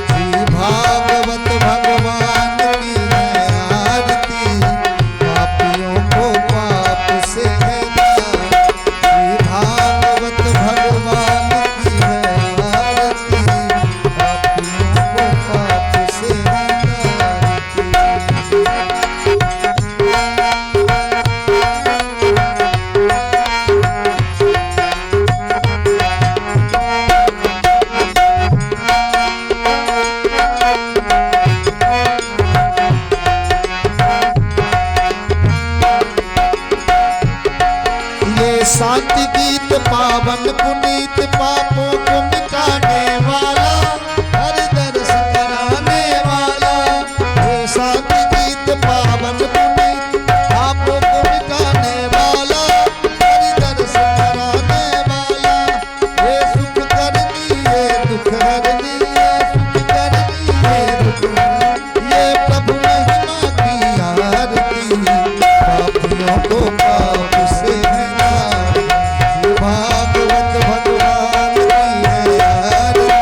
श्री भागवत भगवान की है आरती, पापियों को पाप से है तार। श्री भागवत भगवान की है आरती, पापियों को पाप से है तार। ये शांति गीत पावन पुनीत, पापों को मिटाने वाला, हर दर्श कराने वाला। ये शांति गीत पावन पुनीत, पापों को मिटाने वाला, हर दर्श कराने वाला। ये सुख करनी ये दुख हरनी, ये सुख करनी ये दुख, ये प्रभु महिमा की आरती, पापियों को पाप से है तार। भागवत भगवान की है आरती,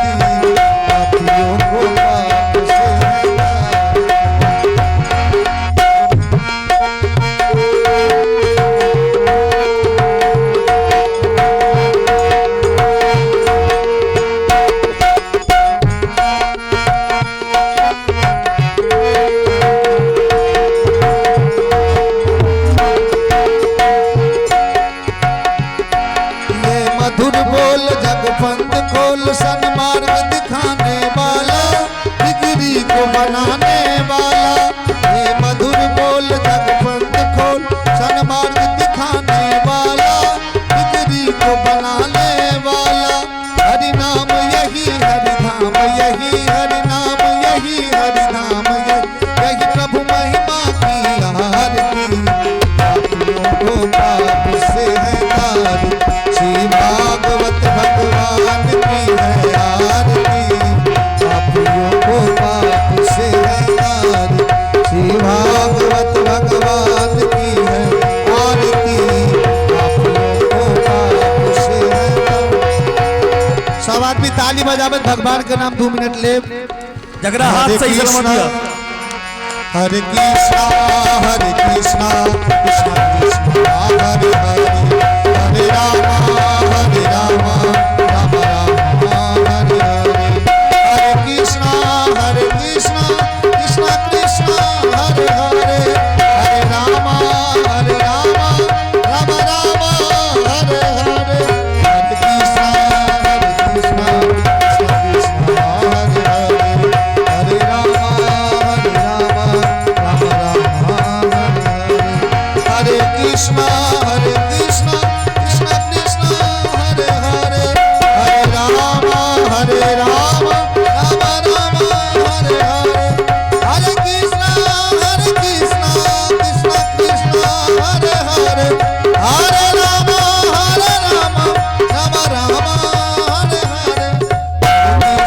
खोल सन्मार्ग दिखाने वाला, बिगड़ी को बनाने वाला। हे मधुर बोल जगपंथ खोल सन्मार्ग दिखाने वाला, बिगड़ी को बनाने वाला। हरि नाम यही हरि धाम यही, हरि नाम यही हरि धाम यही, यही प्रभु महिमा की आरती। पापियों को पाप से है तारी, श्री भागवत भगवान की है आरती। पापियों को पाप से है तारी, श्री भागवत भगवान की है आरती। पापियों को पाप से है तारी। सब आदमी ताली बजावे, भगवान के नाम 2 मिनट ले। जकरा हाथ सही सलामत दिया। हरे कृष्णा हरे कृष्णा कृष्णा कृष्णा हरे हरे, हरे राम हरे राम राम राम हरे हरे। हरे कृष्णा कृष्णा कृष्णा हरे हरे, हरे राम राम राम हरे हरे। हरे कृष्णा कृष्णा कृष्णा हरे हरे, हरे राम राम राम हरे हरे। हरे कृष्णा कृष्णा कृष्णा हरे हरे, हरे राम राम राम हरे हरे। हरे कृष्णा कृष्णा कृष्णा हरे हरे, हरे राम राम राम हरे हरे। हरे कृष्णा हरे राम हरे राम राम राम हरे हरे। हरे कृष्णा कृष्ण कृष्णा हरे हरे, हरे राम हरे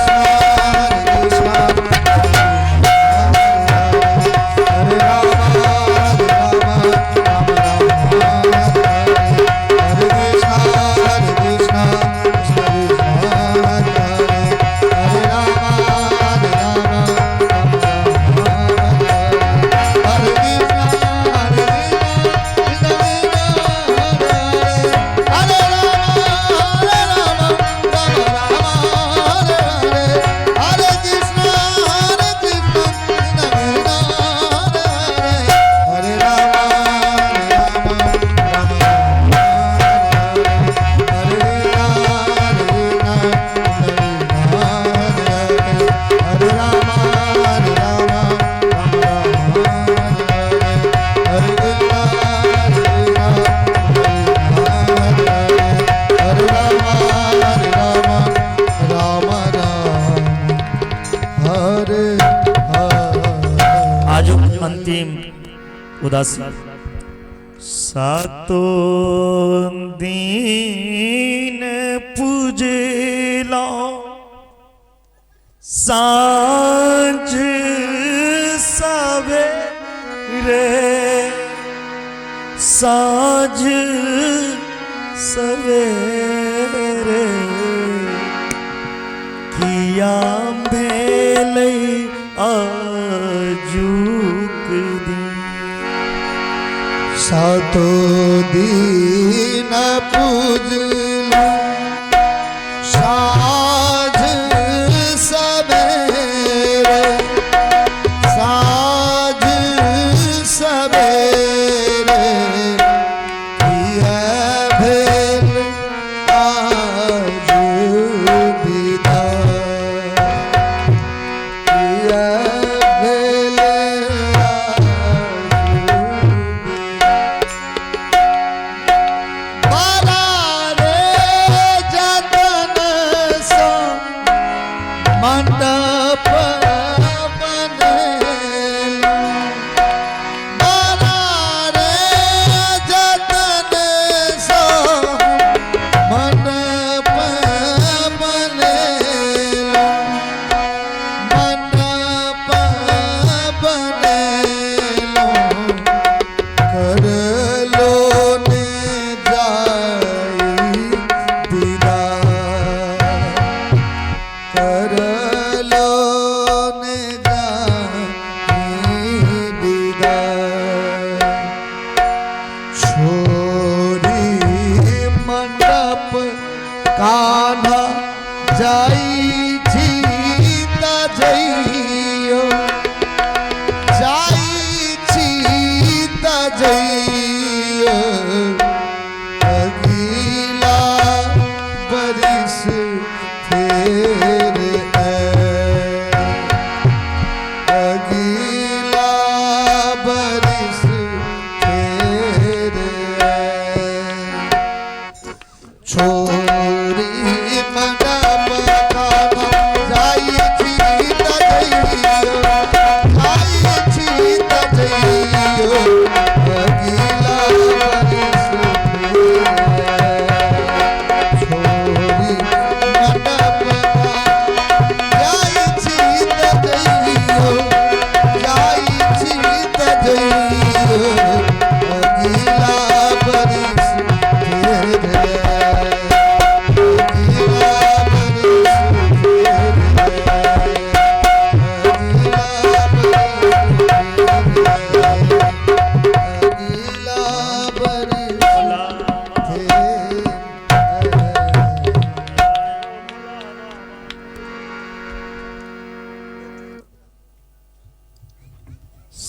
राम राम राम हरे हरे। हरे कृष्णा कृष्ण कृष्णा हरे हरे, हरे राम राम राम हरे हरे। हरे कृष्णा कृष्ण कृष्णा हरे हरे, हरे राम राम राम हरे हरे। हरे कृष्णा हरे हरे, हरे राम राम राम हरे हरे। हरे कृष्णा हरे हरे, हरे राम राम राम हरे हरे। आज अंतिम उदासी। सातो दीन पूजलो सांझ सवेरे, सांझ सवेरे किया भेलै आजुक दिन। सातो दीन पूजलू साँझ सवेरे, साँझ सवेरे किया भेल आज विदा, किया भेल आज विदा। बारा रे जतन सो मंडप बनेलू, बारा रे जतन सो मंडप बनेलू, मंडप बनेलू। कर लो ने जाई विदा, कर लो ने जाई विदा। छोरी मंडप कान्हा जाई जीता जइयो, जाई चीता जइयो। अगिला बरिस फेर छोरी मंडप खाना जाई छी त जइयो, जाई छी त जइयो, अगिला बरिस फेर। छोरी मंडप खाना जाई छी त जइयो, जाई छी त जइयो, अगिला बरिस फेर। अगिला बरिस फेर। अगिला बरिस फेर। अगिला बरिस फेर।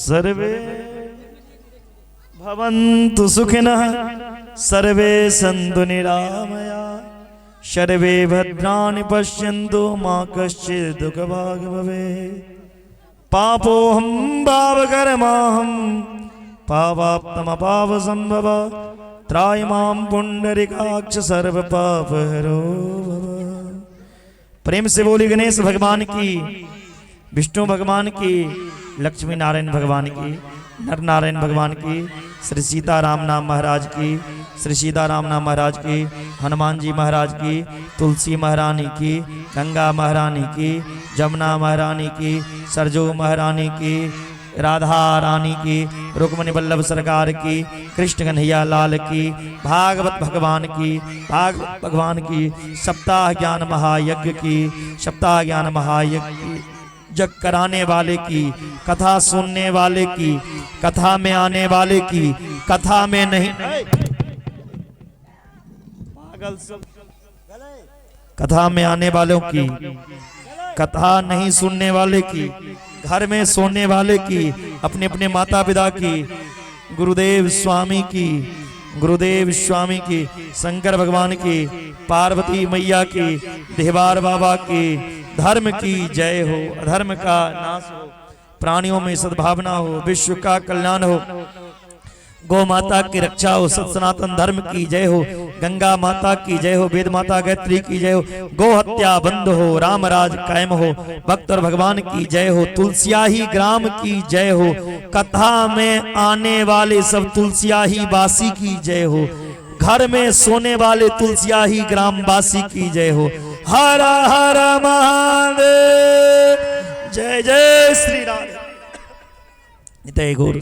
सर्वे भवन्तु सुखिनः, सर्वे सन्तु निरामया, सर्वे भद्राणि पश्यन्तु मा कश्चित् दुःखभाग् भवेत्। पापोऽहं पापकर्माहं पापात्मपापसंभव, त्राहि मां पुण्डरीकाक्ष सर्वपापहरो भव। प्रेम से बोली गणेश भगवान की, विष्णु भगवान की, लक्ष्मी नारायण भगवान की, नर नारायण भगवान की, श्री सीताराम नाम महाराज की, श्री सीताराम नाम महाराज की, हनुमान जी महाराज की, तुलसी महारानी की, गंगा महारानी की, जमुना महारानी की, सरजू महारानी की, राधा रानी की, रुक्मणी वल्लभ सरकार की, कृष्ण कन्हैया लाल की, भागवत भगवान की, भागवत भगवान की, सप्ताह ज्ञान महायज्ञ की, सप्ताह ज्ञान महायज्ञ की, जग कराने वाले की, कथा सुनने वाले की, कथा में आने वाले की, कथा में नहीं पागल सब, कथा में आने वालों की, कथा नहीं सुनने वाले की, घर में सोने वाले की, अपने अपने माता पिता की, गुरुदेव स्वामी की, गुरुदेव स्वामी की, शंकर भगवान की, पार्वती मैया की, देवार बाबा की, धर्म की जय हो, अधर्म का नाश हो, प्राणियों में सद्भावना हो, विश्व का कल्याण हो, गौ माता की रक्षा हो, सत सनातन धर्म की जय हो, गंगा माता की जय हो, वेद माता गायत्री की जय हो, गौ हत्या बंद हो, राम राज कायम हो, भक्त और भगवान की जय हो, तुलसियाही ग्राम की जय हो, कथा में आने वाले सब तुलसियाही वासी की जय हो, घर में सोने वाले तुलसियाही ग्रामवासी की जय हो। हर हर महादेव, जय जय श्री राम। नित्य गौर।